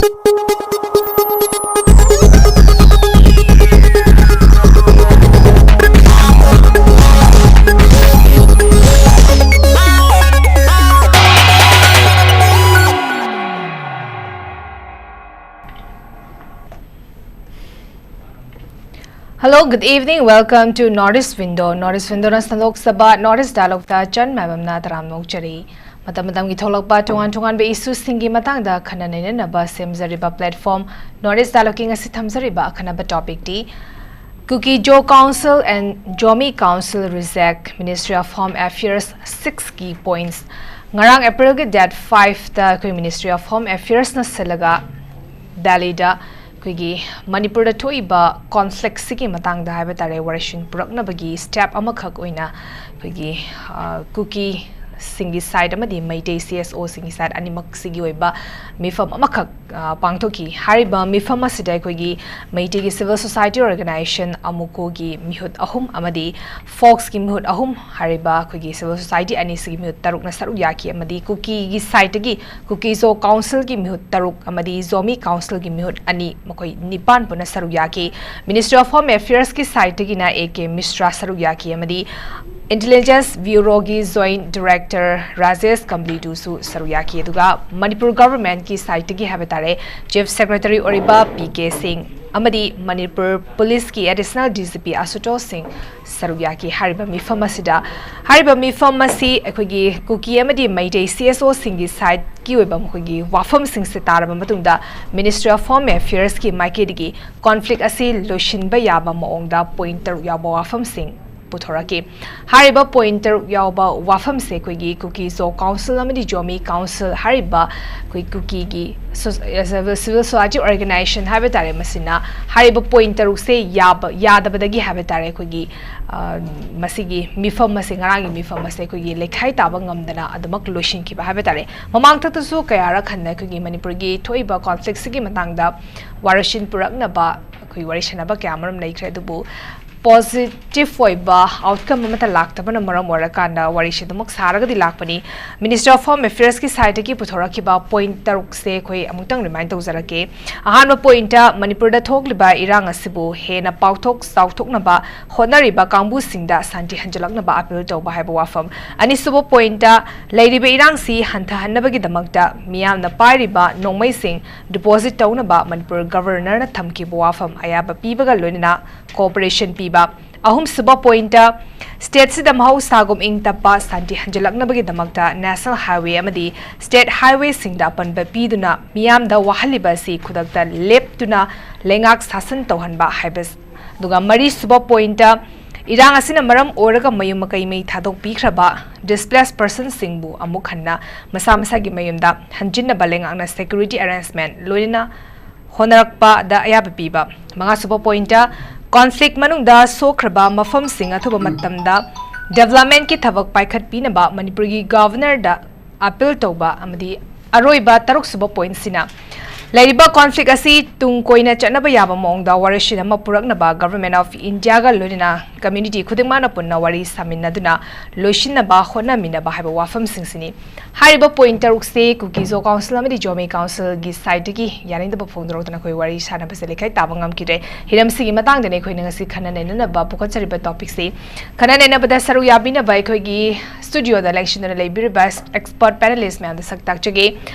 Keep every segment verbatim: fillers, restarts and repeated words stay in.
Hello, good evening. Welcome to North East Window. North East Window ꯅ ꯁꯟꯗꯣꯛꯆꯕ North East Dialogue ꯇ ꯆꯟ ꯃꯥꯏꯕꯝꯅ ꯇꯔꯥꯝꯅ ꯑꯣꯛꯆꯔꯤ꯫ ꯃꯇꯝ ꯃꯇꯝꯒꯤ ꯊꯣꯛꯂꯛꯄ ꯇꯣꯉꯥꯟ ꯇꯣꯉꯥꯟꯕ issue ꯁꯤꯡꯒꯤ ꯃꯇꯥꯡꯗ ꯈꯟꯅ ꯅꯩꯅꯅꯕ ꯁꯦꯝꯖꯔꯤꯕ platform North East Dialogue ꯀꯤ ꯉꯁꯤ ꯊꯝꯖꯔꯤꯕ ꯑꯈꯟꯅꯕ topic T Kuki Zo Council and Zomi Council reject Ministry of Home Affairs six key points꯫ ꯉꯔꯥꯡ April ꯒꯤ date five ꯇ ꯑꯩꯈꯣꯏ Ministry of Home Affairs ꯅ ꯁꯤꯜꯂꯒ ꯗꯦꯜꯂꯤꯗ ꯑꯩꯈꯣꯏꯒꯤ ꯃꯅꯤꯄꯨꯔꯗ ꯊꯣꯛꯏꯕ conflict ꯁꯤꯒꯤ ꯃꯇꯥꯡꯗ ꯍꯥꯏꯕ ꯇꯥꯔꯦ, ꯋꯥꯔꯦꯡ ꯄꯨꯔꯛꯅꯕꯒꯤ step ꯑꯃꯈꯛ ꯑꯣꯏꯅ ꯑꯩꯈꯣꯏꯒꯤ, ꯑ, ꯀꯨꯀꯤꯁꯤꯡꯒꯤ side ꯑꯃꯗꯤ ꯃꯩꯇꯩ C S O ꯁꯤꯡꯒꯤ side ꯑꯅꯤꯃꯛꯁꯤꯒꯤ ꯑꯣꯏꯕ ꯃꯤꯐꯝ ꯑꯃꯈꯛ, ꯑ, ꯄꯥꯡꯊꯣꯛꯈꯤ꯫ ꯍꯥꯏꯔꯤꯕ ꯃꯤꯐꯝ ꯑꯁꯤꯗ ꯑꯩꯈꯣꯏꯒꯤ ꯃꯩꯇꯩꯒꯤ civil society organization ꯑꯃꯨꯀꯣꯒꯤ ꯃꯤꯍꯨꯠ ꯑꯍꯨꯝ ꯑꯃꯗꯤ ꯐꯣꯛꯁꯀꯤ ꯃꯤꯍꯨꯠ ꯑꯍꯨꯝ, ꯍꯥꯏꯔꯤꯕ ꯑꯩꯈꯣꯏꯒꯤ civil society ꯑꯅꯤꯁꯤꯒꯤ ꯃꯤꯍꯨꯠ ꯇꯔꯨꯛꯅ ꯁꯔꯨꯛ ꯌꯥꯈꯤ ꯑꯃꯗꯤ ꯀꯨꯀꯤꯒꯤ side ꯇꯒꯤ ꯀꯨꯀꯤ ꯖꯣ Council ꯒꯤ ꯃꯤꯍꯨꯠ ꯇꯔꯨꯛ ꯑꯃꯗꯤ ꯖꯣꯃꯤ Council ꯒꯤ ꯃꯤꯍꯨꯠ ꯑꯅꯤ, ꯃꯈꯣꯏ ꯅꯤꯄꯥꯟ ꯄꯨꯟꯅ ꯁꯔꯨꯛ ꯌꯥꯈꯤ꯫ Ministry of Home Affairs ꯀꯤ side ꯇꯒꯤꯅ A K ꯃꯤꯁ꯭ꯔꯥ ꯁꯔꯨꯛ ꯌꯥꯈꯤ ꯑꯃꯗꯤ Intelligence Bureau ꯒꯤ Joint Director ꯔꯥꯖꯦꯁ ꯀꯝꯕ꯭ꯂꯤꯗꯨꯁꯨ ꯁꯔꯨꯛ ꯌꯥꯈꯤ꯫ ꯑꯗꯨꯒ ꯃꯅꯤꯄꯨꯔ government ꯀꯤ side ꯇꯒꯤ ꯍꯥꯏꯕ ꯇꯥꯔꯦ, Chief Secretary ꯑꯣꯏꯔꯤꯕ P K ꯁꯤꯡ ꯑꯃꯗꯤ ꯃꯅꯤꯄꯨꯔ Police ꯀꯤ Additional D G P ꯑꯁꯨꯇꯣꯁ ꯁꯤꯡ ꯁꯔꯨꯛ ꯌꯥꯈꯤ꯫ ꯍꯥꯏꯔꯤꯕ ꯃꯤꯐꯝ ꯑꯁꯤꯗ, ꯍꯥꯏꯔꯤꯕ ꯃꯤꯐꯝ ꯑꯁꯤ ꯑꯩꯈꯣꯏꯒꯤ ꯀꯨꯀꯤ ꯑꯃꯗꯤ ꯃꯩꯇꯩ C S O ꯁꯤꯡꯒꯤ side ꯀꯤ ꯑꯣꯏꯕ ꯃꯈꯣꯏꯒꯤ ꯋꯥꯐꯝꯁꯤꯡꯁꯦ ꯇꯥꯔꯕ ꯃꯇꯨꯡꯗ Ministry of Home Affairs ꯀꯤ ꯃꯥꯏꯀꯩꯗꯒꯤ conflict ꯑꯁꯤ ꯂꯣꯏꯁꯤꯟꯕ ꯌꯥꯕ ꯃꯑꯣꯡꯗ point ꯇꯔꯨꯛ ꯌꯥꯎꯕ ꯋꯥꯐꯝꯁꯤꯡ ꯄꯨꯊꯣꯔꯛꯈꯤ꯫ ꯍꯥꯏꯔꯤꯕ point ꯇꯔꯨꯛ ꯌꯥꯎꯕ ꯋꯥꯐꯝꯁꯦ ꯑꯩꯈꯣꯏꯒꯤ ꯀꯨꯀꯤ ꯖꯣ Council ꯑꯃꯗꯤ ꯖꯣꯃꯤ Council ꯍꯥꯏꯔꯤꯕ ꯑꯩꯈꯣꯏ ꯀꯨꯀꯤꯒꯤ ꯁꯣ-, civil society organization ꯍꯥꯏꯕ ꯇꯥꯔꯦ, ꯃꯁꯤꯅ ꯍꯥꯏꯔꯤꯕ point ꯇꯔꯨꯛꯁꯦ ꯌꯥꯕ, ꯌꯥꯗꯕꯗꯒꯤ ꯍꯥꯏꯕ ꯇꯥꯔꯦ, ꯑꯩꯈꯣꯏꯒꯤ, ꯑ, ꯃꯁꯤꯒꯤ ꯃꯤꯐꯝ ꯑꯁꯦ, ꯉꯔꯥꯡꯒꯤ ꯃꯤꯐꯝ ꯑꯁꯦ ꯑꯩꯈꯣꯏꯒꯤ ꯂꯩꯈꯥꯏ ꯇꯥꯕ ꯉꯝꯗꯅ ꯑꯗꯨꯃꯛ ꯂꯣꯏꯁꯤꯟꯈꯤꯕ ꯍꯥꯏꯕ ꯇꯥꯔꯦ꯫ ꯃꯃꯥꯡꯊꯛꯇꯁꯨ ꯀꯌꯥꯔꯛ ꯍꯟꯅ ꯑꯩꯈꯣꯏꯒꯤ ꯃꯅꯤꯄꯨꯔꯒꯤ ꯊꯣꯛꯏꯕ conflict ꯁꯤꯒꯤ ꯃꯇꯥꯡꯗ ꯋꯥꯔꯣꯏꯁꯤꯟ ꯄꯨꯔꯛꯅꯕ ꯑꯩꯈꯣꯏ ꯋꯥꯔꯤ ꯁꯥꯟꯅꯕ ꯀꯌꯥ ꯑꯃꯔꯣꯝ ꯂꯩꯈ꯭ꯔꯦ, ꯑꯗꯨꯕꯨ ꯄꯣꯖꯤꯇꯤꯚ ꯑꯣꯏꯕ ꯑꯥꯎꯠꯀꯝ ꯑꯃꯠꯇ ꯂꯥꯛꯇꯕꯅ ꯃꯔꯝ ꯑꯣꯏꯔꯀꯥꯟꯗ ꯋꯥꯔꯤꯁꯤꯗꯃꯛ ꯁꯥꯔꯒꯗꯤ ꯂꯥꯛꯄꯅꯤ꯫ ꯃꯤꯅꯤꯁꯇꯔ ꯑꯣꯐ ꯍꯣꯝ ꯑꯦꯐꯤꯌꯔꯁꯀꯤ ꯁꯥꯏꯠꯇꯒꯤ ꯄꯨꯊꯣꯔꯛꯈꯤꯕ ꯄꯣꯏꯟꯠ ꯇꯔꯨꯛꯁꯦ ꯑꯩꯈꯣꯏ ꯑꯃꯨꯛꯇꯪ ꯔꯤꯃꯥꯏꯟ ꯇꯧꯖꯔꯛꯀꯦ꯫ ꯑꯍꯥꯟꯕ ꯄꯣꯏꯟꯠꯇ, ꯃꯅꯤꯄꯨꯔꯗ ꯊꯣꯛꯂꯤꯕ ꯏꯔꯥꯡ ꯑꯁꯤꯕꯨ ꯍꯦꯟꯅ ꯄꯥꯎꯊꯣꯛ ꯆꯥꯎꯊꯣꯛꯅꯕ ꯍꯣꯠꯅꯔꯤꯕ ꯀꯥꯡꯕꯨꯁꯤꯡꯗ ꯁꯥꯟꯇꯤ ꯍꯟꯖꯤꯜꯂꯛꯅꯕ ꯑꯥꯄꯤꯜ ꯇꯧꯕ ꯍꯥꯏꯕ ꯋꯥꯐꯝ꯫ ꯑꯅꯤꯁꯨꯕ ꯄꯣꯏꯟꯠꯇ, ꯂꯩꯔꯤꯕ ꯏꯔꯥꯡꯁꯤ ꯍꯟꯊꯍꯟꯅꯕꯒꯤꯗꯃꯛꯇ ꯃꯤꯌꯥꯝꯅ ꯄꯥꯏꯔꯤꯕ ꯅꯣꯡꯃꯩꯁꯤꯡ ꯗꯤꯄꯣꯖꯤꯠ ꯇꯧꯅꯕ ꯃꯅꯤꯄꯨꯔ ꯒꯕꯔꯅꯔꯅ ꯊꯝꯈꯤꯕ ꯋꯥꯐꯝ ꯑꯌꯥꯕ ꯄꯤꯕꯒ ꯂꯣꯏꯅꯅ ꯀꯣꯑꯣꯄꯔꯦꯁꯟ ꯄꯤꯕ꯫ ꯑꯍꯨꯝꯁꯨꯕ ꯄꯣꯏꯟꯠꯇ, ꯁ꯭ꯇꯦꯠꯁꯤꯗ ꯃꯍꯧꯁꯥꯒꯨꯝ ꯏꯪ ꯇꯞꯄ ꯁꯥꯟꯇꯤ ꯍꯟꯖꯤꯜꯂꯛꯅꯕꯒꯤꯗꯃꯛꯇ ꯅꯦꯁꯅꯦꯜ ꯍꯥꯏꯋꯦ ꯑꯃꯗꯤ ꯁ꯭ꯇꯦꯠ ꯍꯥꯏꯋꯦꯁꯤꯡꯗ ꯑꯄꯟꯕ ꯄꯤꯗꯨꯅ ꯃꯤꯌꯥꯝꯗ ꯋꯥꯍꯜꯂꯤꯕ ꯑꯁꯤ ꯈꯨꯗꯛꯇ ꯂꯦꯞꯇꯨꯅ ꯂꯩꯉꯥꯛ ꯁꯥꯁꯟ ꯇꯧꯍꯟꯕ ꯍꯥꯏꯕ꯫ ꯑꯗꯨꯒ ꯃꯔꯤꯁꯨꯕ ꯄꯣꯏꯟꯠꯇ, ꯏꯔꯥꯡ ꯑꯁꯤꯅ ꯃꯔꯝ ꯑꯣꯏꯔꯒ ꯃꯌꯨꯝ ꯃꯀꯩ ꯃꯩ ꯊꯥꯗꯣꯛꯄꯤꯈ꯭ꯔꯕ ꯗꯤꯁꯄ꯭ꯂꯦꯁ ꯄꯔꯁꯟꯁꯤꯡꯕꯨ ꯑꯃꯨꯛ ꯍꯟꯅ ꯃꯁꯥ ꯃꯁꯥꯒꯤ ꯃꯌꯨꯝꯗ ꯍꯟꯖꯤꯟꯅꯕ ꯂꯩꯉꯥꯛꯅ ꯁꯦꯀ꯭ꯌꯨꯔꯤꯇꯤ ꯑꯦꯔꯦꯟꯖꯃꯦꯟꯠ ꯂꯣꯏꯅꯅ ꯍꯣꯠꯅꯔꯛꯄꯗ ꯑꯌꯥꯕ ꯄꯤꯕ꯫ ꯃꯉꯥꯁꯨꯕ ꯄꯣꯏꯟꯠꯇ, ꯀꯣꯟꯐ꯭ꯂꯤꯛ ꯃꯅꯨꯡꯗ ꯁꯣꯛꯈ꯭ꯔꯕ ꯃꯐꯝꯁꯤꯡ ꯑꯊꯨꯕ ꯃꯇꯝꯗ ꯗꯦꯕꯂꯞꯃꯦꯟꯠꯀꯤ ꯊꯕꯛ ꯄꯥꯏꯈꯠꯄꯤꯅꯕ ꯃꯅꯤꯄꯨꯔꯒꯤ ꯒꯕꯔꯅꯔꯗ ꯑꯥꯄꯤꯜ ꯇꯧꯕ꯫ ꯑꯃꯗꯤ ꯑꯔꯣꯏꯕ ꯇꯔꯨꯛꯁꯨꯕ ꯄꯣꯏꯟꯠꯁꯤꯅ, ꯂꯩꯔꯤꯕ ꯀꯣꯟꯐ꯭ꯂꯤꯛ ꯑꯁꯤ ꯇꯨꯡ ꯀꯣꯏꯅ ꯆꯠꯅꯕ ꯌꯥꯕ ꯃꯑꯣꯡꯗ ꯋꯥꯔꯦꯞꯁꯤꯟ ꯑꯃ ꯄꯨꯔꯛꯅꯕ ꯒꯕꯔꯃꯦꯟꯠ ꯑꯣꯐ ꯏꯟꯗꯤꯌꯥꯒ ꯂꯣꯏꯅꯅ ꯀꯝꯃ꯭ꯌꯨꯅꯤꯇꯤ ꯈꯨꯗꯤꯡꯃꯛꯅ ꯄꯨꯟꯅ ꯋꯥꯔꯤ ꯁꯥꯃꯤꯟꯅꯗꯨꯅ ꯂꯣꯏꯁꯤꯟꯅꯕ ꯍꯣꯠꯅꯃꯤꯟꯅꯕ ꯍꯥꯏꯕ ꯋꯥꯐꯝꯁꯤꯡꯁꯤꯅꯤ꯫ ꯍꯥꯏꯔꯤꯕ ꯄꯣꯏꯟꯠ ꯇꯔꯨꯛꯁꯤ ꯀꯨꯀꯤ ꯖꯣ ꯀꯥꯎꯟꯁꯤꯜ ꯑꯃꯗꯤ ꯖꯣꯃꯤ ꯀꯥꯎꯟꯁꯤꯜꯒꯤ ꯁꯥꯏꯠꯇꯒꯤ ꯌꯥꯅꯤꯡꯗꯕ ꯐꯣꯡꯗꯣꯔꯛꯇꯨꯅ ꯑꯩꯈꯣꯏ ꯋꯥꯔꯤ ꯁꯥꯟꯅꯕꯁꯦ ꯂꯩꯈꯥꯏ ꯇꯥꯕ ꯉꯝꯈꯤꯗ꯭ꯔꯦ꯫ ꯍꯤꯔꯝꯁꯤꯒꯤ ꯃꯇꯥꯡꯗꯅꯤ ꯑꯩꯈꯣꯏꯅ ꯉꯁꯤ ꯈꯟꯅ ꯅꯩꯅꯅꯕ ꯄꯨꯈꯠꯆꯔꯤꯕ ꯇꯣꯄꯤꯛꯁꯤ꯫ ꯈꯟꯅ ꯅꯩꯅꯕꯗ ꯁꯔꯨꯛ ꯌꯥꯕꯤꯅꯕ ꯑꯩꯈꯣꯏꯒꯤ ꯁ꯭ꯇꯨꯗꯤꯑꯣꯗ ꯂꯦꯡꯁꯤꯟꯗꯨꯅ ꯂꯩꯕꯤꯔꯤꯕ ꯑꯦꯛꯁꯄꯔꯠ ꯄꯦꯅꯦꯂꯤꯁ꯭ꯠ ꯃꯌꯥꯝꯗ ꯁꯛ ꯇꯥꯛꯆꯒꯦ꯫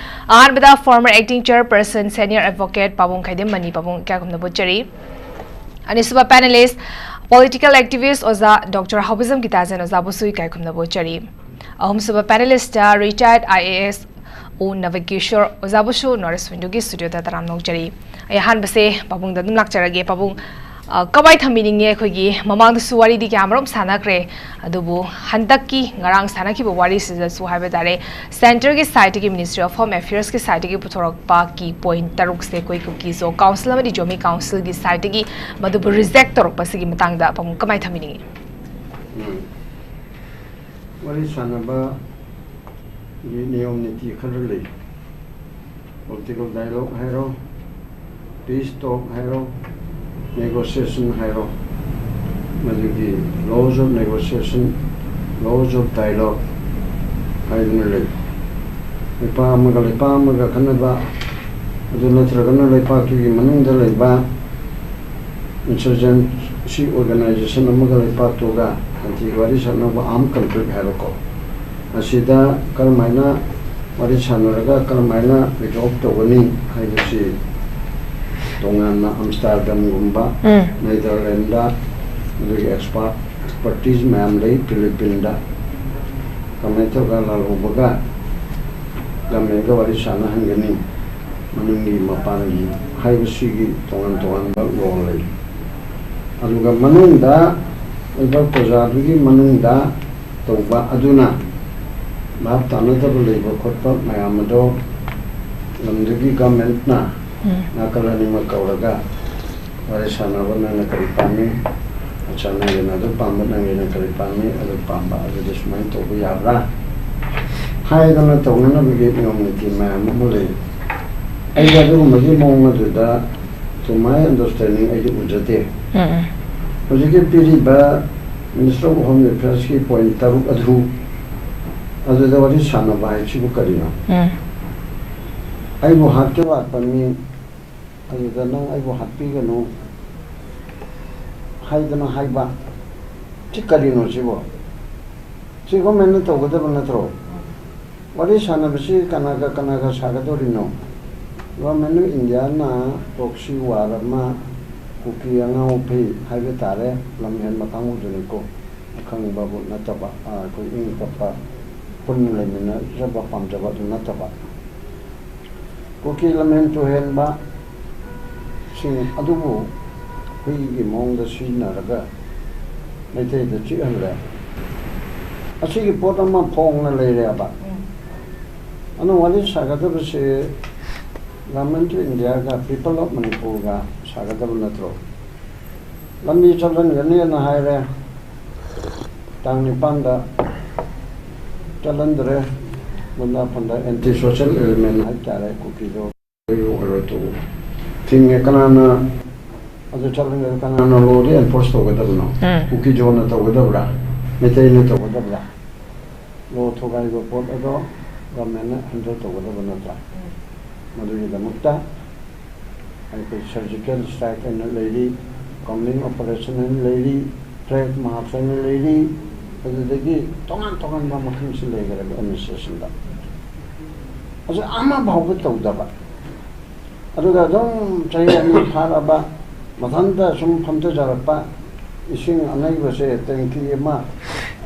ꯑꯍꯥꯟꯕꯗ, ꯐꯣꯔꯃꯔ ꯑꯦꯛꯇꯤꯡ ꯆꯦꯌꯔꯄꯔꯁꯟ, ꯁꯦꯅꯤꯌꯔ ꯑꯦꯗꯚꯣꯀꯦꯠ ꯄꯥꯕꯨꯡ ꯈꯥꯏꯗꯦꯝ ꯃꯅꯤ, ꯄꯥꯕꯨꯡ ꯏꯀꯥꯏ ꯈꯨꯝꯅꯕ ꯎꯠꯆꯔꯤ꯫ ꯑꯅꯤꯁꯨꯕ ꯄꯦꯅꯦꯂꯤꯁ꯭ꯠ, ꯄꯣꯂꯤꯇꯤꯀꯦꯜ ꯑꯦꯛꯇꯤꯚꯤꯁ꯭ꯠ ꯑꯣꯖꯥ ꯗꯣꯛꯇꯔ ꯍꯥꯎꯕꯖꯝ ꯒꯤꯇꯥꯖꯟ, ꯑꯣꯖꯥꯕꯨꯁꯨ ꯏꯀꯥꯏ ꯈꯨꯝꯅꯕ ꯎꯠꯆꯔꯤ꯫ ꯑꯍꯨꯝꯁꯨꯕ ꯄꯦꯅꯦꯂꯤꯁ꯭ꯠꯇ, ꯔꯤꯇꯥꯌꯔꯗ ꯑꯥꯏ ꯑꯦ ꯑꯦꯁ ꯑꯣ ꯅꯕꯀꯤꯁꯣꯔ, ꯑꯣꯖꯥꯕꯨꯁꯨ ꯅꯣꯔꯠ ꯏꯁ꯭ꯠ ꯋꯤꯟꯗꯣꯒꯤ ꯁ꯭ꯇꯨꯗꯤꯑꯣꯗ ꯇꯔꯥꯝꯅ ꯑꯣꯛꯆꯔꯤ꯫ ꯑꯩ ꯑꯍꯥꯟꯕꯁꯦ ꯄꯥꯕꯨꯡꯗ ꯑꯗꯨꯝ ꯂꯥꯛꯆꯔꯒꯦ꯫ ꯄꯥꯕꯨꯡ, ꯑ, ꯀꯃꯥꯏ ꯊꯝꯕꯤꯅꯤꯡꯉꯤ? ꯑꯩꯈꯣꯏꯒꯤ ꯃꯃꯥꯡꯗꯁꯨ ꯋꯥꯔꯤꯗꯤ ꯀꯌꯥꯃꯔꯨꯝ ꯁꯥꯟꯅꯈ꯭ꯔꯦ, ꯑꯗꯨꯕꯨ ꯍꯟꯗꯛꯀꯤ ꯉꯔꯥꯡ ꯁꯥꯟꯅꯈꯤꯕ ꯋꯥꯔꯤꯁꯤꯗꯁꯨ ꯍꯥꯏꯕ ꯇꯥꯔꯦ, ꯁꯦꯟꯇꯔꯒꯤ ꯁꯥꯏꯠꯇꯒꯤ, ꯃꯤꯅꯤꯁꯇ꯭ꯔꯤ ꯑꯣꯐ ꯍꯣꯝ ꯑꯦꯐꯤꯌꯔꯁꯀꯤ ꯁꯥꯏꯠꯇꯒꯤ ꯄꯨꯊꯣꯔꯛꯄ ꯀꯤ ꯄꯣꯏꯟꯠ ꯇꯔꯨꯛꯁꯦ ꯑꯩꯈꯣꯏ ꯀꯨꯀꯤ ꯖꯣ ꯀꯥꯎꯟꯁꯤꯜ ꯑꯃꯗꯤ ꯖꯣꯃꯤ ꯀꯥꯎꯟꯁꯤꯜꯒꯤ ꯁꯥꯏꯠꯇꯒꯤ ꯃꯗꯨꯕꯨ ꯔꯤꯖꯦꯛ ꯇꯧꯔꯛꯄꯁꯤꯒꯤ ꯃꯇꯥꯡꯗ ꯄꯥꯕꯨꯡ ꯀꯃꯥꯏ ꯊꯝꯕꯤꯅꯤꯡꯉꯤ? ꯎꯝ꯫ ꯋꯥꯔꯤ ꯁꯥꯟꯅꯕꯒꯤ ꯅꯤꯌꯣꯝ ꯅꯤꯇꯤ ꯈꯔ ꯂꯩ꯫ ꯄꯣꯂꯤꯇꯤꯀꯦꯜ ꯗꯥꯏꯂꯣꯒ ꯍꯥꯏꯔꯣ, ꯄꯤꯁ ꯇꯣꯛ ꯍꯥꯏꯔꯣ, ꯅꯦꯒꯣꯁꯤꯌꯦꯁꯟ ꯍꯥꯏꯔꯣ, ꯃꯗꯨꯒꯤ laws of negotiation, laws of dialogue ꯍꯥꯏꯗꯨꯅ ꯂꯩ꯫ ꯂꯩꯄꯥꯛ ꯑꯃꯒ ꯂꯩꯄꯥꯛ ꯑꯃꯒ ꯈꯠꯅꯕ, ꯑꯗꯨ ꯅꯠꯇ꯭ꯔꯒꯅ ꯂꯩꯄꯥꯛꯇꯨꯒꯤ ꯃꯅꯨꯡꯗ ꯂꯩꯕ insurgency organization ꯑꯃꯒ ꯂꯩꯄꯥꯛꯇꯨꯒ ꯑꯟꯇꯤ ꯋꯥꯔꯤ ꯁꯥꯟꯅꯕ armed conflict ꯍꯥꯏꯕꯀꯣ, ꯑꯁꯤꯗ ꯀꯔꯝꯍꯥꯏꯅ ꯋꯥꯔꯤ ꯁꯥꯟꯅꯔꯒ ꯀꯔꯝꯍꯥꯏꯅ resolve ꯇꯧꯒꯅꯤ ꯍꯥꯏꯕꯁꯤ ꯇꯣꯉꯥꯟꯅ ꯑꯝꯁꯇꯔꯗꯝꯒꯨꯝꯕ, ꯎꯝ꯫ ꯅꯦꯗꯔꯂꯦꯟꯗ, ꯑꯗꯨꯒꯤ expert, expertise ꯃꯌꯥꯝ ꯂꯩ꯫ ꯐꯤꯂꯤꯄꯤꯟꯗ ꯀꯃꯥꯏꯅ ꯇꯧꯔꯒ ꯂꯥꯜꯍꯧꯕꯒ ꯒꯃꯦꯟꯒ ꯋꯥꯔꯤ ꯁꯥꯟꯅꯍꯟꯒꯅꯤ, ꯃꯅꯨꯡꯒꯤ ꯃꯄꯥꯟꯒꯤ ꯍꯥꯏꯕꯁꯤꯒꯤ ꯇꯣꯉꯥꯟ ꯇꯣꯉꯥꯟꯕ role ꯂꯩ꯫ ꯑꯗꯨꯒ ꯃꯅꯨꯡꯗ ꯑꯣꯏꯕ ꯄ꯭ꯔꯖꯥꯗꯨꯒꯤ ꯃꯅꯨꯡꯗ ꯇꯧꯕ ꯑꯗꯨꯅ ꯚꯥꯞ ꯇꯥꯅꯗꯕ ꯂꯩꯕ ꯈꯣꯠꯄ ꯃꯌꯥꯝ ꯑꯗꯣ ꯂꯝꯗꯨꯒꯤ ꯒꯃꯦꯟꯅ ꯎꯝ꯫ ꯅꯥꯀꯜ ꯑꯅꯤꯃꯛ ꯀꯧꯔꯒ ꯋꯥꯔꯤ ꯁꯥꯟꯅꯕ, ꯅꯪꯅ ꯀꯔꯤ ꯄꯥꯝꯃꯤ, ꯑꯠꯆꯥ, ꯅꯪꯒꯤꯅ ꯑꯗꯨ ꯄꯥꯝꯕ, ꯅꯪꯒꯤꯅ ꯀꯔꯤ ꯄꯥꯝꯃꯤ, ꯑꯗꯨ ꯄꯥꯝꯕ, ꯑꯗꯨꯗꯤ ꯁꯨꯃꯥꯏꯅ ꯇꯧꯕ ꯌꯥꯕ꯭ꯔꯥ ꯍꯥꯏꯗꯅ ꯇꯧꯅꯅꯕꯒꯤ ꯅꯤꯌꯣꯝ ꯅꯤꯇꯤ ꯃꯌꯥꯝ ꯑꯃ ꯂꯩ꯫ ꯑꯩꯗꯤ ꯑꯗꯨꯒꯨꯝꯕꯒꯤ ꯃꯑꯣꯡ ꯑꯗꯨꯗ, to my understanding, ꯑꯩꯗꯤ ꯎꯖꯗꯦ꯫ ꯎꯝ, ꯎꯝ꯫ ꯍꯧꯖꯤꯛꯀꯤ ꯄꯤꯔꯤꯕ Minister of Home Affairsꯀꯤ point ꯇꯔꯨꯛ ꯑꯗꯨ, ꯑꯗꯨꯗ ꯋꯥꯔꯤ ꯁꯥꯟꯅꯕ ꯍꯥꯏꯁꯤꯕꯨ ꯀꯔꯤꯅꯣ? ꯎꯝ꯫ ꯑꯩꯕꯨ ꯍꯥꯠꯀꯦ ꯂꯥꯛꯄ ꯃꯤ ꯑꯗꯨꯗ ꯅꯪ ꯑꯩꯕꯨ ꯍꯥꯠꯄꯤꯒꯅꯨ ꯍꯥꯏꯗꯅ ꯍꯥꯏꯕ, ꯁꯤ ꯀꯔꯤꯅꯣ ꯁꯤꯕꯣ? ꯁꯤ ꯒꯣꯔꯃꯦꯟꯅ ꯇꯧꯒꯗꯕ ꯅꯠꯇ꯭ꯔꯣ? ꯋꯥꯔꯤ ꯁꯥꯟꯅꯕꯁꯤ ꯀꯅꯥꯒ ꯀꯅꯥꯒ ꯁꯥꯒꯗꯧꯔꯤꯅꯣ? ꯒꯣꯔꯃꯦꯟ ꯑꯣꯐ ꯏꯟꯗꯤꯌꯥꯅ proxy war ꯑꯃ, ꯀꯨꯀꯤ ꯑꯉꯥꯎ ꯑꯐꯩ ꯍꯥꯏꯕ ꯇꯥꯔꯦ, ꯂꯝ ꯍꯦꯟꯕ ꯀꯥꯡꯕꯨꯗꯨꯅꯤꯀꯣ, ꯑꯈꯪꯕꯕꯨ ꯅꯠꯇꯕ, ꯑꯩꯈꯣꯏ ꯏꯪ ꯇꯞꯄ ꯄꯨꯟꯅ ꯂꯩꯃꯤꯟꯅꯖꯕ ꯄꯥꯝꯖꯕ ꯑꯗꯨ ꯅꯠꯇꯕ, ꯀꯨꯀꯤ ꯂꯝꯍꯦꯟ ꯇꯨꯍꯦꯟꯕꯁꯤꯡ ꯑꯗꯨꯕꯨ ꯍꯨꯏꯒꯤ ꯃꯑꯣꯡꯗ ꯁꯤꯖꯤꯟꯅꯔꯒ ꯃꯩꯇꯩꯗ ꯆꯤꯛꯍꯜꯂꯦ꯫ ꯑꯁꯤꯒꯤ ꯄꯣꯠ ꯑꯃ ꯐꯣꯡꯅ ꯂꯩꯔꯦꯕ꯫ ꯑꯗꯨ ꯋꯥꯔꯤ ꯁꯥꯒꯗꯕꯁꯦ Government of Indiaꯒ People of Manipurꯒ ꯁꯥꯒꯗꯕ ꯅꯠꯇ꯭ꯔꯣ? ꯂꯝꯕꯤ ꯆꯠꯍꯟꯒꯅꯤꯅ ꯍꯥꯏꯔꯦ, ꯇꯥꯡ ꯅꯤꯄꯥꯟꯗ ꯆꯠꯍꯟꯗ꯭ꯔꯦ꯫ ꯒꯨꯟꯗꯥ ꯐꯟꯗꯥ, anti social element ꯍꯥꯏꯇꯥꯔꯦ, ꯀꯨꯀꯤꯗꯣ ꯑꯣꯏꯔꯣ ꯇꯣꯛꯎ꯫ ꯊꯤꯡꯉꯦ꯫ ꯀꯅꯥꯅ ꯑꯗꯨ ꯆꯠꯂꯒ ꯀꯅꯥꯅ ꯂꯣꯗꯤ ꯑꯦꯟꯐꯣꯔꯁ ꯇꯧꯒꯗꯕꯅꯣ? ꯎꯝ. ꯀꯨꯀꯤꯖꯣꯅ ꯇꯧꯒꯗꯕ꯭ꯔꯥ? ꯃꯩꯇꯩꯅ ꯇꯧꯒꯗꯕ꯭ꯔꯥ? ꯂꯣ ꯊꯨꯒꯥꯏꯕ ꯄꯣꯠ ꯑꯗꯣ ꯒꯚꯔꯟꯃꯦꯟꯅ ꯍꯦꯟꯗꯜ ꯇꯧꯒꯗꯕ ꯅꯠꯇ꯭ꯔꯥ? ꯃꯗꯨꯒꯤꯗꯃꯛꯇ ꯑꯩꯈꯣꯏ ꯁꯔꯖꯤꯀꯦꯜ ꯁ꯭ꯇ꯭ꯔꯥꯏꯛ ꯍꯥꯏꯅ ꯂꯩꯔꯤ, ꯀꯣꯝꯕꯤꯡ ꯑꯣꯄꯔꯦꯁꯟ ꯍꯥꯏꯅ ꯂꯩꯔꯤ, ꯐ꯭ꯂꯦꯒ ꯃꯥꯔꯆ ꯍꯥꯏꯅ ꯂꯩꯔꯤ, ꯑꯗꯨꯗꯒꯤ ꯇꯣꯉꯥꯟ ꯇꯣꯉꯥꯟꯕ ꯃꯈꯜꯁꯤ ꯂꯩꯈ꯭ꯔꯦꯕ ꯑꯦꯗꯃꯤꯅꯤꯁꯇ꯭ꯔꯦꯁꯟꯗ꯫ ꯑꯁꯤ ꯑꯃ ꯐꯥꯎꯕ ꯇꯧꯗꯕ꯫ ꯑꯗꯨꯒ ꯑꯗꯨꯝ ꯆꯍꯤ ꯑꯅꯤ ꯐꯥꯔꯕ ꯃꯊꯟꯇ ꯁꯨꯝ ꯐꯝꯊꯖꯔꯛꯄ, ꯏꯁꯤꯡ ꯑꯅꯩꯕꯁꯦ ꯇꯦꯡꯀꯤ ꯑꯃ,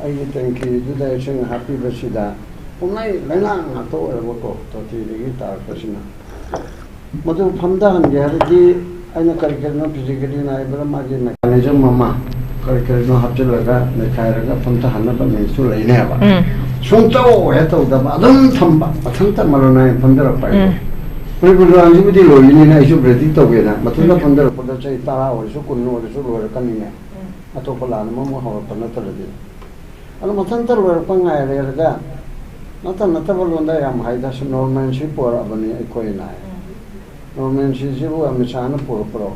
ꯑꯩꯒꯤ ꯇꯦꯡꯀꯤꯗꯨꯗ ꯏꯁꯤꯡ ꯍꯥꯞꯄꯤꯕꯁꯤꯗ ꯄꯨꯝꯂꯩ ꯂꯩꯅꯥꯡ ꯉꯥꯛꯇ ꯑꯣꯏꯔꯕꯀꯣ, ꯇꯣꯇꯤꯗꯒꯤ ꯇꯥꯔꯛꯄꯁꯤꯅ꯫ ꯃꯗꯨ ꯐꯝꯊꯍꯟꯒꯦ ꯍꯥꯏꯔꯗꯤ ꯑꯩꯅ ꯀꯔꯤ ꯀꯔꯤꯅꯣ ꯐꯤꯖꯤꯀꯦꯂꯤ ꯅꯥꯏꯕ꯭ꯔꯥ, ꯃꯥꯒꯤ ꯃꯦꯀꯥꯅꯤꯖꯝ ꯑꯃ ꯀꯔꯤ ꯀꯔꯤꯅꯣ ꯍꯥꯞꯆꯤꯜꯂꯒ ꯅꯩꯈꯥꯏꯔꯒ ꯐꯝꯊꯍꯟꯅꯕ ꯃꯤꯁꯨ ꯂꯩꯅꯦꯕ꯫ ꯎꯝ. ꯁꯨꯡꯇꯧ ꯍꯦꯛ ꯇꯧꯗꯕ, ꯑꯗꯨꯝ ꯊꯝꯕ, ꯃꯊꯟꯇ ꯃꯔꯣꯟ ꯅꯥꯏꯅ ꯐꯝꯊꯔꯛꯄ ꯍꯥꯏꯗꯣ꯫ ꯎꯝ. ꯃꯅꯤꯄꯨꯔ ꯂꯥꯟꯁꯤꯕꯨꯗꯤ ꯂꯣꯏꯔꯤꯅꯤꯅ ꯑꯩꯁꯨ ꯄ꯭ꯔꯦꯗꯤꯛ ꯇꯧꯒꯦꯅ ꯃꯊꯟꯇ ꯎꯝ. ꯐꯝꯊꯔꯛꯄꯗ ꯆꯍꯤ ꯇꯔꯥ ꯑꯣꯏꯔꯁꯨ ꯀꯨꯟ ꯑꯣꯏꯔꯁꯨ ꯂꯣꯏꯔꯛꯀꯅꯤꯅꯦ꯫ ꯎꯝ. ꯑꯇꯣꯞꯄ ꯂꯥꯟ ꯑꯃꯃꯨꯛ ꯍꯧꯔꯛꯄ ꯅꯠꯇ꯭ꯔꯗꯤ꯫ ꯑꯗꯣ ꯃꯊꯟꯇ ꯂꯣꯏꯔꯛꯄ ꯉꯥꯏꯔꯦꯔꯒ ꯅꯠꯇ ꯅꯠꯇꯕ ꯂꯣꯟꯗ ꯌꯥꯝ ꯍꯥꯏꯗ ꯁꯤ ꯅꯣꯔꯃꯦꯟꯁꯤ ꯄꯨꯔꯛꯑꯕꯅꯤ ꯑꯩꯈꯣꯏꯅ꯫ ꯎꯝ. ꯅꯣꯔꯃꯦꯟꯁꯤꯁꯤꯕꯨ ꯑꯃꯤꯠ ꯁꯥꯍꯅ ꯄꯨꯔꯛꯄ꯭ꯔꯣ?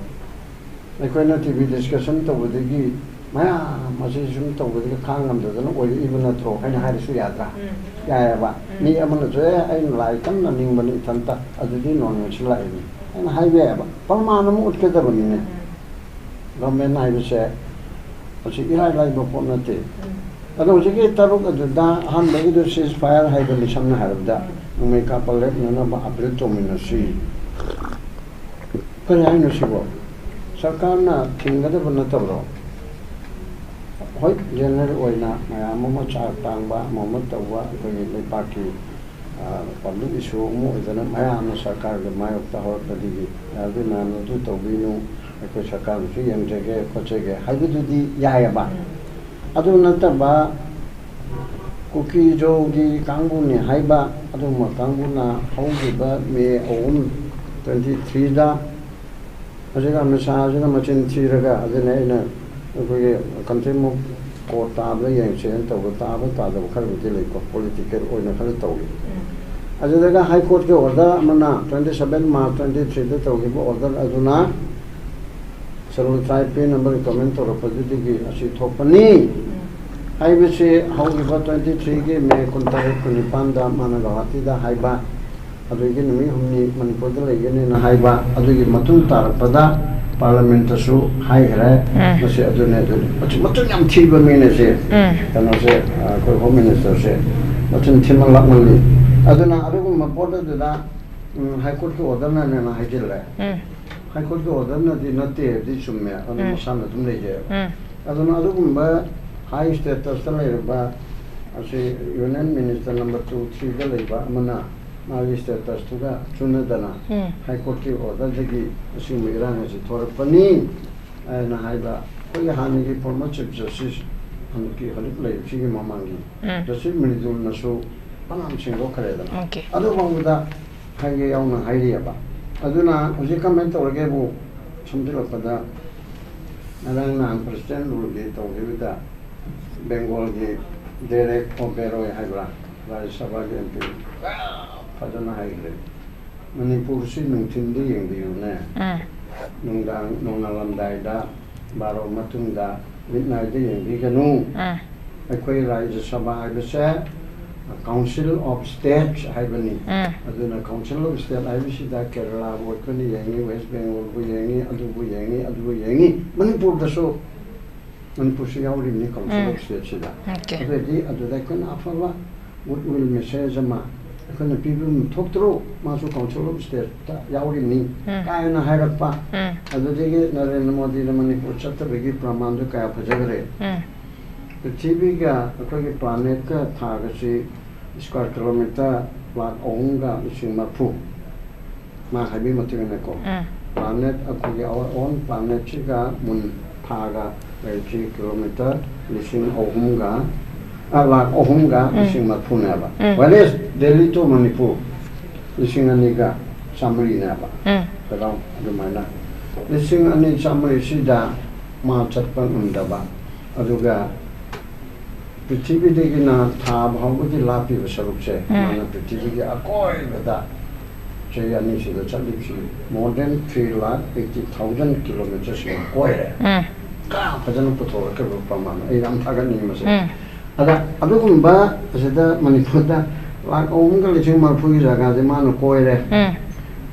ꯑꯩꯈꯣꯏꯅ ꯇꯤ ꯚꯤ ꯗꯤꯁꯀꯁꯟ ꯇꯧꯕꯗꯒꯤ ꯃꯌꯥꯝ ꯑꯁꯤ ꯁꯨꯝ ꯇꯧꯕꯗꯒꯤ ꯈꯥꯡ ꯉꯝꯗꯗꯅ ꯑꯣꯏꯔꯛꯏꯕ ꯅꯠꯇ꯭ꯔꯣ ꯍꯥꯏꯅ ꯍꯥꯏꯔꯁꯨ ꯌꯥꯗ꯭ꯔꯥ? ꯎꯝ. ꯌꯥꯏꯑꯕ꯫ ꯎꯝ. ꯃꯤ ꯑꯃꯅꯁꯨ "ꯑꯦ, ꯑꯩꯅ ꯂꯥꯏ ꯀꯟꯅ ꯅꯤꯡꯕꯅꯤ ꯏꯊꯟꯇ, ꯑꯗꯨꯗꯤ ꯅꯣꯔꯃꯦꯟꯁꯤ ꯂꯥꯛꯏꯅꯤ" ꯍꯥꯏꯅ ꯍꯥꯏꯕ ꯌꯥꯏꯑꯕ꯫ ꯄ꯭ꯔꯃꯥꯟ ꯑꯃ ꯎꯠꯀꯗꯕꯅꯤꯅꯦ꯫ ꯎꯝ. ꯒꯚꯔꯟꯃꯦꯟ ꯍꯥꯏꯕꯁꯦ ꯃꯁꯤ ꯏꯔꯥꯏ ꯂꯥꯏꯕ ꯄꯣꯠ ꯅꯠꯇꯦ꯫ ꯎꯝ. ꯑꯗꯣ ꯍꯧꯖꯤꯛꯀꯤ ꯇꯔꯨꯛ ꯑꯗꯨꯗ ꯑꯍꯥꯟꯕꯒꯤꯗꯨ ceasefire ꯍꯥꯏꯕꯅꯤ, ꯁꯝꯅ ꯍꯥꯏꯔꯕꯗ ꯎꯝ. ꯅꯣꯡꯃꯩ ꯀꯥꯞꯄ ꯂꯦꯞꯅꯅꯕ ꯑꯥꯄꯤꯜ ꯇꯧꯃꯤꯟꯅꯁꯤ꯫ ꯀꯔꯤ ꯍꯥꯏꯅꯣ ꯁꯤꯕꯣ? ꯁꯔꯀꯥꯔꯅ ꯊꯤꯡꯒꯗꯕ ꯅꯠꯇꯕ꯭ꯔꯣ? ꯍꯣꯏ, ꯖꯦꯅꯔꯦꯜ ꯑꯣꯏꯅ ꯃꯌꯥꯝ ꯑꯃ ꯆꯥꯛ ꯇꯥꯡꯕ, ꯑꯃ ꯑꯃ ꯇꯧꯕ, ꯑꯩꯈꯣꯏꯒꯤ ꯂꯩꯕꯥꯛꯀꯤ, ꯑ, ꯄꯕ꯭ꯂꯤꯛ ꯏꯁꯨ ꯑꯃ ꯑꯣꯏꯗꯅ ꯃꯌꯥꯝꯅ ꯁꯔꯀꯥꯔꯒꯤ ꯃꯥꯌꯣꯛꯇ ꯍꯧꯔꯛꯄꯗꯒꯤ, "ꯌꯥꯔꯗꯤ ꯃꯌꯥꯝꯅ ꯑꯗꯨ ꯇꯧꯕꯤꯅꯨ, ꯑꯩꯈꯣꯏ ꯁꯔꯀꯥꯔꯅꯁꯨ ꯌꯦꯡꯖꯒꯦ ꯈꯣꯠꯆꯒꯦ" ꯍꯥꯏꯕꯗꯨꯗꯤ ꯌꯥꯏꯑꯕ꯫ ꯎꯝ. ꯑꯗꯨ ꯅꯠꯇꯕ ꯀꯨꯀꯤ ꯖꯣꯒꯤ ꯀꯥꯡꯕꯨꯅꯤ ꯍꯥꯏꯕ ꯑꯗꯨꯒꯨꯝꯕ ꯀꯥꯡꯕꯨꯅ ꯍꯧꯈꯤꯕ ꯃꯦ ꯑꯍꯨꯝ, twenty three-ꯗ ꯍꯧꯖꯤꯛ ꯑꯃꯤꯠ ꯁꯥꯍꯁꯤꯅ ꯃꯆꯤꯟ ꯊꯤꯔꯒ, ꯑꯗꯨꯅ ꯑꯩꯅ ꯑꯩꯈꯣꯏꯒꯤ ꯀꯟꯇ꯭ꯔꯤꯃꯨꯛ ꯀꯣꯔꯠ ꯇꯥꯕꯗ ꯌꯦꯡꯁꯦꯅ ꯇꯧꯕ, ꯇꯥꯕ ꯇꯥꯗꯕ ꯈꯔꯕꯨꯗꯤ ꯂꯩꯀꯣ, ꯄꯣꯂꯤꯇꯤꯀꯦꯜ ꯑꯣꯏꯅ ꯈꯔ ꯇꯧꯏ꯫ ꯎꯝ. ꯑꯗꯨꯗꯒ ꯍꯥꯏ ꯀꯣꯔꯠꯀꯤ ꯑꯣꯔꯗꯔ ꯑꯃꯅ twenty seven March twenty three-ꯗ ꯇꯧꯈꯤꯕ ꯑꯣꯔꯗꯔ ꯑꯗꯨꯅ ꯁꯔꯨꯜ ꯇꯔꯥꯏꯕ ꯄꯦꯟꯅꯕ ꯔꯤꯀꯃꯦꯟ ꯇꯧꯔꯛꯄꯗꯨꯗꯒꯤ ꯑꯁꯤ ꯊꯣꯛꯄꯅꯤ ꯍꯥꯏꯕꯁꯤ ꯍꯧꯈꯤꯕ ꯇ꯭ꯋꯦꯟꯇꯤ ꯊ꯭ꯔꯤꯒꯤ ꯃꯦ ꯀꯨꯟꯇꯔꯦꯠ ꯀꯨꯟꯅꯤꯄꯥꯟꯗ ꯃꯥꯅ ꯒꯧꯍꯥꯇꯤꯗ ꯍꯥꯏꯕ꯫ ꯑꯗꯨꯒꯤ ꯅꯨꯃꯤꯠ ꯍꯨꯝꯅꯤ ꯃꯅꯤꯄꯨꯔꯗ ꯂꯩꯒꯅꯤꯅ ꯍꯥꯏꯕ꯫ ꯑꯗꯨꯒꯤ ꯃꯇꯨꯡ ꯇꯥꯔꯛꯄꯗ ꯄꯥꯔꯂꯥꯃꯦꯟꯇꯁꯨ ꯍꯥꯏꯈ꯭ꯔꯦ꯫ ꯎꯝ꯫ ꯃꯁꯤ ꯑꯗꯨꯅꯦ ꯑꯗꯨꯅꯦ꯫ ꯃꯆꯤꯟ ꯃꯆꯤꯟ ꯌꯥꯝ ꯊꯤꯕ ꯃꯤꯅꯦ ꯁꯦ꯫ ꯎꯝ꯫ ꯀꯩꯅꯣꯁꯦ, ꯑ, ꯑꯩꯈꯣꯏ ꯍꯣꯝ ꯃꯤꯅꯤꯁꯇꯔꯁꯦ ꯃꯆꯤꯟ ꯊꯤꯃꯟ ꯂꯥꯛꯃꯜꯂꯤ꯫ ꯑꯗꯨꯅ ꯑꯗꯨꯒꯨꯝꯕ ꯄꯣꯠ ꯑꯗꯨꯗ, ꯎꯝ, ꯍꯥꯏ ꯀꯣꯔꯠꯀꯤ ꯑꯣꯔꯗꯔꯅꯅꯦꯅ ꯍꯥꯏꯖꯤꯜꯂꯦ꯫ ꯎꯝ꯫ ꯍꯥꯏ ꯀꯣꯔꯠꯀꯤ ꯑꯣꯔꯗꯔꯅꯗꯤ ꯅꯠꯇꯦ, ꯑꯗꯨꯗꯤ ꯆꯨꯝꯃꯦ꯫ ꯑꯗꯨꯅ ꯎꯝ꯫ ꯃꯁꯥꯅ ꯑꯗꯨꯝ ꯂꯩꯖꯩꯑꯕ꯫ ꯎꯝ꯫ ꯑꯗꯨꯅ ꯑꯗꯨꯒꯨꯝꯕ ꯍꯥꯏ ꯁ꯭ꯇꯦꯇꯁꯇ ꯂꯩꯔꯕ ꯑꯁꯤ ꯌꯨꯅꯤꯌꯟ ꯃꯤꯅꯤꯁꯇꯔ ꯅꯝꯕꯔ ꯇꯨ, ꯊ꯭ꯔꯤꯗ ꯂꯩꯕ ꯑꯃꯅ ꯃꯥꯒꯤ ꯁ꯭ꯇꯦꯇꯁꯇꯨꯒ ꯆꯨꯅꯗꯅ ꯎꯝ꯫ ꯍꯥꯏ ꯀꯣꯔꯠꯀꯤ ꯑꯣꯔꯗꯔꯗꯒꯤ ꯑꯁꯤꯒꯨꯝꯕ ꯏꯔꯥꯡ ꯑꯁꯤ ꯊꯣꯔꯛꯄꯅꯤ ꯍꯥꯏꯅ ꯍꯥꯏꯕ꯫ ꯑꯩꯈꯣꯏꯒꯤ ꯍꯥꯟꯅꯒꯤ ꯐꯣꯔꯃꯔ ꯆꯤꯐ ꯖꯁꯇꯤꯁ ꯍꯟꯗꯛꯀꯤ ꯍꯧꯖꯤꯛ ꯂꯩꯔꯤꯕꯁꯤꯒꯤ ꯃꯃꯥꯡꯒꯤ ꯎꯝ꯫ ꯖꯁꯇꯤꯁ ꯃ꯭ꯔꯤꯗꯨꯜꯅꯁꯨ ꯐꯅꯌꯥꯝ ꯁꯦꯡꯗꯣꯛꯈ꯭ꯔꯦꯗꯅ꯫ ꯑꯣꯀꯦ꯫ ꯑꯗꯨ ꯐꯥꯎꯕꯗ ꯍꯥꯏꯒꯦ ꯌꯥꯎꯅ ꯍꯥꯏꯔꯤꯑꯕ꯫ ꯑꯗꯨꯅ ꯍꯧꯖꯤꯛ ꯀꯃꯥꯏꯅ ꯇꯧꯔꯒꯦꯕꯨ ꯁꯝꯖꯤꯜꯂꯛꯄꯗ ꯉꯔꯥꯡ ꯅꯍꯥꯟ ꯄ꯭ꯔꯁꯤꯗꯦꯟ ꯔꯨꯜꯒꯤ ꯇꯧꯈꯤꯕꯗ ꯕꯦꯡꯒꯣꯜꯒꯤ ꯗꯦꯔꯦꯛ ꯑꯣꯕꯦꯔꯣꯏ ꯍꯥꯏꯕ꯭ꯔꯥ, ꯔꯥꯖ꯭ꯌ ꯁꯚꯥꯒꯤ ꯑꯦꯝ ꯄꯤ ꯐꯖꯅ ꯍꯥꯏꯈ꯭ꯔꯦ꯫ ꯃꯅꯤꯄꯨꯔꯁꯤ ꯅꯨꯡꯊꯤꯟꯗ ꯌꯦꯡꯕꯤꯌꯨꯅꯦ꯫ ꯎꯝ꯫ ꯅꯨꯡꯗꯥꯡ ꯅꯣꯡꯉꯥꯜꯂꯝꯗꯥꯏꯗ ꯕꯥꯔꯣ ꯃꯇꯨꯡꯗ ꯃꯤꯠ ꯅꯥꯏꯗ ꯌꯦꯡꯕꯤꯒꯅꯨ꯫ ꯎꯝ꯫ ꯑꯩꯈꯣꯏ ꯔꯥꯖ꯭ꯌ ꯁꯚꯥ ꯍꯥꯏꯕꯁꯦ Council of States ꯍꯥꯏꯕꯅꯤ꯫ ꯎꯝ꯫ ꯑꯗꯨꯅ Council of State ꯍꯥꯏꯕꯁꯤꯗ ꯀꯦꯔꯂꯥꯕꯨ ꯑꯩꯈꯣꯏꯅ ꯌꯦꯡꯉꯤ, ꯋꯦꯁ ꯕꯦꯡꯒꯣꯜꯕꯨ ꯌꯦꯡꯉꯤ, ꯑꯗꯨꯕꯨ ꯌꯦꯡꯉꯤ, ꯑꯗꯨꯕꯨ ꯌꯦꯡꯉꯤ꯫ ꯃꯅꯤꯄꯨꯔꯗꯁꯨ, ꯃꯅꯤꯄꯨꯔꯁꯨ ꯌꯥꯎꯔꯤꯕꯅꯤ Council of ꯎꯝ꯫ Stateꯁꯤꯗ꯫ ꯑꯣꯀꯦ꯫ ꯑꯗꯨꯗꯤ ꯑꯗꯨꯗ ꯑꯩꯈꯣꯏꯅ ꯑꯐꯕ goodwill message ꯑꯃ ꯑꯩꯈꯣꯏꯅ ꯄꯤꯕ ꯑꯃ ꯊꯣꯛꯇ꯭ꯔꯣ? ꯃꯥꯁꯨ Council of Stateꯇ ꯌꯥꯎꯔꯤꯕꯅꯤ ꯎꯝ꯫ ꯀꯥꯏꯅ ꯍꯥꯏꯔꯛꯄ꯫ ꯎꯝ꯫ ꯑꯗꯨꯗꯒꯤ ꯅꯔꯦꯟꯗ꯭ꯔ ꯃꯣꯗꯤꯅ ꯃꯅꯤꯄꯨꯔ ꯆꯠꯇꯕꯒꯤ ꯄ꯭ꯔꯃꯥꯟꯗꯨ ꯀꯌꯥ ꯐꯖꯈ꯭ꯔꯦ꯫ ꯎꯝ꯫ ꯄ꯭ꯔꯤꯊꯤꯕꯤꯒ ꯑꯩꯈꯣꯏꯒꯤ planetꯀ ꯊꯥꯒꯁꯤ square kilometre ꯂꯥꯈ ꯑꯍꯨꯝꯒ ꯂꯤꯁꯤꯡ ꯃꯔꯤꯐꯨ꯫ ꯃꯥ ꯍꯥꯏꯕꯒꯤ ꯃꯇꯨꯡ ꯏꯟꯅꯀꯣ, ꯎꯝ꯫ Planet ꯑꯩꯈꯣꯏꯒꯤ our own planetꯁꯤꯒ moon ꯊꯥꯒ ꯂꯩꯔꯤꯁꯤ kilometre ꯂꯤꯁꯤꯡ ꯑꯍꯨꯝꯒ, ꯑ, ꯂꯥꯈ ꯑꯍꯨꯝꯒ ꯎꯝ꯫ ꯂꯤꯁꯤꯡ ꯃꯔꯤꯐꯨꯅꯦꯕ꯫ ꯎꯝ꯫ Whereas Delhi to ꯃꯅꯤꯄꯨꯔ ꯂꯤꯁꯤꯡ ꯑꯅꯤꯒ ꯆꯥꯃꯔꯤꯅꯦꯕ꯫ ꯎꯝ꯫ Around ꯑꯗꯨꯃꯥꯏꯅ ꯂꯤꯁꯤꯡ ꯑꯅꯤ ꯆꯥꯃꯔꯤꯁꯤꯗ ꯃꯥ ꯆꯠꯄ ꯉꯝꯗꯕ꯫ ꯑꯗꯨꯒ ꯄ꯭ꯔꯤꯊꯤꯕꯤꯗꯒꯤꯅ ꯊꯥ ꯐꯥꯎꯕꯒꯤ ꯂꯥꯞꯄꯤꯕ ꯁꯔꯨꯛꯁꯦ, ꯎꯝ꯫ ꯃꯥꯅ ꯄ꯭ꯔꯤꯊꯤꯕꯤꯒꯤ ꯑꯀꯣꯏꯕꯗ ꯆꯍꯤ ꯑꯅꯤꯁꯤꯗ ꯆꯠꯂꯤꯕꯁꯤ more than three lakh eighty thousand kilometres ꯁꯤꯡ ꯀꯣꯏꯔꯦ꯫ ꯎꯝ ꯀꯌꯥ ꯐꯖꯅ ꯄꯨꯊꯣꯔꯛꯈ꯭ꯔꯕ ꯄ꯭ꯔꯃꯥꯟ, ꯑꯩ ꯌꯥꯝ ꯊꯥꯒꯠꯅꯤꯡꯕꯁꯦ꯫ ꯎꯝ ꯑꯗ ꯑꯗꯨꯒꯨꯝꯕ ꯑꯁꯤꯗ ꯃꯅꯤꯄꯨꯔꯗ ꯂꯥꯛ ꯑꯍꯨꯝꯒ ꯂꯤꯁꯤꯡ ꯃꯔꯤꯐꯨꯒꯤ ꯖꯒꯥꯁꯦ ꯃꯥꯅ ꯀꯣꯏꯔꯦ꯫ ꯎꯝ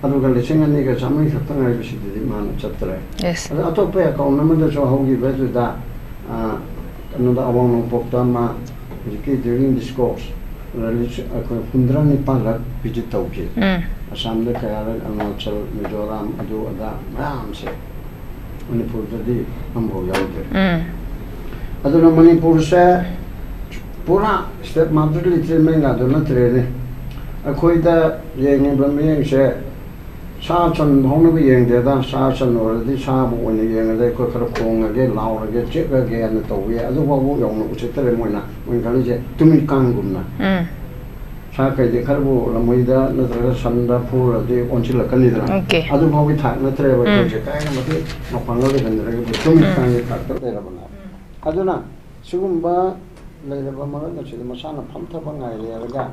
ꯑꯗꯨꯒ ꯂꯤꯁꯤꯡ ꯑꯅꯤꯒ ꯆꯥꯝꯃꯔꯤ ꯈꯛꯇ ꯉꯥꯏꯕꯁꯤꯗꯗꯤ ꯃꯥꯅ ꯆꯠꯇ꯭ꯔꯦ꯫ ꯌꯦꯁ ꯑꯗ ꯑꯇꯣꯞꯄ ꯑꯦꯀꯥꯎꯟ ꯑꯃꯗꯁꯨ ꯍꯧꯈꯤꯕꯗꯨꯗ, ꯑ, ꯀꯩꯅꯣꯗ, ꯑꯋꯥꯡ ꯅꯣꯡꯄꯣꯛꯇ ꯑꯃ ꯍꯧꯖꯤꯛꯀꯤ during discourse rally ꯑꯩꯈꯣꯏ ꯍꯨꯝꯗ꯭ꯔꯥ ꯅꯤꯄꯥꯜꯂꯛ ꯚꯤꯖꯤꯠ ꯇꯧꯈꯤ꯫ ꯎꯝ ꯑꯁꯥꯝꯗ ꯀꯌꯥꯔꯛ, ꯑꯔꯨꯅꯥꯆꯜ, ꯃꯤꯖꯣꯔꯥꯝ, ꯑꯗꯨ ꯑꯗꯥ ꯃꯌꯥꯝꯁꯦ ꯃꯅꯤꯄꯨꯔꯗꯗꯤ ꯑꯃꯐꯥꯎ ꯌꯥꯎꯗꯦ꯫ ꯎꯝ ꯑꯗꯨꯅ ꯃꯅꯤꯄꯨꯔꯁꯦ ꯄꯨꯔꯥ state multicultural ꯃꯦꯟꯒꯗꯣ ꯅꯠꯇ꯭ꯔꯦꯅꯦ꯫ ꯑꯩꯈꯣꯏꯗ ꯌꯦꯡꯉꯤꯕ ꯃꯤꯠꯌꯦꯡꯁꯦ ꯁꯥ ꯁꯟ ꯐꯥꯎꯅꯕ ꯌꯦꯡꯗꯦꯗ꯫ ꯁꯥ ꯁꯟ ꯑꯣꯏꯔꯗꯤ ꯁꯥꯕꯨ ꯑꯣꯏꯅ ꯌꯦꯡꯉꯗꯤ ꯑꯩꯈꯣꯏ ꯈꯔ ꯈꯣꯡꯉꯒꯦ, ꯂꯥꯎꯔꯒꯦ, ꯆꯤꯛꯑꯒꯦꯅ ꯇꯧꯕ ꯌꯥꯏ꯫ ꯑꯗꯨ ꯐꯥꯎꯕ ꯌꯧꯅ ꯎꯁꯤꯠꯇ꯭ꯔꯦ ꯃꯣꯏꯅ꯫ ꯃꯣꯏꯅ ꯈꯜꯂꯤꯁꯦ ꯇꯨꯃꯤꯠ ꯀꯥꯡꯒꯨꯝꯅ꯫ ꯎꯝ ꯁꯥ ꯀꯩꯗꯤ ꯈꯔꯕꯨ ꯂꯝꯃꯩꯗ ꯅꯠꯇ꯭ꯔꯒ ꯁꯟꯗ ꯐꯨꯔꯗꯤ ꯑꯣꯟꯁꯤꯜꯂꯛꯀꯅꯤꯗꯅ꯫ Okay. ꯑꯗꯨ ꯐꯥꯎꯒꯤ ꯊꯥꯛ ꯅꯠꯇ꯭ꯔꯦꯕ꯫ ꯎꯝ꯫ ꯑꯩꯈꯣꯏꯁꯦ ꯀꯥꯏꯅ ꯃꯇꯤꯛ ꯃꯄꯥꯡꯒꯜ ꯂꯩꯍꯟꯗ꯭ꯔꯒ ꯇꯨꯃꯤꯠ ꯎꯝ꯫ ꯀꯥꯡꯒꯤ ꯊꯥꯛꯇ ꯂꯩꯔꯕꯅꯦ꯫ ꯑꯗꯨꯅ ꯁꯤꯒꯨꯝꯕ ꯂꯩꯔꯕ ꯃꯔꯛ ꯑꯁꯤꯗ ꯃꯁꯥꯅ ꯐꯝꯊꯕ ꯉꯥꯏꯔꯦ ꯍꯥꯏꯔꯒ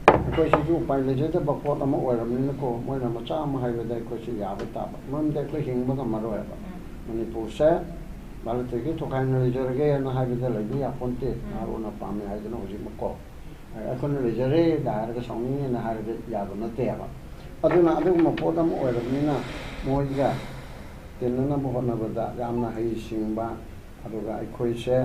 ꯑꯩꯈꯣꯏꯁꯤꯁꯨ ꯎꯄꯥꯏ ꯂꯩꯖꯗꯕ ꯄꯣꯠ ꯑꯃ ꯑꯣꯏꯔꯕꯅꯤꯅꯀꯣ, ꯃꯣꯏꯅ ꯃꯆꯥ ꯑꯃ ꯍꯥꯏꯕꯗ ꯑꯩꯈꯣꯏꯁꯨ ꯌꯥꯕ ꯇꯥꯕ, ꯃꯔꯝꯗꯤ ꯑꯩꯈꯣꯏ ꯍꯤꯡꯕ ꯉꯝꯃꯔꯣꯏꯕ꯫ ꯃꯅꯤꯄꯨꯔꯁꯦ ꯚꯥꯔꯠꯇꯒꯤ ꯇꯣꯈꯥꯏꯅ ꯂꯩꯖꯔꯒꯦꯅ ꯍꯥꯏꯕꯗ ꯂꯩꯕ ꯌꯥꯄꯣꯟꯇꯦ꯫ ꯅꯍꯥꯔꯣꯟꯅ ꯄꯥꯝꯃꯦ ꯍꯥꯏꯗꯅ ꯍꯧꯖꯤꯛꯃꯛꯀꯣ ꯑꯩꯈꯣꯏꯅ ꯂꯩꯖꯔꯦꯒ ꯍꯥꯏꯔꯒ ꯁꯥꯎꯅꯤꯡꯉꯦꯅ ꯍꯥꯏꯔꯒ ꯌꯥꯕ ꯅꯠꯇꯦꯕ꯫ ꯑꯗꯨꯅ ꯑꯗꯨꯒꯨꯝꯕ ꯄꯣꯠ ꯑꯃ ꯑꯣꯏꯔꯕꯅꯤꯅ ꯃꯣꯏꯒ ꯇꯤꯟꯅꯅꯕ ꯍꯣꯠꯅꯕꯗ ꯌꯥꯝꯅ ꯍꯩꯁꯤꯡꯕ, ꯑꯗꯨꯒ ꯑꯩꯈꯣꯏꯁꯦ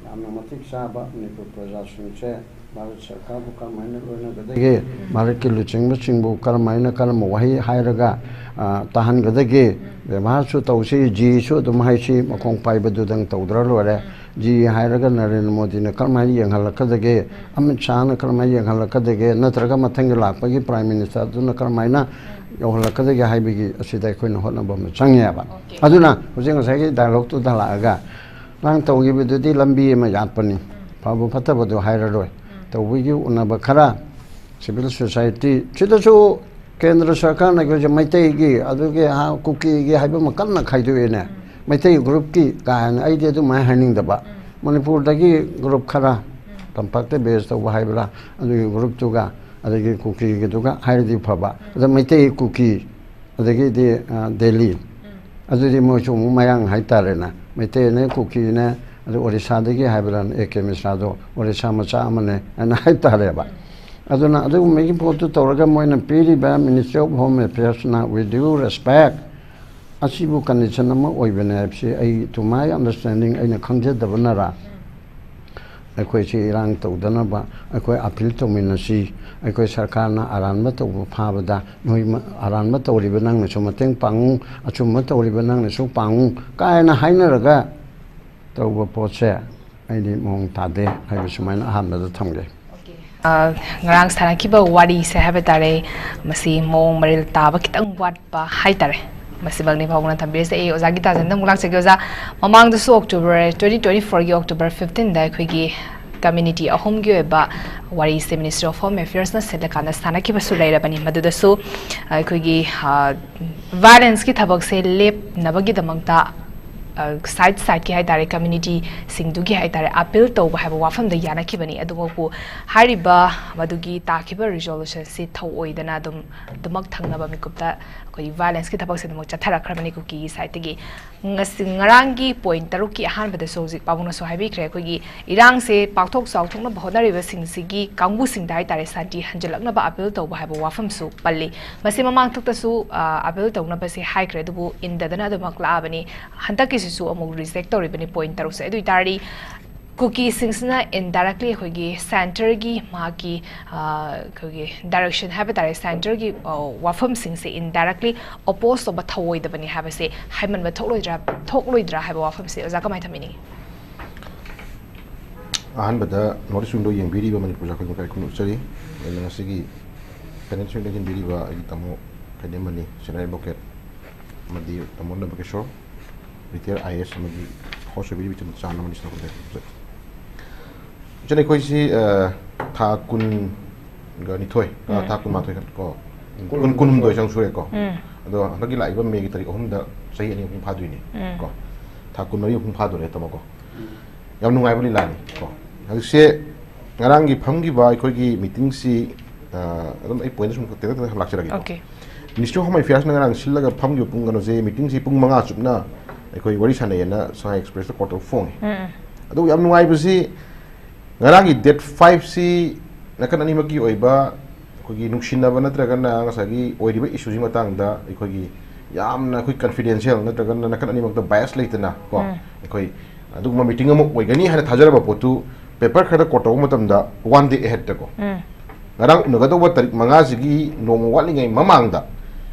ꯌꯥꯝꯅ ꯃꯇꯤꯛ ꯆꯥꯕ ꯃꯅꯤꯄꯨꯔ ꯄ꯭ꯔꯖꯥꯁꯤꯡꯁꯦ ꯚꯥꯔꯠ ꯁꯔꯀꯥꯔꯕꯨ ꯀꯔꯝꯍꯥꯏꯅ ꯂꯣꯏꯅꯒꯗꯒꯦ, ꯚꯥꯔꯠꯀꯤ ꯂꯨꯆꯤꯡꯕꯁꯤꯡꯕꯨ ꯀꯔꯝꯍꯥꯏꯅ ꯀꯔꯝꯕ ꯋꯥꯍꯩ ꯍꯥꯏꯔꯒ, ꯑ, ꯇꯥꯍꯟꯒꯗꯒꯦ, ꯕꯦꯕꯥꯔꯁꯨ ꯇꯧꯁꯤ, ꯖꯤꯁꯨ ꯑꯗꯨꯝ ꯍꯥꯏꯁꯤ, ꯃꯈꯣꯡ ꯄꯥꯏꯕꯗꯨꯗꯪ ꯇꯧꯗ꯭ꯔ ꯂꯣꯏꯔꯦ꯫ ꯖꯤ ꯍꯥꯏꯔꯒ ꯅꯔꯦꯟꯗ꯭ꯔ ꯃꯣꯗꯤꯅ ꯀꯔꯝꯍꯥꯏꯅ ꯌꯦꯡꯍꯜꯂꯛꯀꯗꯒꯦ, ꯑꯃꯤꯠ ꯁꯥꯍꯅ ꯀꯔꯝꯍꯥꯏꯅ ꯌꯦꯡꯍꯜꯂꯛꯀꯗꯒꯦ, ꯅꯠꯇ꯭ꯔꯒ ꯃꯊꯪꯒꯤ ꯂꯥꯛꯄꯒꯤ Prime Ministerꯗꯨꯅ ꯀꯔꯝꯍꯥꯏꯅ ꯌꯧꯍꯜꯂꯛꯀꯗꯒꯦ ꯍꯥꯏꯕꯒꯤ ꯑꯁꯤꯗ ꯑꯩꯈꯣꯏꯅ ꯍꯣꯠꯅꯕ ꯑꯃ ꯆꯪꯉꯦꯕ꯫ Okay. ꯑꯗꯨꯅ ꯍꯧꯖꯤꯛ ꯉꯁꯥꯏꯒꯤ dialogueꯇꯨꯗ ꯂꯥꯛꯑꯒ ꯂꯥꯟ ꯇꯧꯈꯤꯕꯗꯨꯗꯤ ꯂꯝꯕꯤ ꯑꯃ ꯌꯥꯠꯄꯅꯤ, ꯐꯕ ꯐꯠꯇꯕꯗꯨ ꯍꯥꯏꯔꯔꯣꯏ꯫ ꯇꯧꯕꯒꯤ ꯎꯅꯕ ꯈꯔ civil society ꯁꯤꯗꯁꯨ ꯀꯦꯟꯗ꯭ꯔ ꯁꯔꯀꯥꯔꯅ ꯑꯩꯈꯣꯏꯁꯦ ꯃꯩꯇꯩꯒꯤ, ꯑꯗꯨꯒꯤ, ꯍꯥ, ꯀꯨꯀꯤꯒꯤ ꯍꯥꯏꯕ ꯑꯃ ꯀꯟꯅ ꯈꯥꯏꯗꯣꯛꯑꯦꯅꯦ꯫ ꯃꯩꯇꯩ groupꯀꯤ ꯀꯥ ꯍꯦꯟꯅ ꯑꯩꯗꯤ ꯑꯗꯨꯃꯥꯏꯅ ꯍꯥꯏꯅꯤꯡꯗꯕ꯫ ꯃꯅꯤꯄꯨꯔꯗꯒꯤ group ꯈꯔ, ꯇꯝꯄꯥꯛꯇ base ꯇꯧꯕ ꯍꯥꯏꯕ꯭ꯔꯥ, ꯑꯗꯨꯒꯤ groupꯇꯨꯒ ꯑꯗꯒꯤ ꯀꯨꯀꯤꯒꯤꯗꯨꯒ ꯍꯥꯏꯔꯗꯤ ꯐꯕ, ꯑꯗ ꯃꯩꯇꯩ, ꯀꯨꯀꯤ, ꯑꯗꯒꯤꯗꯤ ꯑ, ꯗꯦꯜꯂꯤ, ꯑꯗꯨꯗꯤ ꯃꯣꯏꯁꯨ ꯑꯃꯨꯛ ꯃꯌꯥꯡ ꯍꯥꯏꯇꯥꯔꯦꯅꯦ, ꯃꯩꯇꯩꯅꯦ, ꯀꯨꯀꯤꯅꯦ, ꯑꯗꯨ ꯑꯣꯔꯤꯁꯥꯗꯒꯤ ꯍꯥꯏꯕ꯭ꯔꯥ, ꯑꯦ ꯀꯦ ꯃꯤꯁ꯭ꯔꯥꯗꯣ ꯑꯣꯔꯤꯁꯥ ꯃꯆꯥ ꯑꯃꯅꯦ ꯍꯥꯏꯅ ꯍꯥꯏꯇꯥꯔꯦꯕ꯫ ꯑꯗꯨꯅ ꯑꯗꯨꯒꯨꯝꯕꯒꯤ ꯄꯣꯠꯇꯨ ꯇꯧꯔꯒ ꯃꯣꯏꯅ ꯄꯤꯔꯤꯕ Ministry of Home Affairsꯅ, with due respect, ꯑꯁꯤꯕꯨ condition ꯑꯃ ꯑꯣꯏꯕꯅꯦ ꯍꯥꯏꯕꯁꯤ ꯑꯩ, to my understanding, ꯑꯩꯅ ꯈꯪꯖꯗꯕꯅꯔꯥ, ꯑꯩꯈꯣꯏꯁꯤ ꯏꯔꯥꯡ ꯇꯧꯗꯅꯕ ꯑꯩꯈꯣꯏ appeal ꯇꯧꯃꯤꯟꯅꯁꯤ, ꯑꯩꯈꯣꯏ ꯁꯔꯀꯥꯔꯅ ꯑꯔꯥꯟꯕ ꯇꯧꯕ ꯐꯥꯕꯗ ꯅꯣꯏ ꯃ-, ꯑꯔꯥꯟꯕ ꯇꯧꯔꯤꯕ ꯅꯪꯅꯁꯨ ꯃꯇꯦꯡ ꯄꯥꯡꯉꯨ, ꯑꯆꯨꯝꯕ ꯇꯧꯔꯤꯕ ꯅꯪꯅꯁꯨ ꯄꯥꯡꯉꯨ ꯀꯥꯏꯅ ꯍꯥꯏꯅꯔꯒ ꯇꯧꯕ ꯄꯣꯠꯁꯦ ꯑꯩꯗꯤ ꯃꯑꯣꯡ ꯇꯥꯗꯦ ꯍꯥꯏꯕ ꯁꯨꯃꯥꯏꯅ ꯑꯍꯥꯟꯕꯗ ꯊꯝꯒꯦ꯫ ꯑ, ꯉꯔꯥꯡ ꯁꯥꯟꯅꯈꯤꯕ ꯋꯥꯔꯤꯁꯦ ꯍꯥꯏꯕ ꯇꯥꯔꯦ, ꯃꯁꯤ ꯃꯑꯣꯡ ꯃꯔꯤꯜ ꯇꯥꯕ ꯈꯤꯇꯪ ꯋꯥꯠꯄ ꯍꯥꯏ ꯇꯥꯔꯦ꯫ ꯃꯁꯤꯃꯛꯅꯤ ꯄꯥꯕꯨꯡꯅ ꯊꯝꯕꯤꯔꯤꯁꯦ꯫ ꯑꯩ ꯑꯣꯖꯥꯒꯤ ꯇꯥꯖꯟꯗ ꯑꯃꯨꯛ ꯂꯥꯛꯆꯒꯦ꯫ ꯑꯣꯖꯥ, ꯃꯃꯥꯡꯗꯁꯨ October, twenty twenty fourꯒꯤ October fifteenꯗ ꯑꯩꯈꯣꯏꯒꯤ community ꯑꯍꯨꯝꯒꯤ ꯑꯣꯏꯕ ꯋꯥꯔꯤꯁꯦ Ministry of Home Affairsꯅ ꯁꯤꯜꯂꯀꯥꯟꯗ ꯁꯥꯟꯅꯈꯤꯕꯁꯨ ꯂꯩꯔꯕꯅꯤ꯫ ꯃꯗꯨꯗꯁꯨ ꯑꯩꯈꯣꯏꯒꯤ, ꯑ, violenceꯀꯤ ꯊꯕꯛꯁꯦ ꯂꯦꯞꯅꯕꯒꯤꯗꯃꯛꯇ, ꯑ, side sideꯀꯤ ꯍꯥꯏ ꯇꯥꯔꯦ, communityꯁꯤꯡꯗꯨꯒꯤ ꯍꯥꯏ ꯇꯥꯔꯦ, appeal ꯇꯧꯕ ꯍꯥꯏꯕ ꯋꯥꯐꯝꯗ ꯌꯥꯅꯈꯤꯕꯅꯤ꯫ ꯑꯗꯨꯃꯛꯄꯨ ꯍꯥꯏꯔꯤꯕ ꯃꯗꯨꯒꯤ ꯇꯥꯈꯤꯕ resolutionꯁꯤ ꯊꯧꯑꯣꯏꯗꯅ ꯑꯗꯨꯝ ꯑꯗꯨꯃꯛ ꯊꯪꯅꯕ ꯃꯤꯀꯨꯞꯇ ꯑꯩꯈꯣꯏꯒꯤ violenceꯀꯤ ꯊꯕꯛꯁꯦ ꯑꯗꯨꯃꯛ ꯆꯠꯊꯔꯛꯈ꯭ꯔꯕꯅꯤ ꯀꯨꯀꯤꯒꯤ sideꯇꯒꯤ꯫ ꯉꯁꯤ, ꯉꯔꯥꯡꯒꯤ point ꯇꯔꯨꯛꯀꯤ ꯑꯍꯥꯟꯕꯗꯁꯨ ꯍꯧꯖꯤꯛ ꯄꯥꯕꯨꯡꯅꯁꯨ ꯍꯥꯏꯕꯤꯈ꯭ꯔꯦ, ꯑꯩꯈꯣꯏꯒꯤ ꯏꯔꯥꯡꯁꯦ ꯄꯥꯛꯊꯣꯛ ꯆꯥꯎꯊꯣꯛꯅꯕ ꯍꯣꯠꯅꯔꯤꯕꯁꯤꯡꯁꯤꯒꯤ ꯀꯥꯡꯕꯨꯁꯤꯡꯗ ꯍꯥꯏ ꯇꯥꯔꯦ, ꯁꯥꯟꯇꯤ ꯍꯟꯖꯤꯜꯂꯛꯅꯕ appeal ꯇꯧꯕ ꯍꯥꯏꯕ ꯋꯥꯐꯝꯁꯨ ꯄꯜꯂꯤ꯫ ꯃꯁꯤ ꯃꯃꯥꯡꯊꯛꯇꯁꯨ, ꯑ, appeal ꯇꯧꯅꯕꯁꯦ ꯍꯥꯏꯈ꯭ꯔꯦ, ꯑꯗꯨꯕꯨ ꯏꯟꯗꯗꯅ ꯑꯗꯨꯃꯛ ꯂꯥꯛꯑꯕꯅꯤ꯫ ꯍꯟꯗꯛꯀꯤꯁꯤꯁꯨ ꯑꯃꯨꯛ reject ꯇꯧꯔꯤꯕꯅꯤ point ꯇꯔꯨꯛꯁꯦ꯫ ꯑꯗꯨ ꯑꯣꯏꯇꯥꯔꯗꯤ ꯀꯨꯀꯤꯁꯤꯡꯁꯤꯅ indirectly ꯑꯩꯈꯣꯏꯒꯤ centreꯒꯤ ꯃꯍꯥꯛꯀꯤ, ꯑ, ꯑꯩꯈꯣꯏꯒꯤ direction ꯍꯥꯏꯕ ꯇꯥꯔꯦ, centreꯒꯤ, ꯑ, ꯋꯥꯐꯝꯁꯤꯡꯁꯦ indirectly oppose ꯇꯧꯕ ꯊꯧꯑꯣꯏꯗꯕꯅꯤ ꯍꯥꯏꯕꯁꯦ ꯍꯥꯏꯃꯟꯕ ꯊꯣꯛꯂꯣꯏꯗ꯭ꯔꯥ, ꯊꯣꯛꯂꯣꯏꯗ꯭ꯔꯥ ꯍꯥꯏꯕ ꯋꯥꯐꯝꯁꯦ ꯑꯣꯖꯥ ꯀꯃꯥꯏꯅ ꯊꯝꯕꯤꯅꯤꯡꯉꯤ? ꯑꯍꯥꯟꯕꯗ North East Window ꯌꯦꯡꯕꯤꯔꯤꯕ ꯃꯅꯤꯄꯨꯔ ꯆꯥꯎꯈꯠ ꯃꯈꯥ ꯈꯨꯟꯗꯣꯛꯆꯔꯤ꯫ ꯑꯗꯨꯅ ꯉꯁꯤꯒꯤ panel ꯁꯤꯗ ꯌꯦꯡꯕꯤꯔꯤꯕ ꯑꯩꯒꯤ ꯇꯥꯃꯣ ꯈꯥꯏꯗꯦꯝꯃꯅꯤ, senior advocate, ꯑꯃꯗꯤ ꯇꯥꯃꯣ ꯅꯕꯀꯤꯁꯣꯔ, retired I A S ꯑꯃꯗꯤ host ꯑꯣꯏꯕꯤꯔꯤꯕ ꯏꯆꯟ ꯃꯆꯥ ꯑꯃꯅꯤ꯫ ꯏꯆꯟ ꯑꯩꯈꯣꯏꯁꯤ, ꯑ, ꯊꯥ ꯀꯨꯟꯒ ꯅꯤꯊꯣꯏ, ꯑ, ꯊꯥ ꯀꯨꯟꯃꯥꯊꯣꯏ ꯀꯣ, ꯀꯨꯟ, ꯀꯨꯟꯍꯨꯝꯗꯣꯏ ꯆꯪ ꯁꯨꯔꯦꯀꯣ꯫ ꯑꯗꯣ ꯍꯟꯗꯛꯀꯤ ꯂꯥꯛꯏꯕ ꯃꯦꯒꯤ ꯇꯥꯔꯤꯛ ꯑꯍꯨꯝꯗ ꯆꯍꯤ ꯑꯅꯤ ꯃꯄꯨꯡ ꯐꯥꯗꯣꯏꯅꯤ ꯀꯣ꯫ ꯊꯥ ꯀꯨꯟꯃꯔꯤ ꯃꯄꯨꯡ ꯐꯥꯗꯣꯔꯦ, ꯇꯥꯃꯣꯀꯣ꯫ ꯌꯥꯝ ꯅꯨꯡꯉꯥꯏꯕ ꯂꯤꯂꯥꯅꯤ ꯀꯣ꯫ ꯍꯧꯖꯤꯛꯁꯦ ꯉꯔꯥꯡꯒꯤ ꯐꯝꯈꯤꯕ ꯑꯩꯈꯣꯏꯒꯤ meetingꯁꯤ ꯑ, ꯑꯗꯨꯝ ꯑꯩ ꯄꯣꯏꯟꯗ ꯁꯨꯝ ꯇꯦꯟꯇꯛ ꯇꯦꯟꯇꯛ ꯂꯥꯛꯆꯔꯒꯦꯀꯣ꯫ Okay. ꯃꯤꯅꯤꯁꯇ꯭ꯔꯤ ꯑꯣꯐ ꯍꯣꯝ ꯑꯦꯐꯤꯌꯔꯁꯅ ꯉꯔꯥꯡ ꯁꯤꯜꯂꯒ ꯐꯝꯈꯤꯕ ꯄꯨꯡ ꯀꯩꯅꯣꯁꯦ, ꯃꯤꯇꯤꯡꯁꯤ ꯄꯨꯡ ꯃꯉꯥ ꯆꯨꯞꯅ ꯑꯩꯈꯣꯏ ꯋꯥꯔꯤ ꯁꯥꯟꯅꯩꯌꯦꯅ ꯁꯉꯥꯏ ꯑꯦꯛꯁꯄ꯭ꯔꯦꯁꯇ ꯀꯣꯔꯠꯇ ꯐꯣꯡꯉꯤ꯫ ꯎꯝ, ꯎꯝ. ꯑꯗꯨꯕꯨ ꯌꯥꯝ ꯅꯨꯡꯉꯥꯏꯕꯁꯤ, ꯉꯔꯥꯡꯒꯤ ꯗꯦꯠ ꯐꯥꯏꯚꯁꯤ ꯅꯥꯀꯟ ꯑꯅꯤꯃꯛꯀꯤ ꯑꯣꯏꯕ ꯑꯩꯈꯣꯏꯒꯤ ꯅꯨꯡꯁꯤꯅꯕ ꯅꯠꯇ꯭ꯔꯒꯅ ꯉꯁꯥꯏꯒꯤ ꯑꯣꯏꯔꯤꯕ ꯏꯁꯨꯁꯤ ꯃꯇꯥꯡꯗ ꯑꯩꯈꯣꯏꯒꯤ ꯌꯥꯝꯅ ꯑꯩꯈꯣꯏ ꯀꯟꯐꯤꯗꯦꯟꯁꯤꯌꯦꯜ ꯅꯠꯇ꯭ꯔꯒꯅ ꯅꯥꯀꯟ ꯑꯅꯤꯃꯛꯇ ꯕꯥꯏꯁ ꯂꯩꯇꯅ ꯀꯣ, ꯎꯝ. ꯑꯩꯈꯣꯏ ꯑꯗꯨꯒꯨꯝꯕ ꯃꯤꯇꯤꯡ ꯑꯃ ꯑꯣꯏꯒꯅꯤ ꯍꯥꯏꯅ ꯊꯥꯖꯔꯕ ꯄꯣꯠꯇꯨ ꯄꯦꯄꯔ ꯈꯔꯗ ꯀꯣꯔꯠ ꯇꯧꯕ ꯃꯇꯝꯗ ꯋꯥꯟ ꯗꯦ ꯑꯦꯍꯦꯗꯇꯀꯣ, ꯎꯝ. ꯉꯔꯥꯡ ꯎꯅꯒꯗꯧꯕ ꯇꯥꯔꯤꯛ ꯃꯉꯥꯁꯤꯒꯤ ꯅꯣꯡꯃ ꯋꯥꯠꯂꯤꯉꯩ ꯃꯃꯥꯡꯗ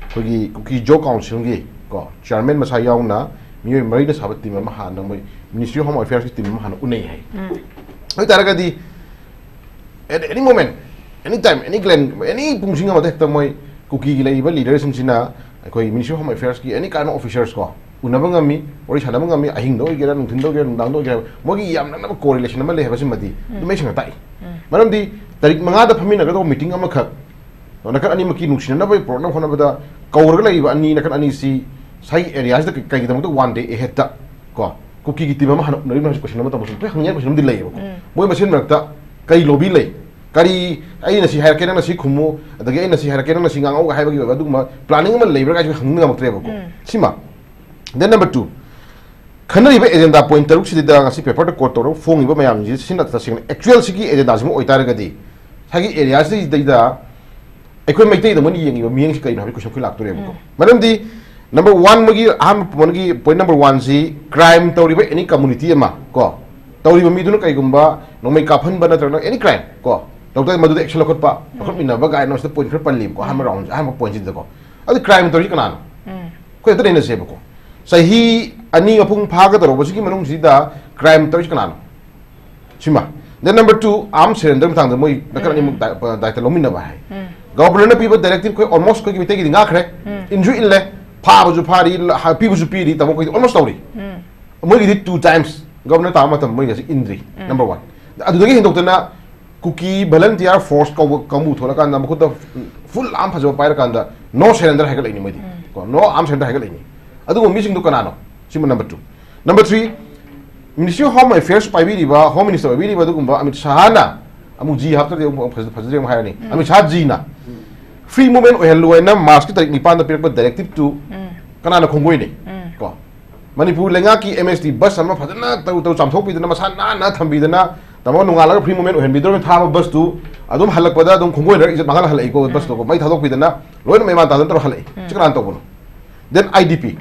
ꯑꯩꯈꯣꯏꯒꯤ ꯀꯨꯀꯤ ꯖꯣ ꯀꯥꯎꯟꯁꯤꯜꯒꯤ ꯀꯣ, ꯆꯤꯌꯔꯃꯦꯟ ꯃꯁꯥ ꯌꯥꯎꯅ ꯃꯤꯑꯣꯏ ꯃꯔꯤꯅ ꯁꯥꯕ ꯇꯤꯝ ꯑꯃ ꯍꯥꯟꯅ ꯃꯣꯏ ꯃꯤꯅꯤꯁꯇ꯭ꯔꯤ ꯑꯣꯐ ꯍꯣꯝ ꯑꯦꯐꯤꯌꯔꯁꯀꯤ ꯇꯤꯝ ꯑꯃ ꯍꯥꯟꯅ ꯎꯅꯩ ꯍꯥꯏ꯫ ꯎꯝ. ꯑꯗꯨ ꯑꯣꯏꯇꯥꯔꯒꯗꯤ at any moment, any time, any glance, any ꯄꯨꯡꯁꯤꯡ ꯑꯃꯗ ꯍꯦꯛꯇ ꯃꯣꯏ ꯀꯨꯀꯤꯒꯤ ꯂꯩꯔꯤꯕ ꯂꯤꯗꯔꯁꯤꯡꯁꯤꯅ ꯑꯩꯈꯣꯏ ꯃꯤꯅꯤꯁꯇ꯭ꯔꯤ ꯑꯣꯐ ꯍꯣꯝ ꯑꯦꯐꯤꯌꯔꯁꯀꯤ any kind of officers ꯀꯣ, ꯎꯅꯕ ꯉꯝꯃꯤ, ꯋꯥꯔꯤ ꯁꯥꯟꯅꯕ ꯉꯝꯃꯤ, ꯑꯍꯤꯡꯗ ꯑꯣꯏꯒꯦꯔꯥ, ꯅꯨꯡꯊꯤꯟꯗ ꯑꯣꯏꯒꯦꯔꯥ, ꯅꯨꯡꯗꯥꯡꯗ ꯑꯣꯏꯒꯦꯔꯥ, ꯃꯣꯏꯒꯤ ꯌꯥꯝ ꯅꯛꯅꯕ ꯀꯣꯔꯤꯂꯦꯁꯟ ꯑꯃ ꯂꯩ ꯍꯥꯏꯕꯁꯤꯃꯗꯤ ꯎꯝ. ꯑꯗꯨꯝ ꯑꯩ ꯁꯦꯡꯅ ꯇꯥꯛꯏ꯫ ꯎꯝ. ꯃꯔꯝꯗꯤ ꯇꯥꯔꯤꯛ ꯃꯉꯥꯗ ꯐꯝꯃꯤꯟꯅꯒꯗꯧꯕ ꯃꯤꯇꯤꯡ ꯑꯃꯈꯛ ꯅꯥꯀꯟ ꯑꯅꯤꯃꯛꯀꯤ ꯅꯨꯡꯁꯤꯅꯅꯕ ꯄꯨꯔꯛꯅꯕ ꯍꯣꯠꯅꯕꯗ ꯀꯧꯔꯒ ꯂꯩꯔꯤꯕ ꯑꯅꯤ ꯅꯥꯀꯟ ꯑꯅꯤꯁꯤ ꯉꯁꯥꯏꯒꯤ ꯑꯦꯔꯤꯌꯥꯁꯤꯗ ꯀꯩ-, ꯀꯩꯒꯤꯗꯃꯛꯇ ꯋꯥꯟ ꯗꯦ ꯑꯦꯍꯦꯗꯇ ꯀꯣ, ꯀꯨꯀꯤꯒꯤ ꯇꯤꯝ ꯑꯃ ꯍꯥꯟꯅ ꯎꯅꯔꯤꯕꯅꯣ ꯍꯥꯏꯁꯦ ꯀꯣꯏꯁꯟ ꯑꯃ ꯇꯧꯕꯁꯨ ꯑꯩꯈꯣꯏ ꯍꯪꯅꯤꯡꯉꯥꯏ ꯀꯣꯏꯁꯟ ꯑꯃꯗꯤ ꯂꯩꯌꯦꯕꯀꯣ꯫ ꯎꯝ. ꯃꯣꯏ ꯃꯁꯦꯟ ꯃꯔꯛꯇ ꯀꯔꯤ ꯂꯣꯕꯤ ꯂꯩ, ꯀꯔꯤ ꯑꯩꯅ ꯁꯤ ꯍꯥꯏꯔꯛꯀꯦ, ꯅꯪꯅ ꯁꯤ ꯈꯨꯝꯃꯨ, ꯑꯗꯒꯤ ꯑꯩꯅ ꯁꯤ ꯍꯥꯏꯔꯛꯀꯦ, ꯅꯪꯅ ꯁꯤ ꯉꯥꯡꯉꯛꯎ ꯍꯥꯏꯕꯒꯤ ꯑꯣꯏꯕ ꯑꯗꯨꯒꯨꯝꯕ ꯄ꯭ꯂꯥꯅꯤꯡ ꯑꯃ ꯂꯩꯕ꯭ꯔꯥ ꯀꯥꯏꯁꯨ ꯍꯪꯕ ꯉꯝꯃꯛꯇ꯭ꯔꯦꯕꯀꯣ꯫ ꯎꯝ. ꯁꯤꯃ꯫ Then number two, ꯈꯟꯅꯔꯤꯕ ꯑꯦꯖꯦꯟꯗꯥ ꯄꯣꯏꯟ ꯇꯔꯨꯛꯁꯤꯗ ꯉꯁꯤ ꯄꯦꯄꯔꯗ ꯀꯣꯠ ꯇꯧꯔꯒ ꯐꯣꯡꯉꯤꯕ ꯃꯌꯥꯝꯁꯤ ꯁꯤꯅ ꯇꯁꯦꯡꯅ ꯑꯦꯛꯆꯨꯋꯦꯜ ꯁꯤꯒꯤ ꯑꯦꯖꯦꯟꯗꯥꯁꯤꯃ ꯑꯣꯏꯇꯥꯔꯒꯗꯤ ꯉꯁꯥꯏꯒꯤ ꯑꯦꯔꯤꯌꯥꯁꯤꯗꯩꯗ ꯑꯩꯈꯣꯏ ꯃꯩꯇꯩꯗ ꯃꯣꯏꯅ ꯌꯦꯡꯉꯤꯕ ꯃꯤꯠꯌꯦꯡꯁꯤ ꯀꯩꯅꯣ ꯍꯥꯏꯕꯒꯤ ꯀꯣꯏꯁꯟ ꯑꯩꯈꯣꯏ ꯂꯥꯛꯇꯣꯔꯦꯕꯀꯣ꯫ ꯎꯝ. ꯃꯔꯝꯗꯤ number one, ꯃꯣꯏꯒꯤ ꯑꯍꯥꯟꯕ ꯃꯣꯏꯒꯤ ꯄꯣꯏꯟ number one ꯁꯤ ꯀ꯭ꯔꯥꯏꯝ ꯇꯧꯔꯤꯕ ꯑꯦꯅꯤ ꯀꯝꯃꯨꯅꯤꯇꯤ ꯑꯃ ꯀꯣ, ꯇꯧꯔꯤꯕ ꯃꯤꯗꯨꯅ ꯀꯩꯒꯨꯝꯕ ꯅꯣꯡꯃꯩ ꯀꯥꯞꯍꯟꯕ ꯅꯠꯇ꯭ꯔꯒꯅ ꯑꯦꯅꯤ ꯀ꯭ꯔꯥꯏꯝ ꯀꯣ, ꯇꯧ ꯇꯥꯔꯗꯤ ꯃꯗꯨꯗ ꯑꯦꯛꯁꯟ ꯂꯧꯈꯠꯄ, ꯂꯧꯈꯠꯃꯤꯟꯅꯕ ꯀꯥꯏꯅ ꯁꯤꯗ ꯄꯣꯏꯟ ꯈꯔ ꯄꯜꯂꯤꯕꯀꯣ, ꯑꯍꯥꯟꯕ ꯔꯥꯎꯟꯁꯦ, ꯑꯍꯥꯟꯕ ꯄꯣꯏꯟꯁꯤꯗꯀꯣ꯫ ꯑꯗꯨ ꯀ꯭ꯔꯥꯏꯝ ꯇꯧꯔꯤꯁꯤ ꯀꯅꯥꯅꯣ? ꯎꯝ. ꯑꯩꯈꯣꯏ ꯑꯝꯇ ꯅꯩꯅꯁꯦꯕꯀꯣ꯫ ꯆꯍꯤ ꯑꯅꯤ ꯃꯄꯨꯡ ꯐꯥꯒꯗꯧꯔꯕꯁꯤꯒꯤ ꯃꯅꯨꯡꯁꯤꯗ ꯀ꯭ꯔꯥꯏꯝ ꯇꯧꯔꯤꯁꯤ ꯀꯅꯥꯅꯣ? ꯁꯤꯃ꯫ Then number two, arms surrender ꯃꯇꯥꯡꯗ ꯃꯣꯏ ꯅꯥꯀꯟ ꯎꯝ. ꯑꯅꯤꯃꯛ ꯗꯥ-, ꯗꯥꯏꯇ ꯂꯧꯃꯤꯟꯅꯕ ꯍꯥꯏ꯫ ꯎꯝ. ꯒꯣꯕꯔꯅꯔꯅ ꯄꯤꯕ ꯗꯥꯏꯔꯦꯛꯇꯤꯚ ꯑꯩꯈꯣꯏ ꯑꯣꯜꯃꯣꯁ ꯑꯩꯈꯣꯏꯒꯤ ꯃꯩꯇꯩꯒꯤꯗꯤ ꯉꯥꯛꯈ꯭ꯔꯦ꯫ ꯎꯝ. ꯏꯟꯁꯨ ꯏꯜꯂꯦ, ꯐꯥꯕꯁꯨ ꯐꯥꯔꯤ, ꯂ-, ꯍꯥ-, ꯄꯤꯕꯁꯨ ꯄꯤꯔꯤ, ꯇꯥꯃꯣ ꯑꯩꯈꯣꯏꯗꯤ ꯑꯣꯜꯃꯣꯁ ꯇꯧꯔꯤ꯫ ꯎꯝ. ꯃꯣꯏꯒꯤꯗꯤ two times ꯒꯣꯕꯔꯅꯔ ꯇꯥꯕ ꯃꯇꯝ ꯃꯣꯏ ꯉꯁꯤ ꯏꯟꯗ꯭ꯔꯤ꯫ ꯎꯝ. Number one꯫ ꯑꯗꯨꯗꯒꯤ ꯍꯦꯟꯗꯣꯛꯇꯅ ꯀꯨꯀꯤ ꯚꯂꯟꯇꯤꯌꯥꯔ ꯐꯣꯔꯁ ꯀꯧꯕ ꯀꯥꯡꯕꯨ ꯊꯣꯛꯂꯀꯥꯟꯗ ꯃꯈꯨꯠꯇ ꯐꯨꯜ ꯑꯥꯔꯝ ꯐꯖꯕ ꯄꯥꯏꯔꯀꯥꯟꯗ no surrender ꯍꯥꯏꯒꯠꯂꯛꯏꯅꯤ ꯃꯣꯏꯗꯤ꯫ ꯎꯝ. ꯀꯣ, no arms surrender ꯍꯥꯏꯒꯠꯂꯛꯏꯅꯤ꯫ ꯑꯗꯨꯒꯨꯝꯕ ꯃꯤꯁꯤꯡꯗꯨ ꯀꯅꯥꯅꯣ? ꯁꯤꯃ number two꯫ Number three, Ministry of Home Affairs ꯄꯥꯏꯕꯤꯔꯤꯕ, ꯍꯣꯝ ꯃꯤꯅꯤꯁꯇꯔ ꯑꯣꯏꯕꯤꯔꯤꯕ ꯑꯗꯨꯒꯨꯝꯕ ꯑꯃꯤꯠ ꯁꯥꯍꯅ ꯑꯃꯨꯛ ꯖꯤ ꯍꯥꯞꯇ꯭ꯔꯗꯤ ꯑꯃꯨꯛ ꯐꯖ- ꯐꯖꯗ꯭ꯔꯦ ꯑꯃꯨꯛ ꯍꯥꯏꯔꯅꯤ꯫ ꯑꯃꯤꯠ ꯁꯥꯍ ꯖꯤꯅ free movement ꯑꯣꯏꯍꯜꯂꯨ ꯍꯥꯏꯅ ꯃꯥꯔꯆꯀꯤ ꯇꯥꯔꯤꯛ ꯅꯤꯄꯥꯟꯗ ꯄꯤꯔꯛꯄ directive ꯇꯨ ꯀꯅꯥꯅ ꯈꯣꯡꯒꯣꯏꯅꯩ? ꯀꯣ, ꯃꯅꯤꯄꯨꯔ ꯂꯩꯉꯥꯛꯀꯤ M S T bus ꯑꯃ ꯐꯖꯅ ꯇꯧ ꯇꯧ ꯆꯥꯝꯊꯣꯛꯄꯤꯗꯅ, ꯃꯁꯥ ꯅꯥꯟꯅ ꯊꯝꯕꯤꯗꯅ, ꯇꯥꯃꯣ ꯅꯣꯡꯉꯥꯜꯂꯒ free movement ꯑꯣꯏꯍꯟꯕꯤꯗ꯭ꯔꯣꯏꯅ ꯊꯥꯕ bus ꯇꯨ ꯑꯗꯨꯝ ꯍꯜꯂꯛꯄꯗ ꯑꯗꯨꯝ ꯈꯣꯡꯒꯣꯏꯅꯔ ꯏꯖꯠ ꯃꯥꯡꯍꯜꯂ ꯍꯜꯂꯛꯏꯀꯣ꯫ Bus ꯇꯨꯀꯣ, ꯃꯩ ꯊꯥꯗꯣꯛꯄꯤꯗꯅ ꯂꯣꯏꯅ ꯃꯩ ꯃꯥꯟ ꯇꯥꯗꯅ ꯇꯧꯔ ꯍꯜꯂꯛꯏ꯫ ꯁꯤ ꯀꯅꯥꯅ ꯇꯧꯕꯅꯣ? Then I D P,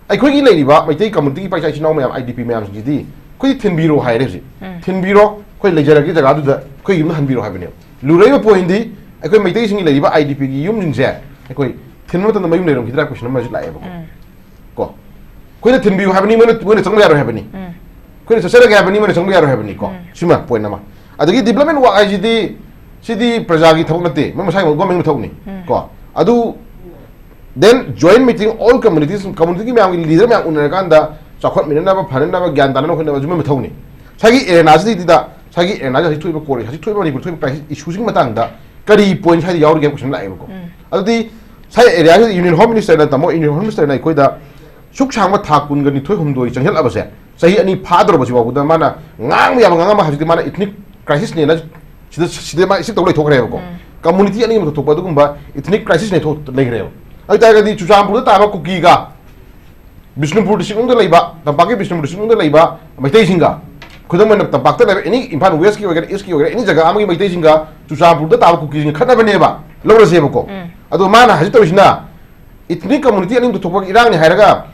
ꯑꯩꯈꯣꯏꯒꯤ ꯂꯩꯔꯤꯕ ꯃꯩꯇꯩ community ꯒꯤ ꯏꯄꯥ ꯏꯆꯥ ꯏꯆꯤꯟ ꯏꯅꯥꯎ ꯃꯌꯥꯝ, I D P ꯃꯌꯥꯝꯁꯤꯡꯁꯤꯗꯤ ꯑꯩꯈꯣꯏꯗꯤ ꯊꯤꯟꯕꯤꯔꯣ ꯍꯥꯏꯔꯦ ꯍꯧꯖꯤꯛ꯫ ꯊꯤꯟꯕꯤꯔꯣ, ꯑꯩꯈꯣꯏ ꯂꯩꯖꯔꯒꯦ ꯖꯒꯥꯗꯨꯗ, ꯑꯩꯈꯣꯏ ꯌꯨꯝꯗ ꯍꯟꯕꯤꯔꯣ ꯍꯥꯏꯕꯅꯦꯕ꯫ ꯂꯨꯔꯛꯏꯕ point ꯗꯤ ꯑꯩꯈꯣꯏ ꯃꯩꯇꯩꯁꯤꯡꯒꯤ ꯂꯩꯔꯤꯕ I D P ꯒꯤ ꯌꯨꯝꯁꯤꯡꯁꯦ ꯑꯩꯈꯣꯏ ꯊꯤꯟꯕ ꯃꯇꯝꯗ ꯃꯌꯨꯝ ꯂꯩꯔꯝꯈꯤꯗ꯭ꯔꯥ question ꯑꯃꯁꯨ ꯂꯥꯛꯑꯦꯕꯀꯣ꯫ ꯀꯣ, ꯑꯩꯈꯣꯏꯅ ꯊꯤꯟꯕꯤꯌꯨ ꯍꯥꯏꯕꯅꯤ, ꯃꯣꯏꯅ, ꯃꯣꯏꯅ ꯆꯪꯕ ꯌꯥꯔꯣꯏ ꯍꯥꯏꯕꯅꯤ꯫ ꯑꯩꯈꯣꯏꯅ ꯆꯠꯆꯔꯒꯦ ꯍꯥꯏꯕꯅꯤ, ꯃꯣꯏꯅ ꯆꯪꯕ ꯌꯥꯔꯣꯏ ꯍꯥꯏꯕꯅꯤ ꯀꯣ꯫ ꯁꯤꯃ point ꯑꯃ꯫ ꯑꯗꯒꯤ development work ꯍꯥꯏꯁꯤꯗꯤ, ꯁꯤꯗꯤ ꯄ꯭ꯔꯖꯥꯒꯤ ꯊꯕꯛ ꯅꯠꯇꯦ, ꯃꯣꯏ ꯃꯁꯥꯒꯤ government ꯒꯤ ꯊꯕꯛꯅꯤ꯫ ꯀꯣ, ꯑꯗꯨ then joint meeting all communities, community ꯒꯤ ꯃꯌꯥꯝꯒꯤ leader ꯃꯌꯥꯝ ꯎꯅꯔꯀꯥꯟꯗ ꯆꯥꯎꯈꯠꯃꯤꯟꯅꯅꯕ, ꯐꯅꯅꯕ, ꯒ꯭ꯌꯥꯟ ꯇꯥꯅꯅꯕ ꯍꯣꯠꯅꯕ ꯑꯁꯤ ꯃꯣꯏ ꯃꯊꯧꯅꯤ꯫ ꯉꯁꯥꯏꯒꯤ arena ꯁꯤꯗꯩꯗ, ꯉꯁꯥꯏꯒꯤ arena ꯁꯤꯗ ꯍꯧꯖꯤꯛ ꯊꯣꯛꯏꯕ ꯀꯣꯔꯤ, ꯍꯧꯖꯤꯛ ꯊꯣꯛꯏꯕ ꯃꯅꯤꯄꯨꯔ ꯊꯣꯛꯏꯕ crisis issue ꯁꯤꯒꯤ ꯃꯇꯥꯡꯗ ꯀꯔꯤ point ꯁ꯭ꯋꯥꯏꯗ ꯌꯥꯎꯔꯤꯒꯦ question ꯂꯥꯛꯑꯦꯕꯀꯣ꯫ ꯑꯗꯨꯗꯤ ꯉꯁꯥꯏ arena ꯁꯤꯗ Union Home Minister ꯅ, ꯇꯥꯃꯣ, Union Home Minister ꯅ ꯑꯩꯈꯣꯏꯗ ꯁꯨꯛ ꯁꯥꯡꯕ ꯊꯥ ꯀꯨꯟꯒ ꯅꯤꯊꯣꯏ ꯍꯨꯝꯗꯣꯏ ꯆꯪꯁꯤꯜꯂꯛꯑꯕꯁꯦ, ꯆꯍꯤ ꯑꯅꯤ ꯐꯥꯗꯧꯔꯕꯁꯤ ꯐꯥꯎꯕꯗ ꯃꯥꯅ ꯉꯥꯡꯕ ꯌꯥꯕ ꯉꯥꯡꯉꯝꯕ ꯍꯧꯖꯤꯛꯇꯤ ꯃꯥꯅ ethnic crisis ꯅꯦꯅ ꯁꯤꯗ, ꯁꯤꯗ ꯃꯥ ꯏꯁꯤꯛ ꯇꯧ ꯂꯩꯊꯣꯛꯈ꯭ꯔꯦꯕꯀꯣ꯫ Community ꯑꯅꯤꯃꯛꯇ ꯊꯣꯛꯄ ꯑꯗꯨꯒꯨꯝꯕ ethnic crisis ꯅꯦ ꯊꯣꯛ ꯂꯩꯈ꯭ꯔꯦꯕ꯫ ꯑꯗꯨ ꯇꯥꯔꯒꯗꯤ ꯆꯨꯔꯆꯥꯟꯄꯨꯔꯗ ꯇꯥꯕ ꯀꯨꯀꯤꯒ ꯕꯤꯁꯅꯨꯄꯨꯔ district ꯃꯅꯨꯡꯗ ꯂꯩꯕ, ꯇꯝꯄꯥꯛꯀꯤ ꯕꯤꯁꯅꯨꯄꯨꯔ district ꯃꯅꯨꯡꯗ ꯂꯩꯕ ꯃꯩꯇꯩꯁꯤꯡꯒ, ꯈꯨꯗꯝ ꯑꯣꯏꯅ ꯇꯝꯄꯥꯛꯇ ꯂꯩꯕ any, ꯏꯝꯐꯥꯜ West ꯀꯤ ꯑꯣꯏꯒꯦꯔꯥ, East ꯀꯤ ꯑꯣꯏꯒꯦꯔꯥ, any ꯖꯒꯥ ꯑꯃꯒꯤ ꯃꯩꯇꯩꯁꯤꯡꯒ ꯆꯨꯔꯆꯥꯟꯄꯨꯔꯗ ꯇꯥꯕ ꯀꯨꯀꯤꯁꯤꯡꯒ ꯈꯠꯅꯕꯅꯦꯕ, ꯂꯧꯔꯁꯦꯕꯀꯣ꯫ ꯑꯗꯣ ꯃꯥꯅ ꯍꯧꯖꯤꯛ ꯇꯧꯔꯤꯁꯤꯅ ethnic community ꯑꯅꯤꯃꯛꯇ ꯊꯣꯛꯄ ꯏꯔꯥꯡꯅꯤ ꯍꯥꯏꯔꯒ,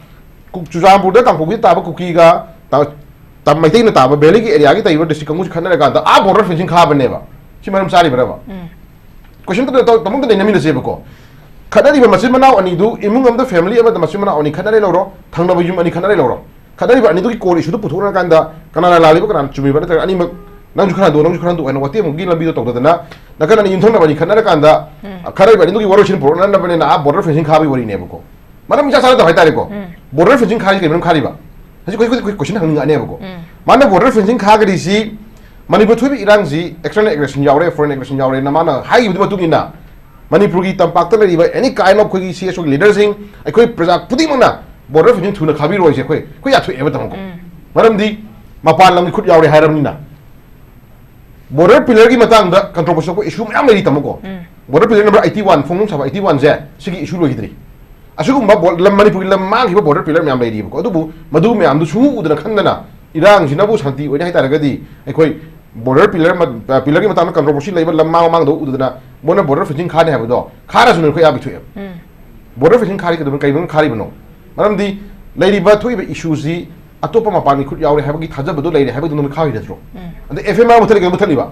ꯀꯨ-, ꯆꯨꯔꯆꯥꯟꯄꯨꯔꯗ ꯀꯥꯡꯄꯣꯛꯄꯤꯗ ꯇꯥꯕ ꯀꯨꯀꯤꯒ ꯇ-, ꯇ-, ꯃꯩꯇꯩꯅ ꯇꯥꯕ valley ꯒꯤ area ꯒꯤ ꯇꯥꯏꯕ district ꯀꯥꯡꯕꯨꯁꯤ ꯈꯠꯅꯔꯀꯥꯟꯗ ꯑꯥ border fencing ꯈꯥꯕꯅꯦꯕ꯫ ꯁꯤ ꯃꯔꯝ ꯆꯥꯔꯤꯕ꯭ꯔꯕ? Question ꯇ-, ꯇ-, ꯇꯥꯃꯣ ꯑꯝꯇ ꯅꯩꯅꯃꯤꯟꯅꯁꯦꯕꯀꯣ꯫ ꯈꯠꯅꯔꯤꯕ ꯃꯆꯤꯟ ꯃꯅꯥꯎ ꯑꯅꯤꯗꯨ, ꯏꯃꯨꯡ ꯑꯃꯗ, family ꯑꯃꯗ ꯃꯆꯤꯟ ꯃꯅꯥꯎ ꯑꯅꯤ ꯈꯠꯅꯔꯦ ꯂꯧꯔꯣ, ꯊꯪꯅꯕ ꯌꯨꯝ ꯑꯅꯤ ꯈꯠꯅꯔꯦ ꯂꯧꯔꯣ, ꯈꯠꯅꯔꯤꯕ ꯑꯅꯤꯗꯨꯒꯤ core issue ꯗꯨ ꯄꯨꯊꯣꯛꯅꯔꯀꯥꯟꯗ ꯀꯅꯥꯅ ꯂꯥꯜꯂꯤꯕ, ꯀꯅꯥꯅ ꯆꯨꯝꯃꯤꯕ, ꯅꯠꯇ꯭ꯔꯒ ꯑꯅꯤꯃꯛ ꯅꯪꯁꯨ ꯈꯔ ꯍꯟꯗꯣꯛꯑꯣ, ꯅꯪꯁꯨ ꯈꯔ ꯍꯟꯗꯣꯛꯑꯣ ꯍꯥꯏꯅ ꯋꯥꯇꯦꯝꯒꯤ ꯂꯝꯕꯤꯗꯣ ꯇꯧꯗꯗꯅ, ꯅꯥꯀꯟ ꯑꯅꯤ ꯌꯨꯝꯊꯪꯅꯕ ꯑꯅꯤ ꯈꯠꯅꯔꯀꯥꯟꯗ, ꯈꯠꯅꯔꯤꯕ ꯑꯅꯤꯗꯨꯒꯤ ꯋꯥꯔꯣꯏꯁꯤꯟ ꯄꯨꯔꯛꯅꯅꯕꯅꯦꯅ ꯑꯥ border fencing ꯈꯥꯕꯒꯤ ꯋꯥꯔꯤꯅꯦꯕꯀꯣ꯫ ꯃꯔꯝ ꯏꯆꯥ ꯆꯥꯅꯗꯕ ꯍꯥꯏꯇꯥꯔꯦꯀꯣ꯫ Border fencing ꯈꯥꯔꯤꯁꯦ ꯀꯩ ꯃꯔꯝ ꯈꯥꯔꯤꯕ? ꯍꯧꯖꯤꯛ ꯑꯩꯈꯣꯏ, ꯑꯩꯈꯣꯏ, ꯑꯩꯈꯣꯏ question ꯍꯪꯅꯤꯡꯉꯛꯑꯅꯦꯕꯀꯣ꯫ ꯃꯥꯅ border fencing ꯈꯥꯒꯗꯤ ꯁꯤ ꯃꯅꯤꯄꯨꯔ ꯊꯣꯛꯏꯕ ꯏꯔꯥꯡꯁꯤ external aggression ꯌꯥꯎꯔꯦ, foreign aggression ꯌꯥꯎꯔꯦꯅ ꯃꯥꯅ ꯍꯥꯏꯈꯤꯕꯗꯨꯒꯤ ꯃꯇꯨꯡ ꯏꯟꯅ ꯃꯅꯤꯄꯨꯔꯒꯤ ꯇꯝꯄꯥꯛꯇ ꯂꯩꯔꯤꯕ any kind of ꯑꯩꯈꯣꯏꯒꯤ C S O ꯒꯤ leader ꯁꯤꯡ, ꯑꯩꯈꯣꯏ ꯄ꯭ꯔꯖꯥ ꯈꯨꯗꯤꯡꯃꯛꯅ border fencing ꯊꯨꯅ ꯈꯥꯕꯤꯔꯣꯏꯁꯦ ꯑꯩꯈꯣꯏ, ꯑꯩꯈꯣꯏ ꯌꯥꯊꯣꯛꯑꯦꯕ ꯇꯥꯃꯣꯀꯣ꯫ ꯃꯔꯝꯗꯤ ꯃꯄꯥꯟ ꯂꯝꯒꯤ ꯈꯨꯠ ꯌꯥꯎꯔꯦ ꯍꯥꯏꯔꯕꯅꯤꯅ꯫ Border pillar ꯒꯤ ꯃꯇꯥꯡꯗ controversy ꯊꯣꯛꯄ issue ꯃꯌꯥꯝ ꯂꯩꯔꯤ, ꯇꯥꯃꯣꯀꯣ꯫ Border pillar number eighty one, ꯐꯣꯡꯗꯣꯛ ꯁꯥꯕ eighty one ꯁꯦ, ꯁꯤꯒꯤ issue ꯂꯣꯏꯈꯤꯗ꯭ꯔꯤ꯫ ꯑꯁꯤꯒꯨꯝꯕ ꯕꯣ-, ꯂꯝ, ꯃꯅꯤꯄꯨꯔꯒꯤ ꯂꯝ ꯃꯥꯡꯈꯤꯕ border pillar ꯃꯌꯥꯝ ꯂꯩꯔꯤꯕꯀꯣ꯫ ꯑꯗꯨꯕꯨ ꯃꯗꯨ ꯃꯌꯥꯝꯗꯨ ꯁꯨꯡꯎ ꯎꯗꯅ ꯈꯪꯗꯅ, ꯏꯔꯥꯡꯁꯤꯅꯕꯨ ꯁꯥꯟꯇꯤ ꯑꯣꯏꯅꯤ ꯍꯥꯏꯇꯥꯔꯒꯗꯤ, ꯑꯩꯈꯣꯏ border pillar ꯃ-, ꯑ, pillar ꯒꯤ ꯃꯇꯥꯡꯗ controversy ꯂꯩꯕ ꯂꯝ ꯃꯥꯡ ꯃꯥꯡꯗ ꯎꯗꯅ ꯃꯣꯏꯅ border fencing ꯈꯥꯅꯤ ꯍꯥꯏꯕꯗꯣ, ꯈꯥꯔꯁꯨ ꯅꯣꯏ ꯑꯩꯈꯣꯏ ꯑꯌꯥꯕ ꯄꯤꯊꯣꯛꯑꯦꯕ꯫ Border fencing ꯈꯥꯔꯤ ꯀꯩꯗꯧꯕ-, ꯀꯩꯒꯤꯅꯣ ꯈꯥꯔꯤꯕꯅꯣ? ꯃꯔꯝꯗꯤ ꯂꯩꯔꯤꯕ ꯊꯣꯛꯏꯕ issue ꯁꯤ ꯑꯇꯣꯞꯄ ꯃꯄꯥꯟꯒꯤ ꯈꯨꯠ ꯌꯥꯎꯔꯦ ꯍꯥꯏꯕꯒꯤ ꯊꯥꯖꯕꯗꯣ ꯂꯩꯔꯦ ꯍꯥꯏꯕꯒꯤ ꯅꯪꯅ ꯈꯥꯔꯤ ꯅꯠꯇ꯭ꯔꯣ? ꯑꯗ F M R ꯃꯨꯊꯠꯂꯤ ꯀꯩꯗꯧ ꯃꯨꯊꯠꯂꯤꯕ?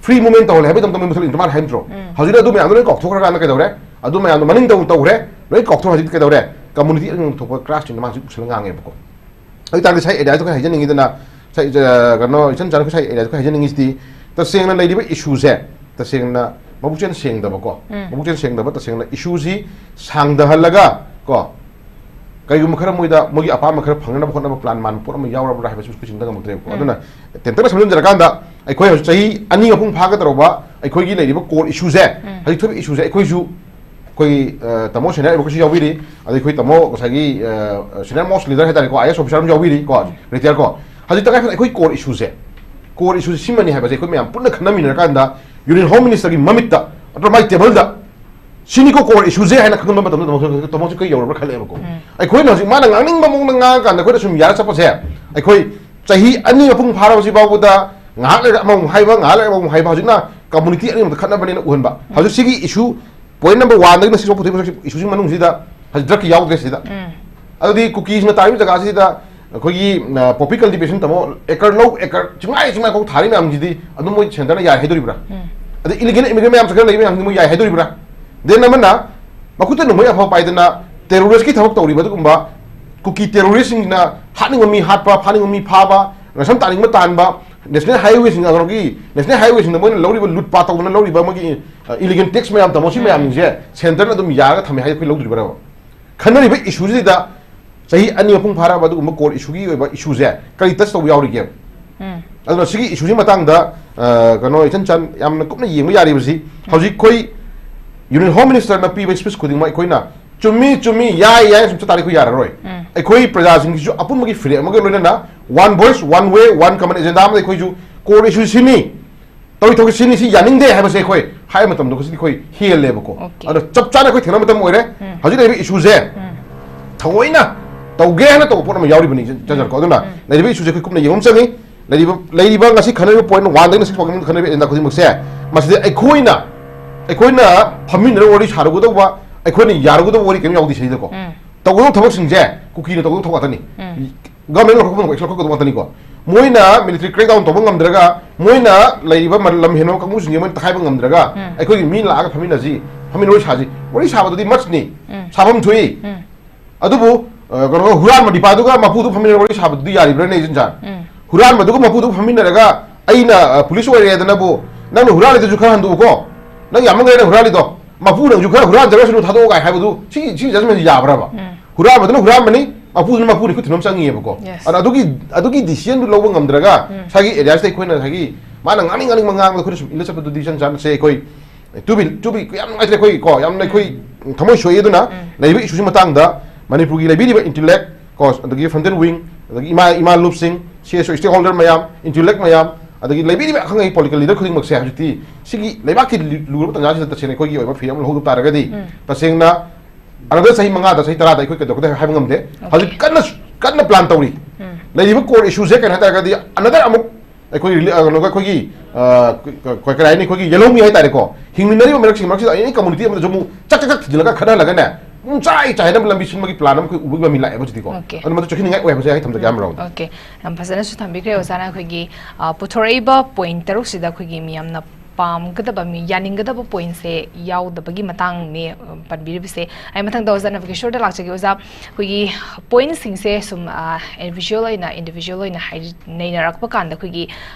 Free movement ꯇꯧꯍꯜꯂꯦ ꯍꯥꯏꯕꯒꯤꯗꯃꯛꯇ ꯃꯣꯏ ꯃꯨꯊꯠꯂꯤꯅ ꯃꯥꯅ ꯍꯥꯏꯕ ꯅꯠꯇ꯭ꯔꯣ? ꯍꯧꯖꯤꯛꯅ ꯑꯗꯨ ꯃꯌꯥꯝꯗꯣ ꯂꯣꯏ ꯀꯥꯎꯊꯣꯛꯈ꯭ꯔꯀꯥꯟꯗ ꯀꯩꯗꯧꯔꯦ? ꯑꯗꯨ ꯃꯌꯥꯝꯗꯣ ꯃꯅꯤꯡꯗ ꯑꯃꯨꯛ ꯇꯧꯈ꯭ꯔꯦ, ꯂꯣꯏ ꯀꯥꯎꯊꯣꯛ ꯍꯧꯖꯤꯛꯇꯤ ꯀꯩꯗꯧꯔꯦ? Community ꯑꯅꯤꯃꯛ ꯊꯣꯛꯄ clash ꯅ ꯃꯥꯁꯨ ꯎꯁꯜꯂ ꯉꯥꯡꯉꯦꯕꯀꯣ꯫ ꯑꯗꯨ ꯇꯥꯔꯗꯤ ꯁꯥꯏ area ꯗꯨ ꯈꯔ ꯍꯥꯏꯖꯅꯤꯡꯉꯤꯗꯅ, ꯁꯥꯏ, ꯑ, ꯀꯩꯅꯣ, ꯏꯆꯟ ꯆꯥꯟꯅ ꯁꯥꯏ area ꯗꯨ ꯈꯔ ꯍꯥꯏꯖꯅꯤꯡꯉꯤꯁꯤꯗꯤ, ꯇꯁꯦꯡꯅ ꯂꯩꯔꯤꯕ issue ꯁꯦ, ꯇꯁꯦꯡꯅ ꯃꯕꯨꯛꯆꯦꯜ ꯁꯦꯡꯗꯕꯀꯣ, ꯃꯕꯨꯛꯆꯦꯜ ꯁꯦꯡꯗꯕ, ꯇꯁꯦꯡꯅ issue ꯁꯤ ꯁꯥꯡꯗꯍꯜꯂꯒ ꯀꯣ, ꯀꯩꯒꯨꯝꯕ ꯈꯔ ꯃꯣꯏꯗ ꯃꯣꯏꯒꯤ ꯑꯄꯥꯝꯕ ꯈꯔ ꯐꯪꯅꯕ ꯍꯣꯠꯅꯕ plan ꯃꯥꯟꯕ ꯄꯣꯠ ꯑꯃ ꯌꯥꯎꯔꯕ꯭ꯔꯥ ꯍꯥꯏꯕꯁꯤ ꯑꯩꯈꯣꯏ ꯆꯤꯡꯗ ꯉꯝꯃꯛꯇ꯭ꯔꯦꯕꯀꯣ꯫ ꯑꯗꯨꯅ ꯇꯦꯟꯇꯛꯅ ꯁꯝꯖꯤꯟꯖꯔꯀꯥꯟꯗ, ꯑꯩꯈꯣꯏ ꯍꯧꯖꯤꯛ ꯆꯍꯤ ꯑꯅꯤ ꯃꯄꯨꯡ ꯐꯥꯒꯗꯧꯔꯕ ꯑꯩꯈꯣꯏꯒꯤ ꯂꯩꯔꯤꯕ core issue ꯁꯦ, ꯍꯧꯖꯤꯛ ꯊꯣꯛꯏꯕ issue ꯁꯦ ꯑꯩꯈꯣꯏꯁꯨ, ꯑꯩꯈꯣꯏꯒꯤ, ꯑ, ꯇꯥꯃꯣ senior advocate ꯁꯨ ꯌꯥꯎꯕꯤꯔꯤ, ꯑꯗꯩ ꯑꯩꯈꯣꯏ ꯇꯥꯃꯣ ꯉꯁꯥꯏꯒꯤ, ꯑ, senior most leader ꯍꯥꯏꯇꯥꯔꯦꯀꯣ, I A S officer ꯑꯃ ꯌꯥꯎꯕꯤꯔꯤ ꯀꯣ, retired ꯀꯣ꯫ ꯍꯧꯖꯤꯛ ꯇꯉꯥꯏ ꯐꯗꯅ ꯑꯩꯈꯣꯏ core issue ꯁꯦ, core issue ꯁꯦ ꯁꯤꯃꯅꯤ ꯍꯥꯏꯕꯁꯦ ꯑꯩꯈꯣꯏ ꯃꯌꯥꯝ ꯄꯨꯟꯅ ꯈꯟꯅꯃꯤꯟꯅꯔꯀꯥꯟꯗ Union Home Minister ꯒꯤ ꯃꯃꯤꯠꯇ ꯅꯠꯇ꯭ꯔꯒ ꯃꯥꯏ table ꯗ ꯁꯤꯅꯤꯀꯣ core issue ꯁꯦ ꯍꯥꯏꯅ ꯈꯪꯍꯟꯕ ꯃꯇꯝꯗ ꯇꯥꯃꯣꯁꯨ, ꯇꯥꯃꯣꯁꯨ ꯀꯩ ꯌꯧꯔꯕ꯭ꯔꯥ ꯈꯜꯂꯛꯑꯦꯕꯀꯣ꯫ ꯑꯩꯈꯣꯏꯅ ꯍꯧꯖꯤꯛ ꯃꯥꯅ ꯉꯥꯡꯅꯤꯡꯕ ꯃꯑꯣꯡꯗ ꯉꯥꯡꯉꯀꯥꯟꯗ ꯑꯩꯈꯣꯏꯅ ꯁꯨꯝ ꯌꯥꯔ ꯆꯠꯄꯁꯦ, ꯑꯩꯈꯣꯏ ꯆꯍꯤ ꯑꯅꯤ ꯃꯄꯨꯡ ꯐꯥꯔꯕꯁꯤ ꯐꯥꯎꯕꯗ ꯉꯥꯏꯍꯥꯛ ꯂꯩꯔꯒ ꯑꯃꯃꯨꯛ ꯍꯥꯏꯕ, ꯉꯥꯏꯍꯥꯛ ꯂꯩꯔꯒ ꯑꯃꯃꯨꯛ ꯍꯥꯏꯕ, ꯍꯧꯖꯤꯛꯅ community ꯑꯅꯤꯃꯛꯇ ꯈꯠꯅꯕꯅꯦꯅ ꯎꯍꯟꯕ꯫ ꯍꯧꯖꯤꯛ ꯁꯤꯒꯤ issue point number one ꯗꯒꯤꯅ six ꯐꯥꯎ ꯄꯨꯊꯣꯛꯏꯕ issue ꯁꯤꯡ ꯃꯅꯨꯡꯁꯤꯗ ꯍꯧꯖꯤꯛ drug ꯀꯤ ꯌꯥꯎꯗ꯭ꯔꯦ ꯁꯤꯗ꯫ ꯑꯗꯨꯗꯤ ꯀꯨꯀꯤꯁꯤꯡꯅ ꯇꯥꯔꯤꯕ ꯖꯒꯥꯁꯤꯗ ꯑꯩꯈꯣꯏꯒꯤ, ꯑ, poppy cultivation ꯇꯥꯃꯣ, acre ꯂꯧ acre ꯆꯤꯡꯉꯥꯏ ꯆꯤꯡꯉꯥꯏ ꯐꯥꯎ ꯊꯥꯔꯤ ꯃꯌꯥꯝꯁꯤꯗꯤ ꯑꯗꯨꯝ ꯃꯣꯏ centre ꯅ ꯌꯥꯏ ꯍꯥꯏꯗꯣꯔꯤꯕ꯭ꯔꯥ? ꯑꯗꯩ illegal immigrant ꯃꯌꯥꯝ ꯆꯠꯈ꯭ꯔ ꯂꯩꯕ ꯃꯌꯥꯝꯁꯤꯗꯤ ꯃꯣꯏ ꯌꯥꯏ ꯍꯥꯏꯗꯣꯔꯤꯕ꯭ꯔꯥ? Then ꯑꯃꯅ ꯃꯈꯨꯠꯇ ꯅꯣꯡꯃꯩ ꯑꯐꯕ ꯄꯥꯏꯗꯅ terrorist ꯀꯤ ꯊꯕꯛ ꯇꯧꯔꯤꯕ ꯑꯗꯨꯒꯨꯝꯕ ꯀꯨꯀꯤ terrorist ꯁꯤꯡꯁꯤꯅ ꯍꯥꯠꯅꯤꯡꯕ ꯃꯤ ꯍꯥꯠꯄ, ꯐꯥꯅꯤꯡꯕ ꯃꯤ ꯐꯥꯕ, ꯔꯟꯁꯝ ꯇꯥꯅꯤꯡꯕ ꯇꯥꯟꯕ, national highway ꯁꯤꯡ, ꯀꯩꯅꯣꯒꯤ national highway ꯁꯤꯡꯗ ꯃꯣꯏꯅ ꯂꯧꯔꯤꯕ ꯂꯨꯠ ꯄꯥꯠ ꯇꯧꯗꯅ ꯂꯧꯔꯤꯕ ꯃꯣꯏꯒꯤ, ꯑ, illegal tax ꯃꯌꯥꯝ ꯇꯥꯃꯣ, ꯁꯤ ꯃꯌꯥꯝꯁꯤꯡꯁꯦ centre ꯅ ꯑꯗꯨꯝ ꯌꯥꯔꯒ ꯊꯝꯃꯦ ꯍꯥꯏ ꯑꯩꯈꯣꯏ ꯂꯧꯗꯣꯔꯤꯕ꯭ꯔꯕ? ꯈꯟꯅꯔꯤꯕ issue ꯁꯤꯗ ꯆꯍꯤ ꯑꯅꯤ ꯃꯄꯨꯡ ꯐꯥꯔꯛꯑꯕ ꯑꯗꯨꯒꯨꯝꯕ core issue ꯒꯤ ꯑꯣꯏꯕ issue ꯁꯦ ꯀꯔꯤ touch ꯇꯧꯕ ꯌꯥꯎꯔꯤꯒꯦ? ꯑꯗꯨꯅ ꯁꯤꯒꯤ issue ꯁꯤ ꯃꯇꯥꯡꯗ, ꯑ, ꯀꯩꯅꯣ, ꯏꯆꯟ ꯆꯟ ꯌꯥꯝꯅ ꯀꯨꯞꯅ ꯌꯦꯡꯕ ꯌꯥꯔꯤꯕꯁꯤ ꯍꯧꯖꯤꯛ ꯑꯩꯈꯣꯏ Union Home Minister ꯅ ꯄꯤꯕ speech ꯈꯨꯗꯤꯡꯃꯛ ꯑꯩꯈꯣꯏꯅ ꯆꯨꯝꯃꯤ, ꯆꯨꯝꯃꯤ, ꯌꯥꯏ, ꯌꯥꯏ ꯁꯨꯝ ꯆꯠ ꯇꯥꯔꯗꯤ ꯑꯩꯈꯣꯏ ꯌꯥꯔꯔꯣꯏ꯫ ꯑꯩꯈꯣꯏ ꯄ꯭ꯔꯖꯥꯁꯤꯡꯒꯤꯁꯨ ꯑꯄꯨꯟꯕꯒꯤ ꯐꯤꯔꯦꯞ ꯑꯃꯒ ꯂꯣꯏꯅꯅ one voice, one way, one common agenda ꯑꯃꯗ ꯑꯩꯈꯣꯏꯁꯨ core issue ꯁꯤꯅꯤ, ꯇꯧꯔꯤ ꯊꯕꯛ ꯁꯤꯅꯤ, ꯁꯤ ꯌꯥꯅꯤꯡꯗꯦ ꯍꯥꯏꯕꯁꯦ ꯑꯩꯈꯣꯏ ꯍꯥꯏꯕ ꯃꯇꯝꯗ ꯁꯤꯗꯤ ꯑꯩꯈꯣꯏ ꯍꯦꯜꯂꯦꯕꯀꯣ꯫ Okay. ꯑꯗꯣ ꯆꯞ ꯆꯥꯅ ꯑꯩꯈꯣꯏ ꯊꯦꯡꯅꯕ ꯃꯇꯝ ꯑꯣꯏꯔꯦ꯫ ꯎꯝ. ꯍꯧꯖꯤꯛ ꯂꯩꯔꯤꯕ issue ꯁꯦ ꯎꯝ. ꯊꯑꯣꯏꯅ ꯇꯧꯒꯦ ꯍꯥꯏꯅ ꯇꯧꯕ ꯄꯣꯠ ꯑꯃ ꯌꯥꯎꯔꯤꯕꯅꯤ ꯆꯟꯖꯔꯀꯣ꯫ ꯑꯗꯨꯅ ꯎꯝ. ꯂꯩꯔꯤꯕ issue ꯁꯦ ꯑꯩꯈꯣꯏ ꯀꯨꯞꯅ ꯌꯦꯡꯕ ꯑꯃ ꯆꯪꯉꯤ꯫ ꯂꯩꯔꯤꯕ, ꯂꯩꯔꯤꯕ ꯉꯁꯤ ꯈꯟꯅꯔꯤꯕ point one ꯗꯒꯤꯅ six ꯐꯥꯎꯒꯤ ꯃꯅꯨꯡꯗ ꯈꯟꯅꯔꯤꯕ agenda ꯈꯨꯗꯤꯡꯃꯛꯁꯦ, ꯃꯁꯤꯗ ꯑꯩꯈꯣꯏꯅ, ꯑꯩꯈꯣꯏꯅ ꯐꯝꯃꯤꯟꯅꯔꯒ ꯋꯥꯔꯤ ꯁꯥꯔꯨꯒꯗꯧꯕ, ꯑꯩꯈꯣꯏꯅ ꯌꯥꯔꯨꯒꯗꯧꯕ ꯋꯥꯔꯤ ꯀꯔꯤꯝ ꯌꯥꯎꯗꯦ ꯁꯤꯗꯀꯣ꯫ ꯎꯝ. ꯇꯧꯒꯗꯧꯕ ꯊꯕꯛꯁꯤꯡꯁꯦ ꯀꯨꯀꯤꯅ ꯇꯧꯒꯗꯧꯕ ꯊꯕꯛ ꯉꯥꯛꯇꯅꯤ꯫ ꯎꯝ. Government ꯂꯧꯊꯣꯛꯄ ꯉꯝꯕ, action ꯂꯧꯊꯣꯛꯀꯗꯧꯕ ꯉꯥꯛꯇꯅꯤꯀꯣ꯫ ꯃꯣꯏꯅ military crackdown ꯇꯧꯕ ꯉꯝꯗ꯭ꯔꯒ, ꯃꯣꯏꯅ ꯂꯩꯔꯤꯕ ꯃ-, ꯂꯝ ꯍꯦꯟꯕ ꯀꯥꯡꯕꯨꯁꯤꯡꯁꯦ ꯃꯣꯏꯅ ꯇꯛꯈꯥꯏꯕ ꯉꯝꯗ꯭ꯔꯒ, ꯎꯝ. ꯑꯩꯈꯣꯏꯒꯤ ꯃꯤ ꯂꯥꯛꯑꯒ ꯐꯝꯃꯤꯟꯅꯁꯤ, ꯐꯝꯃꯤꯟꯅ ꯋꯥꯔꯤ ꯁꯥꯁꯤ꯫ ꯋꯥꯔꯤ ꯁꯥꯕꯗꯨꯗꯤ ꯃꯁꯅꯤ, ꯎꯝ. ꯁꯥꯐꯝ ꯊꯣꯛꯏ꯫ ꯎꯝ. ꯑꯗꯨꯕꯨ, ꯑ, ꯀꯩꯅꯣ, ꯍꯨꯔꯥꯟꯕ ꯅꯤꯄꯥꯗꯨꯒ ꯃꯄꯨꯗꯨ ꯐꯝꯃꯤꯟꯅꯔ ꯋꯥꯔꯤ ꯁꯥꯕꯗꯨꯗꯤ ꯌꯥꯔꯤꯕ꯭ꯔꯥꯅꯦ, ꯏꯆꯟꯆꯥ? ꯎꯝ. ꯍꯨꯔꯥꯟꯕꯗꯨꯒ ꯃꯄꯨꯗꯨ ꯐꯝꯃꯤꯟꯅꯔꯒ, "ꯑꯩꯅ, ꯑ, police ꯑꯣꯏꯔꯦꯗꯅꯕꯨ, ꯅꯪꯅ ꯍꯨꯔꯥꯜꯂꯤꯗꯨꯁꯨ ꯈꯔ ꯍꯟꯗꯣꯛꯎꯀꯣ, ꯅꯪ ꯌꯥꯝꯃꯟꯈ꯭ꯔꯦꯅ ꯍꯨꯔꯥꯜꯂꯤꯗꯣ, ꯃꯄꯨ ꯅꯪꯁꯨ ꯈꯔ ꯍꯨꯔꯥꯟꯖꯔꯁꯅꯨ, ꯊꯥꯗꯣꯛꯑꯣ" ꯀꯥꯏ ꯍꯥꯏꯕꯗꯨ, ꯁꯤ, ꯁꯤ judgment ꯁꯤ ꯌꯥꯕ꯭ꯔꯕ? ꯎꯝ. ꯍꯨꯔꯥꯟꯕꯗꯨꯅ ꯍꯨꯔꯥꯟꯕꯅꯤ, ꯃꯄꯨꯗꯨꯅ ꯃꯄꯨꯅꯤ, ꯈꯨꯠ ꯊꯤꯟꯕ ꯑꯃ ꯆꯪꯉꯤꯑꯕꯀꯣ꯫ Yes. ꯑꯗ ꯑꯗꯨꯒꯤ, ꯑꯗꯨꯒꯤ decision ꯗꯨ ꯂꯧꯕ ꯉꯝꯗ꯭ꯔꯒ, ꯎꯝ. ꯉꯁꯥꯏꯒꯤ areas ꯇ ꯑꯩꯈꯣꯏꯅ ꯉꯁꯥꯏꯒꯤ ꯃꯥꯅ ꯉꯥꯡꯅꯤꯡ ꯉꯥꯡꯅꯤꯡꯕ ꯉꯥꯡꯕꯗ ꯑꯩꯈꯣꯏꯅ ꯁꯨꯝ ꯏꯜꯂ ꯆꯠꯄꯗꯨꯗꯤ ꯏꯆꯟ ꯆꯥꯟꯅꯁꯦ ꯑꯩꯈꯣꯏ ꯇꯨꯕꯤ, ꯇꯨꯕꯤ ꯌꯥꯝ ꯅꯨꯡꯉꯥꯏꯇ꯭ꯔꯦ ꯑꯩꯈꯣꯏ ꯀꯣ, ꯌꯥꯝꯅ ꯑꯩꯈꯣꯏ ꯊꯃꯣꯏ ꯁꯣꯛꯏ꯫ ꯑꯗꯨꯅ ꯎꯝ. ꯂꯩꯔꯤꯕ issue ꯁꯤ ꯃꯇꯥꯡꯗ ꯃꯅꯤꯄꯨꯔꯒꯤ ꯂꯩꯕꯤꯔꯤꯕ intellect ꯀꯣ, ꯑꯗꯒꯤ frontal wing, ꯑꯗꯒꯤ ꯏꯃꯥ, ꯏꯃꯥ ꯂꯨꯞꯁꯤꯡ, C S O stakeholder ꯃꯌꯥꯝ, intellect ꯃꯌꯥꯝ, ꯑꯗꯒꯤ ꯂꯩꯕꯤꯔꯤꯕ ꯑꯈꯪ ꯑꯍꯩ political leader ꯈꯨꯗꯤꯡꯃꯛꯁꯦ ꯍꯧꯖꯤꯛꯇꯤ ꯁꯤꯒꯤ ꯂꯩꯕꯥꯛꯀꯤ ꯂꯨ-, ꯂꯨꯔꯕ ꯇꯥꯟꯖꯥꯁꯤꯗ ꯇꯁꯦꯡꯅ ꯑꯩꯈꯣꯏꯒꯤ ꯑꯣꯏꯕ ꯐꯤꯔꯦꯞ ꯑꯃ ꯂꯧꯍꯧꯗꯕ ꯇꯥꯔꯒꯗꯤ, ꯎꯝ. ꯇꯁꯦꯡꯅ another ꯆꯍꯤ ꯃꯉꯥꯗ, ꯆꯍꯤ ꯇꯔꯥꯗ ꯑꯩꯈꯣꯏ ꯀꯩꯗꯧꯒꯗꯕ ꯍꯥꯏꯕ ꯉꯝꯗꯦ꯫ Okay. ꯍꯧꯖꯤꯛ ꯀꯟꯅ, ꯀꯟꯅ plan ꯇꯧꯔꯤ꯫ ꯎꯝ. ꯂꯩꯔꯤꯕ core issue ꯁꯦ ꯀꯩꯅꯣ ꯍꯥꯏ ꯇꯥꯔꯒꯗꯤ, another ꯑꯃꯨꯛ ꯑꯩꯈꯣꯏ ꯔꯤꯂꯤ-, ꯑ, ꯀꯩꯅꯣꯒ ꯑꯩꯈꯣꯏꯒꯤ, ꯑ, ꯀ-, ꯀ-, ꯀ-, ꯀꯔꯤ ꯍꯥꯏꯅꯤ, ꯑꯩꯈꯣꯏꯒꯤ ꯌꯦꯜꯍꯧꯃꯤ ꯍꯥꯏ ꯇꯥꯔꯦꯀꯣ, ꯍꯤꯡꯃꯤꯟꯅꯔꯤꯕ ꯃꯔꯛꯁꯤꯡ ꯃꯔꯛꯁꯤꯗ any community ꯑꯃꯗ ꯁꯨꯝ ꯆꯥꯛ ꯆꯥꯛ ꯆꯥꯛ ꯊꯤꯖꯤꯜꯂꯒ ꯈꯠꯅꯍꯜꯂꯒꯅꯦ, ꯄꯨꯡ ꯆꯥꯏ ꯆꯥꯏꯅꯕ ꯂꯝꯕꯤ ꯁꯤꯟꯕꯒꯤ plan ꯑꯃ ꯑꯩꯈꯣꯏ ꯎꯕꯒꯤ ꯃꯃꯤ ꯂꯥꯛꯑꯦꯕ ꯍꯧꯖꯤꯛꯇꯤꯀꯣ꯫ Okay. ꯑꯗꯨ ꯃꯗꯨ ꯆꯦꯛꯁꯤꯟꯅꯤꯡꯉꯥꯏ ꯑꯣꯏ ꯍꯥꯏꯕꯁꯦ ꯑꯩ ꯊꯝꯖꯒꯦ ꯑꯃꯔꯣꯝꯗ꯫ Okay. ꯌꯥꯝ ꯐꯖꯅꯁꯨ ꯊꯝꯕꯤꯈ꯭ꯔꯦ ꯑꯣꯖꯥꯅ꯫ ꯑꯩꯈꯣꯏꯒꯤ, ꯑ, ꯄꯨꯊꯣꯔꯛꯏꯕ point ꯇꯔꯨꯛꯁꯤꯗ ꯑꯩꯈꯣꯏꯒꯤ ꯃꯤꯌꯥꯝꯅ ꯄꯥꯝꯒꯗꯕ, ꯃꯤ ꯌꯥꯅꯤꯡꯒꯗꯕ point ꯁꯦ ꯌꯥꯎꯗꯕꯒꯤ ꯃꯇꯥꯡꯅꯦ, ꯑ, ꯄꯟꯕꯤꯔꯤꯕꯁꯦ꯫ ꯑꯩ ꯃꯊꯪꯗ ꯑꯣꯖꯥ ꯅꯕꯀꯤꯁꯣꯔꯗ ꯂꯥꯛꯆꯒꯦ꯫ ꯑꯣꯖꯥ, ꯑꯩꯈꯣꯏꯒꯤ point ꯁꯤꯡꯁꯦ ꯁꯨꯝ, ꯑ, individual ꯑꯣꯏꯅ, individual ꯑꯣꯏꯅ ꯍꯥꯏ-, ꯅꯩꯅꯔꯛꯄ ꯀꯥꯟꯗ ꯑꯩꯈꯣꯏꯒꯤ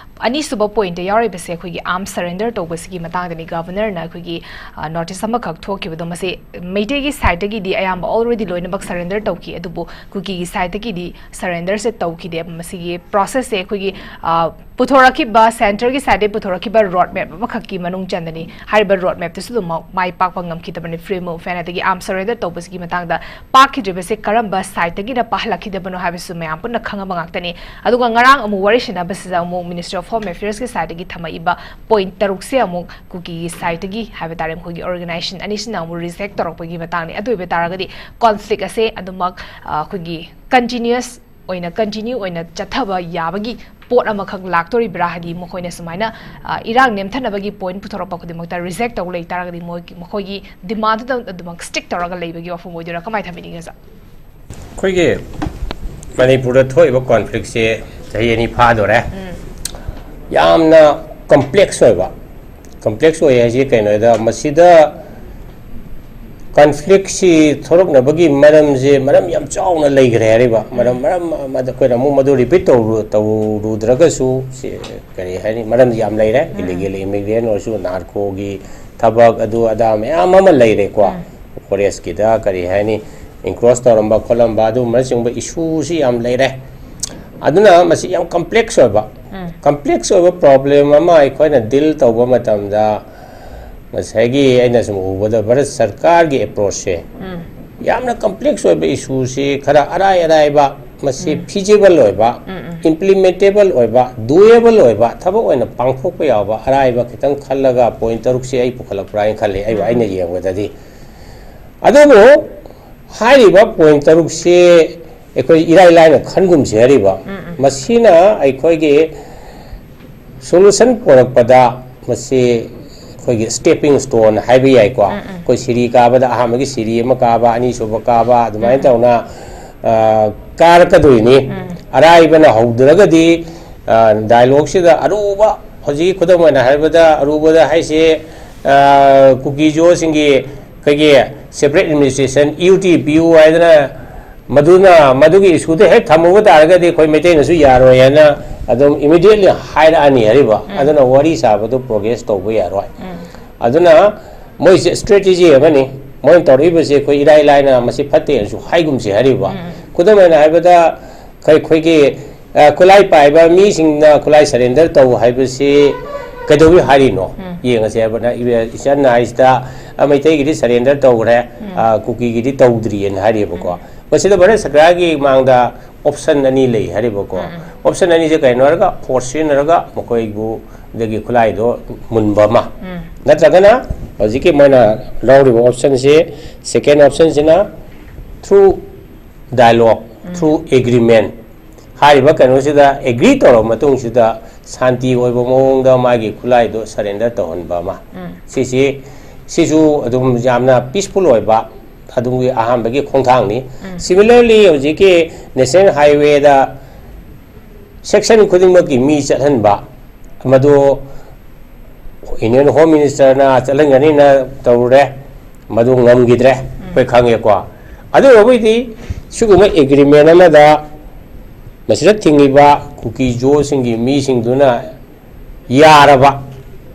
ꯑꯅꯤꯁꯨꯕ point ꯇ ꯌꯥꯎꯔꯤꯕꯁꯦ ꯑꯩꯈꯣꯏꯒꯤ arms surrender ꯇꯧꯕꯁꯤꯒꯤ ꯃꯇꯥꯡꯗꯅꯤ꯫ Governor ꯅ ꯑꯩꯈꯣꯏꯒꯤ, ꯑ, notice ꯑꯃꯈꯛ ꯊꯣꯛꯈꯤꯕꯗꯣ, ꯃꯁꯤ ꯃꯩꯇꯩꯒꯤ side ꯇꯒꯤꯗꯤ ꯑꯌꯥꯝꯕ already ꯂꯣꯏꯅꯃꯛ surrender ꯇꯧꯈꯤ, ꯑꯗꯨꯕꯨ ꯀꯨꯀꯤꯒꯤ side ꯇꯒꯤꯗꯤ surrender ꯁꯦ ꯇꯧꯈꯤꯗꯦ꯫ ꯃꯁꯤꯒꯤ process ꯁꯦ ꯑꯩꯈꯣꯏꯒꯤ, ꯑ, ꯄꯨꯊꯣꯔꯛꯈꯤꯕ, centre ꯒꯤ side ꯇꯒꯤ ꯄꯨꯊꯣꯔꯛꯈꯤꯕ road map ꯑꯃ ꯑꯃꯈꯛꯀꯤ ꯃꯅꯨꯡ ꯆꯟꯗꯅꯤ꯫ ꯍꯥꯏꯔꯤꯕ ꯔꯣꯗ ꯃꯦꯞꯇꯁꯨ ꯑꯗꯨꯝ ꯃꯥꯏ ꯄꯥꯛꯄ ꯉꯝꯈꯤꯗꯕꯅꯤ꯫ ꯐ꯭ꯔꯤ ꯃꯨꯚꯃꯦꯟ ꯑꯗꯒꯤ ꯑꯥꯔꯝ ꯁꯔꯦꯟꯗꯔ ꯇꯧꯕꯁꯤꯒꯤ ꯃꯇꯥꯡꯗ ꯄꯥꯛꯈꯤꯗ꯭ꯔꯤꯕꯁꯦ ꯀꯔꯝꯕ ꯁꯥꯏꯠꯇꯒꯤꯅ ꯄꯥꯍꯜꯂꯛꯈꯤꯗꯕꯅꯣ ꯍꯥꯏꯕꯁꯨ ꯃꯌꯥꯝ ꯄꯨꯟꯅ ꯈꯪꯉꯕ ꯉꯥꯛꯇꯅꯤ꯫ ꯑꯗꯨꯒ ꯉꯔꯥꯡ ꯑꯃꯨꯛ ꯋꯥꯔꯤ ꯁꯥꯟꯅꯕꯁꯤꯗ ꯑꯃꯨꯛ ꯃꯤꯅꯤꯁꯇ꯭ꯔꯤ ꯑꯣꯐ ꯍꯣꯝ ꯑꯦꯐꯤꯌꯔꯁꯀꯤ ꯁꯥꯏꯠꯇꯒꯤ ꯊꯝꯃꯛꯏꯕ ꯄꯣꯏꯟꯠ ꯇꯔꯨꯛꯁꯦ ꯑꯃꯨꯛ ꯀꯨꯀꯤꯒꯤ ꯁꯥꯏꯠꯇꯒꯤ ꯍꯥꯏꯕ ꯇꯥꯔꯦ, ꯃꯈꯣꯏꯒꯤ ꯑꯣꯔꯒꯅꯥꯏꯖꯦꯁꯟ ꯑꯅꯤꯁꯤꯅ ꯑꯃꯨꯛ ꯔꯤꯖꯦꯛ ꯇꯧꯔꯛꯄꯒꯤ ꯃꯇꯥꯡꯅꯤ꯫ ꯑꯗꯨ ꯑꯣꯏꯕ ꯇꯥꯔꯒꯗꯤ ꯀꯣꯟꯐ꯭ꯂꯤꯛ ꯑꯁꯦ ꯑꯗꯨꯃꯛ, ꯑ, ꯑꯩꯈꯣꯏꯒꯤ ꯀꯟꯇꯤꯅ꯭ꯌꯨꯁ ꯑꯣꯏꯅ, ꯀꯟꯇꯤꯅ꯭ꯌꯨ ꯑꯣꯏꯅ ꯆꯠꯊꯕ ꯌꯥꯕꯒꯤ ꯄꯣꯠ ꯑꯃꯈꯛ ꯂꯥꯛꯇꯣꯔꯤꯕ꯭ꯔꯥ? ꯍꯥꯏꯗꯤ ꯃꯈꯣꯏꯅ ꯁꯨꯃꯥꯏꯅ, ꯑ, ꯏꯔꯥꯡ ꯅꯦꯝꯊꯅꯕꯒꯤ ꯄꯣꯏꯟꯠ ꯄꯨꯊꯣꯔꯛꯄ ꯈꯨꯗꯤꯡꯃꯛꯇ ꯔꯤꯖꯦꯛ ꯇꯧ ꯂꯩ ꯇꯥꯔꯒꯗꯤ ꯃꯣꯏꯒꯤ, ꯃꯈꯣꯏꯒꯤ ꯗꯤꯃꯥꯟꯗꯨꯗ ꯑꯗꯨꯃꯛ ꯁ꯭ꯇꯤꯛ ꯇꯧꯔꯒ ꯂꯩꯕꯒꯤ ꯋꯥꯐꯝ ꯑꯣꯏꯗꯣꯏꯔꯥ? ꯀꯃꯥꯏꯅ ꯊꯝꯕꯤꯅꯤꯡꯉꯤ, ꯁꯥꯔ? ꯑꯩꯈꯣꯏꯒꯤ ꯃꯅꯤꯄꯨꯔꯗ ꯊꯣꯛꯏꯕ ꯀꯣꯟꯐ꯭ꯂꯤꯛꯁꯦ ꯆꯍꯤ ꯑꯅꯤ ꯐꯥꯗꯣꯔꯦ꯫ ꯌꯥꯝꯅ ꯀꯝꯄ꯭ꯂꯦꯛꯁ ꯑꯣꯏꯕ, ꯀꯝꯄ꯭ꯂꯦꯛꯁ ꯑꯣꯏ ꯍꯥꯏꯁꯦ ꯀꯩꯅꯣꯗ, ꯃꯁꯤꯗ ꯀꯟꯐ꯭ꯂꯤꯛꯁꯤ ꯊꯣꯔꯛꯅꯕꯒꯤ ꯃꯔꯝꯁꯦ ꯃꯔꯝ ꯌꯥꯝ ꯆꯥꯎꯅ ꯂꯩꯈ꯭ꯔꯦ ꯍꯥꯏꯔꯤꯕ꯫ ꯃꯔꯝ, ꯃꯔꯝ ꯑꯃꯗ ꯑꯩꯈꯣꯏꯅ ꯑꯃꯨꯛ ꯃꯗꯨ ꯔꯤꯄꯤꯠ ꯇꯧꯔꯨ-, ꯇꯧꯔꯨꯗ꯭ꯔꯒꯁꯨ, ꯁꯤ ꯀꯔꯤ ꯍꯥꯏꯅꯤ, ꯃꯔꯝ ꯌꯥꯝ ꯂꯩꯔꯦ꯫ ꯏꯂꯤꯒꯦꯜ ꯏꯃꯤꯒ꯭ꯔꯦꯟ ꯑꯣꯏꯔꯁꯨ, ꯅꯥꯔꯀꯣꯒꯤ ꯊꯕꯛ, ꯑꯗꯨ ꯑꯗꯥ ꯃꯌꯥꯝ ꯑꯃ ꯂꯩꯔꯦꯀꯣ꯫ ꯐꯣꯔꯦꯁꯀꯤꯗ ꯀꯔꯤ ꯍꯥꯏꯅꯤ, ꯏꯟꯀ꯭ꯔꯣꯁ ꯇꯧꯔꯝꯕ ꯈꯣꯠꯂꯝꯕ ꯑꯗꯨꯒꯨꯝꯕꯅꯆꯤꯡꯕ ꯏꯁꯨꯁꯤ ꯌꯥꯝ ꯂꯩꯔꯦ꯫ ꯑꯗꯨꯅ ꯃꯁꯤ ꯌꯥꯝ ꯀꯝꯄ꯭ꯂꯦꯛꯁ ꯑꯣꯏꯕ, ꯀꯝꯄ꯭ꯂꯦꯛꯁ ꯑꯣꯏꯕ ꯄ꯭ꯔꯣꯕ꯭ꯂꯦꯝ ꯑꯃ ꯑꯩꯈꯣꯏꯅ ꯗꯤꯜ ꯇꯧꯕ ꯃꯇꯝꯗ, ꯉꯁꯥꯏꯒꯤ ꯑꯩꯅ ꯁꯨꯝ ꯎꯕꯗ ꯚꯥꯔꯠ ꯁꯔꯀꯥꯔꯒꯤ ꯑꯦꯄ꯭ꯔꯣꯆꯁꯦ ꯌꯥꯝꯅ ꯀꯝꯄ꯭ꯂꯦꯛꯁ ꯑꯣꯏꯕ ꯏꯁꯨꯁꯤ ꯈꯔ ꯑꯔꯥꯏ ꯑꯔꯥꯏꯕ, ꯃꯁꯤ ꯐꯤꯖꯤꯕꯜ ꯑꯣꯏꯕ, ꯏꯝꯄ꯭ꯂꯤꯃꯦꯟꯇꯦꯕꯜ ꯑꯣꯏꯕ, ꯗꯨꯑꯦꯕꯜ ꯑꯣꯏꯕ, ꯊꯕꯛ ꯑꯣꯏꯅ ꯄꯥꯡꯊꯣꯛꯄ ꯌꯥꯕ ꯑꯔꯥꯏꯕ ꯈꯤꯇꯪ ꯈꯜꯂꯒ ꯄꯣꯏꯟꯠ ꯇꯔꯨꯛꯁꯤ ꯑꯩ ꯄꯨꯈꯠꯂꯛꯄ꯭ꯔꯥ ꯍꯥꯏꯅ ꯈꯜꯂꯤ, ꯑꯩꯕꯨ, ꯑꯩꯅ ꯌꯦꯡꯕꯗꯗꯤ꯫ ꯑꯗꯨꯕꯨ ꯍꯥꯏꯔꯤꯕ ꯄꯣꯏꯟꯠ ꯇꯔꯨꯛꯁꯤ ꯑꯩꯈꯣꯏ ꯏꯔꯥꯏ ꯂꯥꯏꯅ ꯈꯟꯒꯨꯝꯁꯤ ꯍꯥꯏꯔꯤꯕ, ꯃꯁꯤꯅ ꯑꯩꯈꯣꯏꯒꯤ ꯁꯣꯂꯨꯁꯟ ꯄꯨꯔꯛꯄꯗ ꯃꯁꯤ ꯑꯩꯈꯣꯏꯒꯤ ꯁ꯭ꯇꯦꯄꯤꯡ ꯁ꯭ꯇꯣꯟ ꯍꯥꯏꯕ ꯌꯥꯏꯀꯣ꯫ ꯑꯩꯈꯣꯏ ꯁꯤꯔꯤ ꯀꯥꯕꯗ ꯑꯍꯥꯟꯕꯒꯤ ꯁꯤꯔꯤ ꯑꯃ ꯀꯥꯕ, ꯑꯅꯤꯁꯨꯕ ꯀꯥꯕ, ꯑꯗꯨꯃꯥꯏꯅ ꯇꯧꯅ, ꯑ, ꯀꯥꯔꯛꯀꯗꯣꯏꯅꯤ꯫ ꯑꯔꯥꯏꯕꯅ ꯍꯧꯗ꯭ꯔꯒꯗꯤ, ꯑ, ꯗꯥꯏꯂꯣꯒꯁꯤꯗ ꯑꯔꯨꯕ, ꯍꯧꯖꯤꯛꯀꯤ ꯈꯨꯗꯝ ꯑꯣꯏꯅ ꯍꯥꯏꯔꯕꯗ, ꯑꯔꯨꯕꯗ ꯍꯥꯏꯁꯦ, ꯑ, ꯀꯨꯀꯤ ꯖꯣꯁꯤꯡꯒꯤ ꯑꯩꯈꯣꯏꯒꯤ ꯁꯦꯄꯔꯦꯠ ꯑꯦꯗꯃꯤꯅꯤꯁꯇ꯭ꯔꯦꯁꯟ, ꯌꯨ ꯇꯤ ꯄꯤꯌꯨ ꯍꯥꯏꯗꯅ, ꯃꯗꯨꯅ, ꯃꯗꯨꯒꯤ ꯏꯁꯨꯗ ꯍꯦꯛ ꯊꯝꯃꯨꯕ ꯇꯥꯔꯒꯗꯤ ꯑꯩꯈꯣꯏ ꯃꯩꯇꯩꯅꯁꯨ ꯌꯥꯔꯣꯏ ꯍꯥꯏꯅ ꯑꯗꯨꯝ ꯏꯃꯤꯗꯤꯌꯦꯠꯂꯤ ꯍꯥꯏꯔꯛꯑꯅꯤ ꯍꯥꯏꯔꯤꯕ꯫ ꯑꯗꯨꯅ ꯋꯥꯔꯤ ꯁꯥꯕꯗꯨ ꯄ꯭ꯔꯣꯒ꯭ꯔꯦꯁ ꯇꯧꯕ ꯌꯥꯔꯣꯏ꯫ ꯑꯗꯨꯅ ꯃꯣꯏꯁꯦ ꯁ꯭ꯇ꯭ꯔꯦꯇꯦꯖꯤ ꯑꯃꯅꯤ꯫ ꯃꯣꯏꯅ ꯇꯧꯔꯛꯏꯕꯁꯦ ꯑꯩꯈꯣꯏ ꯏꯔꯥꯏ ꯂꯥꯏꯅ ꯃꯁꯤ ꯐꯠꯇꯦꯅꯁꯨ ꯍꯥꯏꯒꯨꯝꯁꯦ ꯍꯥꯏꯔꯤꯕ꯫ ꯈꯨꯗꯝ ꯑꯣꯏꯅ ꯍꯥꯏꯔꯕꯗ, ꯑꯩꯈꯣꯏ-, ꯑꯩꯈꯣꯏꯒꯤ, ꯑ, ꯈꯨꯠꯂꯥꯏ ꯄꯥꯏꯕ ꯃꯤꯁꯤꯡꯅ ꯈꯨꯠꯂꯥꯏ ꯁꯔꯦꯟꯗꯔ ꯇꯧ ꯍꯥꯏꯕꯁꯤ ꯀꯩꯗꯧꯏ ꯍꯥꯏꯔꯤꯅꯣ ꯌꯦꯡꯉꯁꯦ ꯍꯥꯏꯕꯅ, ꯏꯆꯟ ꯍꯥꯏꯁꯤꯗ, ꯑ, ꯃꯩꯇꯩꯒꯤꯗꯤ surrender ꯇꯧꯈ꯭ꯔꯦ, ꯑ, ꯀꯨꯀꯤꯒꯤꯗꯤ ꯇꯧꯗ꯭ꯔꯤꯑꯅ ꯍꯥꯏꯔꯤꯕꯀꯣ꯫ ꯃꯁꯤꯗ ꯚꯥꯔꯠ ꯁꯔꯀꯥꯔꯒꯤ ꯃꯥꯡꯗ option ꯑꯅꯤ ꯂꯩ ꯍꯥꯏꯔꯤꯕꯀꯣ꯫ Option ꯑꯅꯤꯁꯦ ꯀꯩꯅꯣ ꯍꯥꯏꯔꯒ force ꯁꯤꯖꯤꯟꯅꯔꯒ ꯃꯈꯣꯏꯕꯨ ꯗꯒꯤ ꯈꯨꯠꯂꯥꯏꯗꯣ ꯃꯨꯟꯕ ꯑꯃ, ꯅꯠꯇ꯭ꯔꯒꯅ ꯍꯧꯖꯤꯛꯀꯤ ꯃꯣꯏꯅ ꯂꯧꯔꯤꯕ option ꯁꯤ, second option ꯁꯤꯅ through dialogue, through agreement, ꯍꯥꯏꯔꯤꯕ ꯀꯩꯅꯣꯁꯤꯗ agree ꯇꯧꯔꯕ ꯃꯇꯨꯡꯁꯤꯗ ꯁꯥꯟꯇꯤ ꯑꯣꯏꯕ ꯃꯑꯣꯡꯗ ꯃꯥꯒꯤ ꯈꯨꯠꯂꯥꯏꯗꯣ surrender ꯇꯧꯍꯟꯕ ꯑꯃ꯫ ꯁꯤꯁꯤ, ꯁꯤꯁꯨ ꯑꯗꯨꯝ ꯌꯥꯝꯅ peaceful ꯑꯣꯏꯕ ꯑꯗꯨꯒꯤ ꯑꯍꯥꯟꯕꯒꯤ ꯈꯣꯡꯊꯥꯡꯅꯤ꯫ Similarly, ꯍꯧꯖꯤꯛꯀꯤ National Highway ꯗ section ꯈꯨꯗꯤꯡꯃꯛꯀꯤ ꯃꯤ ꯆꯠꯍꯟꯕ, ꯃꯗꯨ Union Home Minister ꯅ ꯆꯠꯍꯟꯒꯅꯤꯅ ꯇꯧꯔꯨꯔꯦ, ꯃꯗꯨ ꯉꯝꯈꯤꯗ꯭ꯔꯦ, ꯑꯩꯈꯣꯏ ꯈꯪꯉꯦꯀꯣ꯫ ꯑꯗꯨ ꯑꯣꯏꯔꯕꯗꯤ ꯁꯤꯒꯨꯝꯕ agreement ꯑꯃꯗ ꯃꯁꯤꯗ ꯊꯤꯡꯉꯤꯕ ꯀꯨꯀꯤ ꯖꯣꯁꯤꯡꯒꯤ ꯃꯤꯁꯤꯡꯗꯨꯅ ꯌꯥꯔꯕ,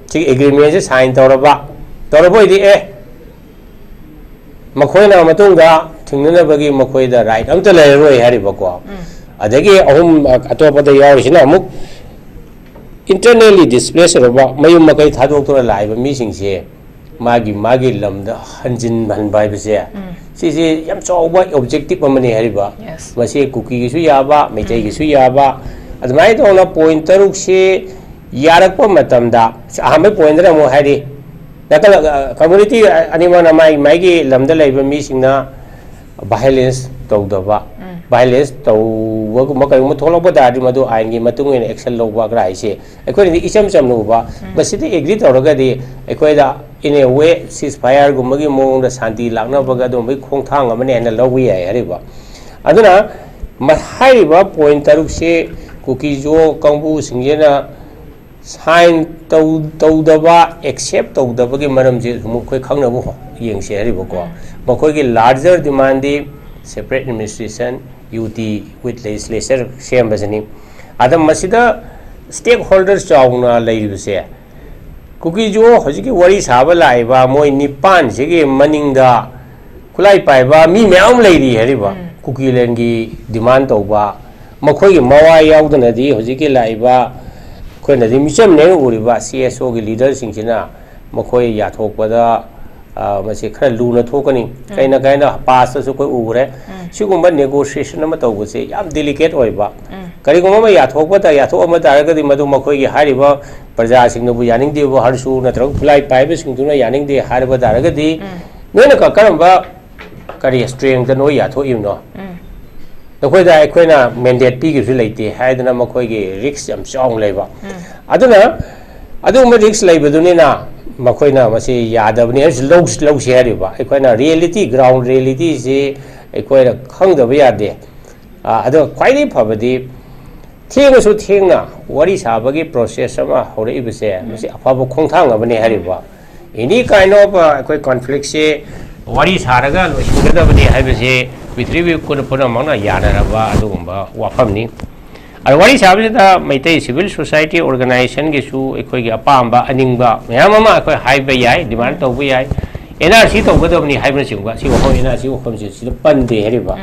ꯁꯤꯒꯤ agreement ꯁꯦ sign ꯇꯧꯔꯕ, ꯇꯧꯔꯕ ꯑꯣꯏꯗꯤ, ꯑꯦ, ꯃꯈꯣꯏꯅ ꯃꯇꯨꯡꯗ ꯊꯤꯡꯅꯅꯕꯒꯤ ꯃꯈꯣꯏꯗ right ꯑꯝꯇ ꯂꯩꯔꯔꯣꯏ ꯍꯥꯏꯔꯤꯕꯀꯣ꯫ ꯑꯗꯒꯤ ꯑꯍꯨꯝ, ꯑꯇꯣꯞꯄꯗ ꯌꯥꯎꯔꯤꯁꯤꯅ ꯑꯃꯨꯛ internally displaced ꯑꯣꯏꯔꯕ, ꯃꯌꯨꯝ ꯃꯀꯩ ꯊꯥꯗꯣꯛꯇꯨꯅ ꯂꯥꯛꯏꯕ ꯃꯤꯁꯤꯡꯁꯦ ꯃꯥꯒꯤ, ꯃꯥꯒꯤ ꯂꯝꯗ ꯍꯟꯖꯤꯟꯍꯟꯕ ꯍꯥꯏꯕꯁꯦ, ꯁꯤꯁꯦ ꯌꯥꯝ ꯆꯥꯎꯕ objective ꯑꯃꯅꯤ ꯍꯥꯏꯔꯤꯕ꯫ Yes. ꯃꯁꯤ ꯀꯨꯀꯤꯒꯤꯁꯨ ꯌꯥꯕ, ꯃꯩꯇꯩꯒꯤꯁꯨ ꯌꯥꯕ, ꯑꯗꯨꯃꯥꯏꯅ ꯇꯧꯅ point ꯇꯔꯨꯛꯁꯤ ꯌꯥꯔꯛꯄ ꯃꯇꯝꯗ, ꯑꯍꯥꯟꯕ point ꯇꯅ ꯑꯃꯨꯛ ꯍꯥꯏꯔꯤ, ꯅꯥꯀꯜ, ꯑ, community ꯑꯅꯤꯃꯛꯅ ꯃꯥꯏ, ꯃꯥꯏꯒꯤ ꯂꯝꯗ ꯂꯩꯕ ꯃꯤꯁꯤꯡꯅ violence ꯇꯧꯗꯕ, violence ꯇꯧꯕꯒꯨꯝꯕ ꯀꯔꯤꯒꯨꯝꯕ ꯊꯣꯛꯂꯛꯄ ꯇꯥꯔꯗꯤ, ꯃꯗꯨ ꯑꯥꯏꯟꯒꯤ ꯃꯇꯨꯡ ꯏꯟꯅ action ꯂꯧꯕ ꯈꯔ ꯍꯥꯏꯁꯦ ꯑꯩꯈꯣꯏꯅꯗꯤ ꯏꯆꯝ ꯆꯝꯅ ꯎꯕ꯫ ꯃꯁꯤꯗ agree ꯇꯧꯔꯒꯗꯤ ꯑꯩꯈꯣꯏꯗ in a way ceasefire ꯒꯨꯝꯕꯒꯤ ꯃꯑꯣꯡꯗ ꯁꯥꯟꯇꯤ ꯂꯥꯛꯅꯕꯒ ꯑꯗꯨꯒꯨꯝꯕꯒꯤ ꯈꯣꯡꯊꯥꯡ ꯑꯃꯅꯤ ꯍꯥꯏꯅ ꯂꯧꯕ ꯌꯥꯏ ꯍꯥꯏꯔꯤꯕ꯫ ꯑꯗꯨꯅ ꯃ-, ꯍꯥꯏꯔꯤꯕ point ꯇꯔꯨꯛꯁꯤ ꯀꯨꯀꯤ ꯖꯣ ꯀꯥꯡꯕꯨꯁꯤꯡꯁꯤꯅ sign ꯇꯧ-, ꯇꯧꯗꯕ, accept ꯇꯧꯗꯕꯒꯤ ꯃꯔꯝꯁꯦ ꯑꯃꯨꯛ ꯑꯩꯈꯣꯏ ꯈꯪꯅꯕ ꯍꯣ-, ꯌꯦꯡꯁꯦ ꯍꯥꯏꯔꯤꯕꯀꯣ꯫ ꯃꯈꯣꯏꯒꯤ larger demand D separate administration, U T with legislature ꯁꯦꯝꯕꯁꯤꯅꯤ꯫ ꯑꯗ ꯃꯁꯤꯗ stakeholders ꯆꯥꯎꯅ ꯂꯩꯔꯤꯕꯁꯦ, ꯀꯨꯀꯤ ꯖꯣ ꯍꯧꯖꯤꯛꯀꯤ ꯋꯥꯔꯤ ꯁꯥꯕ ꯂꯥꯛꯏꯕ ꯃꯣꯏ ꯅꯤꯄꯥꯟꯁꯤꯒꯤ ꯃꯅꯤꯡꯗ ꯈꯨꯠꯂꯥꯏ ꯄꯥꯏꯕ ꯃꯤ ꯃꯌꯥꯝ ꯑꯃ ꯂꯩꯔꯤ ꯍꯥꯏꯔꯤꯕ꯫ ꯀꯨꯀꯤꯂꯦꯟꯒꯤ demand ꯇꯧꯕ, ꯃꯈꯣꯏꯒꯤ ꯃꯋꯥ ꯌꯥꯎꯗꯅꯗꯤ ꯍꯧꯖꯤꯛꯀꯤ ꯂꯥꯛꯏꯕ ꯑꯩꯈꯣꯏꯅꯗꯤ ꯃꯤꯆꯝꯅꯦꯅ ꯎꯔꯤꯕ ꯁꯤ ꯑꯦꯁ ꯑꯣꯒꯤ ꯂꯤꯗꯔꯁꯤꯡꯁꯤꯅ ꯃꯈꯣꯏ ꯌꯥꯊꯣꯛꯄꯗ, ꯑ, ꯃꯁꯤ ꯈꯔ ꯂꯨꯅ ꯊꯣꯛꯀꯅꯤ꯫ ꯀꯩꯅ ꯀꯥꯏꯅ ꯄꯥꯁꯇꯁꯨ ꯑꯩꯈꯣꯏ ꯎꯈ꯭ꯔꯦ꯫ ꯁꯤꯒꯨꯝꯕ ꯅꯦꯒꯣꯁꯤꯌꯦꯁꯟ ꯑꯃ ꯇꯧꯕꯁꯦ ꯌꯥꯝ ꯗꯦꯂꯤꯀꯦꯠ ꯑꯣꯏꯕ꯫ ꯀꯔꯤꯒꯨꯝꯕ ꯑꯃ ꯌꯥꯊꯣꯛꯄ ꯇ-, ꯌꯥꯊꯣꯛꯑꯝꯕ ꯇꯥꯔꯒꯗꯤ ꯃꯗꯨ ꯃꯈꯣꯏꯒꯤ ꯍꯥꯏꯔꯤꯕ ꯄ꯭ꯔꯖꯥꯁꯤꯡꯅꯕꯨ ꯌꯥꯅꯤꯡꯗꯦꯕꯨ ꯍꯥꯏꯔꯁꯨ, ꯅꯠꯇ꯭ꯔꯒ ꯈꯨꯠꯂꯥꯏ ꯄꯥꯏꯕꯁꯤꯡꯗꯨꯅ ꯌꯥꯅꯤꯡꯗꯦ ꯍꯥꯏꯔꯕ ꯇꯥꯔꯒꯗꯤ, ꯅꯣꯏꯅ ꯀ-, ꯀꯔꯝꯕ, ꯀꯔꯤ ꯁ꯭ꯇꯔꯦꯡꯗ ꯅꯣꯏ ꯌꯥꯊꯣꯛꯏꯕꯅꯣ? ꯅꯈꯣꯏꯗ ꯑꯩꯈꯣꯏꯅ ꯃꯦꯟꯗꯦꯠ ꯄꯤꯈꯤꯕꯁꯨ ꯂꯩꯇꯦ ꯍꯥꯏꯗꯅ ꯃꯈꯣꯏꯒꯤ ꯔꯤꯛꯁ ꯌꯥꯝ ꯆꯥꯎꯅ ꯂꯩꯕ꯫ ꯑꯗꯨꯅ ꯑꯗꯨꯒꯨꯝꯕ ꯔꯤꯛꯁ ꯂꯩꯕꯗꯨꯅꯤꯅ ꯃꯈꯣꯏꯅ ꯃꯁꯤ ꯌꯥꯗꯕꯅꯤ ꯍꯥꯏꯔꯁꯨ ꯂꯧ-, ꯂꯧꯁꯤ ꯍꯥꯏꯔꯤꯕ꯫ ꯑꯩꯈꯣꯏꯅ ꯔꯤꯌꯦꯂꯤꯇꯤ, ꯒ꯭ꯔꯥꯎꯟ ꯔꯤꯌꯦꯂꯤꯇꯤꯁꯤ ꯑꯩꯈꯣꯏꯅ ꯈꯪꯗꯕ ꯌꯥꯗꯦ꯫ ꯑ, ꯑꯗꯣ ꯈ꯭ꯋꯥꯏꯗꯒꯤ ꯐꯕꯗꯤ ꯊꯦꯡꯉꯁꯨ ꯊꯦꯡꯅ ꯋꯥꯔꯤ ꯁꯥꯕꯒꯤ ꯄ꯭ꯔꯣꯁꯦꯁ ꯑꯃ ꯍꯧꯔꯛꯏꯕꯁꯦ, ꯃꯁꯤ ꯑꯐꯕ ꯈꯣꯡꯊꯥꯡ ꯑꯃꯅꯤ ꯍꯥꯏꯔꯤꯕ꯫ Any kind of, ꯑ, ꯑꯩꯈꯣꯏ ꯀꯣꯟꯐ꯭ꯂꯤꯛꯁꯦ ꯋꯥꯔꯤ ꯁꯥꯔꯒ ꯂꯣꯏꯁꯤꯟꯒꯗꯕꯅꯤ ꯍꯥꯏꯕꯁꯦ ꯄ꯭ꯔꯤꯊꯤꯕꯤ ꯄꯨꯝꯅ-, ꯄꯨꯝꯅꯃꯛꯅ ꯌꯥꯅꯔꯕ ꯑꯗꯨꯒꯨꯝꯕ ꯋꯥꯐꯝꯅꯤ꯫ ꯑꯗꯣ ꯋꯥꯔꯤ ꯁꯥꯕꯁꯤꯗ ꯃꯩꯇꯩ ꯁꯤꯚꯤꯜ ꯁꯣꯁꯥꯏꯇꯤ ꯑꯣꯔꯒꯅꯥꯏꯖꯦꯁꯟꯒꯤꯁꯨ ꯑꯩꯈꯣꯏꯒꯤ ꯑꯄꯥꯝꯕ ꯑꯅꯤꯡꯕ ꯃꯌꯥꯝ ꯑꯃ ꯑꯩꯈꯣꯏ ꯍꯥꯏꯕ ꯌꯥꯏ, ꯗꯤꯃꯥꯟ ꯇꯧꯕ ꯌꯥꯏ꯫ ꯑꯦꯟ ꯑꯥꯔ ꯁꯤ ꯇꯧꯒꯗꯕꯅꯤ ꯍꯥꯏꯕꯅꯆꯤꯡꯕ, ꯁꯤ ꯋꯥꯐꯝ, ꯑꯦꯟ ꯑꯥꯔ ꯁꯤ ꯋꯥꯐꯝꯁꯦ ꯁꯤꯗ ꯄꯟꯗꯦ ꯍꯥꯏꯔꯤꯕ꯫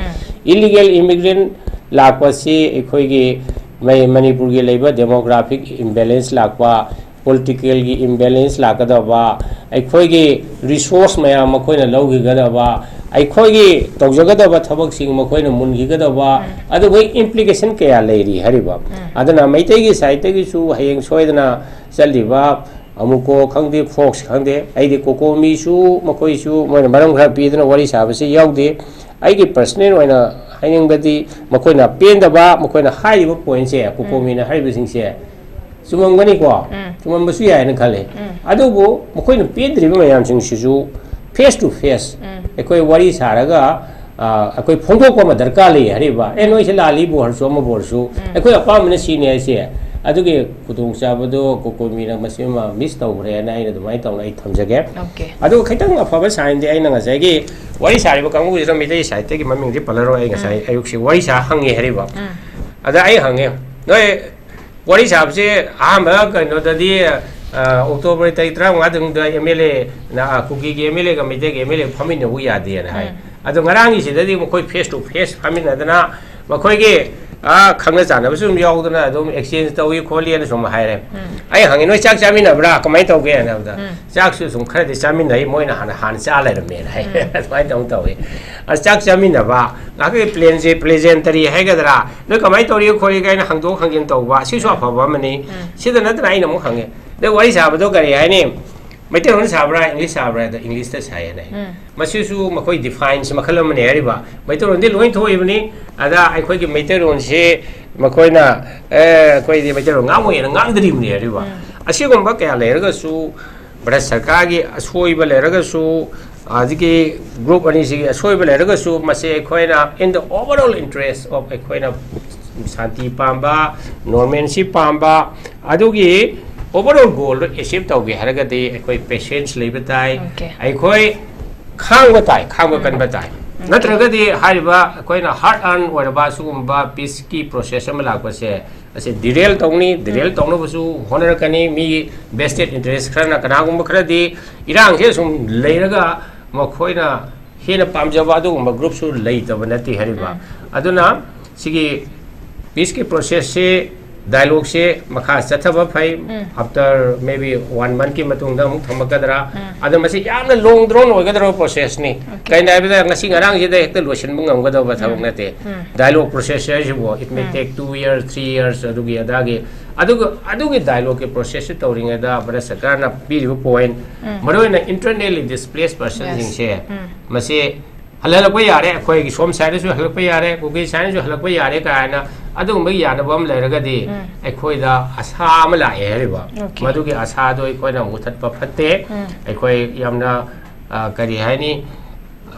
ꯏꯂꯤꯒꯦꯜ ꯏꯃꯤꯒ꯭ꯔꯦꯟ ꯂꯥꯛꯄꯁꯤ ꯑꯩꯈꯣꯏꯒꯤ ꯃꯩ-, ꯃꯅꯤꯄꯨꯔꯒꯤ ꯂꯩꯕ ꯗꯦꯃꯣꯒ꯭ꯔꯥꯐꯤꯛ ꯏꯝꯕꯦꯂꯦꯟꯁ ꯂꯥꯛꯄ, ꯄꯣꯂꯤꯇꯤꯀꯦꯜꯒꯤ ꯏꯝꯕꯦꯂꯦꯟꯁ ꯂꯥꯛꯀꯗꯕ, ꯑꯩꯈꯣꯏꯒꯤ ꯔꯤꯁꯣꯔꯁ ꯃꯌꯥꯝ ꯃꯈꯣꯏꯅ ꯂꯧꯈꯤꯒꯗꯕ, ꯑꯩꯈꯣꯏꯒꯤ ꯇꯧꯖꯒꯗꯕ ꯊꯕꯛꯁꯤꯡ ꯃꯈꯣꯏꯅ ꯃꯨꯟꯈꯤꯒꯗꯕ, ꯑꯗꯨꯒ ꯏꯝꯄ꯭ꯂꯤꯀꯦꯁꯟ ꯀꯌꯥ ꯂꯩꯔꯤ ꯍꯥꯏꯔꯤꯕ꯫ ꯑꯗꯨꯅ ꯃꯩꯇꯩꯒꯤ ꯁꯥꯏꯠꯇꯒꯤꯁꯨ ꯍꯌꯦꯡ ꯁꯣꯏꯗꯅ ꯆꯠꯂꯤꯕ ꯑꯃꯨꯀꯣ ꯈꯪꯗꯦ, ꯐꯣꯛꯁ ꯈꯪꯗꯦ, ꯑꯩꯗꯤ ꯀꯣꯀꯣꯃꯤꯁꯨ ꯃꯈꯣꯏꯁꯨ ꯃꯣꯏꯅ ꯃꯔꯝ ꯈꯔ ꯄꯤꯗꯅ ꯋꯥꯔꯤ ꯁꯥꯕꯁꯤ ꯌꯥꯎꯗꯦ꯫ ꯑꯩꯒꯤ ꯄꯔꯁꯅꯦꯜ ꯑꯣꯏꯅ ꯍꯥꯏꯅꯤꯡꯕꯗꯤ ꯃꯈꯣꯏꯅ ꯄꯦꯟꯗꯕ, ꯃꯈꯣꯏꯅ ꯍꯥꯏꯔꯤꯕ ꯄꯣꯏꯟꯁꯦ, ꯀꯣꯀꯣꯃꯤꯅ ꯍꯥꯏꯔꯤꯕꯁꯤꯡꯁꯦ ꯆꯨꯝꯃꯝꯒꯅꯤꯀꯣ, ꯆꯨꯝꯃꯝꯕꯁꯨ ꯌꯥꯏꯅ ꯈꯜꯂꯤ꯫ ꯑꯗꯨꯕꯨ ꯃꯈꯣꯏꯅ ꯄꯦꯟꯗ꯭ꯔꯤꯕ ꯃꯌꯥꯝꯁꯤꯡꯁꯤꯁꯨ ꯐꯦꯁ ꯇꯨ ꯐꯦꯁ ꯑꯩꯈꯣꯏ ꯋꯥꯔꯤ ꯁꯥꯔꯒ, ꯑ, ꯑꯩꯈꯣꯏ ꯐꯣꯡꯗꯣꯛꯄ ꯑꯃ ꯗꯔꯀꯥꯔ ꯂꯩ ꯍꯥꯏꯔꯤꯕ꯫ ꯑꯦ, ꯅꯣꯏꯁꯦ ꯂꯥꯜꯂꯤꯕꯨ ꯍꯥꯏꯔꯁꯨ, ꯑꯃꯕꯨ ꯑꯣꯏꯔꯁꯨ, ꯑꯩꯈꯣꯏ ꯑꯄꯥꯝꯕꯅ ꯁꯤꯅꯤ ꯍꯥꯏꯁꯦ꯫ ꯑꯗꯨꯒꯤ ꯈꯨꯗꯣꯡꯆꯥꯕꯗꯣ ꯀꯣꯀꯣꯃꯤꯅ ꯃꯁꯤ ꯑꯃ ꯃꯤꯁ ꯇꯧꯈ꯭ꯔꯦꯅ ꯑꯩꯅ ꯑꯗꯨꯃꯥꯏꯅ ꯇꯧꯅ ꯑꯩ ꯊꯝꯖꯒꯦ꯫ ꯑꯗꯨꯒ ꯈꯤꯇꯪ ꯑꯐꯕ ꯁꯥꯏꯟꯗꯤ ꯑꯩꯅ ꯉꯁꯥꯏꯒꯤ ꯋꯥꯔꯤ ꯁꯥꯔꯤꯕ ꯀꯥꯡꯕꯨꯁꯤꯗ ꯃꯩꯇꯩ ꯁꯥꯍꯤꯇ꯭ꯌꯒꯤ ꯃꯃꯤꯡꯗꯤ ꯄꯜꯂꯔꯣꯏ꯫ ꯑꯩ ꯉꯁꯥꯏ ꯑꯌꯨꯛꯁꯤ ꯋꯥꯔꯤ ꯁꯥ ꯍꯪꯉꯦ ꯍꯥꯏꯔꯤꯕ꯫ ꯑꯗ ꯑꯩ ꯍꯪꯉꯦ, ꯅꯣꯏ ꯋꯥꯔꯤ ꯁꯥꯕꯁꯦ ꯑꯍꯥꯟꯕ ꯀꯩꯅꯣꯗꯗꯤ, ꯑ, ꯑꯣꯛꯇꯣꯕꯔ ꯇꯥꯔꯤꯛ ꯇꯔꯥꯃꯉꯥꯗ ꯀꯨꯀꯤꯒꯤ ꯑꯦꯝ ꯑꯦꯜ ꯑꯦꯒ ꯃꯩꯇꯩꯒꯤ ꯑꯦꯝ ꯑꯦꯜ ꯑꯦ ꯐꯝꯃꯤꯟꯅꯕ ꯌꯥꯗꯦꯅ ꯍꯥꯏ꯫ ꯑꯗꯣ ꯉꯔꯥꯡꯒꯤꯁꯤꯗꯗꯤ ꯃꯈꯣꯏ ꯐꯦꯁ ꯇꯨ ꯐꯦꯁ ꯐꯝꯃꯤꯟꯅꯗꯅ ꯃꯈꯣꯏꯒꯤ ꯑꯥ, ꯈꯪꯅ ꯆꯥꯟꯅꯕꯁꯨ ꯑꯗꯨꯝ ꯌꯥꯎꯗꯅ ꯑꯗꯨꯝ exchange ꯇꯧꯏ ꯈꯣꯠꯂꯤꯅ ꯁꯨꯝ ꯍꯥꯏꯔꯦ꯫ ꯑꯩ ꯍꯪꯉꯦ, "ꯅꯣꯏ ꯆꯥꯛ ꯆꯥꯃꯤꯟꯅꯕ꯭ꯔꯥ, ꯀꯃꯥꯏꯅ ꯇꯧꯒꯦ?" ꯍꯥꯏꯅ ꯍꯥꯏꯕꯗ, "ꯆꯥꯛꯁꯨ ꯁꯨꯝ ꯈꯔꯗꯤ ꯆꯥꯃꯤꯟꯅꯩ, ꯃꯣꯏꯅ ꯍꯥꯟꯅ, ꯍꯥꯟꯅ ꯆꯥ ꯂꯩꯔꯝꯃꯦꯅ" ꯍꯥꯏ꯫ ꯑꯗꯨꯃꯥꯏꯅ ꯇꯧ ꯇꯧꯏ꯫ ꯑꯁ, ꯆꯥꯛ ꯆꯥꯃꯤꯟꯅꯕ, ꯉꯥꯏꯍꯥꯛꯀꯤ ꯄ꯭ꯂꯦꯟꯁꯦ, ꯄ꯭ꯂꯦꯖꯦꯟꯇꯔꯤ ꯍꯥꯏꯒꯗ꯭ꯔꯥ, "ꯅꯣꯏ ꯀꯃꯥꯏꯅ ꯇꯧꯔꯤ ꯈꯣꯠꯂꯤ?" ꯀꯥꯏꯅ ꯍꯪꯗꯣꯛ ꯍꯪꯖꯤꯟ ꯇꯧꯕ, ꯁꯤꯁꯨ ꯑꯐꯕ ꯑꯃꯅꯤ꯫ ꯁꯤꯗ ꯅꯠꯇꯅ ꯑꯩꯅ ꯑꯃꯨꯛ ꯍꯪꯉꯦ, "ꯅꯣꯏ ꯋꯥꯔꯤ ꯁꯥꯕꯗꯣ ꯀꯔꯤ ꯍꯥꯏꯅꯤ? ꯃꯩꯇꯩꯂꯣꯟ ꯁꯥꯕ꯭ꯔꯥ, ꯏꯪꯂꯤꯁ ꯁꯥꯕ꯭ꯔꯥ?" ꯑꯗ, "ꯏꯪꯂꯤꯁꯇ ꯁꯥꯏꯌꯦꯅ" ꯍꯥꯏ꯫ ꯃꯁꯤꯁꯨ ꯃꯈꯣꯏ ꯗꯤꯐꯥꯏꯟꯁ ꯃꯈꯜ ꯑꯃꯅꯤ ꯍꯥꯏꯔꯤꯕ꯫ ꯃꯩꯇꯩꯂꯣꯟꯗꯤ ꯂꯣꯏ ꯊꯣꯛꯏꯕꯅꯤ꯫ ꯑꯗ ꯑꯩꯈꯣꯏꯒꯤ ꯃꯩꯇꯩꯂꯣꯟꯁꯤ ꯃꯈꯣꯏꯅ, "ꯑꯦ, ꯑꯩꯈꯣꯏꯗꯤ ꯃꯩꯇꯩꯂꯣꯟ ꯉꯥꯡꯉꯣꯏꯅ" ꯉꯥꯡꯗ꯭ꯔꯤꯕꯅꯤ ꯍꯥꯏꯔꯤꯕ꯫ ꯑꯁꯤꯒꯨꯝꯕ ꯀꯌꯥ ꯂꯩꯔꯒꯁꯨ, ꯚꯥꯔꯠ ꯁꯔꯀꯥꯔꯒꯤ ꯑꯁꯣꯏꯕ ꯂꯩꯔꯒꯁꯨ, ꯑꯗꯒꯤ ꯒ꯭ꯔꯨꯞ ꯑꯅꯤꯁꯤꯒꯤ ꯑꯁꯣꯏꯕ ꯂꯩꯔꯒꯁꯨ, ꯃꯁꯤ ꯑꯩꯈꯣꯏꯅ in the overall interest of ꯑꯩꯈꯣꯏꯅ ꯁꯥꯟꯇꯤ ꯄꯥꯝꯕ, ꯅꯣꯔꯃꯦꯟꯁꯤ ꯄꯥꯝꯕ, ꯑꯗꯨꯒꯤ overall goalꯗꯣ achieve ꯇꯧꯒꯦ ꯍꯥꯏꯔꯒꯗꯤ ꯑꯩꯈꯣꯏ patience ꯂꯩꯕ ꯇꯥꯏ꯫ Okay. ꯑꯩꯈꯣꯏ ꯈꯥꯡꯕ ꯇꯥꯏ, ꯈꯥꯡꯕ ꯀꯟꯕ ꯇꯥꯏ꯫ ꯅꯠꯇ꯭ꯔꯒꯗꯤ ꯍꯥꯏꯔꯤꯕ ꯑꯩꯈꯣꯏꯅ hard earn ꯑꯣꯏꯔꯕ ꯁꯤꯒꯨꯝꯕ peaceꯀꯤ process ꯑꯃ ꯂꯥꯛꯄꯁꯦ, ꯑꯁꯤ derail ꯇꯧꯅꯤ, derail ꯇꯧꯅꯕꯁꯨ ꯍꯣꯠꯅꯔꯛꯀꯅꯤ꯫ ꯃꯤꯒꯤ vested interest ꯈꯔꯅ, ꯀꯅꯥꯒꯨꯝꯕ ꯈꯔꯗꯤ ꯏꯔꯥꯡꯁꯦ ꯁꯨꯝ ꯂꯩꯔꯒ ꯃꯈꯣꯏꯅ ꯍꯦꯟꯅ ꯄꯥꯝꯖꯕ ꯑꯗꯨꯒꯨꯝꯕ ꯒ꯭ꯔꯨꯞꯁꯨ ꯂꯩꯇꯕ ꯅꯠꯇꯦ ꯍꯥꯏꯔꯤꯕ꯫ ꯑꯗꯨꯅ ꯁꯤꯒꯤ peaceꯀꯤ processꯁꯤ, dialogueꯁꯦ ꯃꯈꯥ ꯆꯠꯊꯕ ꯐꯩ꯫ After maybe one monthꯀꯤ ꯃꯇꯨꯡꯗ ꯑꯃꯨꯛ ꯊꯝꯃꯛꯀꯗ꯭ꯔꯥ? ꯑꯗꯣ ꯃꯁꯤ ꯌꯥꯝꯅ long drawn ꯑꯣꯏꯒꯗꯧꯔꯕ processꯅꯤ꯫ Okay. ꯀꯩꯅꯣ ꯍꯥꯏꯕꯗ ꯉꯁꯤ ꯉꯔꯥꯡꯁꯤꯗ ꯍꯦꯛꯇ ꯂꯣꯏꯁꯤꯟꯕ ꯉꯝꯒꯗꯧꯕ ꯊꯕꯛ ꯅꯠꯇꯦ꯫ Dialogue process ꯍꯥꯏꯁꯤꯕꯨ, it may take two years, three years, ꯑꯗꯨꯒꯤ ꯑꯗꯥꯒꯤ꯫ ꯑꯗꯨꯒ ꯑꯗꯨꯒꯤ dialogueꯀꯤ processꯁꯤ ꯇꯧꯔꯤꯉꯩꯗ ꯚꯥꯔꯠ ꯁꯔꯀꯥꯔꯅ ꯄꯤꯔꯤꯕ point, ꯃꯔꯨꯑꯣꯏꯅ internally displaced personꯁꯤꯡꯁꯦ, ꯃꯁꯤ ꯍꯜꯍꯜꯂꯛꯄ ꯌꯥꯔꯦ, ꯑꯩꯈꯣꯏꯒꯤ ꯁꯣꯝ side ꯁꯨ ꯍꯜꯂꯛꯄ ꯌꯥꯔꯦ, ꯀꯨꯀꯤ side ꯁꯨ ꯍꯜꯂꯛꯄ ꯌꯥꯔꯦ ꯀꯥꯏꯅ ꯑꯗꯨꯒꯨꯝꯕ ꯌꯥꯅꯕ ꯑꯃ ꯂꯩꯔꯒꯗꯤ ꯑꯩꯈꯣꯏꯗ ꯑꯁꯥ ꯑꯃ ꯂꯥꯛꯑꯦ ꯍꯥꯏꯔꯤꯕ꯫ Okay. ꯃꯗꯨꯒꯤ ꯑꯁꯥꯗꯣ ꯑꯩꯈꯣꯏꯅ ꯃꯨꯊꯠꯄ ꯐꯠꯇꯦ꯫ ꯑꯩꯈꯣꯏ ꯌꯥꯝꯅ, ꯑ, ꯀꯔꯤ ꯍꯥꯏꯅꯤ,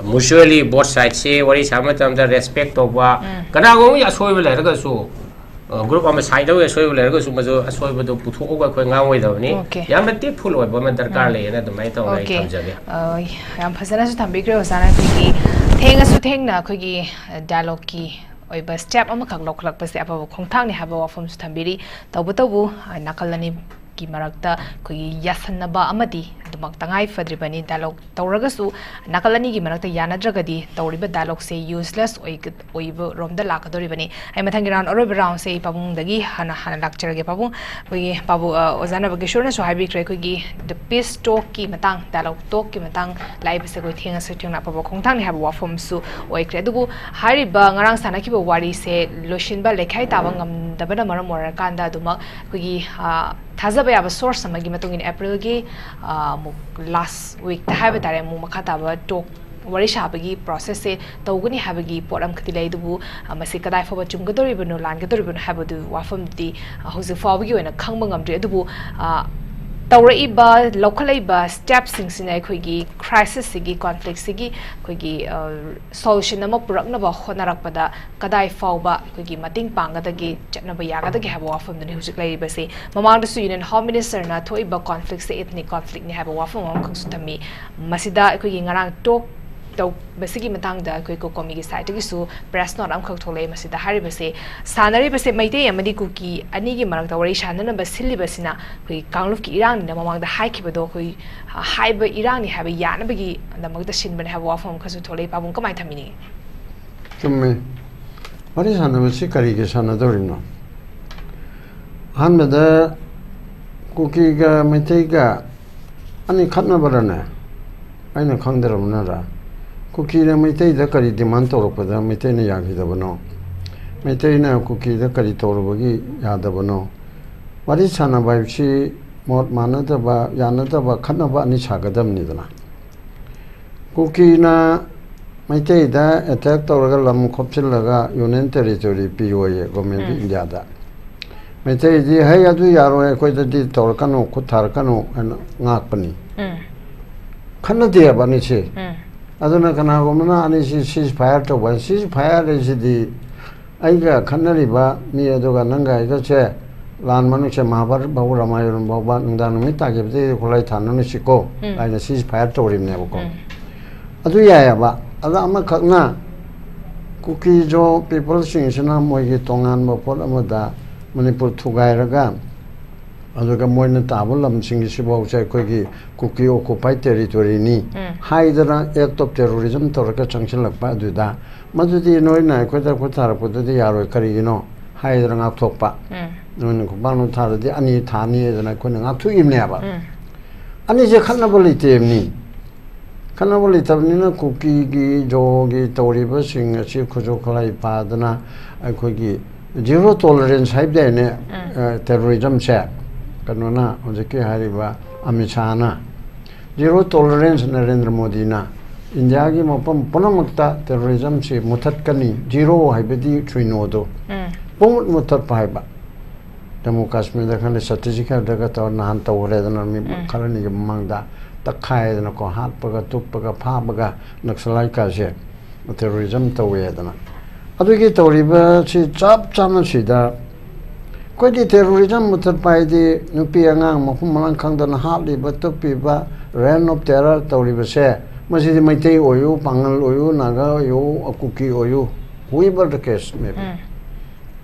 mutually both sideꯁꯤ ꯋꯥꯔꯤ ꯁꯥꯕ ꯃꯇꯝꯗ respect ꯇꯧꯕ, ꯀꯅꯥꯒꯨꯝꯕꯒꯤ ꯑꯁꯣꯏꯕ ꯂꯩꯔꯒꯁꯨ, ꯑ, ꯒ꯭ꯔꯨꯞ ꯑꯃ side ꯇꯧꯕꯒꯤ ꯑꯁꯣꯏꯕ ꯂꯩꯔꯒꯁꯨ ꯃꯗꯨ ꯑꯁꯣꯏꯕꯗꯨ ꯄꯨꯊꯣꯛꯑꯒ ꯑꯩꯈꯣꯏ ꯉꯥꯡꯉꯣꯏꯗꯕꯅꯤ꯫ Okay. ꯌꯥꯝꯅ tactful ꯑꯣꯏꯕ ꯑꯃ ꯗꯔꯀꯥꯔ ꯂꯩꯌꯦꯅ ꯑꯗꯨꯃꯥꯏꯅ ꯇꯧꯔꯒ ꯑꯩ Okay. ꯊꯝꯖꯒꯦ꯫ ꯑ, ꯌꯥꯝ ꯐꯖꯅꯁꯨ ꯊꯝꯕꯤꯈ꯭ꯔꯦ ꯑꯣꯖꯥꯅ꯫ ꯑꯩꯈꯣꯏꯒꯤ ꯊꯦꯡꯉꯁꯨ ꯊꯦꯡꯅ ꯑꯩꯈꯣꯏꯒꯤ, ꯑ, dialogueꯀꯤ ꯑꯣꯏꯕ step ꯑꯃꯈꯛ ꯂꯧꯈꯠꯂꯛꯄꯁꯦ ꯑꯐꯕ ꯈꯣꯡꯊꯥꯡꯅꯤ ꯍꯥꯏꯕ ꯋꯥꯐꯝꯁꯨ ꯊꯝꯕꯤꯔꯤ꯫ ꯇꯧꯕꯇꯕꯨ, ꯑ, ꯅꯥꯀꯜ ꯑꯅꯤꯒꯤ ꯃꯔꯛꯇ ꯑꯩꯈꯣꯏꯒꯤ ꯌꯥꯁꯟꯅꯕ ꯑꯃꯗꯤ ꯑꯗꯨꯝ ꯃꯛ ꯇꯉꯥꯏ ꯐꯗ꯭ꯔꯤꯕꯅꯤ꯫ ꯗꯥꯏꯂꯣꯛ ꯇꯧꯔꯒꯁꯨ ꯅꯥꯀꯜ ꯑꯅꯤꯒꯤ ꯃꯔꯛꯇ ꯌꯥꯅꯗ꯭ꯔꯒꯗꯤ ꯇꯧꯔꯤꯕ ꯗꯥꯏꯂꯣꯛꯁꯦ ꯌꯨꯁꯂꯦꯁ ꯑꯣꯏꯕ ꯔꯣꯝꯗ ꯂꯥꯛꯀꯗꯧꯔꯤꯕꯅꯤ꯫ ꯑꯩ ꯃꯊꯪꯒꯤ ꯔꯥꯎꯟ ꯑꯔꯣꯏꯕ ꯔꯥꯎꯟꯁꯦ ꯑꯩ ꯄꯥꯕꯨꯡꯗꯒꯤ ꯍꯥꯟꯅ ꯍꯥꯟꯅ ꯂꯥꯛꯆꯔꯒꯦ꯫ ꯄꯥꯕꯨꯡ, ꯑꯩꯈꯣꯏꯒꯤ ꯄꯥꯕꯨ ꯑ, ꯑꯣꯖꯥ ꯅꯕꯀꯤꯁꯣꯔꯅꯁꯨ ꯍꯥꯏꯕꯤꯈ꯭ꯔꯦ, ꯑꯩꯈꯣꯏꯒꯤ ꯗ ꯄꯤꯁ ꯇꯣꯛꯀꯤ ꯃꯇꯥꯡ, ꯗꯥꯏꯂꯣꯛ ꯇꯣꯛꯀꯤ ꯃꯇꯥꯡ ꯂꯥꯛꯏꯕꯁꯦ ꯑꯩꯈꯣꯏ ꯊꯦꯡꯉꯁꯨ ꯊꯦꯡꯅ ꯑꯐꯕ ꯈꯣꯡꯊꯥꯡꯅꯤ ꯍꯥꯏꯕ ꯋꯥꯐꯝꯁꯨ ꯑꯣꯏꯈ꯭ꯔꯦ꯫ ꯑꯗꯨꯕꯨ ꯍꯥꯏꯔꯤꯕ ꯉꯔꯥꯡ ꯁꯥꯟꯅꯈꯤꯕ ꯋꯥꯔꯤꯁꯦ ꯂꯣꯏꯁꯤꯟꯕ ꯂꯩꯈꯥꯏ ꯇꯥꯕ ꯉꯝꯗꯕꯅ ꯃꯔꯝ ꯑꯣꯏꯔꯀꯥꯟꯗ ꯑꯗꯨꯃꯛ ꯑꯩꯈꯣꯏꯒꯤ, ꯑ, ꯊꯥꯖꯕ ꯌꯥꯕ ꯁꯣꯔꯁ ꯑꯃꯒꯤ ꯃꯇꯨꯡ ꯏꯟꯅ ꯑꯦꯄ꯭ꯔꯤꯜꯒꯤ, ꯑ, ꯑꯃꯨꯛ ꯂꯥꯁ ꯋꯤꯛꯇ ꯍꯥꯏꯕ ꯇꯥꯔꯦ, ꯑꯃꯨꯛ ꯃꯈꯥ ꯇꯥꯕ ꯇꯣꯛ ꯋꯥꯔꯤ ꯁꯥꯕꯒꯤ ꯄ꯭ꯔꯣꯁꯦꯁꯁꯦ ꯇꯧꯒꯅꯤ ꯍꯥꯏꯕꯒꯤ ꯄꯣꯠ ꯑꯃꯈꯛꯇꯤ ꯂꯩ꯫ ꯑꯗꯨꯕꯨ, ꯑ, ꯃꯁꯤ ꯀꯗꯥꯏ ꯐꯥꯎꯕ ꯆꯨꯝꯒꯗꯧꯔꯤꯕꯅꯣ, ꯂꯥꯟꯒꯗꯧꯔꯤꯕꯅꯣ ꯍꯥꯏꯕꯗꯨ ꯋꯥꯐꯝꯗꯤ, ꯑ, ꯍꯧꯖꯤꯛ ꯐꯥꯎꯕꯒꯤ ꯑꯣꯏꯅ ꯈꯪꯕ ꯉꯝꯗ꯭ꯔꯤ꯫ ꯑꯗꯨꯕꯨ, ꯑ, ꯇꯧꯔꯛꯏꯕ, ꯂꯧꯈꯠꯂꯛꯏꯕ ꯁ꯭ꯇꯦꯞꯁꯤꯡꯁꯤꯅ ꯑꯩꯈꯣꯏꯒꯤ ꯀ꯭ꯔꯥꯏꯁꯤꯁꯁꯤꯒꯤ, ꯀꯣꯟꯐ꯭ꯂꯤꯛꯁꯤꯒꯤ ꯑꯩꯈꯣꯏꯒꯤ, ꯑ, ꯁꯣꯂꯨꯁꯟ ꯑꯃ ꯄꯨꯔꯛꯅꯕ ꯍꯣꯠꯅꯔꯛꯄꯗ ꯀꯗꯥꯏ ꯐꯥꯎꯕ ꯑꯩꯈꯣꯏꯒꯤ ꯃꯇꯦꯡ ꯄꯥꯡꯒꯗꯒꯦ, ꯆꯠꯅꯕ ꯌꯥꯒꯗꯒꯦ ꯍꯥꯏꯕ ꯋꯥꯐꯝꯗꯨꯅꯤ ꯍꯧꯖꯤꯛ ꯂꯩꯔꯤꯕꯁꯤ꯫ ꯃꯃꯥꯡꯗꯁꯨ ꯌꯨꯅꯤꯌꯟ ꯍꯣꯝ ꯃꯤꯅꯤꯁꯇꯔꯅ ꯊꯣꯛꯏꯕ ꯀꯣꯟꯐ꯭ꯂꯤꯛꯁꯦ ꯏꯊꯅꯤꯛ ꯀꯣꯟꯐ꯭ꯂꯤꯛꯅꯤ ꯍꯥꯏꯕ ꯋꯥꯐꯝ ꯑꯃꯈꯛꯁꯨ ꯊꯝꯃꯤ꯫ ꯃꯁꯤꯗ ꯑꯩꯈꯣꯏꯒꯤ ꯉꯔꯥꯡ ꯇꯣꯛ ꯇꯧꯕꯁꯤꯒꯤ ꯃꯇꯥꯡꯗ ꯑꯩꯈꯣꯏ ꯀꯣꯀꯣꯃꯤꯒꯤ ꯁꯥꯏꯠꯇꯒꯤꯁꯨ ꯄ꯭ꯔꯦꯁ ꯅꯣꯠ ꯑꯃꯈꯛ ꯊꯣꯛꯂꯛꯑꯦ꯫ ꯃꯁꯤꯗ ꯍꯥꯏꯔꯤꯕꯁꯦ, ꯁꯥꯟꯅꯔꯤꯕꯁꯦ ꯃꯩꯇꯩ ꯑꯃꯗꯤ ꯀꯨꯀꯤ ꯑꯅꯤꯒꯤ ꯃꯔꯛꯇ ꯋꯥꯔꯤ ꯁꯥꯟꯅꯅꯕ ꯁꯤꯜꯂꯤꯕꯁꯤꯅ ꯑꯩꯈꯣꯏ ꯀꯥꯡꯂꯨꯞꯀꯤ ꯏꯔꯥꯡꯅꯤꯅ ꯃꯃꯥꯡꯗ ꯍꯥꯏꯈꯤꯕꯗꯣ ꯑꯩꯈꯣꯏ, ꯑ, ꯍꯥꯏꯕ ꯏꯔꯥꯡꯅꯤ ꯍꯥꯏꯕ ꯌꯥꯅꯕꯒꯤꯗꯃꯛꯇ ꯁꯤꯟꯕꯅꯦ ꯍꯥꯏꯕ ꯋꯥꯐꯝ ꯑꯃꯈꯛꯁꯨ ꯊꯣꯛꯂꯛꯏ꯫ ꯄꯥꯕꯨꯡ, ꯀꯃꯥꯏꯅ ꯊꯝꯕꯤꯅꯤꯡꯉꯤ? ꯆꯨꯝꯃꯦ꯫ ꯋꯥꯔꯤ ꯁꯥꯟꯅꯕꯁꯤ ꯀꯔꯤꯒꯤ ꯁꯥꯟꯅꯗꯧꯔꯤꯅꯣ? ꯑꯍꯥꯟꯕꯗ ꯀꯨꯀꯤꯒ ꯃꯩꯇꯩꯒ ꯑꯅꯤ ꯈꯠꯅꯕꯔꯅꯦ? ꯑꯩꯅ ꯈꯪꯗ꯭ꯔꯕꯅꯔ? ꯀꯨꯀꯤꯅ ꯃꯩꯇꯩꯗ ꯀꯔꯤ ꯗꯤꯃꯥꯟ ꯇꯧꯔꯛꯄꯗ ꯃꯩꯇꯩꯅ ꯌꯥꯈꯤꯗꯕꯅꯣ? ꯃꯩꯇꯩꯅ ꯀꯨꯀꯤꯗ ꯀꯔꯤ ꯇꯧꯔꯨꯕꯒꯤ ꯌꯥꯗꯕꯅꯣ? ꯋꯥꯔꯤ ꯁꯥꯟꯅꯕ ꯍꯥꯏꯕꯁꯤ ꯃꯣꯠ ꯃꯥꯟꯅꯗꯕ, ꯌꯥꯅꯗꯕ, ꯈꯠꯅꯕ ꯑꯅꯤ ꯁꯥꯒꯗꯕꯅꯤꯗꯅ꯫ ꯀꯨꯀꯤꯅ ꯃꯩꯇꯩꯗ ꯑꯦꯇꯦꯛ ꯇꯧꯔꯒ ꯂꯝ ꯈꯣꯞꯆꯤꯜꯂꯒ ꯌꯨꯅꯤꯌꯟ ꯇꯦꯔꯤꯇꯣꯔꯤ ꯄꯤꯌꯣꯌꯦ ꯒꯣꯔꯃꯦꯟꯒꯤ ꯎꯝ꯫ ꯏꯟꯗꯤꯌꯥꯗ꯫ ꯃꯩꯇꯩꯗꯤ, "ꯍꯩ, ꯑꯗꯨ ꯌꯥꯔꯣꯏ, ꯑꯩꯈꯣꯏꯗꯗꯤ ꯇꯧꯔꯛꯀꯅꯨ, ꯈꯨꯠ ꯊꯥꯔꯛꯀꯅꯨ" ꯍꯥꯏꯅ ꯉꯥꯛꯄꯅꯤ꯫ ꯎꯝ꯫ ꯈꯠꯅꯗꯦꯕ ꯑꯅꯤꯁꯤ꯫ ꯎꯝ꯫ ꯑꯗꯨꯅ ꯀꯅꯥꯒꯨꯝꯕꯅ ꯑꯅꯤꯁꯤ ceasefire ꯇꯧꯕ, ceasefire ꯍꯥꯏꯁꯤꯗꯤ ꯑꯩꯒ ꯈꯠꯅꯔꯤꯕ ꯃꯤ ꯑꯗꯨꯒ ꯅꯪꯒ ꯑꯩꯒꯁꯦ ꯂꯥꯟ ꯃꯅꯨꯡꯁꯦ ꯃꯍꯥꯚꯥꯔꯠ ꯐꯥꯎꯕ, ꯔꯥꯃꯥꯌꯟ ꯐꯥꯎꯕ ꯅꯨꯡꯗꯥꯡ ꯅꯨꯃꯤꯠ ꯇꯥꯈꯤꯕꯗꯒꯤ ꯈꯨꯠꯂꯥꯏ ꯊꯥꯅꯔꯨꯁꯤꯀꯣ ꯎꯝ꯫ ꯍꯥꯏꯅ ceasefire ꯇꯧꯔꯤꯕꯅꯦꯕꯀꯣ꯫ ꯎꯝ꯫ ꯑꯗꯨ ꯌꯥꯏꯑꯕ꯫ ꯑꯗ ꯑꯃꯈꯛꯅ ꯀꯨꯀꯤꯖꯣ ꯄꯤꯄꯜꯁꯤꯡꯁꯤꯅ ꯃꯣꯏꯒꯤ ꯇꯣꯉꯥꯟꯕ ꯄꯣꯠ ꯑꯃꯗ ꯃꯅꯤꯄꯨꯔ ꯊꯨꯒꯥꯏꯔꯒ, ꯑꯗꯨꯒ ꯃꯣꯏꯅ ꯇꯥꯕ ꯂꯝꯁꯤꯡꯁꯤꯐꯥꯎꯁꯦ ꯑꯩꯈꯣꯏꯒꯤ ꯀꯨꯀꯤ ꯑꯣꯀꯨꯄꯥꯏ ꯇꯦꯔꯤꯇꯣꯔꯤꯅꯤ ꯍꯥꯏꯗꯅ act of terrorism ꯇꯧꯔꯒ ꯆꯪꯁꯤꯜꯂꯛꯄ ꯑꯗꯨꯗ, ꯃꯗꯨꯗꯤ ꯅꯣꯏꯅ ꯑꯩꯈꯣꯏꯗ ꯈꯨꯠ ꯊꯥꯔꯛꯄꯗꯨꯗꯤ ꯌꯥꯔꯣꯏ, ꯀꯔꯤꯒꯤꯅꯣ ꯍꯥꯏꯗꯅ ꯉꯥꯛꯊꯣꯛꯄ꯫ ꯎꯝ꯫ ꯅꯣꯏꯅ ꯈꯨꯄꯥꯛꯅ ꯊꯥꯔꯗꯤ ꯑꯅꯤ ꯊꯥꯅꯤ ꯍꯥꯏꯗꯅ ꯑꯩꯈꯣꯏꯅ ꯉꯥꯛꯊꯣꯛꯏꯕꯅꯦꯕ꯫ ꯎꯝ꯫ ꯑꯅꯤꯁꯦ ꯈꯠꯅꯕ ꯂꯩꯇꯦꯕꯅꯤ꯫ ꯈꯠꯅꯕ ꯂꯩꯇꯕꯅꯤꯅ ꯀꯨꯀꯤꯒꯤ, ꯖꯣꯒꯤ ꯇꯧꯔꯤꯕꯁꯤꯡ ꯑꯁꯤ ꯈꯨꯠꯁꯨ ꯈꯨꯠꯂꯥꯏ ꯐꯥꯗꯅ ꯑꯩꯈꯣꯏꯒꯤ zero tolerance ꯍꯥꯏꯕꯗꯥꯏꯅꯦ, ꯎꯝ꯫ ꯑ, terrorism ꯁꯦ꯫ ꯀꯩꯅꯣꯅ, ꯍꯧꯖꯤꯛꯀꯤ ꯍꯥꯏꯔꯤꯕ ꯑꯃꯤꯠ ꯁꯥꯍꯅ zero tolerance, ꯅꯔꯦꯟꯗ꯭ꯔ ꯃꯣꯗꯤꯅ ꯏꯟꯗꯤꯌꯥꯒꯤ ꯃꯐꯝ ꯄꯨꯝꯅꯃꯛꯇ terrorism ꯁꯤ ꯃꯨꯊꯠꯀꯅꯤ, zero ꯍꯥꯏꯕꯗꯤ ꯁꯨꯏꯅꯣꯗꯣ ꯎꯝ꯫ ꯄꯨꯡꯃꯨꯠ ꯃꯨꯊꯠꯄ ꯍꯥꯏꯕ꯫ ꯖꯝꯃꯨ ꯀꯥꯁꯃꯤꯔꯗ ꯈꯪꯗꯦ, ꯆꯠꯇꯤꯁꯒꯔꯗꯒ ꯇꯧꯔ ꯅꯍꯥꯟ ꯇꯧꯈ꯭ꯔꯦꯗꯅ, ꯃꯤ ꯎꯝ꯫ ꯈꯔꯅꯤꯒꯤ ꯃꯃꯥꯡꯗ ꯇꯛꯈꯥꯏꯗꯅꯀꯣ, ꯍꯥꯠꯄꯒ ꯇꯨꯞꯄꯒ ꯐꯥꯕꯒ ꯅꯛꯁꯂꯥꯏꯠꯀꯥꯁꯦ terrorism ꯇꯧꯋꯦꯗꯅ꯫ ꯑꯗꯨꯒꯤ ꯇꯧꯔꯤꯕꯁꯤ ꯆꯞ ꯆꯥꯅ ꯁꯤꯗ ꯑꯩꯈꯣꯏꯗꯤ terrorism ꯃꯨꯊꯠꯄ ꯍꯥꯏꯗꯤ ꯅꯨꯄꯤ ꯑꯉꯥꯡ ꯃꯐꯝ ꯃꯔꯥꯡ ꯈꯪꯗꯅ ꯍꯥꯠꯂꯤꯕ, ꯇꯨꯞꯄꯤꯕ, reign of terror ꯇꯧꯔꯤꯕꯁꯦ, ꯃꯁꯤꯗꯤ ꯃꯩꯇꯩ ꯑꯣꯏꯌꯨ, ꯄꯥꯉꯜ ꯑꯣꯏꯌꯨ, ꯅꯥꯒꯥ ꯑꯣꯏꯌꯨ, ꯀꯨꯀꯤ ꯑꯣꯏꯌꯨ, whoever the case may be, ꯎꯝ꯫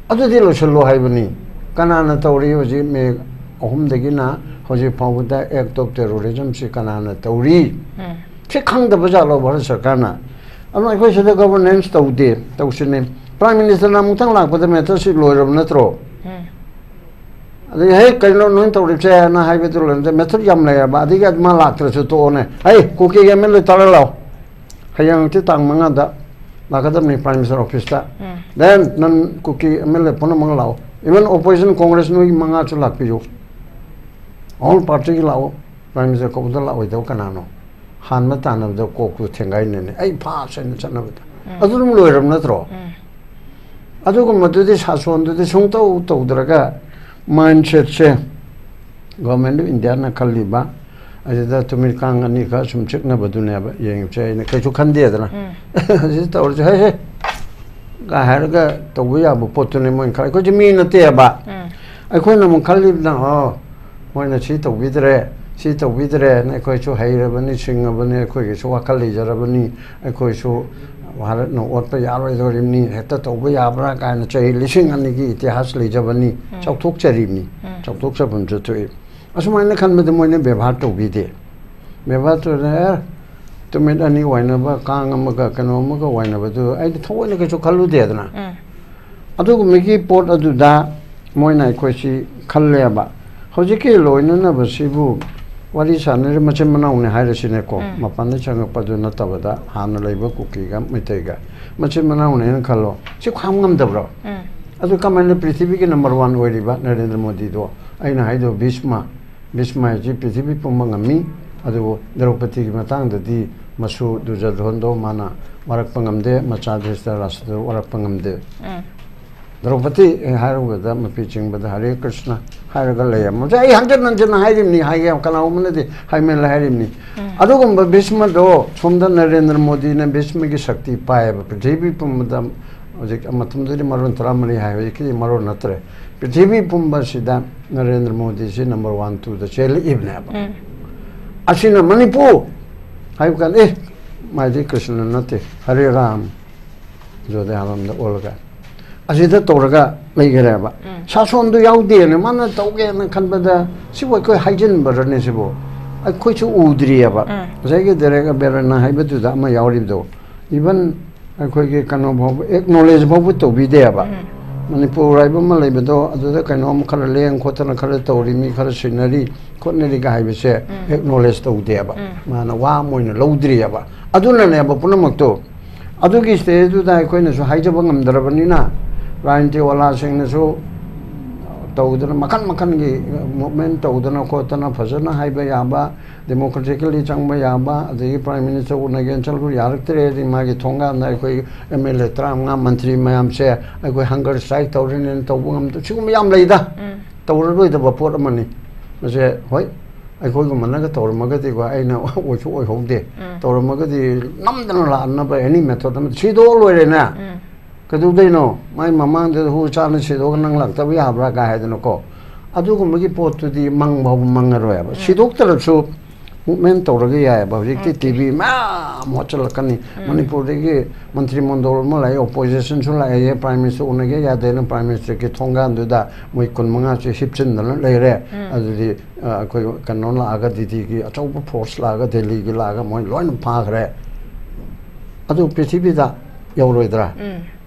ꯑꯗꯨꯗꯤ ꯂꯣꯏꯁꯤꯜꯂꯣ ꯍꯥꯏꯕꯅꯤ꯫ ꯀꯅꯥꯅ ꯇꯧꯔꯤ ꯍꯧꯖꯤꯛ ꯃꯦ ꯑꯍꯨꯝꯗꯒꯤꯅ ꯍꯧꯖꯤꯛ ꯐꯥꯎꯕꯗ act of terrorism ꯁꯤ ꯀꯅꯥꯅ ꯇꯧꯔꯤ? ꯎꯝ꯫ ꯁꯤ ꯈꯪꯗꯕ ꯖꯥꯠꯂꯣ ꯚꯥꯔꯠ ꯁꯔꯀꯥꯔꯅ? ꯑꯗꯨꯅ ꯑꯩꯈꯣꯏ ꯁꯤꯗ governance ꯇꯧꯗꯦ, ꯇꯧꯁꯤꯅꯦ꯫ Prime Minister ꯅ ꯑꯃꯨꯛꯇꯪ ꯂꯥꯛꯄꯗ matter ꯁꯤ ꯂꯣꯏꯔꯕ ꯅꯠꯇ꯭ꯔꯣ? ꯎꯝ꯫ ꯑꯗꯩ, "ꯍꯦ, ꯀꯩꯅꯣ ꯅꯣꯏ ꯇꯧꯔꯤꯕꯁꯦ?" ꯍꯥꯏꯅ ꯍꯥꯏꯕꯗꯨ ꯂꯣꯏꯔꯕꯗ matter ꯌꯥꯝ ꯂꯩꯌꯦꯕ꯫ ꯑꯗꯒꯤ ꯃꯥ ꯂꯥꯛꯇ꯭ꯔꯁꯨ ꯇꯣꯛꯑꯣꯅꯦ꯫ "ꯍꯦ, ꯀꯨꯀꯤꯒꯤ M L A ꯇꯥꯔ ꯂꯥꯛꯑꯣ꯫ ꯍꯌꯦꯡ ꯍꯪꯆꯤꯠ ꯇꯥꯡ ꯃꯉꯥꯗ ꯂꯥꯛꯀꯗꯕꯅꯤ Prime Minister office ꯇ꯫ ꯎꯝ꯫ Then ꯅꯪ ꯀꯨꯀꯤ M L A ꯄꯨꯝꯅꯃꯛ ꯂꯥꯛꯑꯣ꯫ Even opposition Congress ꯅꯣꯏ ꯃꯉꯥꯁꯨ ꯂꯥꯛꯄꯤꯌꯨ꯫ All party ꯒꯤ ꯂꯥꯛꯑꯣ꯫ Prime Minister ꯀꯧꯕꯗ ꯂꯥꯛꯑꯣꯏꯗꯕ ꯀꯅꯥꯅꯣ? ꯍꯥꯟꯕ ꯇꯥꯟꯅꯕꯗ ꯀꯣꯛꯇꯨ ꯊꯦꯡꯒꯥꯏꯅꯅꯤ꯫ ꯑꯩ ꯐꯥꯁ ꯍꯥꯏꯅ ꯆꯠꯅꯕꯗ꯫ ꯎꯝ꯫ ꯑꯗꯨ ꯑꯗꯨꯝ ꯂꯣꯏꯔꯕ ꯅꯠꯇ꯭ꯔꯣ? ꯎꯝ꯫ ꯑꯗꯨꯒꯨꯝꯕꯗꯨꯗꯤ ꯁꯥꯁꯣꯟꯗꯨꯗꯤ ꯁꯨꯡꯇꯧ ꯇꯧꯗ꯭ꯔꯒ mindset say Government of India ꯅ ꯈꯜꯂꯤꯕ ꯑꯁꯤꯗ ꯇꯨꯃꯤꯠ ꯀꯥꯡ ꯑꯅꯤꯈꯛ ꯁꯨꯝ ꯆꯤꯛꯅꯕꯗꯨꯅꯦꯕ ꯌꯦꯡꯉꯤꯕꯁꯦ꯫ ꯑꯩꯅ ꯀꯩꯁꯨ ꯈꯟꯗꯦꯗꯅ꯫ ꯎꯝ꯫ ꯑꯁꯤ ꯇꯧꯔꯁꯦ, "ꯍꯦ, ꯍꯦ" ꯀ ꯍꯥꯏꯔꯒ ꯇꯧꯕ ꯌꯥꯕ ꯄꯣꯠꯇꯨꯅꯦ ꯃꯣꯏꯅ ꯈꯜꯂꯤ꯫ ꯑꯩꯈꯣꯏꯁꯦ ꯃꯤ ꯅꯠꯇꯦꯕ꯫ ꯎꯝ꯫ ꯑꯩꯈꯣꯏꯅ ꯑꯃꯨꯛ ꯈꯜꯂꯤꯕꯅ, "ꯑꯣ, ꯃꯣꯏꯅ ꯁꯤ ꯇꯧꯕꯤꯗ꯭ꯔꯦ, ꯁꯤ ꯇꯧꯕꯤꯗ꯭ꯔꯦꯅ, ꯑꯩꯈꯣꯏꯁꯨ ꯍꯩꯔꯕꯅꯤ, ꯁꯤꯡꯉꯕꯅꯤ, ꯑꯩꯈꯣꯏꯒꯤꯁꯨ ꯋꯥꯈꯜ ꯂꯩꯖꯔꯕꯅꯤ, ꯑꯩꯈꯣꯏꯁꯨ ꯚꯥꯔꯠꯅ ꯑꯣꯠꯄ ꯌꯥꯔꯣꯏꯗꯧꯔꯤꯕꯅꯤ, ꯍꯦꯛꯇ ꯇꯧꯕ ꯌꯥꯕ꯭ꯔꯥ ꯀꯥꯏꯅ ꯆꯍꯤ ꯂꯤꯁꯤꯡ ꯑꯅꯤꯒꯤ ꯏꯇꯤꯍꯥꯁ ꯂꯩꯖꯕꯅꯤ, ꯆꯥꯎꯊꯣꯛꯆꯔꯤꯕꯅꯤ, ꯆꯥꯎꯊꯣꯛꯆꯐꯝꯁꯨ ꯊꯣꯛꯏ꯫ ꯑꯁꯨꯃꯥꯏꯅ ꯈꯟꯕꯗ ꯃꯣꯏꯅ ꯕꯦꯕꯥꯔ ꯇꯧꯕꯤꯗꯦ꯫ ꯕꯦꯕꯥꯔ ꯇꯧꯗꯅ, "ꯑꯦ, ꯇꯨꯃꯤꯠ ꯑꯅꯤ ꯋꯥꯏꯅꯕ, ꯀꯥꯡ ꯑꯃꯒ ꯀꯩꯅꯣ ꯑꯃꯒ ꯋꯥꯏꯅꯕꯗꯨ ꯑꯩꯗꯤ ꯊꯑꯣꯏꯅ ꯀꯩꯁꯨ ꯈꯜꯂꯨꯗꯦꯗꯅ"꯫ ꯑꯗꯨꯒꯨꯝꯕꯒꯤ ꯄꯣꯠ ꯑꯗꯨꯗ ꯃꯣꯏꯅ ꯑꯩꯈꯣꯏꯁꯤ ꯈꯜꯂꯦꯕ꯫ ꯍꯧꯖꯤꯛꯀꯤ ꯂꯣꯏꯅꯅꯕꯁꯤꯕꯨ ꯋꯥꯔꯤ ꯁꯥꯟꯅꯔꯤ ꯃꯆꯤꯟ ꯃꯅꯥꯎꯅꯤ ꯍꯥꯏꯔꯁꯤꯅꯦꯀꯣ, ꯃꯄꯥꯟꯗ ꯆꯪꯉꯛꯄꯗꯨ ꯅꯠꯇꯕꯗ ꯍꯥꯟꯅ ꯂꯩꯕ ꯀꯨꯀꯤꯒ ꯃꯩꯇꯩꯒ ꯃꯆꯤꯟ ꯃꯅꯥꯎꯅꯦꯅ ꯈꯜꯂꯣ, ꯁꯤ ꯈꯥꯝ ꯉꯝꯗꯕ꯭ꯔꯣ? ꯑꯗꯨ ꯀꯃꯥꯏꯅ ꯄ꯭ꯔꯤꯊꯤꯕꯤꯒꯤ ꯅꯝꯕꯔ ꯋꯥꯟ ꯑꯣꯏꯔꯤꯕ ꯅꯔꯦꯟꯗ꯭ꯔ ꯃꯣꯗꯤꯗꯣ? ꯑꯩꯅ ꯍꯥꯏꯗꯣ ꯚꯤꯁꯃ, ꯚꯤꯁꯃ ꯍꯥꯏꯁꯤ ꯄ꯭ꯔꯤꯊꯤꯕꯤ ꯄꯨꯝꯕ ꯉꯝꯃꯤ, ꯑꯗꯨꯕꯨ ꯗ꯭ꯔꯧꯄꯗꯤꯒꯤ ꯃꯇꯥꯡꯗꯗꯤ ꯃꯁꯨ ꯗꯨꯔꯖꯣꯙꯟꯗꯣ ꯃꯥꯅ ꯋꯥꯔꯛꯄ ꯉꯝꯗꯦ, ꯃꯆꯥ ꯙ꯭ꯔꯤꯇꯔꯥꯁꯇ꯭ꯔꯗꯣ ꯋꯥꯔꯛꯄ ꯉꯝꯗꯦ꯫ ꯗ꯭ꯔꯧꯄꯗꯤ ꯍꯥꯏꯔꯨꯕꯗ ꯃꯄꯤ ꯆꯤꯡꯕꯗ ꯍꯔꯦ ꯀ꯭ꯔꯤꯁꯅ ꯍꯥꯏꯔꯒ ꯂꯩꯔꯝꯃꯁꯦ꯫ ꯑꯩ ꯍꯟꯖꯤꯟ ꯍꯟꯖꯤꯟꯅ ꯍꯥꯏꯔꯤꯕꯅꯤ, ꯍꯥꯏꯒꯦ ꯀꯅꯥꯒꯨꯝꯕꯅꯗꯤ ꯍꯥꯏꯃꯦꯜ ꯍꯥꯏꯔꯤꯕꯅꯤ꯫ ꯑꯗꯨꯒꯨꯝꯕ ꯚꯤꯁꯃꯗꯣ ꯁꯣꯝꯗ ꯅꯔꯦꯟꯗ꯭ꯔ ꯃꯣꯗꯤꯅ ꯚꯤꯁꯃꯒꯤ ꯁꯛꯇꯤ ꯄꯥꯏꯌꯦꯕ꯫ ꯄ꯭ꯔꯤꯊꯤꯕꯤ ꯄꯨꯝꯕꯗ ꯍꯧꯖꯤꯛ ꯃꯇꯝꯗꯨꯗꯤ ꯃꯔꯣꯟ ꯇꯔꯥꯃꯔꯤ ꯍꯥꯏ, ꯍꯧꯖꯤꯛꯀꯤꯗꯤ ꯃꯔꯣꯟ ꯅꯠꯇ꯭ꯔꯦ꯫ ꯄ꯭ꯔꯤꯊꯤꯕꯤ ꯄꯨꯝꯕꯁꯤꯗ ꯅꯔꯦꯟꯗ꯭ꯔ ꯃꯣꯗꯤꯁꯤ ꯅꯝꯕꯔ ꯋꯥꯟ, ꯇꯨꯗ ꯆꯦꯜꯂꯛꯏꯕꯅꯦꯕ꯫ ꯑꯁꯤꯅ ꯃꯅꯤꯄꯨꯔ ꯍꯥꯏꯕ ꯀꯥꯟꯗ, ꯑꯦ, ꯃꯥꯏꯗꯤ ꯀ꯭ꯔꯤꯁꯅ ꯅꯠꯇꯦ, ꯍꯔꯦ ꯔꯥꯝ, ꯖꯣꯗꯦ ꯍꯥꯂꯝꯗ ꯑꯣꯜꯂꯒ ꯑꯁꯤꯗ ꯇꯧꯔꯒ ꯂꯩꯈ꯭ꯔꯦꯕ꯫ ꯁꯥꯁꯣꯟꯗꯨ ꯌꯥꯎꯗꯦꯅ ꯃꯥꯅ ꯇꯧꯒꯦꯅ ꯈꯟꯕꯗ, ꯁꯤꯕꯨ ꯑꯩꯈꯣꯏ ꯍꯥꯏꯖꯤꯟꯕꯔꯅꯦ? ꯁꯤꯕꯨ ꯑꯩꯈꯣꯏꯁꯨ ꯎꯗ꯭ꯔꯤꯑꯕ꯫ ꯉꯁꯥꯏꯒꯤ ꯗꯦꯔꯦꯛ ꯑꯕꯦꯔꯅ ꯍꯥꯏꯕꯗꯨꯗ ꯑꯃ ꯌꯥꯎꯔꯤꯕꯗꯣ, ꯏꯚꯟ ꯑꯩꯈꯣꯏꯒꯤ ꯀꯩꯅꯣ ꯐꯥꯎꯕ, ꯑꯦꯛꯅꯣꯂꯦꯖ ꯐꯥꯎꯕ ꯇꯧꯕꯤꯗꯦꯕ꯫ ꯃꯅꯤꯄꯨꯔ ꯍꯥꯏꯕ ꯑꯃ ꯂꯩꯕꯗꯣ, ꯑꯗꯨꯗ ꯀꯩꯅꯣꯝ ꯈꯔ ꯂꯦꯡ ꯈꯣꯠꯇꯅ ꯈꯔ ꯇꯧꯔꯤ, ꯃꯤ ꯈꯔ ꯁꯤꯟꯅꯔꯤ ꯈꯣꯠꯅꯔꯤꯒ ꯍꯥꯏꯕꯁꯦ ꯑꯦꯛꯅꯣꯂꯦꯖ ꯇꯧꯗꯦꯕ꯫ ꯃꯥꯅ ꯋꯥ ꯑꯃ ꯑꯣꯏꯅ ꯂꯧꯗ꯭ꯔꯤꯑꯕ꯫ ꯑꯗꯨꯅꯅꯦꯕ ꯄꯨꯝꯅꯃꯛꯇꯣ꯫ ꯑꯗꯨꯒꯤ ꯁ꯭ꯇꯦꯖꯇꯨꯗ ꯑꯩꯈꯣꯏꯅꯁꯨ ꯍꯥꯏꯖꯕ ꯉꯝꯗ꯭ꯔꯕꯅꯤꯅ, ꯔꯥꯖꯅꯤꯇꯤꯋꯥꯂꯥꯁꯤꯡꯅꯁꯨ ꯇꯧꯗꯅ, ꯃꯈꯟ ꯃꯈꯟꯒꯤ ꯃꯨꯚꯃꯦꯟ ꯇꯧꯗꯅ ꯈꯣꯠꯇꯅ, ꯐꯖꯅ ꯍꯥꯏꯕ ꯌꯥꯕ, ꯗꯦꯃꯣꯀ꯭ꯔꯦꯇꯤꯀꯦꯜꯂꯤ ꯆꯪꯕ ꯌꯥꯕ, ꯑꯗꯒꯤ ꯄ꯭ꯔꯥꯏꯝ ꯃꯤꯅꯤꯁꯇꯔ ꯎꯅꯒꯦꯅ ꯆꯠꯂꯨ, ꯌꯥꯔꯛꯇ꯭ꯔꯦ, ꯑꯗꯒꯤ ꯃꯥꯒꯤ ꯊꯣꯡꯒꯥꯟꯗ ꯑꯩꯈꯣꯏ ꯑꯦꯝ ꯑꯦꯜ ꯑꯦ ꯇꯔꯥꯃꯉꯥ, ꯃꯟꯇ꯭ꯔꯤ ꯃꯌꯥꯝꯁꯦ ꯑꯩꯈꯣꯏ ꯍꯪꯒꯔ ꯁ꯭ꯇ꯭ꯔꯥꯏꯛ ꯇꯧꯔꯅꯤꯅ ꯇꯧꯕ ꯉꯝꯗ, ꯁꯤꯒꯨꯝꯕ ꯌꯥꯝ ꯂꯩꯗ꯫ ꯇꯧꯔꯔꯣꯏꯗꯕ ꯄꯣꯠ ꯑꯃꯅꯤ꯫ ꯃꯁꯦ, ꯍꯣꯏ, ꯑꯩꯈꯣꯏꯒꯨꯝꯕꯅꯒ ꯇꯧꯔꯝꯃꯒꯗꯤꯀꯣ, ꯑꯩꯅ ꯑꯣꯏꯁꯨ ꯑꯣꯏꯍꯧꯗꯦ꯫ ꯇꯧꯔꯝꯃꯒꯗꯤ ꯅꯝꯗꯅ ꯂꯥꯛꯅꯕ ꯑꯦꯅꯤ ꯃꯦꯊꯣꯗ ꯑꯃ ꯁꯤꯗꯣꯛꯑ ꯂꯣꯏꯔꯦꯅꯦ꯫ ꯀꯩꯗꯧꯗꯣꯏꯅꯣ? ꯃꯥꯏ ꯃꯃꯥꯡꯗ ꯍꯨ ꯆꯥꯅ ꯁꯤꯗꯣꯛꯑꯒ ꯅꯪ ꯂꯥꯛꯇꯕ ꯌꯥꯕ꯭ꯔꯥ ꯀꯥꯏ ꯍꯥꯏꯗꯅꯀꯣ꯫ ꯑꯗꯨꯒꯨꯝꯕꯒꯤ ꯄꯣꯠꯇꯨꯗꯤ ꯃꯪ ꯐꯥꯎꯕ ꯃꯪꯉꯔꯣꯏꯕ꯫ ꯁꯤꯗꯣꯛꯇ꯭ꯔꯁꯨ ꯃꯨꯚꯃꯦꯟ ꯇꯧꯔꯒ ꯌꯥꯏꯑꯕ꯫ ꯍꯧꯖꯤꯛꯇꯤ ꯇꯤ ꯚꯤ ꯃꯌꯥꯝ ꯍꯣꯠꯆꯜꯂꯛꯀꯅꯤ꯫ ꯃꯅꯤꯄꯨꯔꯗꯒꯤ ꯃꯟꯇ꯭ꯔꯤ ꯃꯟꯗꯣꯜ ꯑꯃ ꯂꯥꯛꯑꯦ, ꯑꯣꯄꯣꯖꯤꯁꯟꯁꯨ ꯂꯥꯛꯑꯦ, ꯄ꯭ꯔꯥꯏꯝ ꯃꯤꯅꯤꯁꯇꯔ ꯎꯅꯒꯦ ꯌꯥꯗꯦꯅ ꯄ꯭ꯔꯥꯏꯝ ꯃꯤꯅꯤꯁꯇꯔꯒꯤ ꯊꯣꯡꯒꯥꯟꯗꯨꯗ ꯃꯣꯏ ꯀꯨꯟ ꯃꯉꯥꯁꯦ ꯍꯤꯞꯆꯤꯟꯗꯅ ꯂꯩꯔꯦ꯫ ꯑꯗꯨꯗꯤ ꯑ, ꯑꯩꯈꯣꯏ ꯀꯩꯅꯣ ꯂꯥꯛꯑꯒ, ꯗꯤꯗꯤꯒꯤ ꯑꯆꯧꯕ ꯐꯣꯔꯁ ꯂꯥꯛꯑꯒ ꯗꯦꯜꯂꯤꯒꯤ ꯂꯥꯛꯑꯒ ꯃꯣꯏ ꯂꯣꯏꯅ ꯐꯥꯈ꯭ꯔꯦ꯫ ꯑꯗꯨ ꯄ꯭ꯔꯤꯊꯤꯕꯤꯗ ꯌꯧꯔꯣꯏꯗ꯭ꯔꯥ?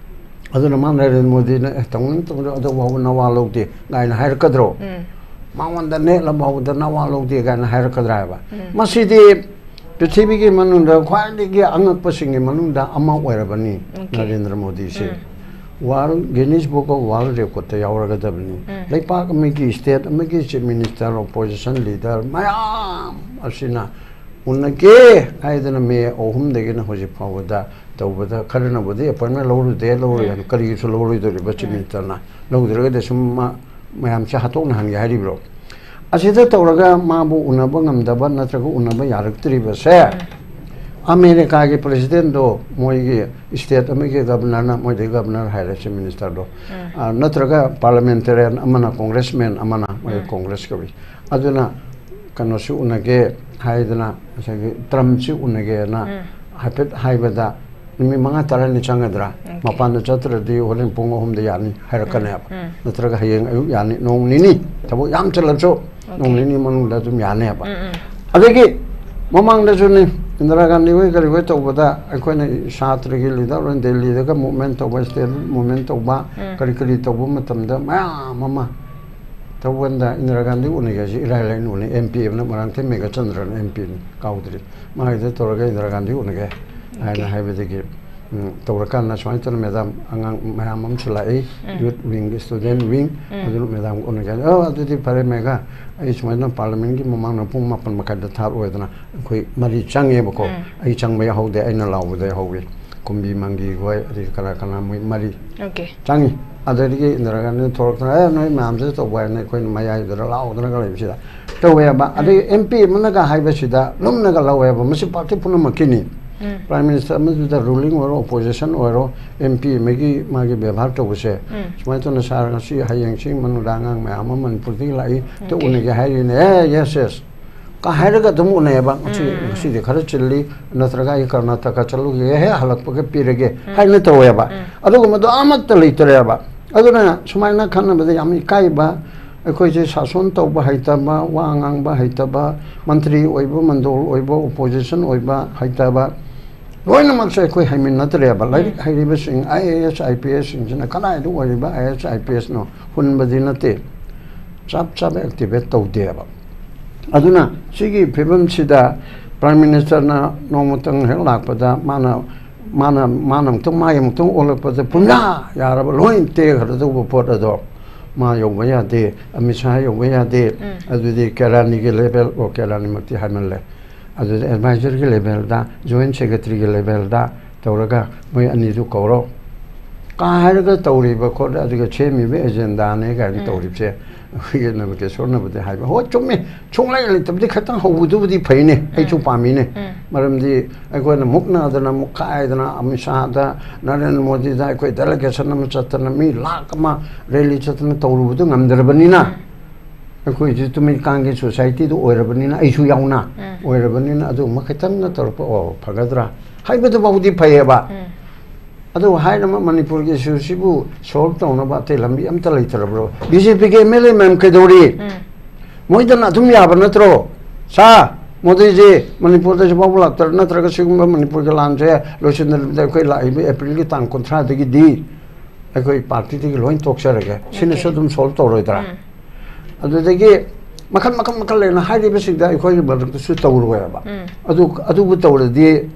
ꯑꯗꯨꯅ ꯃꯥ ꯅꯔꯦꯟꯗ꯭ꯔ ꯃꯣꯗꯤꯅ, "ꯑꯦ, ꯇꯧꯅꯤꯡ ꯇꯧꯅꯤꯡ ꯑꯗꯨ ꯐꯥꯎꯕ ꯅꯋꯥ ꯂꯧꯗꯦ" ꯀꯥꯏꯅ ꯍꯥꯏꯔꯛꯀꯗ꯭ꯔꯣ? ꯃꯉꯣꯟꯗ ꯅꯦꯠꯂ ꯐꯥꯎꯕꯗ ꯅꯋꯥ ꯂꯧꯗꯦ ꯀꯥꯏꯅ ꯍꯥꯏꯔꯛꯀꯗ꯭ꯔꯥ ꯍꯥꯏꯕ? ꯃꯁꯤꯗꯤ ꯄ꯭ꯔꯤꯊꯤꯕꯤꯒꯤ ꯃꯅꯨꯡꯗ ꯈ꯭ꯋꯥꯏꯗꯒꯤ ꯑꯉꯛꯄꯁꯤꯡꯒꯤ ꯃꯅꯨꯡꯗ ꯑꯃ ꯑꯣꯏꯔꯕꯅꯤ꯫ ꯅꯔꯦꯟꯗ꯭ꯔ ꯃꯣꯗꯤꯁꯦ꯫ World, Guinness book of world ꯔꯦꯀꯣꯔꯠꯇ ꯌꯥꯎꯔꯒꯗꯕꯅꯤ꯫ ꯂꯩꯄꯥꯛ ꯑꯃꯒꯤ, ꯁ꯭ꯇꯦꯠ ꯑꯃꯒꯤ ꯆꯤꯐ ꯃꯤꯅꯤꯁꯇꯔ, ꯑꯣꯄꯣꯖꯤꯁꯟ ꯂꯤꯗꯔ ꯃꯌꯥꯝ ꯑꯁꯤꯅ ꯎꯅꯒꯦ ꯍꯥꯏꯗꯅ ꯃꯦ ꯑꯍꯨꯝꯗꯒꯤꯅ ꯍꯧꯖꯤꯛ ꯐꯥꯎꯕꯗ ꯇꯧꯕꯗ, ꯈꯔꯅꯕꯨꯗꯤ ꯑꯦꯄꯣꯏꯟꯃꯦꯟ ꯂꯧꯔꯨꯗꯦ, ꯂꯧꯔꯣꯏ ꯍꯥꯏꯅ, ꯀꯔꯤꯒꯤꯁꯨ ꯂꯧꯔꯣꯏꯗꯣꯔꯤꯕ ꯆꯤꯐ ꯃꯤꯅꯤꯁꯇꯔꯅ? ꯂꯧꯗ꯭ꯔꯒꯗꯤ ꯁꯨꯝ ꯃꯥ ꯃꯌꯥꯝꯁꯦ ꯍꯥꯠꯇꯣꯛꯅꯍꯟꯒꯦ ꯍꯥꯏꯔꯤꯕ꯭ꯔꯣ? ꯑꯁꯤꯗ ꯇꯧꯔꯒ ꯃꯥꯕꯨ ꯎꯅꯕ ꯉꯝꯗꯕ ꯅꯠꯇ꯭ꯔꯒ ꯎꯅꯕ ꯌꯥꯔꯛꯇ꯭ꯔꯤꯕꯁꯦ, ꯑꯃꯦꯔꯤꯀꯥꯒꯤ ꯄ꯭ꯔꯦꯁꯤꯗꯦꯟꯗꯣ, ꯃꯣꯏꯒꯤ ꯁ꯭ꯇꯦꯠ ꯑꯃꯒꯤ ꯒꯕꯅꯔꯅ, ꯃꯣꯏꯗꯤ ꯒꯕꯅꯔ ꯍꯥꯏꯔꯦ, ꯆꯤꯐ ꯃꯤꯅꯤꯁꯇꯔꯗꯣ, ꯑ, ꯅꯠꯇ꯭ꯔꯒ ꯄꯥꯔꯂꯤꯌꯥꯃꯦꯟꯇꯦꯔꯤꯌꯟ ꯑꯃꯅ, ꯀꯣꯡꯒ꯭ꯔꯦꯁꯃꯦꯟ ꯑꯃꯅ, ꯃꯣꯏ ꯀꯣꯡꯒ꯭ꯔꯦꯁ ꯀꯧꯏ, ꯑꯗꯨꯅ ꯀꯩꯅꯣꯁꯤ ꯎꯅꯒꯦ ꯍꯥꯏꯗꯅ, ꯉꯁꯥꯏꯒꯤ ꯇ꯭ꯔꯝꯞꯁꯤ ꯎꯅꯒꯦꯅ ꯍꯥꯏꯐꯦꯠ ꯍꯥꯏꯕꯗ, ꯅꯨꯃꯤꯠ ꯃꯉꯥ ꯇꯔꯥꯅꯤ ꯆꯪꯒꯗ꯭ꯔꯥ? ꯃꯄꯥꯟꯗ ꯆꯠꯇ꯭ꯔꯗꯤ ꯍꯣꯔꯦꯟ ꯄꯨꯡ ꯑꯍꯨꯝꯗ ꯌꯥꯅꯤ ꯍꯥꯏꯔꯛꯀꯅꯦꯕ꯫ ꯅꯠꯇ꯭ꯔꯒ ꯍꯌꯦꯡ ꯑꯌꯨꯛ ꯌꯥꯅꯤ, ꯅꯣꯡ ꯅꯤꯅꯤ, ꯊꯕꯛ ꯌꯥꯝ ꯆꯤꯜꯂꯁꯨ ꯅꯣꯡ ꯅꯤꯅꯤ ꯃꯅꯨꯡꯗ ꯑꯗꯨꯝ ꯌꯥꯅꯦꯕ꯫ ꯑꯗꯒꯤ ꯃꯃꯥꯡꯗꯁꯨꯅꯤ, ꯏꯟꯗꯤꯔꯥ ꯒꯥꯟꯙꯤ ꯍꯣꯏ ꯀꯔꯤ ꯍꯣꯏ ꯇꯧꯕꯗ, ꯑꯩꯈꯣꯏꯅ ꯁꯥꯇ꯭ꯔꯒꯤ ꯂꯤꯗꯔ ꯑꯣꯏꯅ ꯗꯦꯜꯂꯤꯗꯒ ꯃꯨꯚꯃꯦꯟ ꯇꯧꯕ, ꯁ꯭ꯇꯦꯠ ꯃꯨꯚꯃꯦꯟ ꯇꯧꯕ, ꯀꯔꯤ ꯀꯔꯤ ꯇꯧꯕ ꯃꯇꯝꯗ ꯃꯌꯥꯝ ꯑꯃ ꯇꯧꯕ ꯀꯥꯟꯗ ꯏꯟꯗꯤꯔꯥ ꯒꯥꯟꯙꯤ ꯎꯅꯒꯦ ꯍꯥꯏꯁꯤ ꯏꯔꯥꯏ ꯂꯥꯏꯅ ꯎꯅꯩ꯫ ꯑꯦꯝ ꯄꯤ ꯑꯃꯅ, ꯃꯔꯥꯡꯊꯦꯝ ꯃꯦꯘꯆꯟꯗ꯭ꯔꯅ ꯑꯦꯝ ꯄꯤꯅꯤ, ꯀꯥꯎꯗ꯭ꯔꯤ, ꯃꯥꯒꯤꯗ ꯇꯧꯔꯒ ꯏꯟꯗꯤꯔꯥ ꯒꯥꯟꯙꯤ ꯎꯅꯒꯦ ꯍꯥꯏꯅ ꯍꯥꯏꯕꯗꯒꯤ, ꯎꯝ, ꯇꯧꯔꯀꯥꯟꯗ ꯁꯨꯃꯥꯏꯅ ꯇꯧꯅ ꯃꯦꯗꯥꯝ, ꯑꯉꯥꯡ ꯃꯌꯥꯝ ꯑꯃꯁꯨ ꯂꯥꯛꯏ, ꯌꯨꯠ ꯋꯤꯡꯒꯤ, ꯁ꯭ꯇꯨꯗꯦꯟ ꯋꯤꯡ, ꯑꯗꯨꯅ ꯃꯦꯗꯥꯝꯒ ꯎꯅꯒꯦ꯫ "ꯑꯣ, ꯑꯗꯨꯗꯤ ꯐꯔꯦ ꯃꯦꯘꯥ, ꯑꯩ ꯁꯨꯃꯥꯏꯅ ꯄꯥꯔꯂꯤꯌꯥꯃꯦꯟꯒꯤ ꯃꯃꯥꯡꯗ ꯄꯨꯡ ꯃꯥꯄꯟ ꯃꯈꯥꯏꯗ ꯊꯥꯔꯛꯑꯣ" ꯍꯥꯏꯗꯅ ꯑꯩꯈꯣꯏ ꯃꯔꯤ ꯆꯪꯉꯦꯕꯀꯣ꯫ ꯑꯩ ꯆꯪꯕ ꯌꯥꯎꯍꯧꯗꯦ, ꯑꯩꯅ ꯂꯥꯎꯕꯗ ꯌꯥꯎꯍꯧꯋꯤ꯫ ꯀꯨꯝꯕꯤ ꯃꯪꯒꯤ ꯍꯣꯏ, ꯑꯗꯒꯤ ꯀꯅꯥ ꯀꯅꯥ ꯃꯣꯏ ꯃꯔꯤ ꯆꯪꯉꯤ꯫ ꯑꯗꯨꯗꯒꯤ ꯏꯟꯗꯤꯔꯥ ꯒꯥꯟꯙꯤꯅ ꯊꯣꯛꯂꯛꯇꯅ, "ꯑꯦ, ꯅꯣꯏ ꯃꯌꯥꯝꯁꯤꯗ ꯇꯧꯕ ꯍꯥꯏꯅ ꯑꯩꯈꯣꯏꯅ ꯃꯌꯥꯏꯗꯨꯗ ꯂꯥꯎꯗꯅꯒ ꯂꯩꯕꯁꯤꯗ ꯇꯧꯋꯦꯕ"꯫ ꯑꯗꯒꯤ ꯑꯦꯝ ꯄꯤ ꯑꯃꯅꯒ ꯍꯥꯏꯕꯁꯤꯗ ꯂꯨꯝꯅꯒ ꯂꯧꯋꯦꯕ꯫ ꯃꯁꯤ ꯄꯥꯔꯇꯤ ꯄꯨꯝꯅꯃꯛꯀꯤꯅꯤ꯫ ꯄ꯭ꯔꯥꯏꯝ ꯃꯤꯅꯤꯁꯇꯔ ꯑꯃꯗꯨꯗ, ꯔꯨꯂꯤꯡ ꯑꯣꯏꯔꯣ, ꯑꯣꯄꯣꯖꯤꯁꯟ ꯑꯣꯏꯔꯣ, ꯑꯦꯝ ꯄꯤ ꯑꯃꯒꯤ ꯃꯥꯒꯤ ꯕꯦꯕꯥꯔ ꯇꯧꯕꯁꯦ ꯁꯨꯃꯥꯏꯅ ꯇꯧꯅ, "ꯁꯥꯔ, ꯉꯁꯤ ꯍꯌꯦꯡꯁꯤ ꯃꯅꯨꯡꯗ ꯑꯉꯥꯡ ꯃꯌꯥꯝ ꯑꯃ ꯃꯅꯤꯄꯨꯔꯗꯒꯤ ꯂꯥꯛꯏ, ꯑꯝꯇ ꯎꯅꯒꯦ ꯍꯥꯏꯔꯤꯅꯦ"꯫ "ꯑꯦ, ꯌꯦꯁ, ꯌꯦꯁ"꯫ ꯀꯥ ꯍꯥꯏꯔꯒ ꯑꯗꯨꯝ ꯎꯅꯩꯌꯦꯕ꯫ "ꯉꯁꯤ, ꯉꯁꯤꯗꯤ ꯈꯔ ꯆꯤꯜꯂꯤ, ꯅꯠꯇ꯭ꯔꯒ ꯑꯩ ꯀꯔꯅꯥꯇꯀꯥ ꯆꯠꯂꯨꯒꯦ, ꯍꯦꯛ ꯍꯜꯂꯛꯄꯒ ꯄꯤꯔꯒꯦ" ꯍꯥꯏꯅ ꯇꯧꯋꯦꯕ꯫ ꯑꯗꯨꯒꯨꯝꯕꯗꯣ ꯑꯃꯠꯇ ꯂꯩꯇꯔꯦꯕ꯫ ꯑꯗꯨꯅ ꯁꯨꯃꯥꯏꯅ ꯈꯟꯅꯕꯗ ꯌꯥꯝ ꯏꯀꯥꯏꯕ, ꯑꯩꯈꯣꯏꯁꯦ ꯁꯥꯁꯣꯟ ꯇꯧꯕ ꯍꯩꯇꯕ, ꯋꯥ ꯉꯥꯡꯕ ꯍꯩꯇꯕ, ꯃꯟꯇ꯭ꯔꯤ ꯑꯣꯏꯕ, ꯃꯟꯗꯣꯜ ꯑꯣꯏꯕ, ꯑꯣꯄꯣꯖꯤꯁꯟ ꯑꯣꯏꯕ ꯍꯩꯇꯕ, ꯂꯣꯏꯅꯃꯛꯁꯦ ꯑꯩꯈꯣꯏ ꯍꯩꯃꯤꯟꯅꯗ꯭ꯔꯦꯕ꯫ ꯂꯥꯏꯔꯤꯛ ꯍꯩꯔꯤꯕꯁꯤꯡ, IAS, IPS ꯁꯤꯡꯁꯤꯅ ꯀꯗꯥꯏꯗ ꯑꯣꯏꯔꯤꯕ IAS, IPS ꯅꯣ? ꯍꯨꯟꯕꯗꯤ ꯅꯠꯇꯦ, ꯆꯞ ꯆꯥꯕ activate ꯇꯧꯗꯦꯕ꯫ ꯑꯗꯨꯅ ꯁꯤꯒꯤ ꯐꯤꯕꯝꯁꯤꯗ Prime Minister ꯅ ꯅꯣꯡꯃꯇꯪ ꯍꯦꯛ ꯂꯥꯛꯄꯗ ꯃꯥꯅ, ꯃꯥꯅ, ꯃꯥꯅ ꯑꯃꯨꯛꯇꯪ, ꯃꯥꯒꯤ ꯑꯃꯨꯛꯇꯪ ꯑꯣꯜꯂꯛꯄꯗ ꯄꯨꯟꯌꯥ ꯌꯥꯔꯕ, ꯂꯣꯏ ꯇꯦꯛꯈ꯭ꯔꯗꯧꯕ ꯄꯣꯠ ꯑꯗꯣ ꯃꯥ ꯌꯧꯕ ꯌꯥꯗꯦ, ꯑꯃꯤꯠ ꯁꯥꯍ ꯌꯧꯕ ꯌꯥꯗꯦ꯫ ꯑꯗꯨꯗꯤ ꯀꯦꯔꯥꯅꯤꯒꯤ level, ꯑꯣ, ꯀꯦꯔꯥꯅꯤꯃꯛꯇꯤ ꯍꯥꯏꯃꯜꯂꯦ꯫ ꯑꯗꯨꯗ advisor ꯒꯤ level ꯗ, joint secretary ꯒꯤ level ꯗ ꯇꯧꯔꯒ ꯃꯣꯏ ꯑꯅꯤꯗꯨ ꯀꯧꯔꯣ꯫ ꯀꯥ ꯍꯥꯏꯔꯒ ꯇꯧꯔꯤꯕ ꯈꯣꯠ ꯑꯗꯨꯒ ꯁꯦꯝꯃꯤꯕ agenda ꯅꯦ ꯀꯥꯏꯅ ꯇꯧꯔꯤꯕꯁꯦ, ꯑꯩꯈꯣꯏꯒꯤ ꯅꯕꯀꯤꯁꯣꯔꯅꯕꯨꯗꯤ ꯍꯥꯏꯕ, ꯍꯣꯏ, ꯆꯨꯝꯃꯤ, ꯁꯨꯡꯂꯩ ꯂꯩꯇꯕꯗꯤ ꯈꯤꯇꯪ ꯍꯧꯕꯗꯨꯕꯨꯗꯤ ꯐꯩꯅꯦ, ꯑꯩꯁꯨ ꯄꯥꯝꯃꯤꯅꯦ꯫ ꯃꯔꯝꯗꯤ ꯑꯩꯈꯣꯏꯅ ꯃꯨꯛꯅꯗꯅ, ꯃꯨꯛꯈꯥꯏꯗꯅ, ꯑꯃꯤꯠ ꯁꯥꯍꯗ, ꯅꯔꯦꯟꯗ꯭ꯔ ꯃꯣꯗꯤꯗ ꯑꯩꯈꯣꯏ delegation ꯑꯃ ꯆꯠꯇꯅ, ꯃꯤ ꯂꯥꯛ ꯑꯃ rally ꯆꯠꯇꯅ ꯇꯧꯔꯨꯕꯗꯨ ꯉꯝꯗ꯭ꯔꯕꯅꯤꯅ, ꯑꯩꯈꯣꯏꯁꯨ ꯇꯨꯃꯤꯠ ꯀꯥꯡꯒꯤ society ꯗꯨ ꯑꯣꯏꯔꯕꯅꯤꯅ, ꯑꯩꯁꯨ ꯌꯥꯎꯅ ꯑꯣꯏꯔꯕꯅꯤꯅ, ꯑꯗꯨꯒꯨꯝꯕ ꯈꯤꯇꯪꯒ ꯇꯧꯔꯛꯄ, ꯑꯣ, ꯐꯒꯗ꯭ꯔꯥ ꯍꯥꯏꯕꯗꯨꯐꯥꯎꯗꯤ ꯐꯩꯌꯦꯕ꯫ ꯑꯗꯨ ꯍꯥꯏꯅꯕ ꯃꯅꯤꯄꯨꯔꯒꯤ issue ꯁꯤꯕꯨ solve ꯇꯧꯅꯕ ꯑꯇꯩ ꯂꯝꯕꯤ ꯑꯝꯇ ꯂꯩꯇ꯭ꯔꯕ꯭ꯔꯣ? BJP ꯒꯤ MLA ꯃꯌꯥꯝ ꯀꯩꯗꯧꯔꯤ? ꯃꯣꯏꯗꯅ ꯑꯗꯨꯝ ꯌꯥꯕ ꯅꯠꯇ꯭ꯔꯣ? ꯁꯥ, ꯃꯣꯗꯤꯖꯤ ꯃꯅꯤꯄꯨꯔꯗ ꯁꯤꯐꯥꯎꯕ ꯂꯥꯛꯇ꯭ꯔ, ꯅꯠꯇ꯭ꯔꯒ ꯁꯤꯒꯨꯝꯕ ꯃꯅꯤꯄꯨꯔꯒꯤ ꯂꯥꯟꯁꯦ ꯂꯣꯏꯁꯤꯟꯗꯕꯤꯗ ꯑꯩꯈꯣꯏ ꯂꯥꯛꯏꯕ April ꯒꯤ ꯇꯥꯡ ꯀꯨꯟꯊ꯭ꯔꯥꯗꯒꯤꯗꯤ ꯑꯩꯈꯣꯏ party ꯗꯒꯤ ꯂꯣꯏ ꯇꯣꯛꯆꯔꯒꯦ꯫ ꯁꯤꯅꯁꯨ ꯑꯗꯨꯝ solve ꯇꯧꯔꯣꯏꯗ꯭ꯔꯥ? ꯑꯗꯨꯗꯒꯤ ꯃꯈꯜ, ꯃꯈꯜ, ꯃꯈꯜ ꯂꯩꯅ ꯍꯥꯏꯔꯤꯕꯁꯤꯡꯗ ꯑꯩꯈꯣꯏꯒꯤ ꯃꯔꯛꯇꯁꯨ ꯇꯧꯔꯣꯏꯕ꯫ ꯑꯗꯨ, ꯑꯗꯨꯕꯨ ꯇꯧꯔꯗꯤ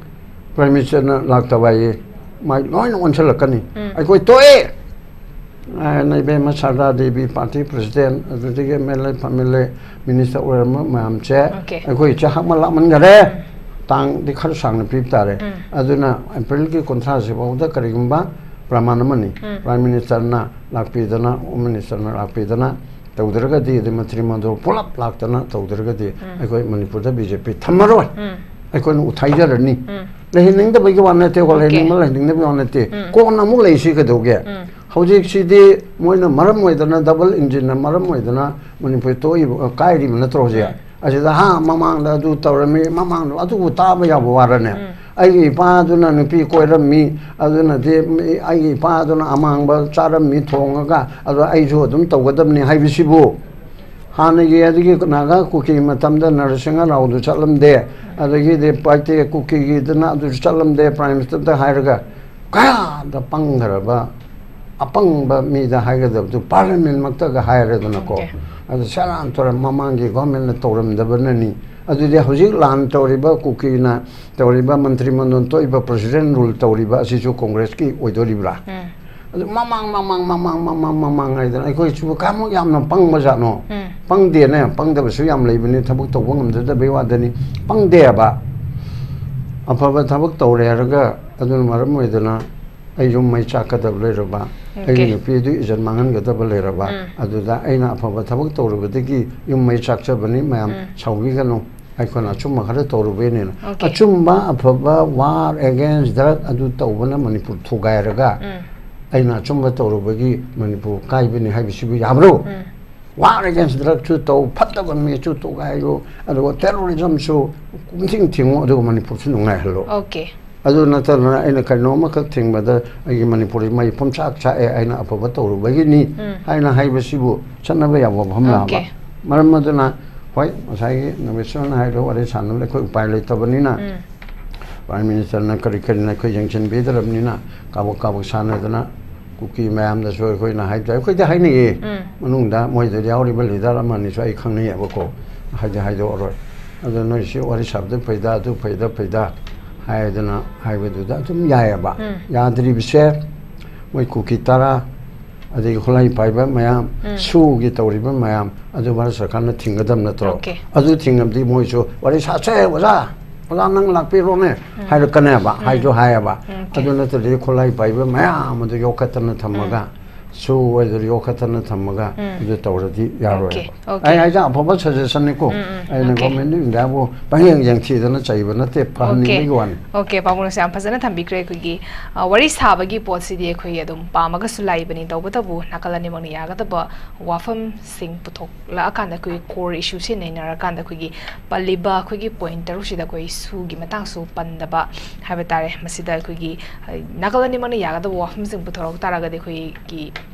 Prime Minister ꯅ ꯂꯥꯛꯇꯕ ꯍꯥꯏꯌꯦ, ꯃꯥꯏ ꯂꯣꯏꯅ ꯑꯣꯟꯁꯤꯜꯂꯛꯀꯅꯤ꯫ ꯑꯩꯈꯣꯏ ꯇꯣꯛꯑꯦ꯫ ꯑ, ꯅ ꯏꯕꯦꯝꯃ ꯁꯔꯗꯥ ꯗꯦꯕꯤ, party president, ꯑꯗꯨꯗꯒꯤ MLA, ꯐꯦꯃꯤꯂꯤ minister ꯑꯣꯏꯔꯝꯕ ꯃꯌꯥꯝꯁꯦ, ꯑꯩꯈꯣꯏ ꯏꯆꯦ ꯍꯛꯃ ꯂꯥꯛꯃꯟꯈꯔꯦ꯫ ꯇꯥꯡꯗꯤ ꯈꯔ ꯁꯥꯡꯅ ꯄꯤꯕ ꯇꯥꯔꯦ꯫ ꯑꯗꯨꯅ April ꯒꯤ ꯀꯨꯟꯊ꯭ꯔꯥꯁꯤ ꯐꯥꯎꯗ ꯀꯔꯤꯒꯨꯝꯕ ꯄ꯭ꯔꯃꯥꯟ ꯑꯃꯅꯤ꯫ Prime Minister ꯅ ꯂꯥꯛꯄꯤꯗꯅ, Home Minister ꯅ ꯂꯥꯛꯄꯤꯗꯅ ꯇꯧꯗ꯭ꯔꯒꯗꯤ, ꯑꯗꯩ ꯃꯟꯇ꯭ꯔꯤ ꯃꯟꯗꯣꯜ ꯄꯨꯂꯞ ꯂꯥꯛꯇꯅ ꯇꯧꯗ꯭ꯔꯒꯗꯤ, ꯑꯩꯈꯣꯏ ꯃꯅꯤꯄꯨꯔꯗ BJP ꯊꯝꯃꯔꯣꯏ꯫ ꯑꯩꯈꯣꯏꯅ ꯎꯊꯥꯏꯖꯔꯅꯤ꯫ ꯂꯩꯍꯟꯅꯤꯡꯗꯕꯒꯤ ꯋꯥ ꯅꯠꯇꯦꯀꯣ, ꯂꯩꯍꯟꯅꯤꯡꯕ ꯂꯩꯍꯟꯅꯤꯡꯗꯕꯒꯤ ꯋꯥ ꯅꯠꯇꯦ꯫ ꯀꯣꯟꯅ ꯑꯃꯨꯛ ꯂꯩꯁꯤ ꯀꯩꯗꯧꯒꯦ? ꯍꯧꯖꯤꯛꯁꯤꯗꯤ ꯃꯣꯏꯅ ꯃꯔꯝ ꯑꯣꯏꯗꯅ, double engine ꯅ ꯃꯔꯝ ꯑꯣꯏꯗꯅ ꯃꯅꯤꯄꯨꯔ ꯇꯣꯛꯏꯕ, ꯀꯥꯏꯔꯤꯕ ꯅꯠꯇ꯭ꯔꯣ ꯍꯧꯖꯤꯛ? ꯑꯁꯤꯗ ꯍꯥ ꯃꯃꯥꯡꯗ ꯑꯗꯨ ꯇꯧꯔꯝꯃꯤ, ꯃꯃꯥꯡꯗ ꯑꯗꯨꯕꯨ ꯇꯥꯕ ꯌꯥꯕ ꯋꯥꯔꯅꯦ? ꯎꯝ꯫ ꯑꯩꯒꯤ ꯏꯄꯥꯗꯨꯅ ꯅꯨꯄꯤ ꯀꯣꯏꯔꯝꯃꯤ, ꯑꯗꯨꯅꯗꯤ ꯃꯤ-, ꯑꯩꯒꯤ ꯏꯄꯥꯗꯨꯅ ꯑꯃꯥꯡꯕ ꯆꯥꯔꯝꯃꯤ ꯊꯣꯡꯉꯒ, ꯑꯗꯣ ꯑꯩꯁꯨ ꯑꯗꯨꯝ ꯇꯧꯒꯗꯕꯅꯤ ꯍꯥꯏꯕꯁꯤꯕꯨ, ꯍꯥꯟꯅꯒꯤ ꯑꯗꯨꯒꯤ ꯅꯥꯒꯥ ꯀꯨꯀꯤ ꯃꯇꯝꯗ ꯅꯔꯁꯤꯡꯍ ꯔꯥꯎꯗꯨ ꯆꯠꯂꯝꯗꯦ, ꯑꯗꯒꯤꯗꯤ ꯄꯥꯏꯇꯦ ꯀꯨꯀꯤꯒꯤꯗꯨꯅ ꯑꯗꯨꯁꯨ ꯆꯠꯂꯝꯗꯦ, ꯄ꯭ꯔꯥꯏꯝ ꯃꯤꯅꯤꯁꯇꯔꯗ ꯍꯥꯏꯔꯒ, ꯀꯌꯥꯗ ꯄꯪꯈ꯭ꯔꯕ, ꯑꯄꯪꯕ ꯃꯤꯗ ꯍꯥꯏꯒꯗꯕꯗꯨ ꯄꯥꯔꯂꯤꯌꯥꯃꯦꯟꯃꯛꯇꯒ ꯍꯥꯏꯔꯦꯗꯅꯀꯣ꯫ Okay. ꯑꯗꯨ ꯁꯦꯔꯥꯟ ꯇꯨꯔꯥꯟ ꯃꯃꯥꯡꯒꯤ ꯒꯣꯔꯃꯦꯟꯅ ꯇꯧꯔꯝꯗꯕꯅꯅꯤ꯫ ꯑꯗꯨꯗꯤ ꯍꯧꯖꯤꯛ ꯂꯥꯟ ꯇꯧꯔꯤꯕ ꯀꯨꯀꯤꯅ ꯇꯧꯔꯤꯕ ꯃꯟꯇ꯭ꯔꯤ ꯃꯟꯗꯣꯟ ꯊꯣꯛꯏꯕ ꯄ꯭ꯔꯁꯤꯗꯦꯟ ꯔꯨꯜ ꯇꯧꯔꯤꯕ ꯑꯁꯤꯁꯨ ꯀꯣꯡꯒ꯭ꯔꯦꯁꯀꯤ ꯑꯣꯏꯗꯣꯔꯤꯕ꯭ꯔꯥ? ꯎꯝ꯫ ꯑꯗꯨ ꯃꯃꯥꯡ, ꯃꯃꯥꯡ, ꯃꯃꯥꯡ, ꯃꯃꯥꯡ, ꯃꯃꯥꯡ ꯍꯥꯏꯗꯅ ꯑꯩꯈꯣꯏꯁꯤꯕꯨ ꯀꯌꯥꯃꯨꯛ ꯌꯥꯝꯅ ꯄꯪꯕ ꯖꯥꯠꯅꯣ? ꯎꯝ꯫ ꯄꯪꯗꯦꯅꯦ, ꯄꯪꯗꯕꯁꯨ ꯌꯥꯝ ꯂꯩꯕꯅꯤ, ꯊꯕꯛ ꯇꯧꯕ ꯉꯝꯖꯗꯕꯩ ꯋꯥꯗꯅꯤ꯫ ꯄꯪꯗꯦꯕ꯫ ꯑꯐꯕ ꯊꯕꯛ ꯇꯧꯔꯦ ꯍꯥꯏꯔꯒ ꯑꯗꯨꯅ ꯃꯔꯝ ꯑꯣꯏꯗꯅ ꯑꯩ ꯌꯨꯝ ꯃꯩ ꯆꯥꯛꯀꯗꯕ ꯂꯩꯔꯕ, ꯑꯩꯒꯤ Okay. ꯅꯨꯄꯤꯗꯨ ꯏꯖꯠ ꯃꯥꯡꯍꯟꯒꯗꯕ ꯂꯩꯔꯕ, ꯎꯝ꯫ ꯑꯗꯨꯗ ꯑꯩꯅ ꯑꯐꯕ ꯊꯕꯛ ꯇꯧꯔꯨꯕꯗꯒꯤ ꯌꯨꯝ ꯃꯩ ꯆꯥꯛꯆꯕꯅꯤ, ꯃꯌꯥꯝ ꯎꯝ꯫ ꯁꯥꯎꯕꯤꯒꯅꯨ, ꯑꯩꯈꯣꯏꯅ ꯑꯆꯨꯝꯕ ꯈꯔ ꯇꯧꯔꯨꯕꯩꯅꯦꯅ꯫ Okay. ꯑꯆꯨꯝꯕ, ꯑꯐꯕ, war against drug ꯑꯗꯨ ꯇꯧꯕꯅ ꯃꯅꯤꯄꯨꯔ ꯊꯨꯒꯥꯏꯔꯒ ꯎꯝ꯫ ꯑꯩꯅ ꯑꯆꯨꯝꯕ ꯇꯧꯔꯨꯕꯒꯤ ꯃꯅꯤꯄꯨꯔ ꯀꯥꯏꯕꯅꯤ ꯍꯥꯏꯕꯁꯤꯕꯨ ꯌꯥꯕ꯭ꯔꯣ? ꯎꯝ꯫ War against drugꯁꯨ ꯇꯧ, ꯐꯠꯇꯕ ꯃꯤꯁꯨ ꯊꯨꯒꯥꯏꯌꯨ, ꯑꯗꯨꯒ terrorismꯁꯨ ꯄꯨꯡꯊꯤꯡ ꯊꯤꯡꯉꯨ, ꯑꯗꯨꯒ ꯃꯅꯤꯄꯨꯔꯁꯨ ꯅꯨꯡꯉꯥꯏꯍꯜꯂꯣ꯫ Okay. ꯑꯗꯨ ꯅꯠꯇꯗꯅ ꯑꯩꯅ ꯀꯩꯅꯣ ꯑꯃꯈꯛ ꯊꯤꯡꯕꯗ ꯑꯩꯒꯤ ꯃꯅꯤꯄꯨꯔꯤ ꯃꯩ ꯄꯨꯝꯆꯥꯛ ꯆꯥꯛꯑꯦ, ꯑꯩꯅ ꯑꯐꯕ ꯇꯧꯔꯨꯕꯒꯤ ꯎꯝ꯫ ꯍꯥꯏꯅ ꯍꯥꯏꯕꯁꯤꯕꯨ ꯆꯠꯅꯕ ꯌꯥꯕ ꯋꯥꯐꯝ ꯂꯥꯕ? Okay. ꯃꯔꯝ ꯑꯗꯨꯅ ꯍꯣꯏ, ꯉꯁꯥꯏꯒꯤ ꯅꯕꯦꯁꯣꯔꯅ ꯍꯥꯏꯔꯤꯕ ꯋꯥꯔꯤ ꯁꯥꯟꯅꯕꯗ ꯑꯩꯈꯣꯏ ꯎꯄꯥꯏ ꯂꯩꯇꯕꯅꯤꯅ, ꯎꯝ꯫ Prime Ministerꯅ ꯀꯔꯤ ꯀꯔꯤꯅ ꯑꯩꯈꯣꯏ ꯌꯦꯡꯁꯤꯟꯕꯤꯗ꯭ꯔꯕꯅꯤꯅ ꯀꯥꯕꯛ ꯀꯥꯕꯛ ꯁꯥꯟꯅꯗꯅ ꯀꯨꯀꯤ ꯃꯌꯥꯝꯗꯁꯨ ꯑꯩꯈꯣꯏꯅ ꯍꯥꯏꯕꯗ ꯑꯩꯈꯣꯏꯗꯤ ꯍꯥꯏꯅꯩꯌꯦ꯫ ꯎꯝ꯫ ꯃꯅꯨꯡꯗ ꯃꯣꯏꯗ ꯌꯥꯎꯔꯤꯕ leader ꯑꯃ ꯑꯅꯤꯁꯨ ꯑꯩ ꯈꯪꯅꯩꯌꯦꯕꯀꯣ, ꯍꯥꯏꯗꯤ ꯍꯥꯏꯗꯣꯛꯑꯔꯣꯏ꯫ ꯑꯗꯣ ꯅꯣꯏꯁꯤ ꯋꯥꯔꯤ ꯁꯥꯕꯗ ꯐꯩꯗ, ꯑꯗꯨ ꯐꯩꯗ, ꯐꯩꯗ ꯍꯥꯏꯗꯅ ꯍꯥꯏꯕꯗꯨꯗ ꯑꯗꯨꯝ ꯌꯥꯏꯑꯕ꯫ ꯎꯝ꯫ ꯌꯥꯗ꯭ꯔꯤꯕꯁꯦ ꯃꯣꯏ ꯀꯨꯀꯤ ꯇꯔꯥ, ꯑꯗꯒꯤ ꯈꯨꯠꯂꯥꯏ ꯄꯥꯏꯕ ꯃꯌꯥꯝ, ꯎꯝ꯫ ꯁꯨꯒꯤ ꯇꯧꯔꯤꯕ ꯃꯌꯥꯝ ꯑꯗꯨ ꯚꯥꯔꯠ ꯁꯔꯀꯥꯔꯅ ꯊꯤꯡꯒꯗꯕ ꯅꯠꯇ꯭ꯔꯣ? Okay꯫ ꯑꯗꯨ ꯊꯤꯡꯉꯕꯗꯤ ꯃꯣꯏꯁꯨ ꯋꯥꯔꯤ ꯁꯥꯁꯦ ꯑꯣꯖꯥ, ꯑꯣꯖꯥ ꯅꯪ ꯂꯥꯛꯄꯤꯔꯣꯅꯦ ꯎꯝ꯫ ꯍꯥꯏꯔꯛꯀꯅꯦꯕ, ꯎꯝ꯫ ꯍꯥꯏꯁꯨ ꯍꯥꯏꯌꯦꯕ꯫ Okay꯫ ꯑꯗꯨ ꯅꯠꯇ꯭ꯔꯗꯤ ꯈꯨꯠꯂꯥꯏ ꯄꯥꯏꯕ ꯃꯌꯥꯝ ꯑꯗꯨ ꯌꯣꯛꯈꯠꯇꯅ ꯊꯝꯃꯒ ꯎꯝ꯫ ꯁꯨ ꯑꯣꯏꯗ꯭ꯔ ꯌꯣꯛꯈꯠꯇꯅ ꯊꯝꯃꯒ ꯑꯗꯨ ꯇꯧꯔꯗꯤ ꯌꯥꯔꯣꯏ꯫ Okay, okay. ꯑꯩ ꯍꯥꯏꯁꯦ ꯑꯐꯕ ꯁꯖꯦꯁꯟꯅꯤꯀꯣ꯫ ꯎꯝ, ꯎꯝ, ꯑꯩꯅ okay. ꯒꯣꯔꯃꯦꯟ ꯑꯣꯐ ꯏꯟꯗꯤꯌꯥꯕꯨ ꯄꯪꯌꯦꯡ ꯌꯦꯡꯊꯤꯗꯅ ꯆꯩꯕ ꯅꯠꯇꯦ, ꯐꯍꯟꯅꯤꯡꯕꯒꯤ ꯋꯥꯅꯤ꯫ Okay, ꯄꯥꯕꯨꯡꯅꯁꯨ ꯌꯥꯝ ꯐꯖꯅ ꯊꯝꯕꯤꯈ꯭ꯔꯦ꯫ ꯑꯩꯈꯣꯏꯒꯤ ꯑ, ꯋꯥꯔꯤ ꯁꯥꯕꯒꯤ ꯄꯣꯠꯁꯤꯗꯤ ꯑꯩꯈꯣꯏ ꯑꯗꯨꯝ ꯄꯥꯝꯃꯒꯁꯨ ꯂꯥꯛꯏꯕꯅꯤ, ꯇꯧꯕꯇꯕꯨ ꯅꯥꯀꯜ ꯑꯅꯤꯃꯛꯅ ꯌꯥꯒꯗꯕ ꯋꯥꯐꯝꯁꯤꯡ ꯄꯨꯊꯣꯛꯂꯛꯑꯀꯥꯟꯗ ꯑꯩꯈꯣꯏ core issue ꯁꯤ ꯅꯩꯅꯔꯀꯥꯟꯗ ꯑꯩꯈꯣꯏꯒꯤ ꯄꯜꯂꯤꯕ ꯑꯩꯈꯣꯏꯒꯤ point ꯇꯔꯨꯛꯁꯤꯗ ꯑꯩꯈꯣꯏ ꯁꯨꯒꯤ ꯃꯇꯥꯡꯁꯨ ꯄꯟꯗꯕ ꯍꯥꯏꯕ ꯇꯥꯔꯦ꯫ ꯃꯁꯤꯗ ꯑꯩꯈꯣꯏꯒꯤ ꯑ, ꯅꯥꯀꯜ ꯑꯅꯤꯃꯛꯅ ꯌꯥꯒꯗꯕ ꯋꯥꯐꯝꯁꯤꯡ ꯄꯨꯊꯣꯔꯛ ꯇꯥꯔꯒꯗꯤ ꯑꯩꯈꯣꯏꯒꯤ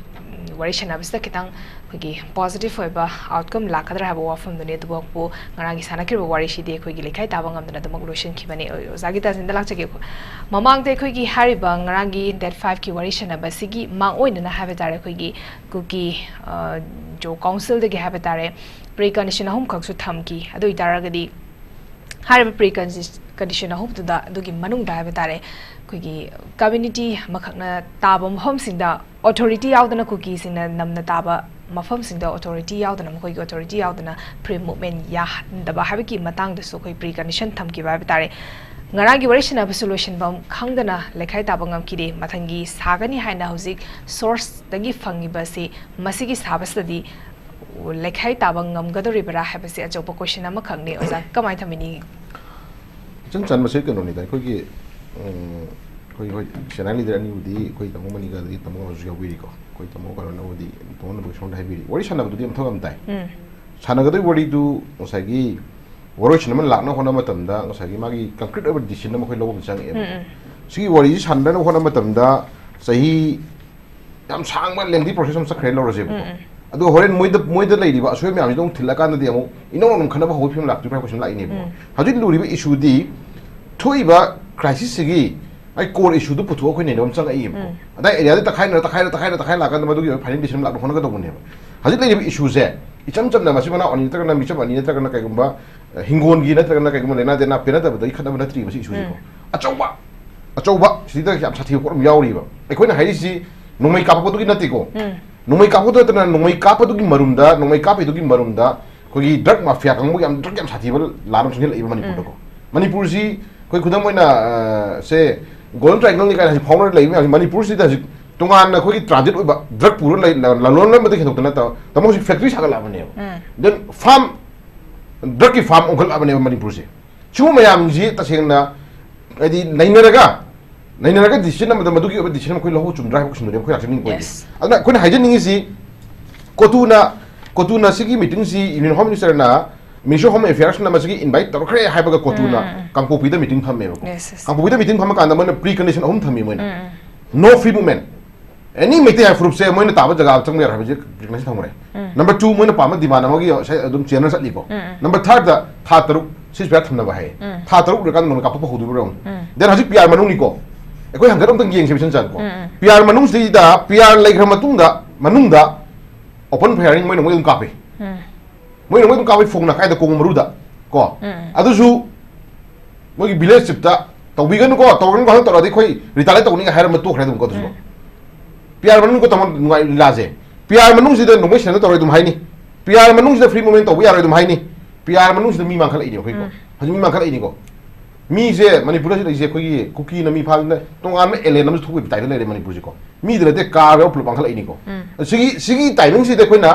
ꯎꯝ, ꯋꯥꯔꯤ ꯁꯥꯟꯅꯕꯁꯤꯗ ꯈꯤꯇꯪ ꯑꯩꯈꯣꯏꯒꯤ positive ꯑꯣꯏꯕ outcome ꯂꯥꯛꯀꯗ꯭ꯔꯥ ꯍꯥꯏꯕ ꯋꯥꯐꯝꯗꯨꯅꯤ꯫ ꯑꯗꯨꯕꯨ ꯉꯔꯥꯡꯒꯤ ꯁꯥꯟꯅꯈꯤꯕ ꯋꯥꯔꯤꯁꯤꯗꯤ ꯑꯩꯈꯣꯏꯒꯤ ꯂꯩꯈꯥꯏ ꯇꯥꯕ ꯉꯝꯗꯅ ꯑꯗꯨꯃꯛ ꯂꯣꯏꯁꯤꯟꯈꯤꯕꯅꯤ꯫ ꯑꯣ-, ꯑꯣꯖꯥꯒꯤ ꯇꯥꯁꯤꯟꯗ ꯂꯥꯛꯆꯒꯦꯀꯣ꯫ ꯃꯃꯥꯡꯗ ꯑꯩꯈꯣꯏꯒꯤ ꯍꯥꯏꯔꯤꯕ ꯉꯔꯥꯡꯒꯤ date five ꯀꯤ ꯋꯥꯔꯤ ꯁꯥꯟꯅꯕꯁꯤꯒꯤ ꯃꯥꯡ ꯑꯣꯏꯅꯅ ꯍꯥꯏꯕ ꯇꯥꯔꯦ, ꯑꯩꯈꯣꯏꯒꯤ ꯀꯨꯀꯤ, ꯑ, ꯖꯣ council ꯗꯒꯤ ꯍꯥꯏꯕ ꯇꯥꯔꯦ, pre condition ꯑꯍꯨꯝꯈꯛꯁꯨ ꯊꯝꯈꯤ꯫ ꯑꯗꯨ ꯑꯣꯏꯇꯥꯔꯒꯗꯤ ꯍꯥꯏꯔꯤꯕ pre condition ꯑꯍꯨꯝꯗꯨꯗ, ꯑꯗꯨꯒꯤ ꯃꯅꯨꯡꯗ ꯍꯥꯏꯕ ꯇꯥꯔꯦ, ꯑꯩꯈꯣꯏꯒꯤ community ꯑꯃꯈꯛꯅ ꯇꯥꯕ ꯃꯐꯝꯁꯤꯡꯗ authority ꯌꯥꯎꯗꯅ, ꯀꯨꯀꯤꯁꯤꯡꯅ ꯅꯝꯅ ꯇꯥꯕ ꯃꯐꯝꯁꯤꯡꯗ authority ꯌꯥꯎꯗꯅ, ꯃꯈꯣꯏꯒꯤ authority ꯌꯥꯎꯗꯅ free movement ꯌꯥꯍꯟꯗꯕ ꯍꯥꯏꯕꯒꯤ ꯃꯇꯥꯡꯗꯁꯨ ꯑꯩꯈꯣꯏ pre condition ꯊꯝꯈꯤꯕ ꯍꯥꯏꯕ ꯇꯥꯔꯦ꯫ ꯉꯔꯥꯡꯒꯤ ꯋꯥꯔꯤ ꯁꯥꯟꯅꯕꯁꯨ ꯂꯣꯏꯁꯤꯟꯐꯝ ꯈꯪꯗꯅ ꯂꯩꯈꯥꯏ ꯇꯥꯕ ꯉꯝꯈꯤꯗꯦ꯫ ꯃꯊꯪꯒꯤ ꯁꯥꯒꯅꯤ ꯍꯥꯏꯅ ꯍꯧꯖꯤꯛ source ꯇꯒꯤ ꯐꯪꯉꯤꯕꯁꯤ, ꯃꯁꯤꯒꯤ ꯁꯥꯕꯁꯤꯗꯗꯤ ꯂꯩꯈꯥꯏ ꯇꯥꯕ ꯉꯝꯒꯗꯧꯔꯤꯕ꯭ꯔꯥ ꯍꯥꯏꯕꯁꯤ ꯑꯆꯧꯕ question ꯑꯃꯈꯛꯅꯤ꯫ ꯑꯣꯖꯥ, ꯀꯃꯥꯏꯅ ꯊꯝꯕꯤꯅꯤꯡꯏ? ꯏꯆꯟ ꯆꯟꯕꯁꯦ ꯀꯩꯅꯣꯅꯤꯗ, ꯑꯩꯈꯣꯏꯒꯤ, ꯎꯝ, ꯑꯩꯈꯣꯏ, ꯍꯣꯏ, senior leader ꯑꯅꯤꯕꯨꯗꯤ ꯑꯩꯈꯣꯏ ꯇꯥꯃꯣ ꯃꯅꯤꯒ ꯑꯗꯒꯤ ꯇꯥꯃꯣ ꯀꯩꯅꯣꯁꯨ ꯌꯥꯎꯕꯤꯔꯤꯀꯣ꯫ ꯑꯩꯈꯣꯏ ꯇꯥꯃꯣ ꯀꯩꯅꯣꯅꯕꯨꯗꯤ, ꯇꯥꯃꯣ ꯅꯕꯨꯗꯤ ꯁꯣꯝꯗ ꯍꯥꯏꯕꯤꯔꯤ꯫ ꯋꯥꯔꯤ ꯁꯥꯟꯅꯕꯗꯨꯗꯤ ꯌꯥꯝ ꯊꯕꯛ ꯌꯥꯝ ꯇꯥꯏ꯫ ꯁꯥꯟꯅꯒꯗꯧꯔꯤꯕ ꯋꯥꯔꯤꯗꯨ ꯉꯁꯥꯏꯒꯤ ꯋꯥꯔꯣꯏꯁꯤꯟ ꯑꯃ ꯂꯥꯛꯅ ꯍꯣꯠꯅꯕ ꯃꯇꯝꯗ ꯉꯁꯥꯏꯒꯤ ꯃꯥꯒꯤ concrete ꯑꯣꯏꯕ decision ꯑꯃ ꯑꯩꯈꯣꯏ ꯂꯧꯕ ꯑꯃ ꯆꯪꯉꯛꯑꯦꯕ꯫ ꯁꯤꯒꯤ ꯋꯥꯔꯤꯁꯤ ꯁꯥꯟꯅꯅꯕ ꯍꯣꯠꯅꯕ ꯃꯇꯝꯗ ꯆꯍꯤ ꯌꯥꯝ ꯁꯥꯡꯕ lengthy process ꯑꯃ ꯆꯠꯈ꯭ꯔꯦ ꯂꯧꯔꯁꯦꯕꯀꯣ꯫ ꯑꯗꯨꯒ ꯍꯣꯔꯦꯟ ꯃꯣꯏꯗ, ꯃꯣꯏꯗ ꯂꯩꯔꯤꯕ ꯑꯁꯣꯏꯕ ꯃꯌꯥꯝꯁꯤꯗ ꯑꯃꯨꯛ ꯊꯤꯜꯂꯀꯥꯟꯗꯗꯤ ꯑꯃꯨꯛ ꯏꯅꯧ ꯅꯧꯅ ꯈꯟꯅꯕ ꯍꯧꯕꯒꯤ ꯐꯤꯕꯝ ꯂꯥꯛꯇꯣꯏꯕ꯭ꯔꯥ ꯍꯥꯏꯕ question ꯂꯥꯛꯏꯅꯦꯕꯀꯣ꯫ ꯍꯧꯖꯤꯛ ꯂꯨꯔꯤꯕ issue ꯗꯤ ꯊꯣꯛꯏꯕ crisis ꯁꯤꯒꯤ ꯑꯩ core issue ꯗꯨ ꯄꯨꯊꯣꯛꯑ ꯑꯩꯈꯣꯏ ꯅꯩꯅꯕ ꯑꯃ ꯆꯪꯉꯛꯏꯕꯀꯣ꯫ ꯑꯗꯥꯏ area ꯗ ꯇꯛꯈꯥꯏꯅꯔ, ꯇꯛꯈꯥꯏꯅꯔ, ꯇꯛꯈꯥꯏꯅꯔ, ꯇꯛꯈꯥꯏ ꯂꯥꯛꯀꯥꯟꯗ ꯃꯗꯨꯒꯤ ꯑꯣꯏꯕ final decision ꯑꯃ ꯂꯥꯛꯅ ꯍꯣꯠꯅꯒꯗꯧꯕꯅꯦꯕ꯫ ꯍꯧꯖꯤꯛ ꯂꯩꯔꯤꯕ issue ꯁꯦ ꯏꯆꯝ ꯆꯝꯅ ꯃꯆꯤꯟ ꯃꯅꯥꯎ ꯑꯅꯤ ꯅꯠꯇ꯭ꯔꯒꯅ ꯃꯤꯆꯝ ꯑꯅꯤ ꯅꯠꯇ꯭ꯔꯒꯅ ꯀꯩꯒꯨꯝꯕ, ꯑ, ꯍꯤꯡꯒꯣꯜꯒꯤ ꯅꯠꯇ꯭ꯔꯒꯅ ꯀꯩꯒꯨꯝꯕ ꯂꯩꯅꯥ ꯇꯤꯟꯅꯥ ꯄꯦꯅꯗꯕꯗꯒꯤ ꯈꯠꯅꯕ ꯅꯠꯇ꯭ꯔꯤꯕ ꯁꯤ issue ꯁꯤꯀꯣ꯫ ꯑꯆꯧꯕ, ꯑꯆꯧꯕ ꯁꯤꯗ ꯌꯥꯝ ꯁꯥꯊꯤꯕ ꯄꯣꯠ ꯑꯃ ꯌꯥꯎꯔꯤꯕ꯫ ꯑꯩꯈꯣꯏꯅ ꯍꯥꯏꯔꯤꯁꯤ ꯅꯣꯡꯃꯩ ꯀꯥꯞꯄꯛꯄꯗꯨꯒꯤ ꯅꯠꯇꯦꯀꯣ꯫ ꯅꯣꯡꯃꯩ ꯀꯥꯞꯄꯛꯄꯗꯨ ꯅꯠꯇꯅ ꯅꯣꯡꯃꯩ ꯀꯥꯞꯄꯗꯨꯒꯤ ꯃꯔꯨꯝꯗ, ꯅꯣꯡꯃꯩ ꯀꯥꯞꯄꯤꯗꯨꯒꯤ ꯃꯔꯨꯝꯗ ꯑꯩꯈꯣꯏꯒꯤ drug mafia ꯀꯥꯡꯕꯨ ꯌꯥꯝ drug ꯌꯥꯝ ꯁꯥꯊꯤꯕ ꯂꯥꯟ ꯑꯃ ꯆꯪꯁꯤꯜꯂꯛꯏꯕ ꯃꯅꯤꯄꯨꯔꯗꯀꯣ꯫ ꯃꯅꯤꯄꯨꯔꯁꯤ ꯑꯩꯈꯣꯏ ꯈꯨꯗꯝ ꯑꯣꯏꯅ, ꯑ, ꯁꯦ Golden Triangle ꯅꯤ ꯀꯥꯏꯅ ꯍꯧꯖꯤꯛ ꯐꯥꯎꯅꯔ ꯂꯩꯕ ꯃꯌꯥꯝꯁꯤ ꯃꯅꯤꯄꯨꯔꯁꯤꯗ ꯍꯧꯖꯤꯛ ꯇꯣꯉꯥꯟꯅ ꯑꯩꯈꯣꯏꯒꯤ ꯇ꯭ꯔꯥꯟꯖꯤꯠ ꯑꯣꯏꯕ ꯗ꯭ꯔꯒ ꯄꯨꯔ ꯂꯩ-, ꯂ-, ꯂꯂꯣꯟꯕꯗꯒꯤ ꯍꯦꯟꯗꯣꯛꯇ ꯅꯠꯇꯕ, ꯇꯥꯃꯣ, ꯍꯧꯖꯤꯛ ꯐꯦꯛꯇ꯭ꯔꯤ ꯁꯥꯒꯠꯂꯛꯑꯕꯅꯦꯕ꯫ ꯎꯝ꯫ ꯗꯦꯟ ꯐꯥꯔꯝ, ꯗ꯭ꯔꯒꯀꯤ ꯐꯥꯔꯝ ꯑꯣꯟꯈꯠꯂꯛꯑꯕꯅꯦꯕ ꯃꯅꯤꯄꯨꯔꯁꯦ꯫ ꯁꯤꯒꯨꯝꯕ ꯃꯌꯥꯝꯁꯤ ꯇꯁꯦꯡꯅ ꯍꯥꯏꯗꯤ ꯅꯩꯅꯔꯒ, ꯅꯩꯅꯔꯒ ꯗꯤꯁꯤꯖꯟ ꯑꯃꯗ ꯃꯗꯨꯒꯤ ꯑꯣꯏꯕ ꯗꯤꯁꯤꯖꯟ ꯑꯩꯈꯣꯏ ꯂꯧꯍꯧ ꯆꯨꯝꯗ꯭ꯔꯥ ꯍꯥꯏꯕ ꯀꯣꯏꯁꯟꯗꯨꯅꯦ ꯑꯩꯈꯣꯏ ꯂꯥꯛꯆꯅꯤꯡꯕ ꯑꯣꯏꯗꯤ꯫ Yes. ꯑꯗꯨꯅ ꯑꯩꯈꯣꯏꯅ ꯍꯥꯏꯖꯅꯤꯡꯉꯤꯁꯤ, ꯀꯣꯇꯨꯅ, ꯀꯣꯇꯨꯅ ꯁꯤꯒꯤ ꯃꯤꯇꯤꯡꯁꯤ ꯌꯨꯅꯤꯌꯟ ꯍꯣꯝ ꯃꯤꯅꯤꯁꯇꯔꯅ, ꯃꯤꯅꯤꯁꯇꯔ ꯍꯣꯝ ꯑꯦꯐꯤꯌꯔꯁꯅ ꯃꯁꯤꯒꯤ ꯏꯟꯚꯥꯏꯠ ꯇꯧꯔꯛꯈ꯭ꯔꯦ ꯍꯥꯏꯕꯒ ꯀꯣꯇꯨꯅ ꯎꯝ, ꯎꯝ, ꯎꯝ꯫ ꯀꯥꯡꯄꯣꯛꯄꯤꯗ ꯃꯤꯇꯤꯡ ꯐꯝꯃꯦꯕꯀꯣ꯫ Yes, yes. ꯀꯥꯡꯄꯣꯛꯄꯤꯗ ꯃꯤꯇꯤꯡ ꯐꯝꯃꯀꯥꯟꯗ ꯃꯣꯏꯅ ꯄ꯭ꯔꯤ ꯀꯟꯗꯤꯁꯟ ꯑꯍꯨꯝ ꯊꯝꯃꯤ ꯃꯣꯏꯅ꯫ ꯎꯝ, ꯎꯝ꯫ No free movement. ꯑꯦꯅꯤ ꯃꯩꯇꯩ ꯍꯥꯏꯕ ꯐꯨꯔꯨꯞꯁꯦ ꯃꯣꯏꯅ ꯇꯥꯕ ꯖꯒꯥ ꯆꯪꯕ ꯌꯥꯔꯣꯏ ꯍꯥꯏꯕꯁꯦ ꯄ꯭ꯔꯤ ꯀꯟꯗꯤꯁꯟ ꯊꯝꯈ꯭ꯔꯦ꯫ ꯎꯝ꯫ ꯅꯝꯕꯔ ꯇꯨ, ꯃꯣꯏꯅ ꯄꯥꯝꯕ ꯗꯤꯃꯥꯟ ꯑꯃꯒꯤ ꯉꯁꯥꯏ ꯑꯗꯨꯝ ꯆꯦꯟꯅ ꯆꯠꯂꯤꯀꯣ꯫ ꯎꯝ, ꯎꯝ꯫ ꯅꯝꯕꯔ ꯊꯥꯔꯗ, ꯊꯥ ꯇꯔꯨꯛ ceasefire ꯊꯝꯅꯕ ꯍꯥꯏꯌꯦ꯫ ꯎꯝ꯫ ꯊꯥ ꯇꯔꯨꯛ ꯂꯣꯏꯔꯀꯥꯟꯗ ꯃꯣꯏ ꯀꯥꯞꯊꯣꯛꯄ ꯍꯧꯗꯣꯏꯕ꯭ꯔꯥ ꯌꯦꯡꯉꯨ꯫ ꯎꯝ꯫ ꯗꯦꯟ ꯍꯧꯖꯤꯛ ꯄꯤ ꯑꯥꯔ ꯃꯅꯨꯡꯅꯤꯀꯣ꯫ ꯑꯩꯈꯣꯏ ꯍꯪꯒꯠ ꯑꯝꯇꯪ ꯌꯦꯡꯁꯦꯕ ꯏꯆꯟ ꯆꯟ ꯀꯣ꯫ ꯎꯝ, ꯎꯝ꯫ ꯄꯤ ꯑꯥꯔ ꯃꯅꯨꯡꯁꯤꯗꯩꯗ, ꯄꯤ ꯑꯥꯔ ꯂꯩꯈ꯭ꯔ ꯃꯇꯨꯡꯗ, ꯃꯅꯨꯡꯗ open firing ꯃꯣꯏꯅ ꯃꯣꯏ ꯑꯗꯨꯝ ꯀꯥꯞꯄꯤ꯫ ꯎꯝ꯫ ꯃꯣꯏꯅ ꯃꯣꯏ ꯑꯗꯨꯝ ꯀꯥꯞꯄꯤ, ꯐꯣꯡꯅ ꯀꯥꯏꯗ, ꯀꯣꯡ ꯃꯔꯨꯗ ꯀꯣ꯫ ꯎꯝ꯫ ꯑꯗꯨꯁꯨ ꯃꯣꯏꯒꯤ ꯚꯤꯂꯦꯖ ꯆꯤꯞꯇ ꯇꯧꯕꯤꯒꯅꯨꯀꯣ, ꯇꯧꯔꯒꯅꯨ, ꯀꯩꯅꯣ ꯇꯧꯔꯗꯤ ꯑꯩꯈꯣꯏ ꯔꯤꯇꯥꯂꯦꯠ ꯇꯧꯅꯤꯒ ꯍꯥꯏꯔꯝꯕ ꯇꯣꯛꯈ꯭ꯔꯦ ꯑꯗꯨꯝꯀꯣ ꯑꯗꯨꯁꯨ꯫ ꯎꯝ꯫ ꯄꯤ ꯑꯥꯔ ꯃꯅꯨꯡꯗ ꯇꯧꯕ ꯅꯨꯡꯉꯥꯏ ꯂꯤꯂꯥꯁꯦ꯫ ꯄꯤ ꯑꯥꯔ ꯃꯅꯨꯡꯁꯤꯗ ꯅꯣꯡꯃꯩ ꯁꯦꯟꯅ ꯇꯧꯔꯣꯏ ꯑꯗꯨꯝ ꯍꯥꯏꯅꯤ꯫ ꯄꯤ ꯑꯥꯔ ꯃꯅꯨꯡꯁꯤꯗ ꯐ꯭ꯔꯤ ꯃꯨꯚꯃꯦꯟ ꯇꯧꯕ ꯌꯥꯔꯣꯏ ꯑꯗꯨꯝ ꯍꯥꯏꯅꯤ꯫ ꯄꯤ ꯑꯥꯔ ꯃꯅꯨꯡꯁꯤꯗ ꯃꯤ ꯃꯥꯡꯈꯠꯂꯛꯏꯅꯦ ꯑꯩꯈꯣꯏꯀꯣ꯫ ꯎꯝ꯫ ꯍꯧꯖꯤꯛ ꯃꯤ ꯃꯥꯡꯈꯠꯂꯛꯏꯅꯤꯀꯣ꯫ ꯃꯤꯁꯦ ꯃꯅꯤꯄꯨꯔꯗ ꯂꯩꯔꯤꯁꯦ ꯑꯩꯈꯣꯏꯒꯤ ꯀꯨꯀꯤꯅ ꯃꯤ ꯐꯥꯗꯅ ꯇꯣꯉꯥꯟꯕ ꯑꯦꯂꯦꯟ ꯑꯃꯁꯨ ꯊꯣꯛꯄꯒꯤ ꯇꯥꯏꯞꯇ ꯂꯩꯔꯦ ꯃꯅꯤꯄꯨꯔꯁꯤꯀꯣ꯫ ꯃꯤꯗ ꯅꯠꯇꯦ, ꯀꯥꯔ ꯌꯥꯎꯔ ꯄꯨꯂꯞ ꯃꯥꯡꯈꯠꯂꯛꯏꯅꯤꯀꯣ꯫ ꯎꯝ꯫ ꯁꯤꯒꯤ, ꯁꯤꯒꯤ ꯇꯥꯏꯃꯤꯡꯁꯤꯗ ꯑꯩꯈꯣꯏꯅ,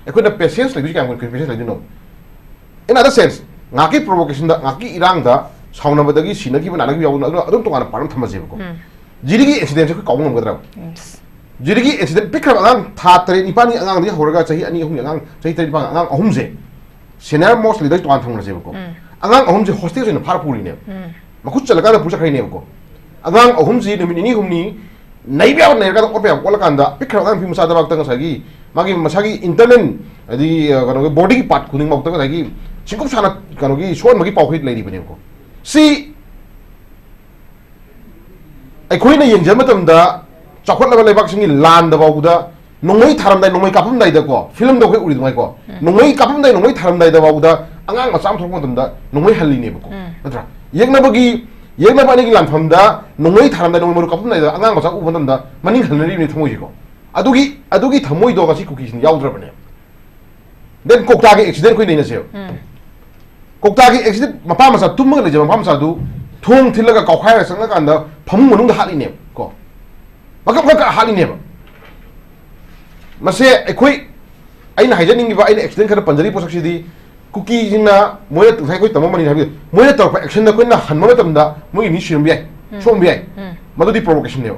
ꯑꯩꯈꯣꯏꯅ ꯄꯦꯁꯦꯟꯁ ꯂꯩꯗꯣꯏꯁꯤ ꯀꯌꯥꯝ ꯀꯨꯏꯅ ꯄꯦꯁꯦꯟꯁ ꯂꯩꯗꯣꯏꯅꯣ? In other sense, ꯉꯥꯏꯍꯥꯛꯀꯤ ꯄ꯭ꯔꯣꯚꯣꯀꯦꯁꯟꯗ, ꯉꯥꯏꯍꯥꯛꯀꯤ ꯏꯔꯥꯡꯗ ꯁꯥꯎꯅꯕꯗꯒꯤ ꯁꯤꯅꯈꯤꯕ ꯅꯥꯅꯈꯤꯕ ꯌꯥꯎꯕꯅ ꯑꯗꯨꯅ ꯑꯗꯨꯝ ꯇꯣꯉꯥꯟꯅ ꯄꯥꯔꯠ ꯑꯃ ꯊꯝꯃꯁꯦꯕꯀꯣ꯫ ꯎꯝ꯫ ꯖꯤꯔꯤꯒꯤ ꯑꯦꯛꯁꯤꯗꯦꯟꯁꯦ ꯑꯩꯈꯣꯏ ꯀꯥꯎꯕ ꯉꯝꯒꯗ꯭ꯔꯕ? Yes. ꯖꯤꯔꯤꯒꯤ ꯑꯦꯛꯁꯤꯗꯦꯟ ꯄꯤꯛꯈ꯭ꯔꯕ ꯑꯉꯥꯡ ꯊꯥ ꯇꯔꯦꯠ ꯅꯤꯄꯥꯟꯒꯤ ꯑꯉꯥꯡꯗꯒꯤ ꯍꯧꯔꯒ ꯆꯍꯤ ꯑꯅꯤ ꯑꯍꯨꯝꯒꯤ ꯑꯉꯥꯡ, ꯆꯍꯤ ꯇꯔꯦꯠ ꯅꯤꯄꯥꯟꯒꯤ ꯑꯉꯥꯡ ꯑꯍꯨꯝꯁꯦ senior most leader ꯇꯣꯉꯥꯟ ꯊꯝꯈ꯭ꯔꯁꯦꯕꯀꯣ꯫ ꯎꯝ꯫ ꯑꯉꯥꯡ ꯑꯍꯨꯝꯁꯦ ꯍꯣꯁꯇꯦꯖ ꯑꯣꯏꯅ ꯐꯥꯔ ꯄꯨꯔꯤꯅꯦꯕ꯫ ꯎꯝ꯫ ꯃꯈꯨꯠ ꯆꯜꯂꯀꯥꯟꯗ ꯄꯨ ꯆꯠꯈ꯭ꯔꯤꯅꯦꯕꯀꯣ꯫ ꯑꯉꯥꯡ ꯑꯍꯨꯝꯁꯤ ꯅꯨꯃꯤꯠ ꯅꯤꯅꯤ ꯍꯨꯝꯅꯤ ꯅꯩꯕ ꯌꯥꯕ ꯅꯩꯔꯀꯥꯟꯗ ꯑꯣꯠꯄ ꯌꯥꯕ ꯑꯣꯠꯂꯀꯥꯟꯗ ꯄꯤꯛꯈ꯭ꯔꯕ ꯑꯉꯥꯡ ꯅꯨꯄꯤ ꯃꯆꯥꯗꯃꯛꯇ ꯉꯁꯥꯏꯒꯤ ꯃꯥꯒꯤ ꯃꯁꯥꯒꯤ internal ꯍꯥꯏꯗꯤ, ꯑ, ꯀꯩꯅꯣꯒꯤ ꯕꯣꯗꯤꯒꯤ ꯄꯥꯔꯠ ꯈꯨꯗꯤꯡꯃꯛꯇ ꯉꯁꯥꯏꯒꯤ ꯁꯤꯡꯀꯨꯞ ꯁꯥꯟꯅ ꯀꯩꯅꯣꯒꯤ ꯁꯣꯛꯍꯟꯕꯒꯤ ꯄꯥꯎꯈꯩ ꯂꯩꯔꯤꯕꯅꯦꯕꯀꯣ꯫ ꯁꯤ ꯑꯩꯈꯣꯏꯅ ꯌꯦꯡꯖꯕ ꯃꯇꯝꯗ ꯆꯥꯎꯈꯠꯂꯕ ꯂꯩꯕꯥꯛꯁꯤꯡꯒꯤ ꯂꯥꯟꯗ ꯐꯥꯎꯕꯗ ꯅꯣꯡꯃꯩ ꯊꯥꯔꯝꯗꯥꯏ, ꯅꯣꯡꯃꯩ ꯀꯥꯞꯄꯝꯗꯥꯏꯗꯀꯣ, ꯐꯤꯂꯝꯗ ꯑꯩꯈꯣꯏ ꯎꯔꯤꯗꯨꯉꯥꯏꯀꯣ, ꯎꯝ꯫ ꯅꯣꯡꯃꯩ ꯀꯥꯞꯄꯝꯗꯥꯏ, ꯅꯣꯡꯃꯩ ꯊꯥꯔꯝꯗꯥꯏꯗ ꯐꯥꯎꯕꯗ ꯑꯉꯥꯡ ꯃꯆꯥ ꯑꯃ ꯊꯣꯛꯂꯛꯄ ꯃꯇꯝꯗ ꯅꯣꯡꯃꯩ ꯍꯜꯂꯤꯅꯦꯕꯀꯣ꯫ ꯎꯝ꯫ ꯅꯠꯇ꯭ꯔꯥ? ꯌꯦꯛꯅꯕꯒꯤ, ꯌꯦꯛꯅꯕ ꯑꯅꯤꯒꯤ ꯂꯥꯟꯐꯝꯗ ꯅꯣꯡꯃꯩ ꯊꯥꯔꯝꯗꯥꯏ, ꯅꯣꯡꯃꯩ ꯃꯔꯨ ꯀꯥꯞꯄꯝꯗꯥꯏꯗ ꯑꯉꯥꯡ ꯃꯆꯥ ꯎꯕ ꯃꯇꯝꯗ ꯃꯅꯤꯡ ꯍꯟꯅꯔꯤꯕꯅꯤ ꯊꯃꯣꯏꯁꯤꯀꯣ꯫ ꯑꯗꯨꯒꯤ, ꯑꯗꯨꯒꯤ ꯊꯃꯣꯏꯗꯣ ꯉꯁꯤ ꯀꯨꯀꯤꯁꯤꯡ ꯌꯥꯎꯗ꯭ꯔꯕꯅꯦꯕ꯫ ꯗꯦꯟ ꯀꯣꯛꯇꯥꯒꯤ ꯑꯦꯛꯁꯤꯗꯦꯟ ꯑꯩꯈꯣꯏ ꯅꯩꯅꯁꯦꯕ꯫ ꯎꯝ꯫ ꯀꯣꯛꯇꯥꯒꯤ ꯑꯦꯛꯁꯤꯗꯦꯟ, ꯃꯄꯥ ꯃꯆꯥ ꯇꯨꯝꯃꯒ ꯂꯩꯖꯕ ꯃꯄꯥ ꯃꯆꯥꯗꯨ ꯊꯣꯡ ꯊꯤꯜꯂꯒ ꯀꯥꯎꯈꯥꯏꯔꯒ ꯆꯪꯉꯀꯥꯟꯗ ꯐꯃꯨꯡ ꯃꯅꯨꯡꯗ ꯍꯥꯠꯂꯤꯅꯦꯕ ꯀꯣ꯫ ꯑꯀꯛ ꯑꯀꯛ ꯍꯥꯠꯂꯤꯅꯦꯕ꯫ ꯃꯁꯦ ꯑꯩꯈꯣꯏ, ꯑꯩꯅ ꯍꯥꯏꯖꯅꯤꯡꯉꯤꯕ, ꯑꯩꯅ ꯑꯦꯛꯁꯤꯗꯦꯟ ꯈꯔ ꯄꯟꯖꯔꯤꯕ ꯄꯣꯠꯁꯛꯁꯤꯗꯤ, ꯀꯨꯀꯤꯁꯤꯡꯅ ꯃꯣꯏꯅ ꯉꯁꯥꯏ ꯑꯩꯈꯣꯏ ꯇꯝꯃꯝꯕꯅꯤ ꯍꯥꯏꯕꯗꯤ, ꯃꯣꯏꯅ ꯇꯧꯔꯛꯄ ꯑꯦꯛꯁꯟꯗ ꯑꯩꯈꯣꯏꯅ ꯍꯟꯕ ꯃꯇꯝꯗ ꯃꯣꯏꯒꯤ ꯃꯤ ꯁꯤꯔꯝꯕ ꯌꯥꯏ, ꯎꯝ꯫ ꯁꯣꯛꯍꯟꯕ ꯌꯥꯏ꯫ ꯎꯝ꯫ ꯃꯗꯨꯗꯤ ꯄ꯭ꯔꯣꯚꯣꯀꯦꯁꯟꯅꯦꯕ꯫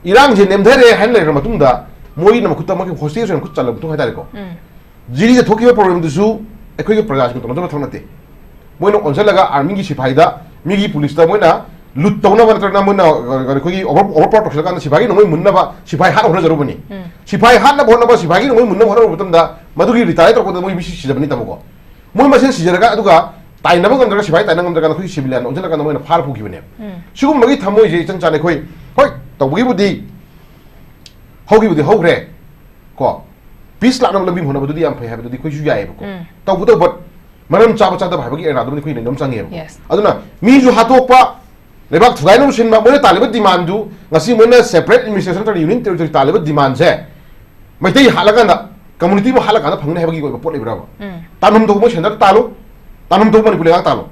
ꯏꯔꯥꯡꯁꯦ ꯅꯦꯝꯊꯔꯦ ꯍꯥꯏꯅ ꯂꯩꯔꯕ ꯃꯇꯨꯡꯗ, ꯃꯣꯏꯅ ꯃꯈꯨꯠꯇ ꯃꯈꯣꯏ ꯍꯣꯁꯇꯦꯖ ꯑꯣꯏꯅ ꯈꯨꯠ ꯆꯜꯂꯕ ꯃꯇꯨꯡ ꯍꯥꯏꯇꯥꯔꯦꯀꯣ, ꯎꯝ꯫ ꯖꯤꯔꯤꯗ ꯊꯣꯛꯈꯤꯕ ꯄ꯭ꯔꯣꯕ꯭ꯂꯦꯝꯗꯨꯁꯨ ꯑꯩꯈꯣꯏꯒꯤ ꯄ꯭ꯔꯖꯥꯁꯤꯡꯅ ꯇꯧꯅꯖꯕ ꯊꯕꯛ ꯅꯠꯇꯦ꯫ ꯃꯣꯏꯅ ꯑꯣꯟꯁꯤꯜꯂꯒ ꯑꯥꯔꯃꯤꯒꯤ ꯁꯤꯐꯥꯏꯗ, ꯃꯤꯒꯤ ꯄꯨꯂꯤꯁꯇ ꯃꯣꯏꯅ ꯂꯨꯠ ꯇꯧꯅꯕ ꯅꯠꯇ꯭ꯔꯒꯅ ꯃꯣꯏꯅ, ꯑ, ꯑꯩꯈꯣꯏꯒꯤ ꯑꯣꯚꯔ, ꯑꯣꯚꯔ ꯄꯥꯋꯔ ꯇꯧꯁꯤꯜꯂꯀꯥꯟꯗ ꯁꯤꯐꯥꯏꯒꯤ ꯅꯣꯡꯃꯩ ꯃꯨꯟꯅꯕ ꯁꯤꯐꯥꯏ ꯍꯥꯠꯅ ꯍꯣꯠꯅꯖꯔꯨꯕꯅꯤ꯫ ꯎꯝ꯫ ꯁꯤꯐꯥꯏ ꯍꯥꯠꯅꯕ ꯍꯣꯠꯅꯕ, ꯁꯤꯐꯥꯏꯒꯤ ꯅꯣꯡꯃꯩ ꯃꯨꯟꯅꯕ ꯍꯣꯠꯅꯔꯨꯕ ꯃꯇꯝꯗ ꯃꯗꯨꯒꯤ ꯔꯤꯇꯥꯌꯔ ꯇꯧꯔꯛꯄꯗ ꯃꯣꯏ ꯃꯤꯁꯤ ꯁꯤꯖꯕꯅꯤ ꯇꯥꯃꯣꯀꯣ꯫ ꯃꯣꯏ ꯃꯁꯦꯟ ꯁꯤꯖꯔꯒ, ꯑꯗꯨꯒ ꯇꯥꯏꯅꯕ ꯉꯝꯗ꯭ꯔꯒ, ꯁꯤꯐꯥꯏ ꯇꯥꯏꯅ ꯉꯝꯗ꯭ꯔꯀꯥꯟꯗ ꯑꯩꯈꯣꯏ ꯁꯤꯚꯤꯂꯤꯌꯟ ꯑꯣꯟꯁꯤꯜꯂꯀꯥꯟꯗ ꯃꯣꯏꯅ ꯐꯥꯔ ꯄꯨꯈꯤꯕꯅꯦ꯫ ꯎꯝ꯫ ꯁꯤꯒꯨꯝꯕꯒꯤ ꯊꯃꯣꯏꯁꯦ ꯏꯆꯟ ꯆꯥꯅ ꯑꯩꯈꯣꯏ, ꯍꯣꯏ, ꯇꯧꯕꯒꯤꯕꯨꯗꯤ ꯍꯧꯈꯤꯕꯗꯤ ꯍꯧꯈ꯭ꯔꯦ ꯀꯣ, ꯄꯤꯁ ꯂꯥꯛꯅꯕ ꯂꯝꯕꯤ ꯍꯣꯠꯅꯕꯗꯨꯗꯤ ꯌꯥꯝ ꯐꯩ ꯍꯥꯏꯕꯗꯨꯗꯤ ꯑꯩꯈꯣꯏꯁꯨ ꯌꯥꯏꯑꯕꯀꯣ꯫ ꯎꯝ꯫ ꯇꯧꯕꯇꯕꯨ, but ꯃꯔꯝ ꯆꯥꯕ ꯆꯥꯗꯕ ꯍꯥꯏꯕꯒꯤ ꯑꯦꯔꯥꯗꯨꯃꯗꯤ ꯑꯩꯈꯣꯏ ꯅꯩꯅꯕ ꯑꯃ ꯆꯪꯉꯦꯕꯀꯣ꯫ Yes. ꯑꯗꯨꯅ ꯃꯤꯁꯨ ꯍꯥꯠꯇꯣꯛꯄ, ꯂꯩꯕꯥꯛ ꯊꯨꯒꯥꯏꯅꯕ ꯁꯤꯟꯕ, ꯃꯣꯏꯅ ꯇꯥꯜꯂꯤꯕ ꯗꯤꯃꯥꯟꯗꯨ, ꯉꯁꯤ ꯃꯣꯏꯅ ꯁꯦꯄꯔꯦꯠ ꯑꯦꯗꯃꯤꯅꯤꯁꯇ꯭ꯔꯦꯁꯟ ꯅꯠꯇ꯭ꯔꯒ ꯌꯨꯅꯤꯌꯟ ꯇꯦꯔꯤꯇꯣꯔꯤ ꯇꯥꯜꯂꯤꯕ ꯗꯤꯃꯥꯟꯁꯦ, ꯃꯩꯇꯩ ꯍꯥꯠꯂꯀꯥꯟꯗ ꯀꯝꯃꯨꯅꯤꯇꯤ ꯑꯃ ꯍꯥꯠꯂꯀꯥꯟꯗ ꯐꯪꯅꯤ ꯍꯥꯏꯕꯒꯤ ꯑꯣꯏꯕ ꯄꯣꯠ ꯂꯩꯕ꯭ꯔꯕ? ꯎꯝ꯫ ꯇꯥꯟꯐꯝ ꯊꯣꯛꯄ ꯃꯣꯏ ꯁꯦꯟꯇꯔꯗ ꯇꯥꯜꯂꯨ, ꯇꯥꯟꯐꯝ ꯊꯣꯛꯄ ꯃꯅꯤꯄꯨꯔ ꯂꯩꯉꯥꯛ ꯇꯥꯜꯂꯨ,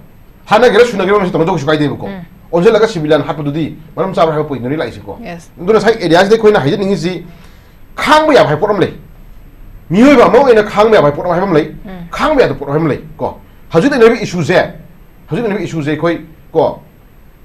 ꯍꯥꯠꯅꯒꯦꯔꯥ ꯁꯨꯅꯒꯦꯔꯥ ꯃꯁꯤ ꯇꯧꯅꯗꯧ ꯀꯩꯁꯨ ꯀꯥꯏꯗꯦꯕꯀꯣ꯫ ꯎꯝ꯫ ꯑꯣꯟꯁꯤꯜꯂꯒ ꯁꯤꯚꯤꯂꯤꯌꯟ ꯍꯥꯠꯄꯗꯨꯗꯤ ꯃꯔꯝ ꯆꯥꯕ꯭ꯔꯥ ꯍꯥꯏꯕ ꯄꯣꯏꯟꯗꯨꯅꯤ ꯂꯥꯛꯏꯁꯦꯀꯣ꯫ Yes. ꯑꯗꯨꯅ ꯉꯁꯥꯏ ꯑꯦꯔꯤꯌꯥꯁꯤꯗ ꯑꯩꯈꯣꯏꯅ ꯍꯥꯏꯖꯅꯤꯡꯉꯤꯁꯤ, ꯈꯥꯡꯕ ꯌꯥꯕ ꯍꯥꯏꯕ ꯄꯣꯠ ꯑꯃ ꯂꯩ꯫ ꯃꯤꯑꯣꯏꯕ ꯑꯃ ꯑꯣꯏꯅ ꯈꯥꯡꯕ ꯌꯥꯕ ꯍꯥꯏꯕ ꯄꯣꯠ ꯑꯃ ꯍꯥꯏꯕ ꯑꯃ ꯂꯩ꯫ ꯎꯝ꯫ ꯈꯥꯡꯕ ꯌꯥꯗꯕ ꯄꯣꯠ ꯑꯃ ꯍꯥꯏꯕ ꯑꯃ ꯂꯩ ꯀꯣ꯫ ꯍꯧꯖꯤꯛ ꯂꯩꯅꯔꯤꯕ ꯏꯁꯨꯁꯦ, ꯍꯧꯖꯤꯛ ꯂꯩꯅꯔꯤꯕ ꯏꯁꯨꯁꯦ ꯑꯩꯈꯣꯏ ꯀꯣ,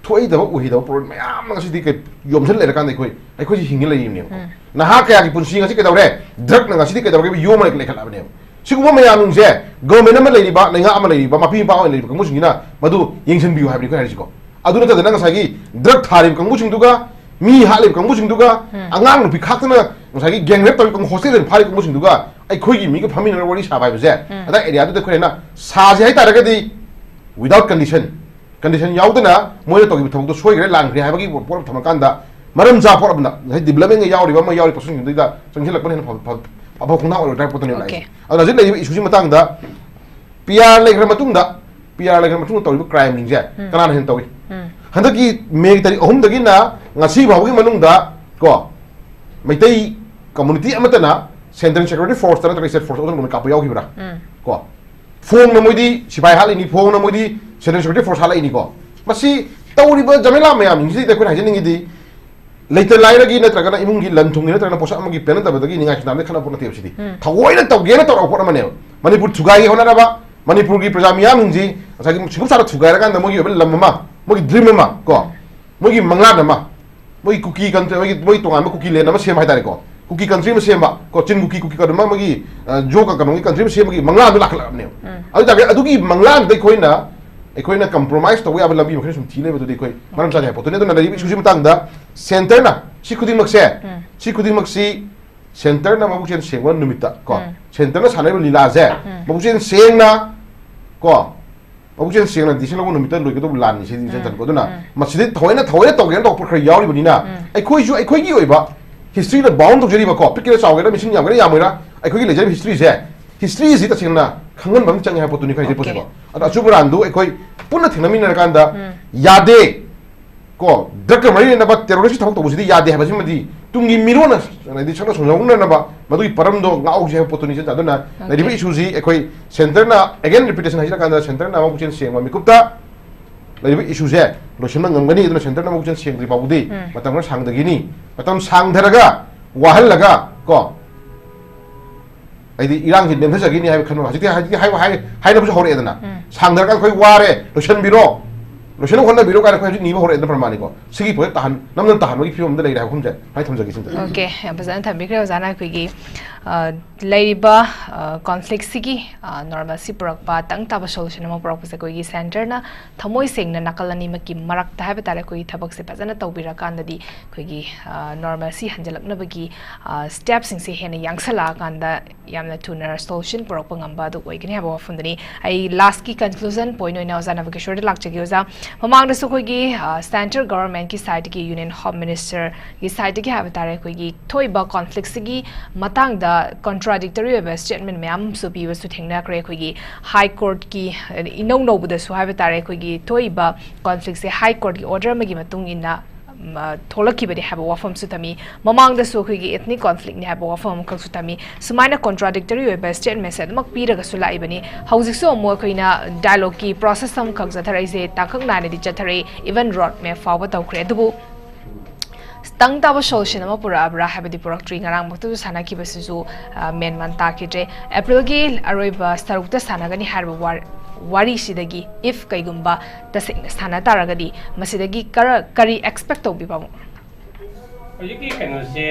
ꯊꯣꯛꯏꯗꯕ ꯎꯍꯩꯗꯕ ꯄ꯭ꯔꯣꯕ꯭ꯂꯦꯝ ꯃꯌꯥꯝ ꯑꯃ ꯉꯁꯤꯗꯤ ꯀꯩ ꯌꯣꯝꯁꯤꯜ ꯂꯩꯔꯀꯥꯟꯗ ꯑꯩꯈꯣꯏ, ꯑꯩꯈꯣꯏꯁꯤ ꯍꯤꯡꯉ ꯂꯩꯔꯤꯕꯅꯦꯕꯀꯣ꯫ ꯎꯝ꯫ ꯅꯍꯥ ꯀꯌꯥꯒꯤ ꯄꯨꯟꯁꯤ ꯉꯁꯤ ꯀꯩꯗꯧꯔꯦ? ꯗ꯭ꯔꯒꯅ ꯉꯁꯤꯗꯤ ꯀꯩꯗꯧꯔꯒꯦ? ꯌꯣꯝꯃ ꯂꯩꯈꯠꯂꯛꯑꯕꯅꯦꯕ꯫ ꯁꯤꯒꯨꯝꯕ ꯃꯌꯥꯝꯁꯦ ꯒꯣꯔꯃꯦꯟ ꯑꯃ ꯂꯩꯔꯤꯕ, ꯂꯩꯉꯥꯛ ꯑꯃ ꯂꯩꯔꯤꯕ, ꯃꯄꯤ ꯃꯄꯥ ꯑꯣꯏꯅ ꯂꯩꯔꯤꯕ ꯀꯥꯡꯕꯨꯁꯤꯡꯁꯤꯅ ꯃꯗꯨ ꯌꯦꯡꯁꯤꯟꯕꯤꯌꯨ ꯍꯥꯏꯕꯅꯤ ꯑꯩꯈꯣꯏ ꯍꯥꯏꯔꯤꯁꯤꯀꯣ꯫ ꯑꯗꯨ ꯅꯠꯇꯗꯅ ꯉꯁꯥꯏꯒꯤ ꯗ꯭ꯔꯒ ꯊꯥꯔꯤꯕ ꯀꯥꯡꯕꯨꯁꯤꯡꯗꯨꯒ, ꯃꯤ ꯍꯥꯠꯂꯤꯕ ꯀꯥꯡꯕꯨꯁꯤꯡꯗꯨꯒ, ꯎꯝ꯫ ꯑꯉꯥꯡ ꯅꯨꯄꯤ ꯈꯥꯛꯇꯅ ꯉꯁꯥꯏꯒꯤ ꯒꯦꯡ ꯔꯦꯞ ꯇꯧꯔꯤꯕ ꯀꯥꯡꯕꯨ, ꯍꯣꯁꯇꯦꯜꯗ ꯐꯥꯔꯤꯕ ꯀꯥꯡꯕꯨꯁꯤꯡꯗꯨꯒ ꯑꯩꯈꯣꯏꯒꯤ ꯃꯤꯒ ꯐꯝꯃꯤꯟꯅꯔꯒ ꯋꯥꯔꯤ ꯁꯥꯕ ꯍꯥꯏꯕꯁꯦ, ꯎꯝ꯫ ꯑꯗ ꯑꯦꯔꯤꯌꯥꯗꯨꯗ ꯑꯩꯈꯣꯏꯅ ꯁꯥꯁꯤ ꯍꯥꯏꯇꯥꯔꯒꯗꯤ, without condition, condition ꯌꯥꯎꯗꯅ ꯃꯣꯏꯅ ꯇꯧꯈꯤꯕ ꯊꯕꯛꯇꯣ ꯁꯣꯏꯈ꯭ꯔꯦ, ꯂꯥꯟꯈ꯭ꯔꯦ ꯍꯥꯏꯕꯒꯤ ꯄꯣꯠ ꯑꯃ ꯊꯝꯃꯀꯥꯟꯗ, ꯃꯔꯝ ꯆꯥꯕ ꯄꯣꯠ ꯑꯃꯗ, ꯉꯁꯥꯏ ꯗꯤꯕꯂꯞꯃꯦꯟꯒ ꯌꯥꯎꯔꯤꯕ ꯑꯃ ꯌꯥꯎꯔꯤꯕ ꯄꯣꯠꯁꯤꯡꯗꯨꯗ ꯆꯪꯁꯤꯜꯂꯛꯄꯅ ꯍꯦꯟꯅ ꯐꯕ, ꯐꯕ, ꯑꯐꯕ ꯈꯣꯡꯊꯥꯡ ꯑꯣꯏꯔꯣꯏꯗ꯭ꯔꯥ ꯍꯥꯏꯕ ꯄꯣꯠꯇꯨꯅꯦꯕ ꯑꯩꯁꯦ꯫ Okay. ꯑꯗꯨꯅ ꯍꯧꯖꯤꯛ ꯂꯩꯔꯤꯕ ꯏꯁꯨꯁꯤ ꯃꯇꯥꯡꯗ, ꯄꯤ ꯑꯥꯔ ꯂꯩꯈ꯭ꯔ ꯃꯇꯨꯡꯗ, ꯄꯤ ꯑꯥꯔ ꯂꯩꯈ꯭ꯔ ꯃꯇꯨꯡꯗ ꯇꯧꯔꯤꯕ ꯀ꯭ꯔꯥꯏꯝꯁꯤꯡꯁꯦ, ꯎꯝ꯫ ꯀꯅꯥꯅ ꯍꯦꯟꯅ ꯇꯧꯏ? ꯎꯝ꯫ ꯍꯟꯗꯛꯀꯤ ꯃꯦꯒꯤ ꯇꯥꯔꯤꯛ ꯑꯍꯨꯝꯗꯒꯤꯅ ꯉꯁꯤ ꯐꯥꯎꯕꯒꯤ ꯃꯅꯨꯡꯗ ꯀꯣ, ꯃꯩꯇꯩ ꯀꯝꯃꯨꯅꯤꯇꯤ ꯑꯃꯠꯇꯅ ꯁꯦꯟꯇ꯭ꯔꯦꯜ ꯁꯦꯀ꯭ꯌꯨꯔꯤꯇꯤ ꯐꯣꯔꯁꯇ ꯅꯠꯇ꯭ꯔꯒ ꯁ꯭ꯇꯦꯠ ꯐꯣꯔꯁꯇ ꯑꯣꯟꯊꯣꯛꯅ ꯀꯥꯞꯄ ꯌꯥꯎꯈꯤꯕ꯭ꯔꯥ? ꯎꯝ꯫ ꯀꯣ, ꯐꯣꯡꯅ ꯃꯣꯏꯗꯤ ꯁꯤꯐꯥꯏ ꯍꯥꯠꯂꯤꯅꯤ, ꯐꯣꯡꯅ ꯃꯣꯏꯗꯤ ꯁꯦꯟꯇ꯭ꯔꯦꯜ ꯁꯦꯀ꯭ꯌꯨꯔꯤꯇꯤ ꯐꯣꯔꯁ ꯍꯥꯠꯂꯛꯏꯅꯤꯀꯣ꯫ ꯃꯁꯤ ꯇꯧꯔꯤꯕ ꯖꯃꯦꯂꯥ ꯃꯌꯥꯝꯁꯤꯡꯁꯤꯗ ꯑꯩꯈꯣꯏꯅ ꯍꯥꯏꯖꯅꯤꯡꯉꯤꯗꯤ, ꯂꯩꯇ ꯂꯥꯏꯔꯒꯤ ꯅꯠꯇ꯭ꯔꯒꯅ ꯏꯃꯨꯡꯒꯤ ꯂꯟ ꯊꯨꯝꯒꯤ ꯅꯠꯇ꯭ꯔꯒꯅ ꯄꯣꯠꯁꯛ ꯑꯃꯒꯤ ꯄꯦꯟꯅꯗꯕꯗꯒꯤ ꯅꯤꯡꯉꯥꯏ ꯁꯪꯗꯥꯕꯗꯒꯤ ꯈꯠꯅꯕ ꯄꯣꯠ ꯅꯠꯇꯦꯕ ꯁꯤꯗꯤ꯫ ꯊꯑꯣꯏꯅ ꯇꯧꯒꯦꯅ ꯇꯧꯔꯛꯄ ꯄꯣꯠ ꯑꯃꯅꯦꯕ꯫ ꯃꯅꯤꯄꯨꯔ ꯊꯨꯒꯥꯏꯒꯦ ꯍꯣꯠꯅꯔꯕ, ꯃꯅꯤꯄꯨꯔꯒꯤ ꯄ꯭ꯔꯖꯥ ꯃꯤꯌꯥꯝꯁꯤꯡꯁꯤ ꯉꯁꯥꯏꯒꯤ ꯁꯤꯒꯨꯝ ꯁꯥꯔ ꯊꯨꯒꯥꯏꯔꯀꯥꯟꯗ ꯃꯣꯏꯒꯤ ꯑꯣꯏꯕ ꯂꯝ ꯑꯃ, ꯃꯣꯏꯒꯤ dream ꯑꯃ ꯀꯣ, ꯃꯣꯏꯒꯤ ꯃꯪꯂꯥꯟ ꯑꯃ, ꯃꯣꯏꯒꯤ ꯀꯨꯀꯤ country, ꯃꯣꯏꯒꯤ, ꯃꯣꯏ ꯇꯣꯉꯥꯟꯕ ꯀꯨꯀꯤ land ꯑꯃ ꯁꯦꯝꯕ ꯍꯥꯏꯇꯥꯔꯦꯀꯣ꯫ ꯀꯨꯀꯤ country ꯑꯃ ꯁꯦꯝꯕ ꯀꯣ, ꯆꯤꯟ ꯀꯨꯀꯤ, ꯀꯨꯀꯤ ꯀꯗꯨꯃ ꯃꯣꯏꯒꯤ, ꯑ, ꯖꯣ ꯀ-, ꯀꯩꯅꯣꯒꯤ country ꯑꯃ ꯁꯦꯝꯕꯒꯤ ꯃꯪꯂꯥꯟꯗꯣ ꯂꯥꯛꯈꯠꯂꯛꯑꯕꯅꯦꯕ꯫ ꯑꯗꯨ ꯑꯣꯏꯇꯥꯔꯗꯤ ꯑꯗꯨꯒꯤ ꯃꯪꯂꯥꯟꯗꯨꯗ ꯑꯩꯈꯣꯏꯅ, ꯑꯩꯈꯣꯏꯅ compromise ꯇꯧꯕ ꯌꯥꯕ ꯂꯝꯕꯤ ꯃꯈꯩ ꯁꯨꯝ ꯊꯤ ꯂꯩꯕꯗꯨꯗꯤ ꯑꯩꯈꯣꯏ ꯃꯔꯝ ꯆꯥꯗꯦ ꯍꯥꯏꯕ ꯄꯣꯠꯇꯨꯅꯤ꯫ ꯑꯗꯨꯅ ꯂꯩꯔꯤꯕ issue ꯁꯤ ꯃꯇꯥꯡꯗ centre ꯅ ꯁꯤ ꯈꯨꯗꯤꯡꯃꯛꯁꯦ, ꯁꯤ ꯈꯨꯗꯤꯡꯃꯛꯁꯤ centre ꯅ ꯃꯕꯨꯛꯆꯦꯜ ꯁꯦꯡꯕ ꯅꯨꯃꯤꯠꯇ ꯀꯣ, centre ꯅ ꯁꯥꯟꯅꯔꯤꯕ ꯂꯤꯂꯥꯁꯦ ꯃꯕꯨꯛꯆꯦꯜ ꯁꯦꯡꯅ ꯀꯣ, ꯃꯕꯨꯛꯆꯦꯜ ꯁꯦꯡꯅ decision ꯂꯧꯕ ꯅꯨꯃꯤꯠꯇ ꯂꯣꯏꯒꯗꯧꯕ ꯂꯥꯟꯅꯤ ꯁꯤꯗꯤ ꯏꯆꯟ ꯆꯟꯀꯣ꯫ ꯑꯗꯨꯅ ꯃꯁꯤꯗꯤ ꯊꯑꯣꯏꯅ, ꯊꯑꯣꯏꯅ ꯇꯧꯒꯦꯅ ꯇꯧꯕ ꯈꯔ ꯌꯥꯎꯔꯤꯕꯅꯤꯅ ꯑꯩꯈꯣꯏꯁꯨ ꯑꯩꯈꯣꯏꯒꯤ ꯑꯣꯏꯕ history ꯅ bound ꯇꯧꯖꯔꯤꯕꯀꯣ, ꯄꯤꯛꯀꯦꯔꯥ ꯆꯥꯎꯒꯦꯔꯥ, ꯃꯤꯁꯤꯡ ꯌꯥꯝꯒꯦꯔꯥ ꯌꯥꯝꯃꯣꯏꯔꯥ, ꯑꯩꯈꯣꯏꯒꯤ ꯂꯩꯖꯔꯤꯕ history ꯁꯦ, history ꯁꯤ ꯇꯁꯦꯡꯅ ꯈꯪꯍꯟꯕ ꯑꯃ ꯆꯪꯉꯦ ꯍꯥꯏꯕ ꯄꯣꯠꯇꯨꯅꯤ ꯈꯔ ꯍꯧꯖꯤꯛ ꯄꯣꯠꯁꯦꯀꯣ꯫ ꯑꯗꯣ ꯑꯆꯨꯝꯕ ꯑꯔꯥꯟꯗꯨ ꯑꯩꯈꯣꯏ ꯄꯨꯟꯅ ꯊꯦꯡꯅꯃꯤꯟꯅꯔꯀꯥꯟꯗ ꯌꯥꯗꯦ ꯀꯣ, drug ꯀ ꯃꯔꯤ ꯂꯩꯅꯕ terrorist ꯀꯤ ꯊꯕꯛ ꯇꯧꯕꯁꯤꯗꯤ ꯌꯥꯗꯦ ꯍꯥꯏꯕꯁꯤꯃꯗꯤ ꯇꯨꯡꯒꯤ ꯃꯤꯔꯣꯟꯅ, ꯍꯥꯏꯗꯤ ꯁꯛꯅ ꯁꯣꯟꯖꯧꯅꯅꯕ ꯃꯗꯨꯒꯤ ꯄꯔꯝꯗꯣ ꯉꯥꯛꯍꯧꯁꯤ ꯍꯥꯏꯕ ꯄꯣꯠꯇꯨꯅꯤ ꯏꯆꯟ ꯆꯟ꯫ ꯑꯗꯨꯅ ꯂꯩꯔꯤꯕ issue ꯁꯤ ꯑꯩꯈꯣꯏ centre ꯅ, again repetition ꯍꯥꯏꯖꯔꯀꯥꯟꯗ, centre ꯅ ꯃꯕꯨꯛꯆꯦꯜ ꯁꯦꯡꯕ ꯃꯤꯀꯨꯞꯇ ꯂꯩꯔꯤꯕ issue ꯁꯦ ꯂꯣꯏꯁꯤꯟꯕ ꯉꯝꯒꯅꯤ꯫ ꯑꯗꯨꯅ centre ꯅ ꯃꯕꯨꯛꯆꯦꯜ ꯁꯦꯡꯗ꯭ꯔꯤ ꯐꯥꯎꯕꯗꯤ ꯃꯇꯝ ꯈꯔ ꯁꯥꯡꯊꯈꯤꯅꯤ꯫ ꯃꯇꯝ ꯁꯥꯡꯊꯔꯒ, ꯋꯥꯍꯜꯂꯒ ꯀꯣ, ꯍꯥꯏꯗꯤ ꯏꯔꯥꯡꯁꯤ ꯅꯦꯝꯊꯖꯈꯤꯅꯤ ꯍꯥꯏꯕ ꯈꯟꯕ, ꯍꯧꯖꯤꯛꯇꯤ, ꯍꯧꯖꯤꯛꯇꯤ ꯍꯥꯏꯕ, ꯍꯥꯏ-, ꯍꯥꯏꯅꯕꯁꯨ ꯍꯧꯔꯛꯑꯦꯗꯅ꯫ ꯁꯥꯡꯊꯔꯀꯥꯟꯗ ꯑꯩꯈꯣꯏ ꯋꯥꯔꯦ, ꯂꯣꯏꯁꯤꯟꯕꯤꯔꯣ, ꯂꯣꯏꯁꯤꯟꯅꯕ ꯍꯣꯠꯅꯕꯤꯔꯣ ꯀꯥꯏꯅ ꯑꯩꯈꯣꯏ ꯍꯧꯖꯤꯛ ꯅꯤꯕ ꯍꯧꯔꯛꯑꯦꯗꯅ ꯄ꯭ꯔꯃꯥꯅꯤꯀꯣ꯫ ꯁꯤꯒꯤ ꯄꯣꯠꯁꯦ ꯇꯥꯍꯟ-, ꯅꯝꯗꯅ ꯇꯥꯍꯟꯕꯒꯤ ꯐꯤꯕꯝꯗ ꯂꯩꯔꯦ ꯍꯥꯏꯕ ꯋꯥꯐꯝꯁꯦ ꯍꯥꯏ ꯊꯝꯖꯒꯦ ꯁꯤꯝꯇ꯫ OK, ꯌꯥꯝ ꯐꯖꯅ ꯊꯝꯕꯤꯈ꯭ꯔꯦ ꯑꯣꯖꯥꯅ꯫ ꯑꯩꯈꯣꯏꯒꯤ, ꯑ, ꯂꯩꯔꯤꯕ, ꯑ, conflict ꯁꯤꯒꯤ, ꯑ, normalcy ꯄꯨꯔꯛꯄ ꯇꯪ ꯇꯥꯕ solution ꯑꯃ ꯄꯨꯔꯛꯄꯁꯦ ꯑꯩꯈꯣꯏꯒꯤ centre ꯅ ꯊꯃꯣꯏ ꯁꯦꯡꯅ ꯅꯥꯀꯜ ꯑꯅꯤꯃꯛꯀꯤ ꯃꯔꯛꯇ ꯍꯥꯏꯕ ꯇꯥꯔꯦ, ꯑꯩꯈꯣꯏꯒꯤ ꯊꯕꯛꯁꯦ ꯐꯖꯅ ꯇꯧꯕꯤꯔꯀꯥꯟꯗꯗꯤ ꯑꯩꯈꯣꯏꯒꯤ, ꯑ, normalcy ꯍꯟꯖꯤꯜꯂꯛꯅꯕꯒꯤ, ꯑ, step ꯁꯤꯡꯁꯦ ꯍꯦꯟꯅ ꯌꯥꯡꯁꯜꯂꯛꯑꯀꯥꯟꯗ ꯌꯥꯝꯅ ꯊꯨꯅ solution ꯄꯨꯔꯛꯄ ꯉꯝꯕ ꯑꯗꯨ ꯑꯣꯏꯒꯅꯤ ꯍꯥꯏꯕ ꯋꯥꯐꯝꯗꯨꯅꯤ꯫ ꯑꯩ last ꯀꯤ conclusion point ꯑꯣꯏꯅ ꯑꯣꯖꯥ ꯅꯕꯀꯤꯁꯣꯔꯗ ꯂꯥꯛꯆꯒꯦ꯫ ꯑꯣꯖꯥ, ꯃꯃꯥꯡꯗꯁꯨ ꯑꯩꯈꯣꯏꯒꯤ, ꯑ, centre government ꯀꯤ side ꯇꯒꯤ, Union Home Minister ꯒꯤ side ꯇꯒꯤ ꯍꯥꯏꯕ ꯇꯥꯔꯦ, ꯑꯩꯈꯣꯏꯒꯤ ꯊꯣꯛꯏꯕ conflict ꯁꯤꯒꯤ ꯃꯇꯥꯡꯗ contradictory ꯑꯣꯏꯕ statement ꯃꯌꯥꯝ ꯑꯃꯁꯨ ꯄꯤꯕꯁꯨ ꯊꯦꯡꯅꯈ꯭ꯔꯦ꯫ ꯑꯩꯈꯣꯏꯒꯤ High Court ꯀꯤ, ꯑ, ꯏꯅꯧ ꯅꯧꯕꯗꯁꯨ ꯍꯥꯏꯕ ꯇꯥꯔꯦ, ꯑꯩꯈꯣꯏꯒꯤ ꯊꯣꯛꯏꯕ conflict ꯁꯦ High Court ꯀꯤ order ꯑꯃꯒꯤ ꯃꯇꯨꯡ ꯏꯟꯅ ꯃ, ꯊꯣꯛꯂꯛꯈꯤꯕꯅꯤ ꯍꯥꯏꯕ ꯋꯥꯐꯝꯁꯨ ꯊꯝꯃꯤ꯫ ꯃꯃꯥꯡꯗꯁꯨ ꯑꯩꯈꯣꯏꯒꯤ ethnic conflict ꯅꯤ ꯍꯥꯏꯕ ꯋꯥꯐꯝ ꯑꯃꯈꯛꯁꯨ ꯊꯝꯃꯤ꯫ ꯁꯨꯃꯥꯏꯅ contradictory ꯑꯣꯏꯕ statement ꯁꯦ ꯑꯗꯨꯃꯛ ꯄꯤꯔꯒꯁꯨ ꯂꯥꯛꯏꯕꯅꯤ꯫ ꯍꯧꯖꯤꯛꯁꯨ ꯑꯃꯨꯛ ꯑꯩꯈꯣꯏꯅ dialogue ꯀꯤ process ꯑꯃꯈꯛ ꯆꯠꯊꯔꯛꯏꯁꯦ ꯇꯥꯡꯀꯛ ꯅꯥꯏꯅꯗꯤ ꯆꯠꯊꯔꯛꯏ, even road map ꯐꯥꯎꯕ ꯇꯧꯈ꯭ꯔꯦ꯫ ꯑꯗꯨꯕꯨ ꯇꯪ ꯇꯥꯕ ꯁꯣꯂꯨꯁꯟ ꯑꯃ ꯄꯨꯔꯛꯑꯕ꯭ꯔꯥ ꯍꯥꯏꯕꯗꯤ ꯄꯨꯔꯛꯇ꯭ꯔꯤ꯫ ꯉꯔꯥꯡꯃꯛꯇꯁꯨ ꯁꯥꯟꯅꯈꯤꯕꯁꯨ ꯑ, ꯃꯦꯟ ꯃꯥꯟ ꯇꯥꯈꯤꯗ꯭ꯔꯦ꯫ ꯑꯦꯄ꯭ꯔꯤꯜꯒꯤ ꯑꯔꯣꯏꯕ ꯁꯔꯨꯛꯇ ꯁꯥꯟꯅꯒꯅꯤ ꯍꯥꯏꯔꯤꯕ ꯋꯥꯔ- ꯋꯥꯔꯤꯁꯤꯗꯒꯤ ꯏꯐ ꯀꯩꯒꯨꯝꯕ ꯇꯁꯦꯡꯅ ꯁꯥꯟꯅ ꯇꯥꯔꯒꯗꯤ ꯃꯁꯤꯗꯒꯤ ꯀꯔ- ꯀꯔꯤ ꯑꯦꯛꯁꯄꯦꯛ ꯇꯧꯕꯤꯕ ꯑꯃꯨꯛ? ꯍꯧꯖꯤꯛꯀꯤ ꯀꯩꯅꯣꯁꯦ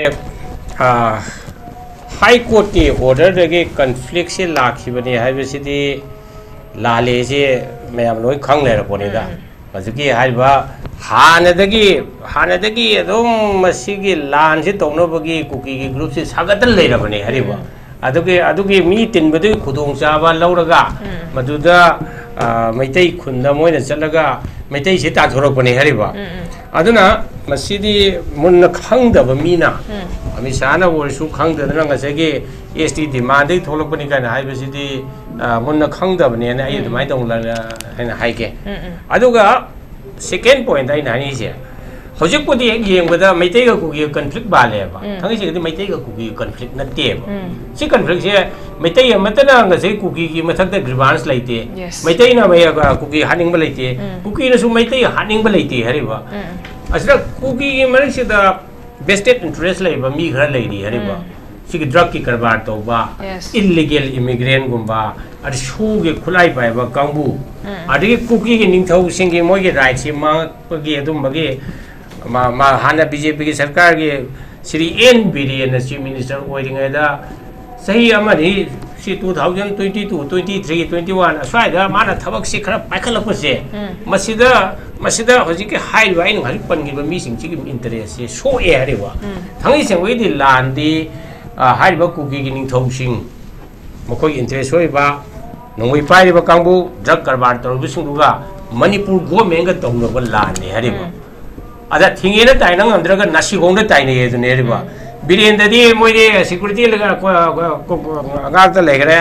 ꯍꯥꯏ ꯀꯣꯔꯠꯀꯤ ꯑꯣꯔꯗꯔꯗꯒꯤ ꯀꯟꯐ꯭ꯂꯤꯛꯁꯦ ꯂꯥꯛꯈꯤꯕꯅꯤ ꯍꯥꯏꯕꯁꯤꯗꯤ ꯂꯥꯜꯂꯦꯁꯦ ꯃꯌꯥꯝ ꯂꯣꯏ ꯈꯪ ꯂꯩꯔꯄꯣꯠꯅꯤꯗ꯫ ꯍꯧꯖꯤꯛꯀꯤ ꯍꯥꯏꯔꯤꯕ ꯍꯥꯟꯅꯗꯒꯤ ꯍꯥꯟꯅꯗꯒꯤ ꯑꯗꯨꯝ ꯃꯁꯤꯒꯤ ꯂꯥꯟꯁꯤ ꯇꯧꯅꯕꯒꯤ ꯀꯨꯀꯤꯒꯤ ꯒ꯭ꯔꯨꯞꯁꯤ ꯁꯥꯒꯠꯇꯅ ꯂꯩꯔꯕꯅꯦ ꯍꯥꯏꯔꯤꯕ꯫ ꯑꯗꯨꯒꯤ ꯑꯗꯨꯒꯤ ꯃꯤ ꯇꯤꯟꯕꯗꯨꯒꯤ ꯈꯨꯗꯣꯡꯆꯥꯕ ꯂꯧꯔꯒ ꯃꯗꯨꯗ ꯑ, ꯃꯩꯇꯩ ꯈꯨꯟꯗ ꯃꯣꯏꯅ ꯆꯠꯂꯒ ꯃꯩꯇꯩꯁꯤ ꯇꯥꯟꯊꯣꯔꯛꯄꯅꯦ ꯍꯥꯏꯔꯤꯕ꯫ ꯑꯗꯨꯅ ꯃꯁꯤꯗꯤ ꯃꯨꯟꯅ ꯈꯪꯗꯕ ꯃꯤꯅ ꯑꯃꯤꯠ ꯁꯥꯍꯅ ꯑꯣꯏꯔꯁꯨ ꯈꯪꯗꯗꯅ ꯉꯁꯥꯏꯒꯤ ꯑꯦꯁ ꯇꯤ ꯗꯤꯃꯥꯟꯗꯒꯤ ꯊꯣꯛꯂꯛꯄꯅꯤ ꯀꯥꯏꯅ ꯍꯥꯏꯕꯁꯤꯗꯤ ꯑ, ꯃꯨꯟꯅ ꯈꯪꯗꯕꯅꯦꯅ ꯑꯩ ꯑꯗꯨꯃꯥꯏꯅ ꯇꯧꯅ ꯍꯥꯏꯅ ꯍꯥꯏꯒꯦ꯫ ꯑꯗꯨꯒ ꯁꯦꯀꯦꯟ ꯄꯣꯏꯟꯗ ꯑꯩꯅ ꯍꯥꯏꯅꯤꯡꯉꯤꯁꯦ, ꯍꯧꯖꯤꯛꯄꯨꯗꯤ ꯍꯦꯛ ꯌꯦꯡꯕꯗ ꯃꯩꯇꯩꯒ ꯀꯨꯀꯤꯒ ꯀꯟꯐ꯭ꯂꯤꯛ ꯃꯥꯜꯂꯦꯕ꯫ ꯊꯥꯡꯒꯩꯁꯦꯡꯗꯤ ꯃꯩꯇꯩꯒ ꯀꯨꯀꯤꯒ ꯀꯟꯐ꯭ꯂꯤꯛ ꯅꯠꯇꯦꯕ꯫ ꯁꯤ ꯀꯟꯐ꯭ꯂꯤꯛꯁꯦ ꯃꯩꯇꯩ ꯑꯃꯠꯇꯅ ꯉꯁꯥꯏ ꯀꯨꯀꯤꯒꯤ ꯃꯊꯛꯇ ꯒ꯭ꯔꯤꯚꯥꯟꯁ ꯂꯩꯇꯦ꯫ Yes. ꯃꯩꯇꯩꯅ ꯃꯩ- ꯀꯨꯀꯤ ꯍꯥꯠꯅꯤꯡꯕ ꯂꯩꯇꯦ꯫ ꯀꯨꯀꯤꯅꯁꯨ ꯃꯩꯇꯩ ꯍꯥꯠꯅꯤꯡꯕ ꯂꯩꯇꯦ ꯍꯥꯏꯔꯤꯕ꯫ ꯑꯁꯤꯗ ꯀꯨꯀꯤꯒꯤ ꯃꯔꯛꯁꯤꯗ ꯚꯦꯁꯇꯦꯠ ꯏꯟꯇꯔꯦꯁ ꯂꯩꯕ ꯃꯤ ꯈꯔ ꯂꯩꯔꯤ ꯍꯥꯏꯔꯤꯕ꯫ ꯁꯤꯒꯤ ꯗ꯭ꯔꯛꯀꯤ ꯀꯔꯕꯥꯔ ꯇꯧꯕ, Yes. ꯏꯜꯂꯤꯒꯦꯜ ꯏꯃꯤꯒ꯭ꯔꯦꯟꯒꯨꯝꯕ, ꯑꯗ ꯁꯨꯒꯤ ꯈꯨꯠꯂꯥꯏ ꯄꯥꯏꯕ ꯀꯥꯡꯕꯨ, ꯑꯗꯒꯤ ꯀꯨꯀꯤꯒꯤ ꯅꯤꯡꯊꯧꯁꯤꯡꯒꯤ ꯃꯣꯏꯒꯤ ꯔꯥꯏꯠꯁꯤ ꯃꯥꯡꯉꯛꯄꯒꯤ ꯑꯗꯨꯝꯕꯒꯤ ꯃꯥ- ꯃꯥ ꯍꯥꯟꯅ ꯕꯤ ꯖꯦ ꯄꯤꯒꯤ ꯁꯔꯀꯥꯔꯒꯤ ꯁ꯭ꯔꯤ ꯑꯦꯟ ꯕꯤꯔꯦꯟꯅ ꯆꯤꯐ ꯃꯤꯅꯤꯁꯇꯔ ꯑꯣꯏꯔꯤꯉꯩꯗ ꯆꯍꯤ ꯑꯃꯅꯤ, ꯁꯤ two thousand twenty two, twenty three, twenty one ꯑꯁ꯭ꯋꯥꯏꯗ ꯃꯥꯅ ꯊꯕꯛꯁꯤ ꯈꯔ ꯄꯥꯏꯈꯠꯂꯛꯄꯁꯦ, ꯃꯁꯤꯗ ꯃꯁꯤꯗ ꯍꯧꯖꯤꯛꯀꯤ ꯍꯥꯏꯔꯤꯕ ꯑꯩꯅ ꯍꯧꯖꯤꯛ ꯄꯟꯈꯤꯕ ꯃꯤꯁꯤꯡꯁꯤꯒꯤ ꯏꯟꯇꯔꯦꯁꯁꯦ ꯁꯣꯛꯑꯦ ꯍꯥꯏꯔꯤꯕ꯫ ꯊꯥꯡꯒꯩ ꯁꯦꯡꯕꯒꯤꯗꯤ ꯂꯥꯟꯗꯤ, ꯑ, ꯍꯥꯏꯔꯤꯕ ꯀꯨꯀꯤꯒꯤ ꯅꯤꯡꯊꯧꯁꯤꯡ, ꯃꯈꯣꯏꯒꯤ ꯏꯟꯇꯔꯦꯁ ꯑꯣꯏꯕ, ꯅꯣꯡꯃꯩ ꯄꯥꯏꯔꯤꯕ ꯀꯥꯡꯕꯨ, ꯗ꯭ꯔꯒ ꯀꯔꯕꯥꯔ ꯇꯧꯔꯤꯕꯁꯤꯡꯗꯨꯒ ꯃꯅꯤꯄꯨꯔ ꯒꯣꯔꯃꯦꯟꯒ ꯇꯧꯅꯕ ꯂꯥꯟꯅꯤ ꯍꯥꯏꯔꯤꯕ꯫ ꯑꯗ ꯊꯤꯡꯉꯦꯅ ꯇꯥꯏꯅ ꯉꯝꯗ꯭ꯔꯒ ꯅꯥꯁꯤꯈꯣꯡꯗ ꯇꯥꯏꯅꯩ ꯑꯗꯨꯅꯦ ꯍꯥꯏꯔꯤꯕ꯫ ꯕꯤꯔꯦꯟꯗꯗꯤ ꯃꯣꯏꯗꯤ ꯁꯦꯀ꯭ꯌꯨꯔꯤꯇꯤ ꯉꯥꯛꯇ ꯂꯩꯈ꯭ꯔꯦ꯫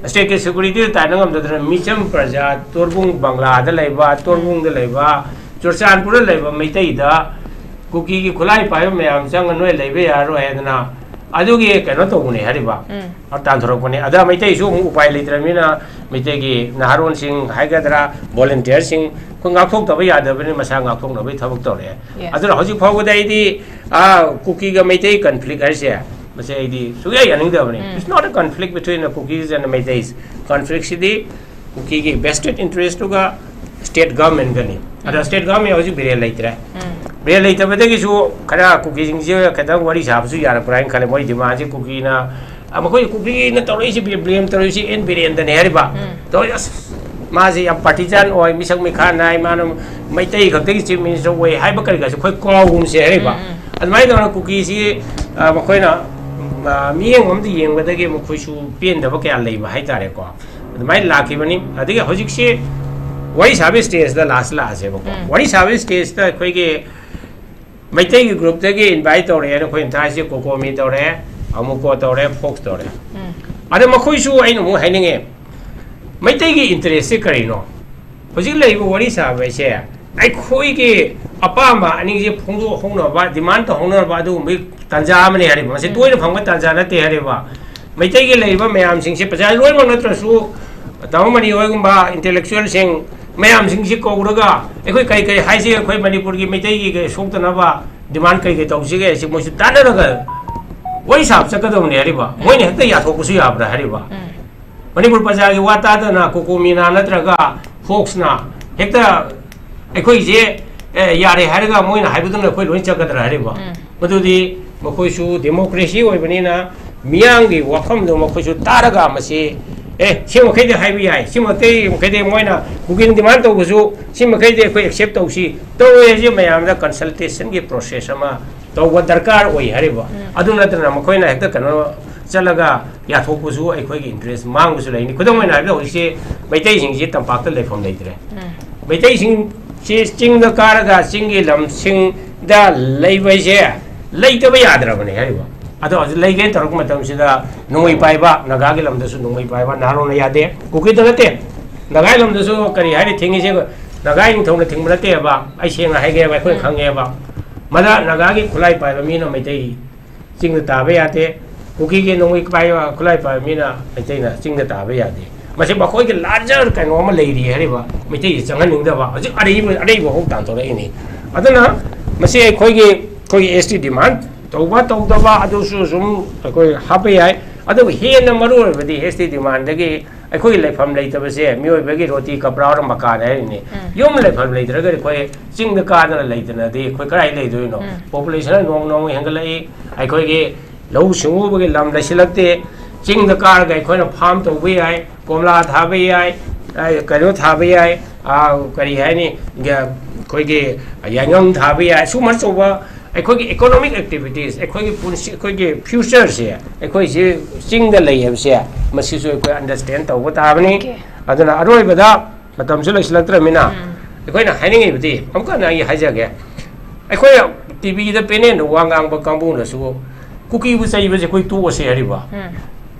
ꯁ꯭ꯇꯦꯠꯀꯤ ꯁꯦꯀ꯭ꯌꯨꯔꯤꯇꯤꯗ ꯇꯥꯏꯅ ꯉꯝꯗꯗꯅ ꯃꯤꯆꯝ ꯄ꯭ꯔꯖꯥ ꯇꯣꯔꯕꯨꯡ ꯕꯪꯂꯥꯗ ꯂꯩꯕ, ꯇꯣꯔꯕꯨꯡꯗ ꯂꯩꯕ, ꯆꯨꯔꯆꯥꯟꯄꯨꯔꯗ ꯂꯩꯕ ꯃꯩꯇꯩꯗ ꯀꯨꯀꯤꯒꯤ ꯈꯨꯠꯂꯥꯏ ꯄꯥꯏꯕ ꯃꯌꯥꯝ ꯆꯪꯉ ꯅꯣꯏ ꯂꯩꯕ ꯌꯥꯔꯔꯣꯏ ꯍꯥꯏꯗꯅ ꯑꯗꯨꯒꯤ ꯀꯩꯅꯣ ꯇꯧꯕꯅꯦ ꯍꯥꯏꯔꯤꯕ, ꯎꯝ꯫ ꯇꯥꯟꯊꯣꯔꯛꯄꯅꯦ꯫ ꯑꯗ ꯃꯩꯇꯩꯁꯨ ꯑꯃꯨꯛ ꯎꯄꯥꯏ ꯂꯩꯇ꯭ꯔꯕꯅꯤꯅ, ꯃꯩꯇꯩꯒꯤ ꯅꯍꯥꯔꯣꯟꯁꯤꯡ ꯍꯥꯏꯒꯗ꯭ꯔꯥ, ꯚꯣꯂꯟꯇꯤꯌꯔꯁꯤꯡ, ꯑꯩꯈꯣꯏ ꯉꯥꯛꯊꯣꯛꯇꯕ ꯌꯥꯗꯕꯅꯤ, ꯃꯁꯥ ꯉꯥꯛꯊꯣꯛꯅꯕꯒꯤ ꯊꯕꯛ ꯇꯧꯔꯛꯑꯦ꯫ Yes. ꯑꯗꯨꯅ ꯍꯧꯖꯤꯛ ꯐꯥꯎꯕꯗ ꯑꯩꯗꯤ, ꯑꯥ, ꯀꯨꯀꯤꯒ ꯃꯩꯇꯩ ꯀꯟꯐ꯭ꯂꯤꯛ ꯍꯥꯏꯁꯦ, ꯃꯁꯤ ꯑꯩꯗꯤ ꯁꯨꯡꯌꯥ ꯌꯥꯅꯤꯡꯗꯕꯅꯤ꯫ ꯎꯝ꯫ It's not a conflict between the Kukis and the Meiteis. ꯀꯟꯐ꯭ꯂꯤꯛꯁꯤꯗꯤ ꯀꯨꯀꯤꯒꯤ vested interest-ꯇꯨꯒ state government-ꯒꯅꯤ꯫ ꯑꯗ ꯎꯝ꯫ State government ꯍꯧꯖꯤꯛ ꯕꯤꯔꯦꯟ ꯂꯩꯇ꯭ꯔꯦ꯫ ꯎꯝ꯫ ꯕꯤꯔꯦꯟ ꯂꯩꯇꯕꯗꯒꯤꯁꯨ ꯈꯔ ꯀꯨꯀꯤꯁꯤꯡꯁꯦ ꯈꯤꯇꯪ ꯋꯥꯔꯤ ꯁꯥꯕꯁꯨ ꯌꯥꯔꯛꯄ꯭ꯔꯥ ꯍꯥꯏꯅ ꯈꯜꯂꯦ꯫ ꯃꯣꯏ demand-ꯁꯦ ꯀꯨꯀꯤꯅ, ꯑ, ꯃꯈꯣꯏ ꯀꯨꯀꯤꯅ ꯇꯧꯔꯛꯏꯁꯦ, blame ꯇꯧꯔꯛꯏꯁꯦ ꯑꯦꯟ ꯕꯤꯔꯦꯟꯗꯅꯦ ꯍꯥꯏꯔꯤꯕ꯫ ꯎꯝ꯫ ꯇꯧꯔꯤ, ꯑꯁ, ꯃꯥꯁꯦ ꯌꯥꯝ partisan ꯑꯣꯏ, ꯃꯤꯁꯛ ꯃꯤꯈꯥ ꯅꯥꯏ, ꯃꯥꯅ ꯃꯩꯇꯩ ꯈꯛꯇꯒꯤ chief minister ꯑꯣꯏ ꯍꯥꯏꯕ ꯀꯔꯤ ꯀꯥꯁꯦ ꯑꯩꯈꯣꯏ ꯀꯥꯎꯒꯨꯝꯁꯦ ꯍꯥꯏꯔꯤꯕ꯫ ꯎꯝ, ꯎꯝ꯫ ꯑꯗꯨꯃꯥꯏꯅ ꯇꯧꯗꯅ ꯀꯨꯀꯤꯁꯤ, ꯑ, ꯃꯈꯣꯏꯅ, ꯑ, ꯃꯤꯠꯌꯦꯡ ꯑꯃꯗ ꯌꯦꯡꯕꯗꯒꯤ ꯃꯈꯣꯏꯁꯨ ꯄꯦꯟꯗꯕ ꯀꯌꯥ ꯂꯩꯕ ꯍꯥꯏꯇꯥꯔꯦꯀꯣ꯫ ꯑꯗꯨꯃꯥꯏꯅ ꯂꯥꯛꯈꯤꯕꯅꯤ꯫ ꯑꯗꯒꯤ ꯍꯧꯖꯤꯛꯁꯤ ꯋꯥꯔꯤ ꯁꯥꯕꯒꯤ stage-ꯇ last ꯂꯥꯛꯑꯁꯦꯕꯀꯣ꯫ ꯎꯝ꯫ ꯋꯥꯔꯤ ꯁꯥꯕꯒꯤ stage-ꯇ ꯑꯩꯈꯣꯏꯒꯤ ꯃꯩꯇꯩꯒꯤ group-ꯇꯒꯤ invite ꯇꯧꯔꯛꯑꯦꯅ ꯑꯩꯈꯣꯏꯅ ꯊꯥꯏꯁꯦ, ꯀꯣꯀꯣꯃꯤ ꯇꯧꯔꯦ, ꯑꯃꯨꯀꯣ ꯇꯧꯔꯦ, ꯐꯣꯛꯁ ꯇꯧꯔꯦ꯫ ꯎꯝ꯫ ꯑꯗ ꯃꯈꯣꯏꯁꯨ ꯑꯩꯅ ꯑꯃꯨꯛ ꯍꯥꯏꯅꯤꯡꯉꯦ, ꯃꯩꯇꯩꯒꯤ interest-ꯁꯦ ꯀꯔꯤꯅꯣ? ꯍꯧꯖꯤꯛ ꯂꯩꯔꯤꯕ ꯋꯥꯔꯤ ꯁꯥꯕ ꯍꯥꯏꯁꯦ ꯑꯩꯈꯣꯏꯒꯤ ꯑꯄꯥꯝꯕ ꯑꯅꯤꯁꯦ ꯐꯣꯡꯗꯣꯛꯍꯧꯅꯕ, demand ꯇꯧꯍꯧꯅꯕ ꯑꯗꯨꯒꯨꯝꯕꯒꯤ ꯇꯥꯟꯖꯥ ꯑꯃꯅꯤ ꯍꯥꯏꯔꯤꯕ꯫ ꯃꯁꯤ ꯎꯝ꯫ ꯇꯣꯏꯅ ꯐꯪꯕ ꯇꯥꯟꯖꯥ ꯅꯠꯇꯦ ꯍꯥꯏꯔꯤꯕ꯫ ꯃꯩꯇꯩꯒꯤ ꯂꯩꯔꯤꯕ ꯃꯌꯥꯝꯁꯤꯡꯁꯦ, ꯄ꯭ꯔꯖꯥ ꯂꯣꯏꯅꯃꯛ ꯅꯠꯇ꯭ꯔꯁꯨ, ꯇꯥꯃꯣ ꯃꯅꯤ ꯍꯣꯏꯒꯨꯝꯕ intellectual-ꯁꯤꯡ ꯃꯌꯥꯝꯁꯤꯡꯁꯤ ꯀꯧꯔꯒ ꯑꯩꯈꯣꯏ ꯀꯔꯤ ꯀꯔꯤ ꯍꯥꯏꯁꯤꯒꯦ, ꯑꯩꯈꯣꯏ ꯃꯅꯤꯄꯨꯔꯒꯤ ꯃꯩꯇꯩꯒꯤ ꯀꯩ ꯁꯣꯛꯇꯅꯕ demand ꯀꯔꯤ ꯀꯔꯤ ꯇꯧꯁꯤꯒꯦ, ꯁꯤ ꯃꯣꯏꯁꯨ ꯇꯥꯟꯅꯔꯒ ꯋꯥꯔꯤ ꯁꯥꯕ ꯆꯠꯀꯗꯕꯅꯦ ꯍꯥꯏꯔꯤꯕ꯫ ꯃꯣꯏꯅ ꯍꯦꯛꯇ ꯌꯥꯊꯣꯛꯄꯁꯨ ꯌꯥꯕ꯭ꯔꯥ ꯍꯥꯏꯔꯤꯕ꯫ ꯎꯝ꯫ ꯃꯅꯤꯄꯨꯔ ꯄ꯭ꯔꯖꯥꯒꯤ ꯋꯥ ꯇꯥꯗꯅ ꯀꯣꯀꯣꯃꯤꯅ ꯅꯠꯇ꯭ꯔꯒ ꯐꯣꯛꯁꯅ ꯍꯦꯛꯇ ꯑꯩꯈꯣꯏꯁꯦ, ꯑꯦ, ꯌꯥꯔꯦ ꯍꯥꯏꯔꯒ ꯃꯣꯏꯅ ꯍꯥꯏꯕꯗꯨꯅ ꯑꯩꯈꯣꯏ ꯂꯣꯏ ꯆꯠꯀꯗ꯭ꯔꯥ ꯍꯥꯏꯔꯤꯕ? ꯎꯝ꯫ ꯃꯗꯨꯗꯤ ꯃꯈꯣꯏꯁꯨ democracy ꯑꯣꯏꯕꯅꯤꯅ ꯃꯤꯌꯥꯝꯒꯤ ꯋꯥꯐꯝꯗꯣ ꯃꯈꯣꯏꯁꯨ ꯇꯥꯔꯒ ꯃꯁꯤ, ꯑꯦ, ꯁꯤ ꯃꯈꯩꯗꯤ ꯍꯥꯏꯕ ꯌꯥꯏ, ꯁꯤ ꯃꯈꯩ, ꯃꯈꯩꯗꯤ ꯃꯣꯏꯅ ꯀꯨꯀꯤꯅ demand ꯇꯧꯕꯁꯨ ꯁꯤ ꯃꯈꯩꯗꯤ ꯑꯩꯈꯣꯏ accept ꯇꯧꯁꯤ, ꯇꯧꯔꯣꯏ ꯍꯥꯏꯁꯦ ꯃꯌꯥꯝꯗ consultation-ꯒꯤ process ꯑꯃ ꯇꯧꯕ ꯗꯔꯀꯥꯔ ꯑꯣꯏ ꯍꯥꯏꯔꯤꯕ꯫ ꯎꯝ꯫ ꯑꯗꯨ ꯅꯠꯇꯅ ꯃꯈꯣꯏꯅ ꯍꯦꯛꯇ ꯀꯩꯅꯣ ꯆꯠꯂꯒ ꯌꯥꯊꯣꯛꯄꯁꯨ ꯑꯩꯈꯣꯏꯒꯤ interest ꯃꯥꯡꯕꯁꯨ ꯂꯩꯅꯤ꯫ ꯈꯨꯗꯝ ꯑꯣꯏꯅ ꯍꯥꯏꯔꯕꯗ ꯍꯧꯖꯤꯛꯁꯤ ꯃꯩꯇꯩꯁꯤꯡꯁꯤ ꯇꯝꯄꯥꯛꯇ ꯂꯩꯐꯝ ꯂꯩꯇ꯭ꯔꯦ꯫ ꯎꯝ꯫ ꯃꯩꯇꯩꯁꯤꯡꯁꯤ ꯆꯤꯡꯗ ꯀꯥꯔꯒ ꯆꯤꯡꯒꯤ ꯂꯝꯁꯤꯡꯗ ꯂꯩꯕ ꯍꯥꯏꯁꯦ ꯂꯩꯇꯕ ꯌꯥꯗ꯭ꯔꯕꯅꯦ ꯍꯥꯏꯔꯤꯕ꯫ ꯑꯗꯣ ꯍꯧꯖꯤꯛ ꯂꯩꯒꯦꯅ ꯇꯧꯔꯛꯄ ꯃꯇꯝꯁꯤꯗ ꯅꯣꯡꯃꯩ ꯄꯥꯏꯕ, ꯅꯥꯒꯥꯒꯤ ꯂꯝꯗꯁꯨ ꯅꯣꯡꯃꯩ ꯄꯥꯏꯕ ꯅꯍꯥꯔꯣꯜꯅ ꯌꯥꯗꯦ, ꯀꯨꯀꯤꯗ ꯅꯠꯇꯦ꯫ ꯅꯥꯒꯥꯒꯤ ꯂꯝꯗꯁꯨ ꯀꯔꯤ ꯍꯥꯏꯔꯤ ꯊꯤꯡꯉꯤꯁꯦ? ꯅꯥꯒꯥ ꯅꯤꯡꯊꯧꯅ ꯊꯤꯡꯕ ꯅꯠꯇꯦꯕ, ꯑꯩ ꯁꯦꯡꯅ ꯍꯥꯏꯒꯦꯕ, ꯑꯩꯈꯣꯏꯅ ꯎꯝ꯫ ꯈꯪꯉꯦꯕ꯫ ꯃꯗ ꯅꯥꯒꯥꯒꯤ ꯈꯨꯠꯂꯥꯏ ꯄꯥꯏꯕ ꯃꯤꯅ ꯃꯩꯇꯩ ꯆꯤꯡꯗ ꯇꯥꯕ ꯌꯥꯗꯦ꯫ ꯀꯨꯀꯤꯒꯤ ꯅꯣꯡꯃꯩ ꯄꯥꯏꯕ, ꯈꯨꯠꯂꯥꯏ ꯄꯥꯏꯕ ꯃꯤꯅ ꯃꯩꯇꯩꯅ ꯆꯤꯡꯗ ꯇꯥꯕ ꯌꯥꯗꯦ꯫ ꯃꯁꯤ ꯃꯈꯣꯏꯒꯤ larger ꯀꯩꯅꯣ ꯑꯃ ꯂꯩꯔꯤ ꯍꯥꯏꯔꯤꯕ, ꯃꯩꯇꯩꯁꯤ ꯆꯪꯍꯟꯅꯤꯡꯗꯕ꯫ ꯍꯧꯖꯤꯛ ꯑꯔꯩꯕ, ꯑꯔꯩꯕ ꯐꯥꯎ ꯇꯥꯟꯊꯣꯔꯛꯏꯅꯤ꯫ ꯑꯗꯨꯅ ꯃꯁꯤ ꯑꯩꯈꯣꯏꯒꯤ, ꯑꯩꯈꯣꯏꯒꯤ S T demand ꯇꯧꯕ ꯇꯧꯗꯕ ꯑꯗꯨꯁꯨ ꯁꯨꯝ ꯑꯩꯈꯣꯏ ꯍꯥꯞꯄ ꯌꯥꯏ꯫ ꯑꯗꯨꯕꯨ ꯍꯦꯟꯅ ꯃꯔꯨ ꯑꯣꯏꯕꯗꯤ S T demandꯗꯒꯤ ꯑꯩꯈꯣꯏꯒꯤ ꯂꯩꯐꯝ ꯂꯩꯇꯕꯁꯦ, ꯃꯤꯑꯣꯏꯕꯒꯤ ꯔꯣꯇꯤ ꯀꯄ꯭ꯔꯥ ꯑꯣꯔ ꯃꯀꯥꯟ ꯍꯥꯏꯔꯤꯅꯤ꯫ ꯎꯝ꯫ ꯌꯨꯝ ꯂꯩꯐꯝ ꯂꯩꯇ꯭ꯔꯒꯗꯤ ꯑꯩꯈꯣꯏ ꯆꯤꯡꯗ ꯀꯥꯗꯅ ꯂꯩꯇꯅꯗꯤ ꯑꯩꯈꯣꯏ ꯀꯗꯥꯏ ꯂꯩꯗꯣꯏꯅꯣ? ꯎꯝ꯫ Populationꯅ ꯅꯣꯡ ꯅꯣꯡꯃ ꯍꯦꯟꯒꯠꯂꯛꯏ꯫ ꯑꯩꯈꯣꯏꯒꯤ ꯂꯧꯎ ꯁꯤꯡꯎꯕꯒꯤ ꯂꯝ ꯂꯩꯁꯤꯜꯂꯛꯇꯦ꯫ ꯆꯤꯡꯗ ꯀꯥꯔꯒ ꯑꯩꯈꯣꯏꯅ farm ꯇꯧꯕ ꯌꯥꯏ, ꯀꯣꯝꯂꯥ ꯊꯥꯕ ꯌꯥꯏ, ꯑ, ꯀꯩꯅꯣ ꯊꯥꯕ ꯌꯥꯏ, ꯑ, ꯀꯔꯤ ꯍꯥꯏꯅꯤ, ꯒ-, ꯑꯩꯈꯣꯏꯒꯤ ꯌꯥꯏꯉꯪ ꯊꯥꯕ ꯌꯥꯏ꯫ ꯁꯨꯝꯕ ꯑꯆꯧꯕ ꯑꯩꯈꯣꯏꯒꯤ economic activities, ꯑꯩꯈꯣꯏꯒꯤ ꯄꯨꯟꯁꯤ, ꯑꯩꯈꯣꯏꯒꯤ futureꯁꯦ, ꯑꯩꯈꯣꯏꯁꯤ ꯆꯤꯡꯗ ꯂꯩ ꯍꯥꯏꯕꯁꯦ, ꯃꯁꯤꯁꯨ ꯑꯩꯈꯣꯏ understand ꯇꯧꯕ ꯇꯥꯕꯅꯤ꯫ Okay꯫ ꯑꯗꯨꯅ ꯑꯔꯣꯏꯕꯗ ꯃꯇꯝꯁꯨ ꯂꯩꯁꯤꯜꯂꯛꯇ꯭ꯔꯕꯅꯤꯅ, ꯎꯝ꯫ ꯑꯩꯈꯣꯏꯅ ꯍꯥꯏꯅꯤꯡꯉꯤꯕꯗꯤ, ꯑꯃꯨꯛꯀ ꯍꯟꯅ ꯑꯩ ꯍꯥꯏꯖꯒꯦ, ꯑꯩꯈꯣꯏ TVꯗ panelꯗ ꯋꯥ ꯉꯥꯡꯕ ꯀꯥꯡꯕꯨꯅꯁꯨ ꯀꯨꯀꯤꯕꯨ ꯆꯩꯕꯁꯦ ꯑꯩꯈꯣꯏ ꯇꯣꯛꯑꯁꯦ ꯍꯥꯏꯔꯤꯕ꯫ ꯎꯝ꯫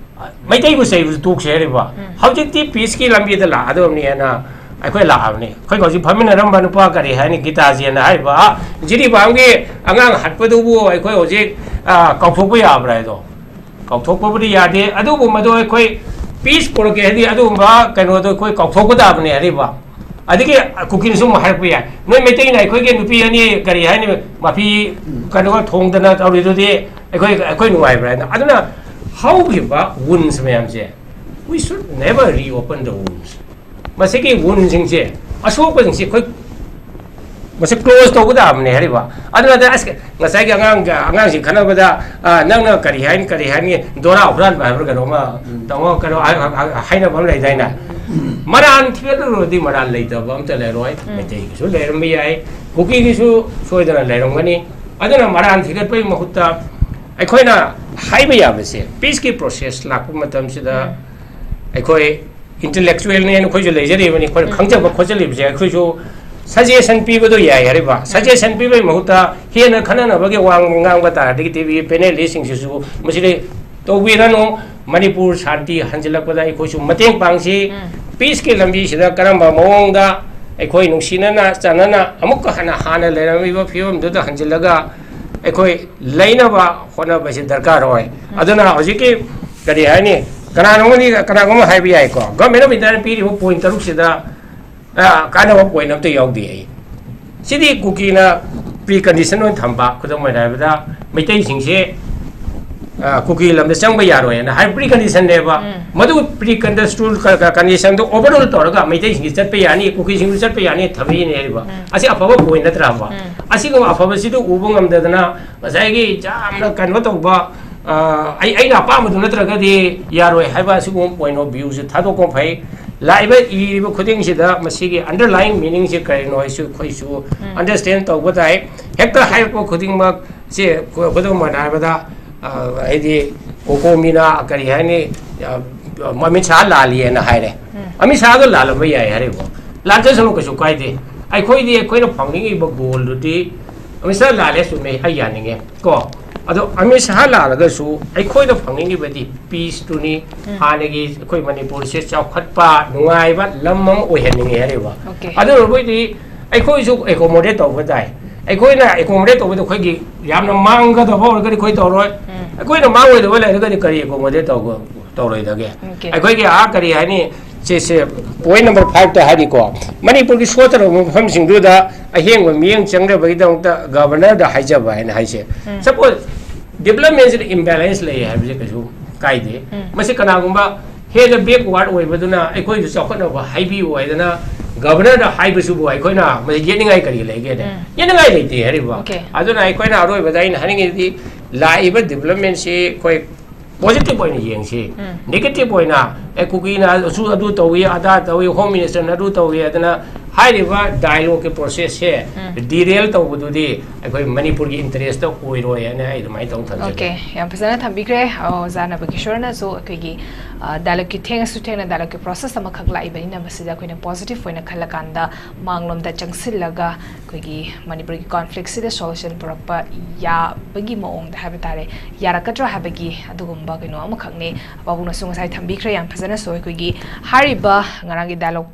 ꯃꯩꯇꯩꯕꯨ ꯆꯩꯕꯁꯨ ꯇꯣꯛꯁꯦ ꯍꯥꯏꯔꯤꯕ꯫ ꯎꯝ꯫ ꯍꯧꯖꯤꯛꯇꯤ peaceꯀꯤ ꯂꯝꯕꯤꯗ ꯂꯥꯛꯑꯗꯕꯅꯤ ꯍꯥꯏꯅ ꯑꯩꯈꯣꯏ ꯂꯥꯛꯑꯕꯅꯤ꯫ ꯑꯩꯈꯣꯏ ꯍꯧꯖꯤꯛ ꯐꯝꯃꯤꯟꯅꯔꯝꯕ ꯅꯨꯄꯥ, ꯀꯔꯤ ꯍꯥꯏꯅꯤ, ꯒꯤꯇꯥꯖꯦꯟꯅ ꯍꯥꯏꯔꯤꯕ, ꯑ, ꯖꯤꯔꯤꯕꯥꯝꯒꯤ ꯑꯉꯥꯡ ꯍꯥꯠꯄꯗꯨꯕꯨ ꯑꯩꯈꯣꯏ ꯍꯧꯖꯤꯛ, ꯑ, ꯀꯥꯎꯊꯣꯛꯄ ꯌꯥꯕ꯭ꯔꯥ ꯍꯥꯏꯗꯣ? ꯀꯥꯎꯊꯣꯛꯄꯕꯨꯗꯤ ꯌꯥꯗꯦ, ꯑꯗꯨꯕꯨ ꯃꯗꯨ ꯑꯩꯈꯣꯏ peace ꯄꯨꯔꯛꯀꯦ ꯍꯥꯏꯗꯤ ꯑꯗꯨꯒꯨꯝꯕ ꯀꯩꯅꯣꯗꯣ ꯑꯩꯈꯣꯏ ꯀꯥꯎꯊꯣꯛꯄ ꯇꯥꯕꯅꯤ ꯍꯥꯏꯔꯤꯕ꯫ ꯑꯗꯒꯤ ꯀꯨꯀꯤꯅꯁꯨ ꯑꯃꯨꯛ ꯍꯥꯏꯔꯛꯄ ꯌꯥꯏ, "ꯅꯣꯏ ꯃꯩꯇꯩꯅ ꯑꯩꯈꯣꯏꯒꯤ ꯅꯨꯄꯤ ꯑꯅꯤ, ꯀꯔꯤ ꯍꯥꯏꯅꯤ, ꯃꯐꯤ ꯀꯩꯅꯣꯒ ꯊꯣꯡꯗꯅ ꯇꯧꯔꯤꯗꯨꯗꯤ ꯑꯩꯈꯣꯏ, ꯑꯩꯈꯣꯏ ꯅꯨꯡꯉꯥꯏꯕ꯭ꯔꯥ?" ꯍꯥꯏꯅ꯫ ꯑꯗꯨꯅ ꯍꯧꯈꯤꯕ wounds ꯃꯌꯥꯝꯁꯦ, we should never reopen the wounds꯫ ꯃꯁꯤꯒꯤ woundꯁꯤꯡꯁꯦ, ꯑꯁꯣꯛꯄꯁꯤꯡꯁꯦ ꯑꯩꯈꯣꯏ ꯃꯁꯤ close ꯇꯧꯕ ꯇꯥꯕꯅꯦ ꯍꯥꯏꯔꯤꯕ꯫ ꯑꯗꯨ ꯅꯠꯇ꯭ꯔ ꯑꯁ, ꯉꯁꯥꯏꯒꯤ ꯑꯉꯥꯡ, ꯑꯉꯥꯡꯁꯤꯡ ꯈꯠꯅꯕꯗ, ꯑ, ꯅꯪꯅ ꯀꯔꯤ ꯍꯥꯏꯅꯤ, ꯀꯔꯤ ꯍꯥꯏꯅꯤ, ꯗꯣꯔꯥ ꯍꯨꯔꯥꯟꯕ ꯍꯥꯏꯕ꯭ꯔꯥ ꯀꯩꯅꯣꯝꯃ, ꯎꯝ꯫ ꯇꯥꯃꯣ, ꯀꯩꯅꯣ, ꯍꯥꯏ-, ꯍꯥꯏ-, ꯍꯥꯏꯅꯕ ꯑꯃ ꯂꯩꯗꯥꯏꯅꯦ? ꯃꯔꯥꯟ ꯊꯤꯒꯠꯂꯨꯔꯗꯤ ꯃꯔꯥꯟ ꯂꯩꯇꯕ ꯑꯝꯇ ꯂꯩꯔꯣꯏ꯫ ꯎꯝ꯫ ꯃꯩꯇꯩꯒꯤꯁꯨ ꯂꯩꯔꯝꯕ ꯌꯥꯏ, ꯀꯨꯀꯤꯒꯤꯁꯨ ꯁꯣꯏꯗꯅ ꯂꯩꯔꯝꯒꯅꯤ꯫ ꯑꯗꯨꯅ ꯃꯔꯥꯟ ꯊꯤꯒꯠꯄꯒꯤ ꯃꯍꯨꯠꯇ ꯑꯩꯈꯣꯏꯅ ꯍꯥꯏꯕ ꯌꯥꯕꯁꯦ, peaceꯀꯤ process ꯂꯥꯛꯄ ꯃꯇꯝꯁꯤꯗ ꯎꯝ꯫ ꯑꯩꯈꯣꯏ intellectualꯅꯦꯅ ꯑꯩꯈꯣꯏꯁꯨ ꯂꯩꯖꯔꯤꯕꯅꯤ, ꯑꯩꯈꯣꯏꯅ ꯎꯝ꯫ ꯈꯪꯖꯕ ꯈꯣꯠꯆꯔꯤꯕꯁꯦ ꯑꯩꯈꯣꯏꯁꯨ suggestion ꯄꯤꯕꯗꯣ ꯌꯥꯏ ꯍꯥꯏꯔꯤꯕ꯫ Suggestion ꯄꯤꯕꯒꯤ ꯃꯍꯨꯠꯇ ꯍꯦꯟꯅ ꯈꯟꯅꯅꯕꯒꯤ ꯋꯥ ꯉꯥꯡꯕ ꯇꯥꯔꯗꯤ TVꯒꯤ panelistꯁꯤꯡꯁꯤꯁꯨ ꯃꯁꯤꯗ ꯇꯧꯕꯤꯔꯅꯨ꯫ ꯃꯅꯤꯄꯨꯔ ꯁꯥꯟꯇꯤ ꯍꯟꯖꯤꯜꯂꯛꯄꯗ ꯑꯩꯈꯣꯏꯁꯨ ꯃꯇꯦꯡ ꯄꯥꯡꯁꯤ꯫ ꯎꯝ꯫ Peaceꯀꯤ ꯂꯝꯕꯤꯁꯤꯗ ꯀꯔꯝꯕ ꯃꯑꯣꯡꯗ ꯑꯩꯈꯣꯏ ꯅꯨꯡꯁꯤꯅꯅ ꯆꯥꯟꯅꯅ ꯑꯃꯨꯛꯀ ꯍꯟꯅ ꯍꯥꯟꯅ ꯂꯩꯔꯝꯃꯤꯕ ꯐꯤꯕꯝꯗꯨꯗ ꯍꯟꯖꯤꯜꯂꯒ ꯑꯩꯈꯣꯏ ꯂꯩꯅꯕ ꯍꯣꯠꯅꯕꯁꯤ ꯗꯔꯀꯥꯔ ꯑꯣꯏ꯫ ꯑꯗꯨꯅ ꯍꯧꯖꯤꯛꯀꯤ ꯀꯔꯤ ꯍꯥꯏꯅꯤ, ꯀꯅꯥꯅꯣꯝꯒꯤ, ꯀꯅꯥꯒꯨꯝꯕ ꯍꯥꯏꯕ ꯌꯥꯏꯀꯣ, ꯒꯚꯔꯟꯃꯦꯟ ꯑꯣꯐ ꯏꯟꯗꯤꯌꯥꯅ ꯄꯤꯔꯤꯕ ꯄꯣꯏꯟ ꯇꯔꯨꯛꯁꯤꯗ, ꯑ, ꯀꯥꯟꯅꯕ ꯄꯣꯏꯟ ꯑꯝꯇ ꯌꯥꯎꯗꯦ ꯑꯩ꯫ ꯁꯤꯗꯤ ꯀꯨꯀꯤꯅ ꯄ꯭ꯔꯤ ꯀꯟꯗꯤꯁꯟ ꯑꯣꯏꯅ ꯊꯝꯕ, ꯈꯨꯗꯝ ꯑꯣꯏꯅ ꯍꯥꯏꯔꯕꯗ, ꯃꯩꯇꯩꯁꯤꯡꯁꯦ, ꯑ, ꯀꯨꯀꯤ ꯂꯝꯗ ꯆꯪꯕ ꯌꯥꯔꯣꯏꯅ ꯍꯥꯏ, ꯄ꯭ꯔꯤ ꯀꯟꯗꯤꯁꯟꯅꯦꯕ꯫ ꯃꯗꯨ ꯄ꯭ꯔꯤ ꯀꯟꯗꯤꯁꯟꯗꯨ ꯑꯣꯚꯔꯔꯨꯜ ꯇꯧꯔꯒ ꯃꯩꯇꯩꯁꯤꯡꯁꯤ ꯆꯠꯄ ꯌꯥꯅꯤ, ꯀꯨꯀꯤꯁꯤꯡꯁꯨ ꯆꯠꯄ ꯌꯥꯅꯤ ꯊꯝꯕꯤꯅꯦ ꯍꯥꯏꯔꯤꯕ꯫ ꯑꯁꯤ ꯑꯐꯕ ꯄꯣꯏꯟ ꯅꯠꯇ꯭ꯔꯕ? ꯑꯁꯤꯒꯨꯝꯕ ꯑꯐꯕꯁꯤꯗ ꯎꯕ ꯉꯝꯗꯗꯅ ꯉꯁꯥꯏꯒꯤ ꯌꯥꯝꯅ ꯀꯩꯅꯣ ꯇꯧꯕ, ꯑ, ꯑꯩ, ꯑꯩꯅ ꯑꯄꯥꯝꯕꯗꯨ ꯅꯠꯇ꯭ꯔꯒꯗꯤ ꯌꯥꯔꯣꯏ ꯍꯥꯏꯕ ꯑꯁꯤꯒꯨꯝꯕ ꯄꯣꯏꯟ ꯑꯣꯐ ꯚ꯭ꯌꯨꯁꯦ ꯊꯥꯗꯣꯛꯄ ꯐꯩ꯫ ꯂꯥꯛꯏꯕ ꯏꯔꯤꯕ ꯈꯨꯗꯤꯡꯁꯤꯗ ꯃꯁꯤꯒꯤ ꯑꯟꯗꯔꯂꯥꯏꯟ ꯃꯤꯅꯤꯡꯁꯦ ꯀꯔꯤꯅꯣ ꯍꯥꯏꯁꯨ ꯑꯩꯈꯣꯏꯁꯨ ꯑꯟꯗꯔꯁ꯭ꯇꯦꯟ ꯇꯧꯕ ꯇꯥꯏ꯫ ꯍꯦꯛꯇ ꯍꯥꯏꯔꯛꯄ ꯈꯨꯗꯤꯡꯃꯛꯁꯦ, ꯈꯨ-, ꯈꯨꯗꯝ ꯑꯣꯏꯅ ꯍꯥꯏꯔꯕꯗ, ꯑ, ꯍꯥꯏꯗꯤ ꯀꯣꯀꯣꯃꯤꯅ ꯀꯔꯤ ꯍꯥꯏꯅꯤ, ꯑ, ꯑꯃꯤꯠ ꯁꯥꯍ ꯂꯥꯜꯂꯤꯑꯅ ꯍꯥꯏꯔꯦ꯫ ꯑꯃꯤꯠ ꯁꯥꯍꯗꯣ ꯂꯥꯜꯂꯝꯕ ꯌꯥꯏ ꯍꯥꯏꯔꯤꯕꯣ, ꯂꯥꯟꯖꯁꯅꯨ, ꯀꯩꯁꯨ ꯀꯥꯏꯗꯦ꯫ ꯑꯩꯈꯣꯏꯗꯤ ꯑꯩꯈꯣꯏꯅ ꯐꯪꯅꯤꯡꯉꯤꯕ ꯒꯣꯜꯗꯨꯗꯤ ꯑꯃꯤꯠ ꯁꯥꯍ ꯂꯥꯜꯂꯦ, ꯆꯨꯝꯃꯦ, ꯑꯩ ꯌꯥꯅꯤꯡꯉꯦ ꯀꯣ꯫ ꯑꯗꯣ ꯑꯃꯤꯠ ꯁꯥꯍ ꯂꯥꯜꯂꯒꯁꯨ ꯑꯩꯈꯣꯏꯅ ꯐꯪꯅꯤꯡꯉꯤꯕꯗꯤ ꯄꯤꯁꯇꯨꯅꯤ꯫ ꯍꯥꯟꯅꯒꯤ ꯑꯩꯈꯣꯏ ꯃꯅꯤꯄꯨꯔꯁꯦ ꯆꯥꯎꯈꯠꯄ ꯅꯨꯡꯉꯥꯏꯕ ꯂꯝ ꯑꯃ ꯑꯣꯏꯍꯟꯅꯤꯡꯉꯦ ꯍꯥꯏꯔꯤꯕ꯫ ꯑꯗꯨ ꯑꯣꯏꯔꯕꯣꯏꯗꯤ ꯑꯩꯈꯣꯏꯁꯨ ꯑꯦꯀꯣꯃꯣꯗꯦꯠ ꯇꯧꯕ ꯇꯥꯏ꯫ ꯑꯩꯈꯣꯏꯅ ꯑꯦꯀꯣꯃꯣꯗꯦꯠ ꯇꯧꯕꯗ ꯑꯩꯈꯣꯏꯒꯤ ꯌꯥꯝꯅ ꯃꯥꯡꯒꯗꯕ ꯑꯣꯏꯔꯒꯗꯤ ꯑꯩꯈꯣꯏ ꯇꯧꯔꯣꯏ꯫ ꯑꯩꯈꯣꯏꯅ ꯃꯥꯡꯉꯣꯏꯗꯕ ꯂꯩꯔꯒꯗꯤ ꯀꯔꯤ ꯑꯦꯀꯣꯃꯣꯗꯦꯠ ꯇꯧꯕ ꯇꯧꯔꯣꯏꯗꯒꯦ? ꯑꯩꯈꯣꯏꯒꯤ ꯑꯥ ꯀꯔꯤ ꯍꯥꯏꯅꯤ, ꯁꯤꯁꯦ ꯄꯣꯏꯟ ꯅꯝꯕꯔ ꯐꯥꯏꯚꯇ ꯍꯥꯏꯔꯤꯀꯣ, ꯃꯅꯤꯄꯨꯔꯒꯤ ꯁꯣꯠꯇ꯭ꯔꯕ ꯃꯐꯝꯁꯤꯡꯗꯨꯗ ꯑꯍꯦꯡꯕ ꯃꯤꯠꯌꯦꯡ ꯆꯪꯅꯕꯒꯤꯗꯃꯛꯇ ꯒꯕꯔꯅꯔꯗ ꯍꯥꯏꯖꯕ ꯍꯥꯏꯅ ꯍꯥꯏꯁꯦ꯫ ꯁꯄꯣꯖ ꯗꯤꯕꯂꯞꯃꯦꯟꯁꯤꯗ ꯏꯝꯕꯦꯂꯦꯟꯁ ꯂꯩ ꯍꯥꯏꯕꯁꯦ ꯀꯩꯁꯨ ꯀꯥꯏꯗꯦ꯫ ꯃꯁꯤ ꯀꯅꯥꯒꯨꯝꯕ ꯍꯦꯟꯅ ꯕꯦꯛꯋꯥꯔꯗ ꯑꯣꯏꯕꯗꯨꯅ ꯑꯩꯈꯣꯏꯁꯨ ꯆꯥꯎꯈꯠꯅꯕ ꯍꯥꯏꯕꯤꯌꯨ ꯍꯥꯏꯗꯅ ꯒꯕꯔꯅꯔꯗ ꯍꯥꯏꯕꯁꯤꯕꯨ ꯑꯩꯈꯣꯏꯅ ꯃꯁꯤ ꯌꯦꯠꯅꯤꯡꯉꯥꯏ ꯀꯔꯤ ꯂꯩꯒꯦꯅꯦ? ꯌꯦꯠꯅꯤꯡꯉꯥꯏ ꯂꯩꯇꯦ ꯍꯥꯏꯔꯤꯕ꯫ ꯑꯗꯨꯅ ꯑꯩꯈꯣꯏꯅ ꯑꯔꯣꯏꯕꯗ ꯑꯩꯅ ꯍꯥꯏꯅꯤꯡꯉꯤꯗꯤ ꯂꯥꯛꯏꯕ ꯗꯤꯕꯂꯞꯃꯦꯟꯁꯤ ꯑꯩꯈꯣꯏ ꯄꯣꯖꯤꯇꯤꯚ ꯑꯣꯏꯅ ꯌꯦꯡꯁꯤ, ꯅꯦꯒꯦꯇꯤꯚ ꯑꯣꯏꯅ, "ꯑꯦ, ꯀꯨꯀꯤꯅ ꯑꯁꯨ ꯑꯗꯨ ꯇꯧꯏ, ꯑꯗꯥ ꯇꯧꯏ, ꯍꯣꯝ ꯃꯤꯅꯤꯁꯇꯔꯅ ꯑꯗꯨ ꯇꯧꯏ" ꯑꯗꯨꯅ ꯍꯥꯏꯔꯤꯕ ꯗꯥꯏꯂꯣꯒꯀꯤ ꯄ꯭ꯔꯣꯁꯦꯁꯁꯦ ꯗꯤꯔꯦꯜ ꯇꯧꯕꯗꯨꯗꯤ ꯑꯩꯈꯣꯏ ꯃꯅꯤꯄꯨꯔꯒꯤ ꯏꯟꯇꯔꯦꯁꯇ ꯑꯣꯏꯔꯣꯏ ꯍꯥꯏꯅ ꯑꯩ ꯑꯗꯨꯃꯥꯏꯅ ꯇꯧꯅ ꯊꯝꯖꯒꯦ꯫ ꯑꯣꯀꯦ, ꯌꯥꯝ ꯐꯖꯅ ꯊꯝꯕꯤꯈ꯭ꯔꯦ, ꯑ, ꯑꯣꯖꯥ ꯅꯕꯀꯤꯁꯣꯔꯅꯁꯨ꯫ ꯑꯩꯈꯣꯏꯒꯤ, ꯑ, ꯗꯥꯏꯂꯣꯒꯀꯤ ꯊꯦꯡꯉꯁꯨ ꯊꯦꯡꯅ ꯗꯥꯏꯂꯣꯒꯀꯤ ꯄ꯭ꯔꯣꯁꯦꯁ ꯑꯃꯈꯛ ꯂꯥꯛꯏꯕꯅꯤꯅ ꯃꯁꯤꯗ ꯑꯩꯈꯣꯏꯅ ꯄꯣꯖꯤꯇꯤꯚ ꯑꯣꯏꯅ ꯈꯜꯂꯀꯥꯟꯗ ꯃꯥꯡꯂꯣꯝꯗ ꯆꯪꯁꯤꯜꯂꯒ ꯑꯩꯈꯣꯏꯒꯤ ꯃꯅꯤꯄꯨꯔꯒꯤ ꯀꯣꯟꯐ꯭ꯂꯤꯛꯁꯤꯗ ꯁꯣꯂꯨꯁꯟ ꯄꯨꯔꯛꯄ ꯌꯥꯕꯒꯤ ꯃꯑꯣꯡꯗ ꯍꯥꯏꯕ ꯇꯥꯔꯦ, ꯌꯥꯔꯛꯀꯗ꯭ꯔꯥ ꯍꯥꯏꯕꯒꯤ ꯑꯗꯨꯒꯨꯝꯕ ꯀꯩꯅꯣ ꯑꯃꯈꯛꯅꯤ꯫ ꯄꯥꯕꯨꯡꯅꯁꯨ ꯉꯁꯥꯏ ꯊꯝꯕꯤꯈ꯭ꯔꯦ ꯌꯥꯝ ꯐꯖꯅꯁꯨ꯫ ꯑꯩꯈꯣꯏꯒꯤ ꯍꯥꯏꯔꯤꯕ ꯉꯔꯥꯡꯒꯤ ꯗꯥꯏꯂꯣꯒ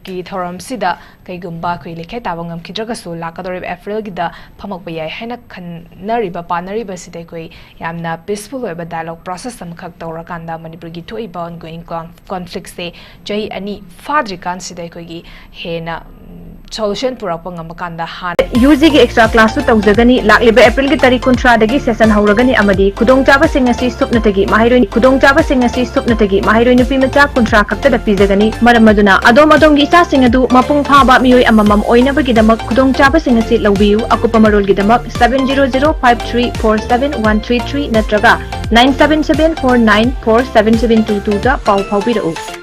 ꯀꯤ ꯊꯧꯔꯝꯁꯤꯗ ꯀꯩꯒꯨꯝꯕ ꯑꯩꯈꯣꯏ ꯂꯩꯈꯥꯏ ꯇꯥꯕ ꯉꯝꯈꯤꯗ꯭ꯔꯒꯁꯨ, ꯂꯥꯛꯀꯗꯧꯔꯤꯕ ꯑꯦꯄ꯭ꯔꯤꯜꯒꯤꯗ ꯐꯝꯃꯛꯄ ꯌꯥꯏ ꯍꯥꯏꯅ ꯈꯟꯅꯔꯤꯕ, ꯄꯥꯅꯔꯤꯕꯁꯤꯗ ꯑꯩꯈꯣꯏ ꯌꯥꯝꯅ ꯄꯤꯁꯐꯨꯜ ꯑꯣꯏꯕ ꯗꯥꯏꯂꯣꯒ ꯄ꯭ꯔꯣꯁꯦꯁ ꯑꯃꯈꯛ ꯇꯧꯔꯀꯥꯟꯗ, ꯃꯅꯤꯄꯨꯔꯒꯤ ꯊꯣꯛꯏꯕ ꯑꯣꯟꯒꯣꯌꯤꯡ ꯀꯣꯟꯐ꯭ꯂꯤꯛꯁꯦ ꯆꯍꯤ ꯑꯅꯤ ꯐꯥꯗ꯭ꯔꯤꯀꯥꯟꯁꯤꯗ ꯑꯩꯈꯣꯏꯒꯤ ꯍꯦꯟꯅ ꯁꯣꯂꯨꯁꯟ ꯄꯨꯔꯛꯄ ꯉꯝꯕ ꯀꯥꯟꯗ ꯍꯥꯟꯅ ꯌꯨ ꯖꯤꯒꯤ ꯑꯦꯛꯁꯇ꯭ꯔꯥ ꯀ꯭ꯂꯥꯁꯁꯨ ꯇꯧꯖꯒꯅꯤ꯫ ꯂꯥꯛꯂꯤꯕ ꯑꯦꯄ꯭ꯔꯤꯜꯒꯤ ꯇꯥꯔꯤꯛ ꯀꯨꯟꯊ꯭ꯔꯥꯗꯒꯤ ꯁꯦꯁꯟ ꯍꯧꯔꯒꯅꯤ ꯑꯃꯗꯤ ꯈꯨꯗꯣꯡꯆꯥꯕꯁꯤꯡ ꯑꯁꯤ ꯁꯨꯞꯅꯇꯒꯤ ꯃꯍꯩꯔꯣꯏ, ꯈꯨꯗꯣꯡꯆꯥꯕꯁꯤꯡ ꯑꯁꯤ ꯁꯨꯞꯅꯇꯒꯤ ꯃꯍꯩꯔꯣꯏ ꯅꯨꯄꯤ ꯃꯆꯥ ꯀꯨꯟꯊ꯭ꯔꯥ ꯈꯛꯇꯗ ꯄꯤꯖꯒꯅꯤ꯫ ꯃꯔꯝ ꯑꯗꯨꯅ ꯑꯗꯣꯝ ꯑꯗꯣꯝꯒꯤ ꯏꯆꯥꯁꯤꯡ ꯑꯗꯨ ꯃꯄꯨꯡ ꯐꯥꯕ ꯃꯤꯑꯣꯏ ꯑꯃꯃꯝ ꯑꯣꯏꯅꯕꯒꯤꯗꯃꯛ ꯈꯨꯗꯣꯡꯆꯥꯕꯁꯤꯡ ꯑꯁꯤ ꯂꯧꯕꯤꯌꯨ꯫ ꯑꯀꯨꯞꯄ ꯃꯔꯣꯜꯒꯤꯗꯃꯛ seven zero zero five three four seven one three three ꯅꯠꯇ꯭ꯔꯒ nine seven seven four nine four seven seven two two ꯗ ꯄꯥꯎ ꯐꯥꯎꯕꯤꯔꯛꯎ꯫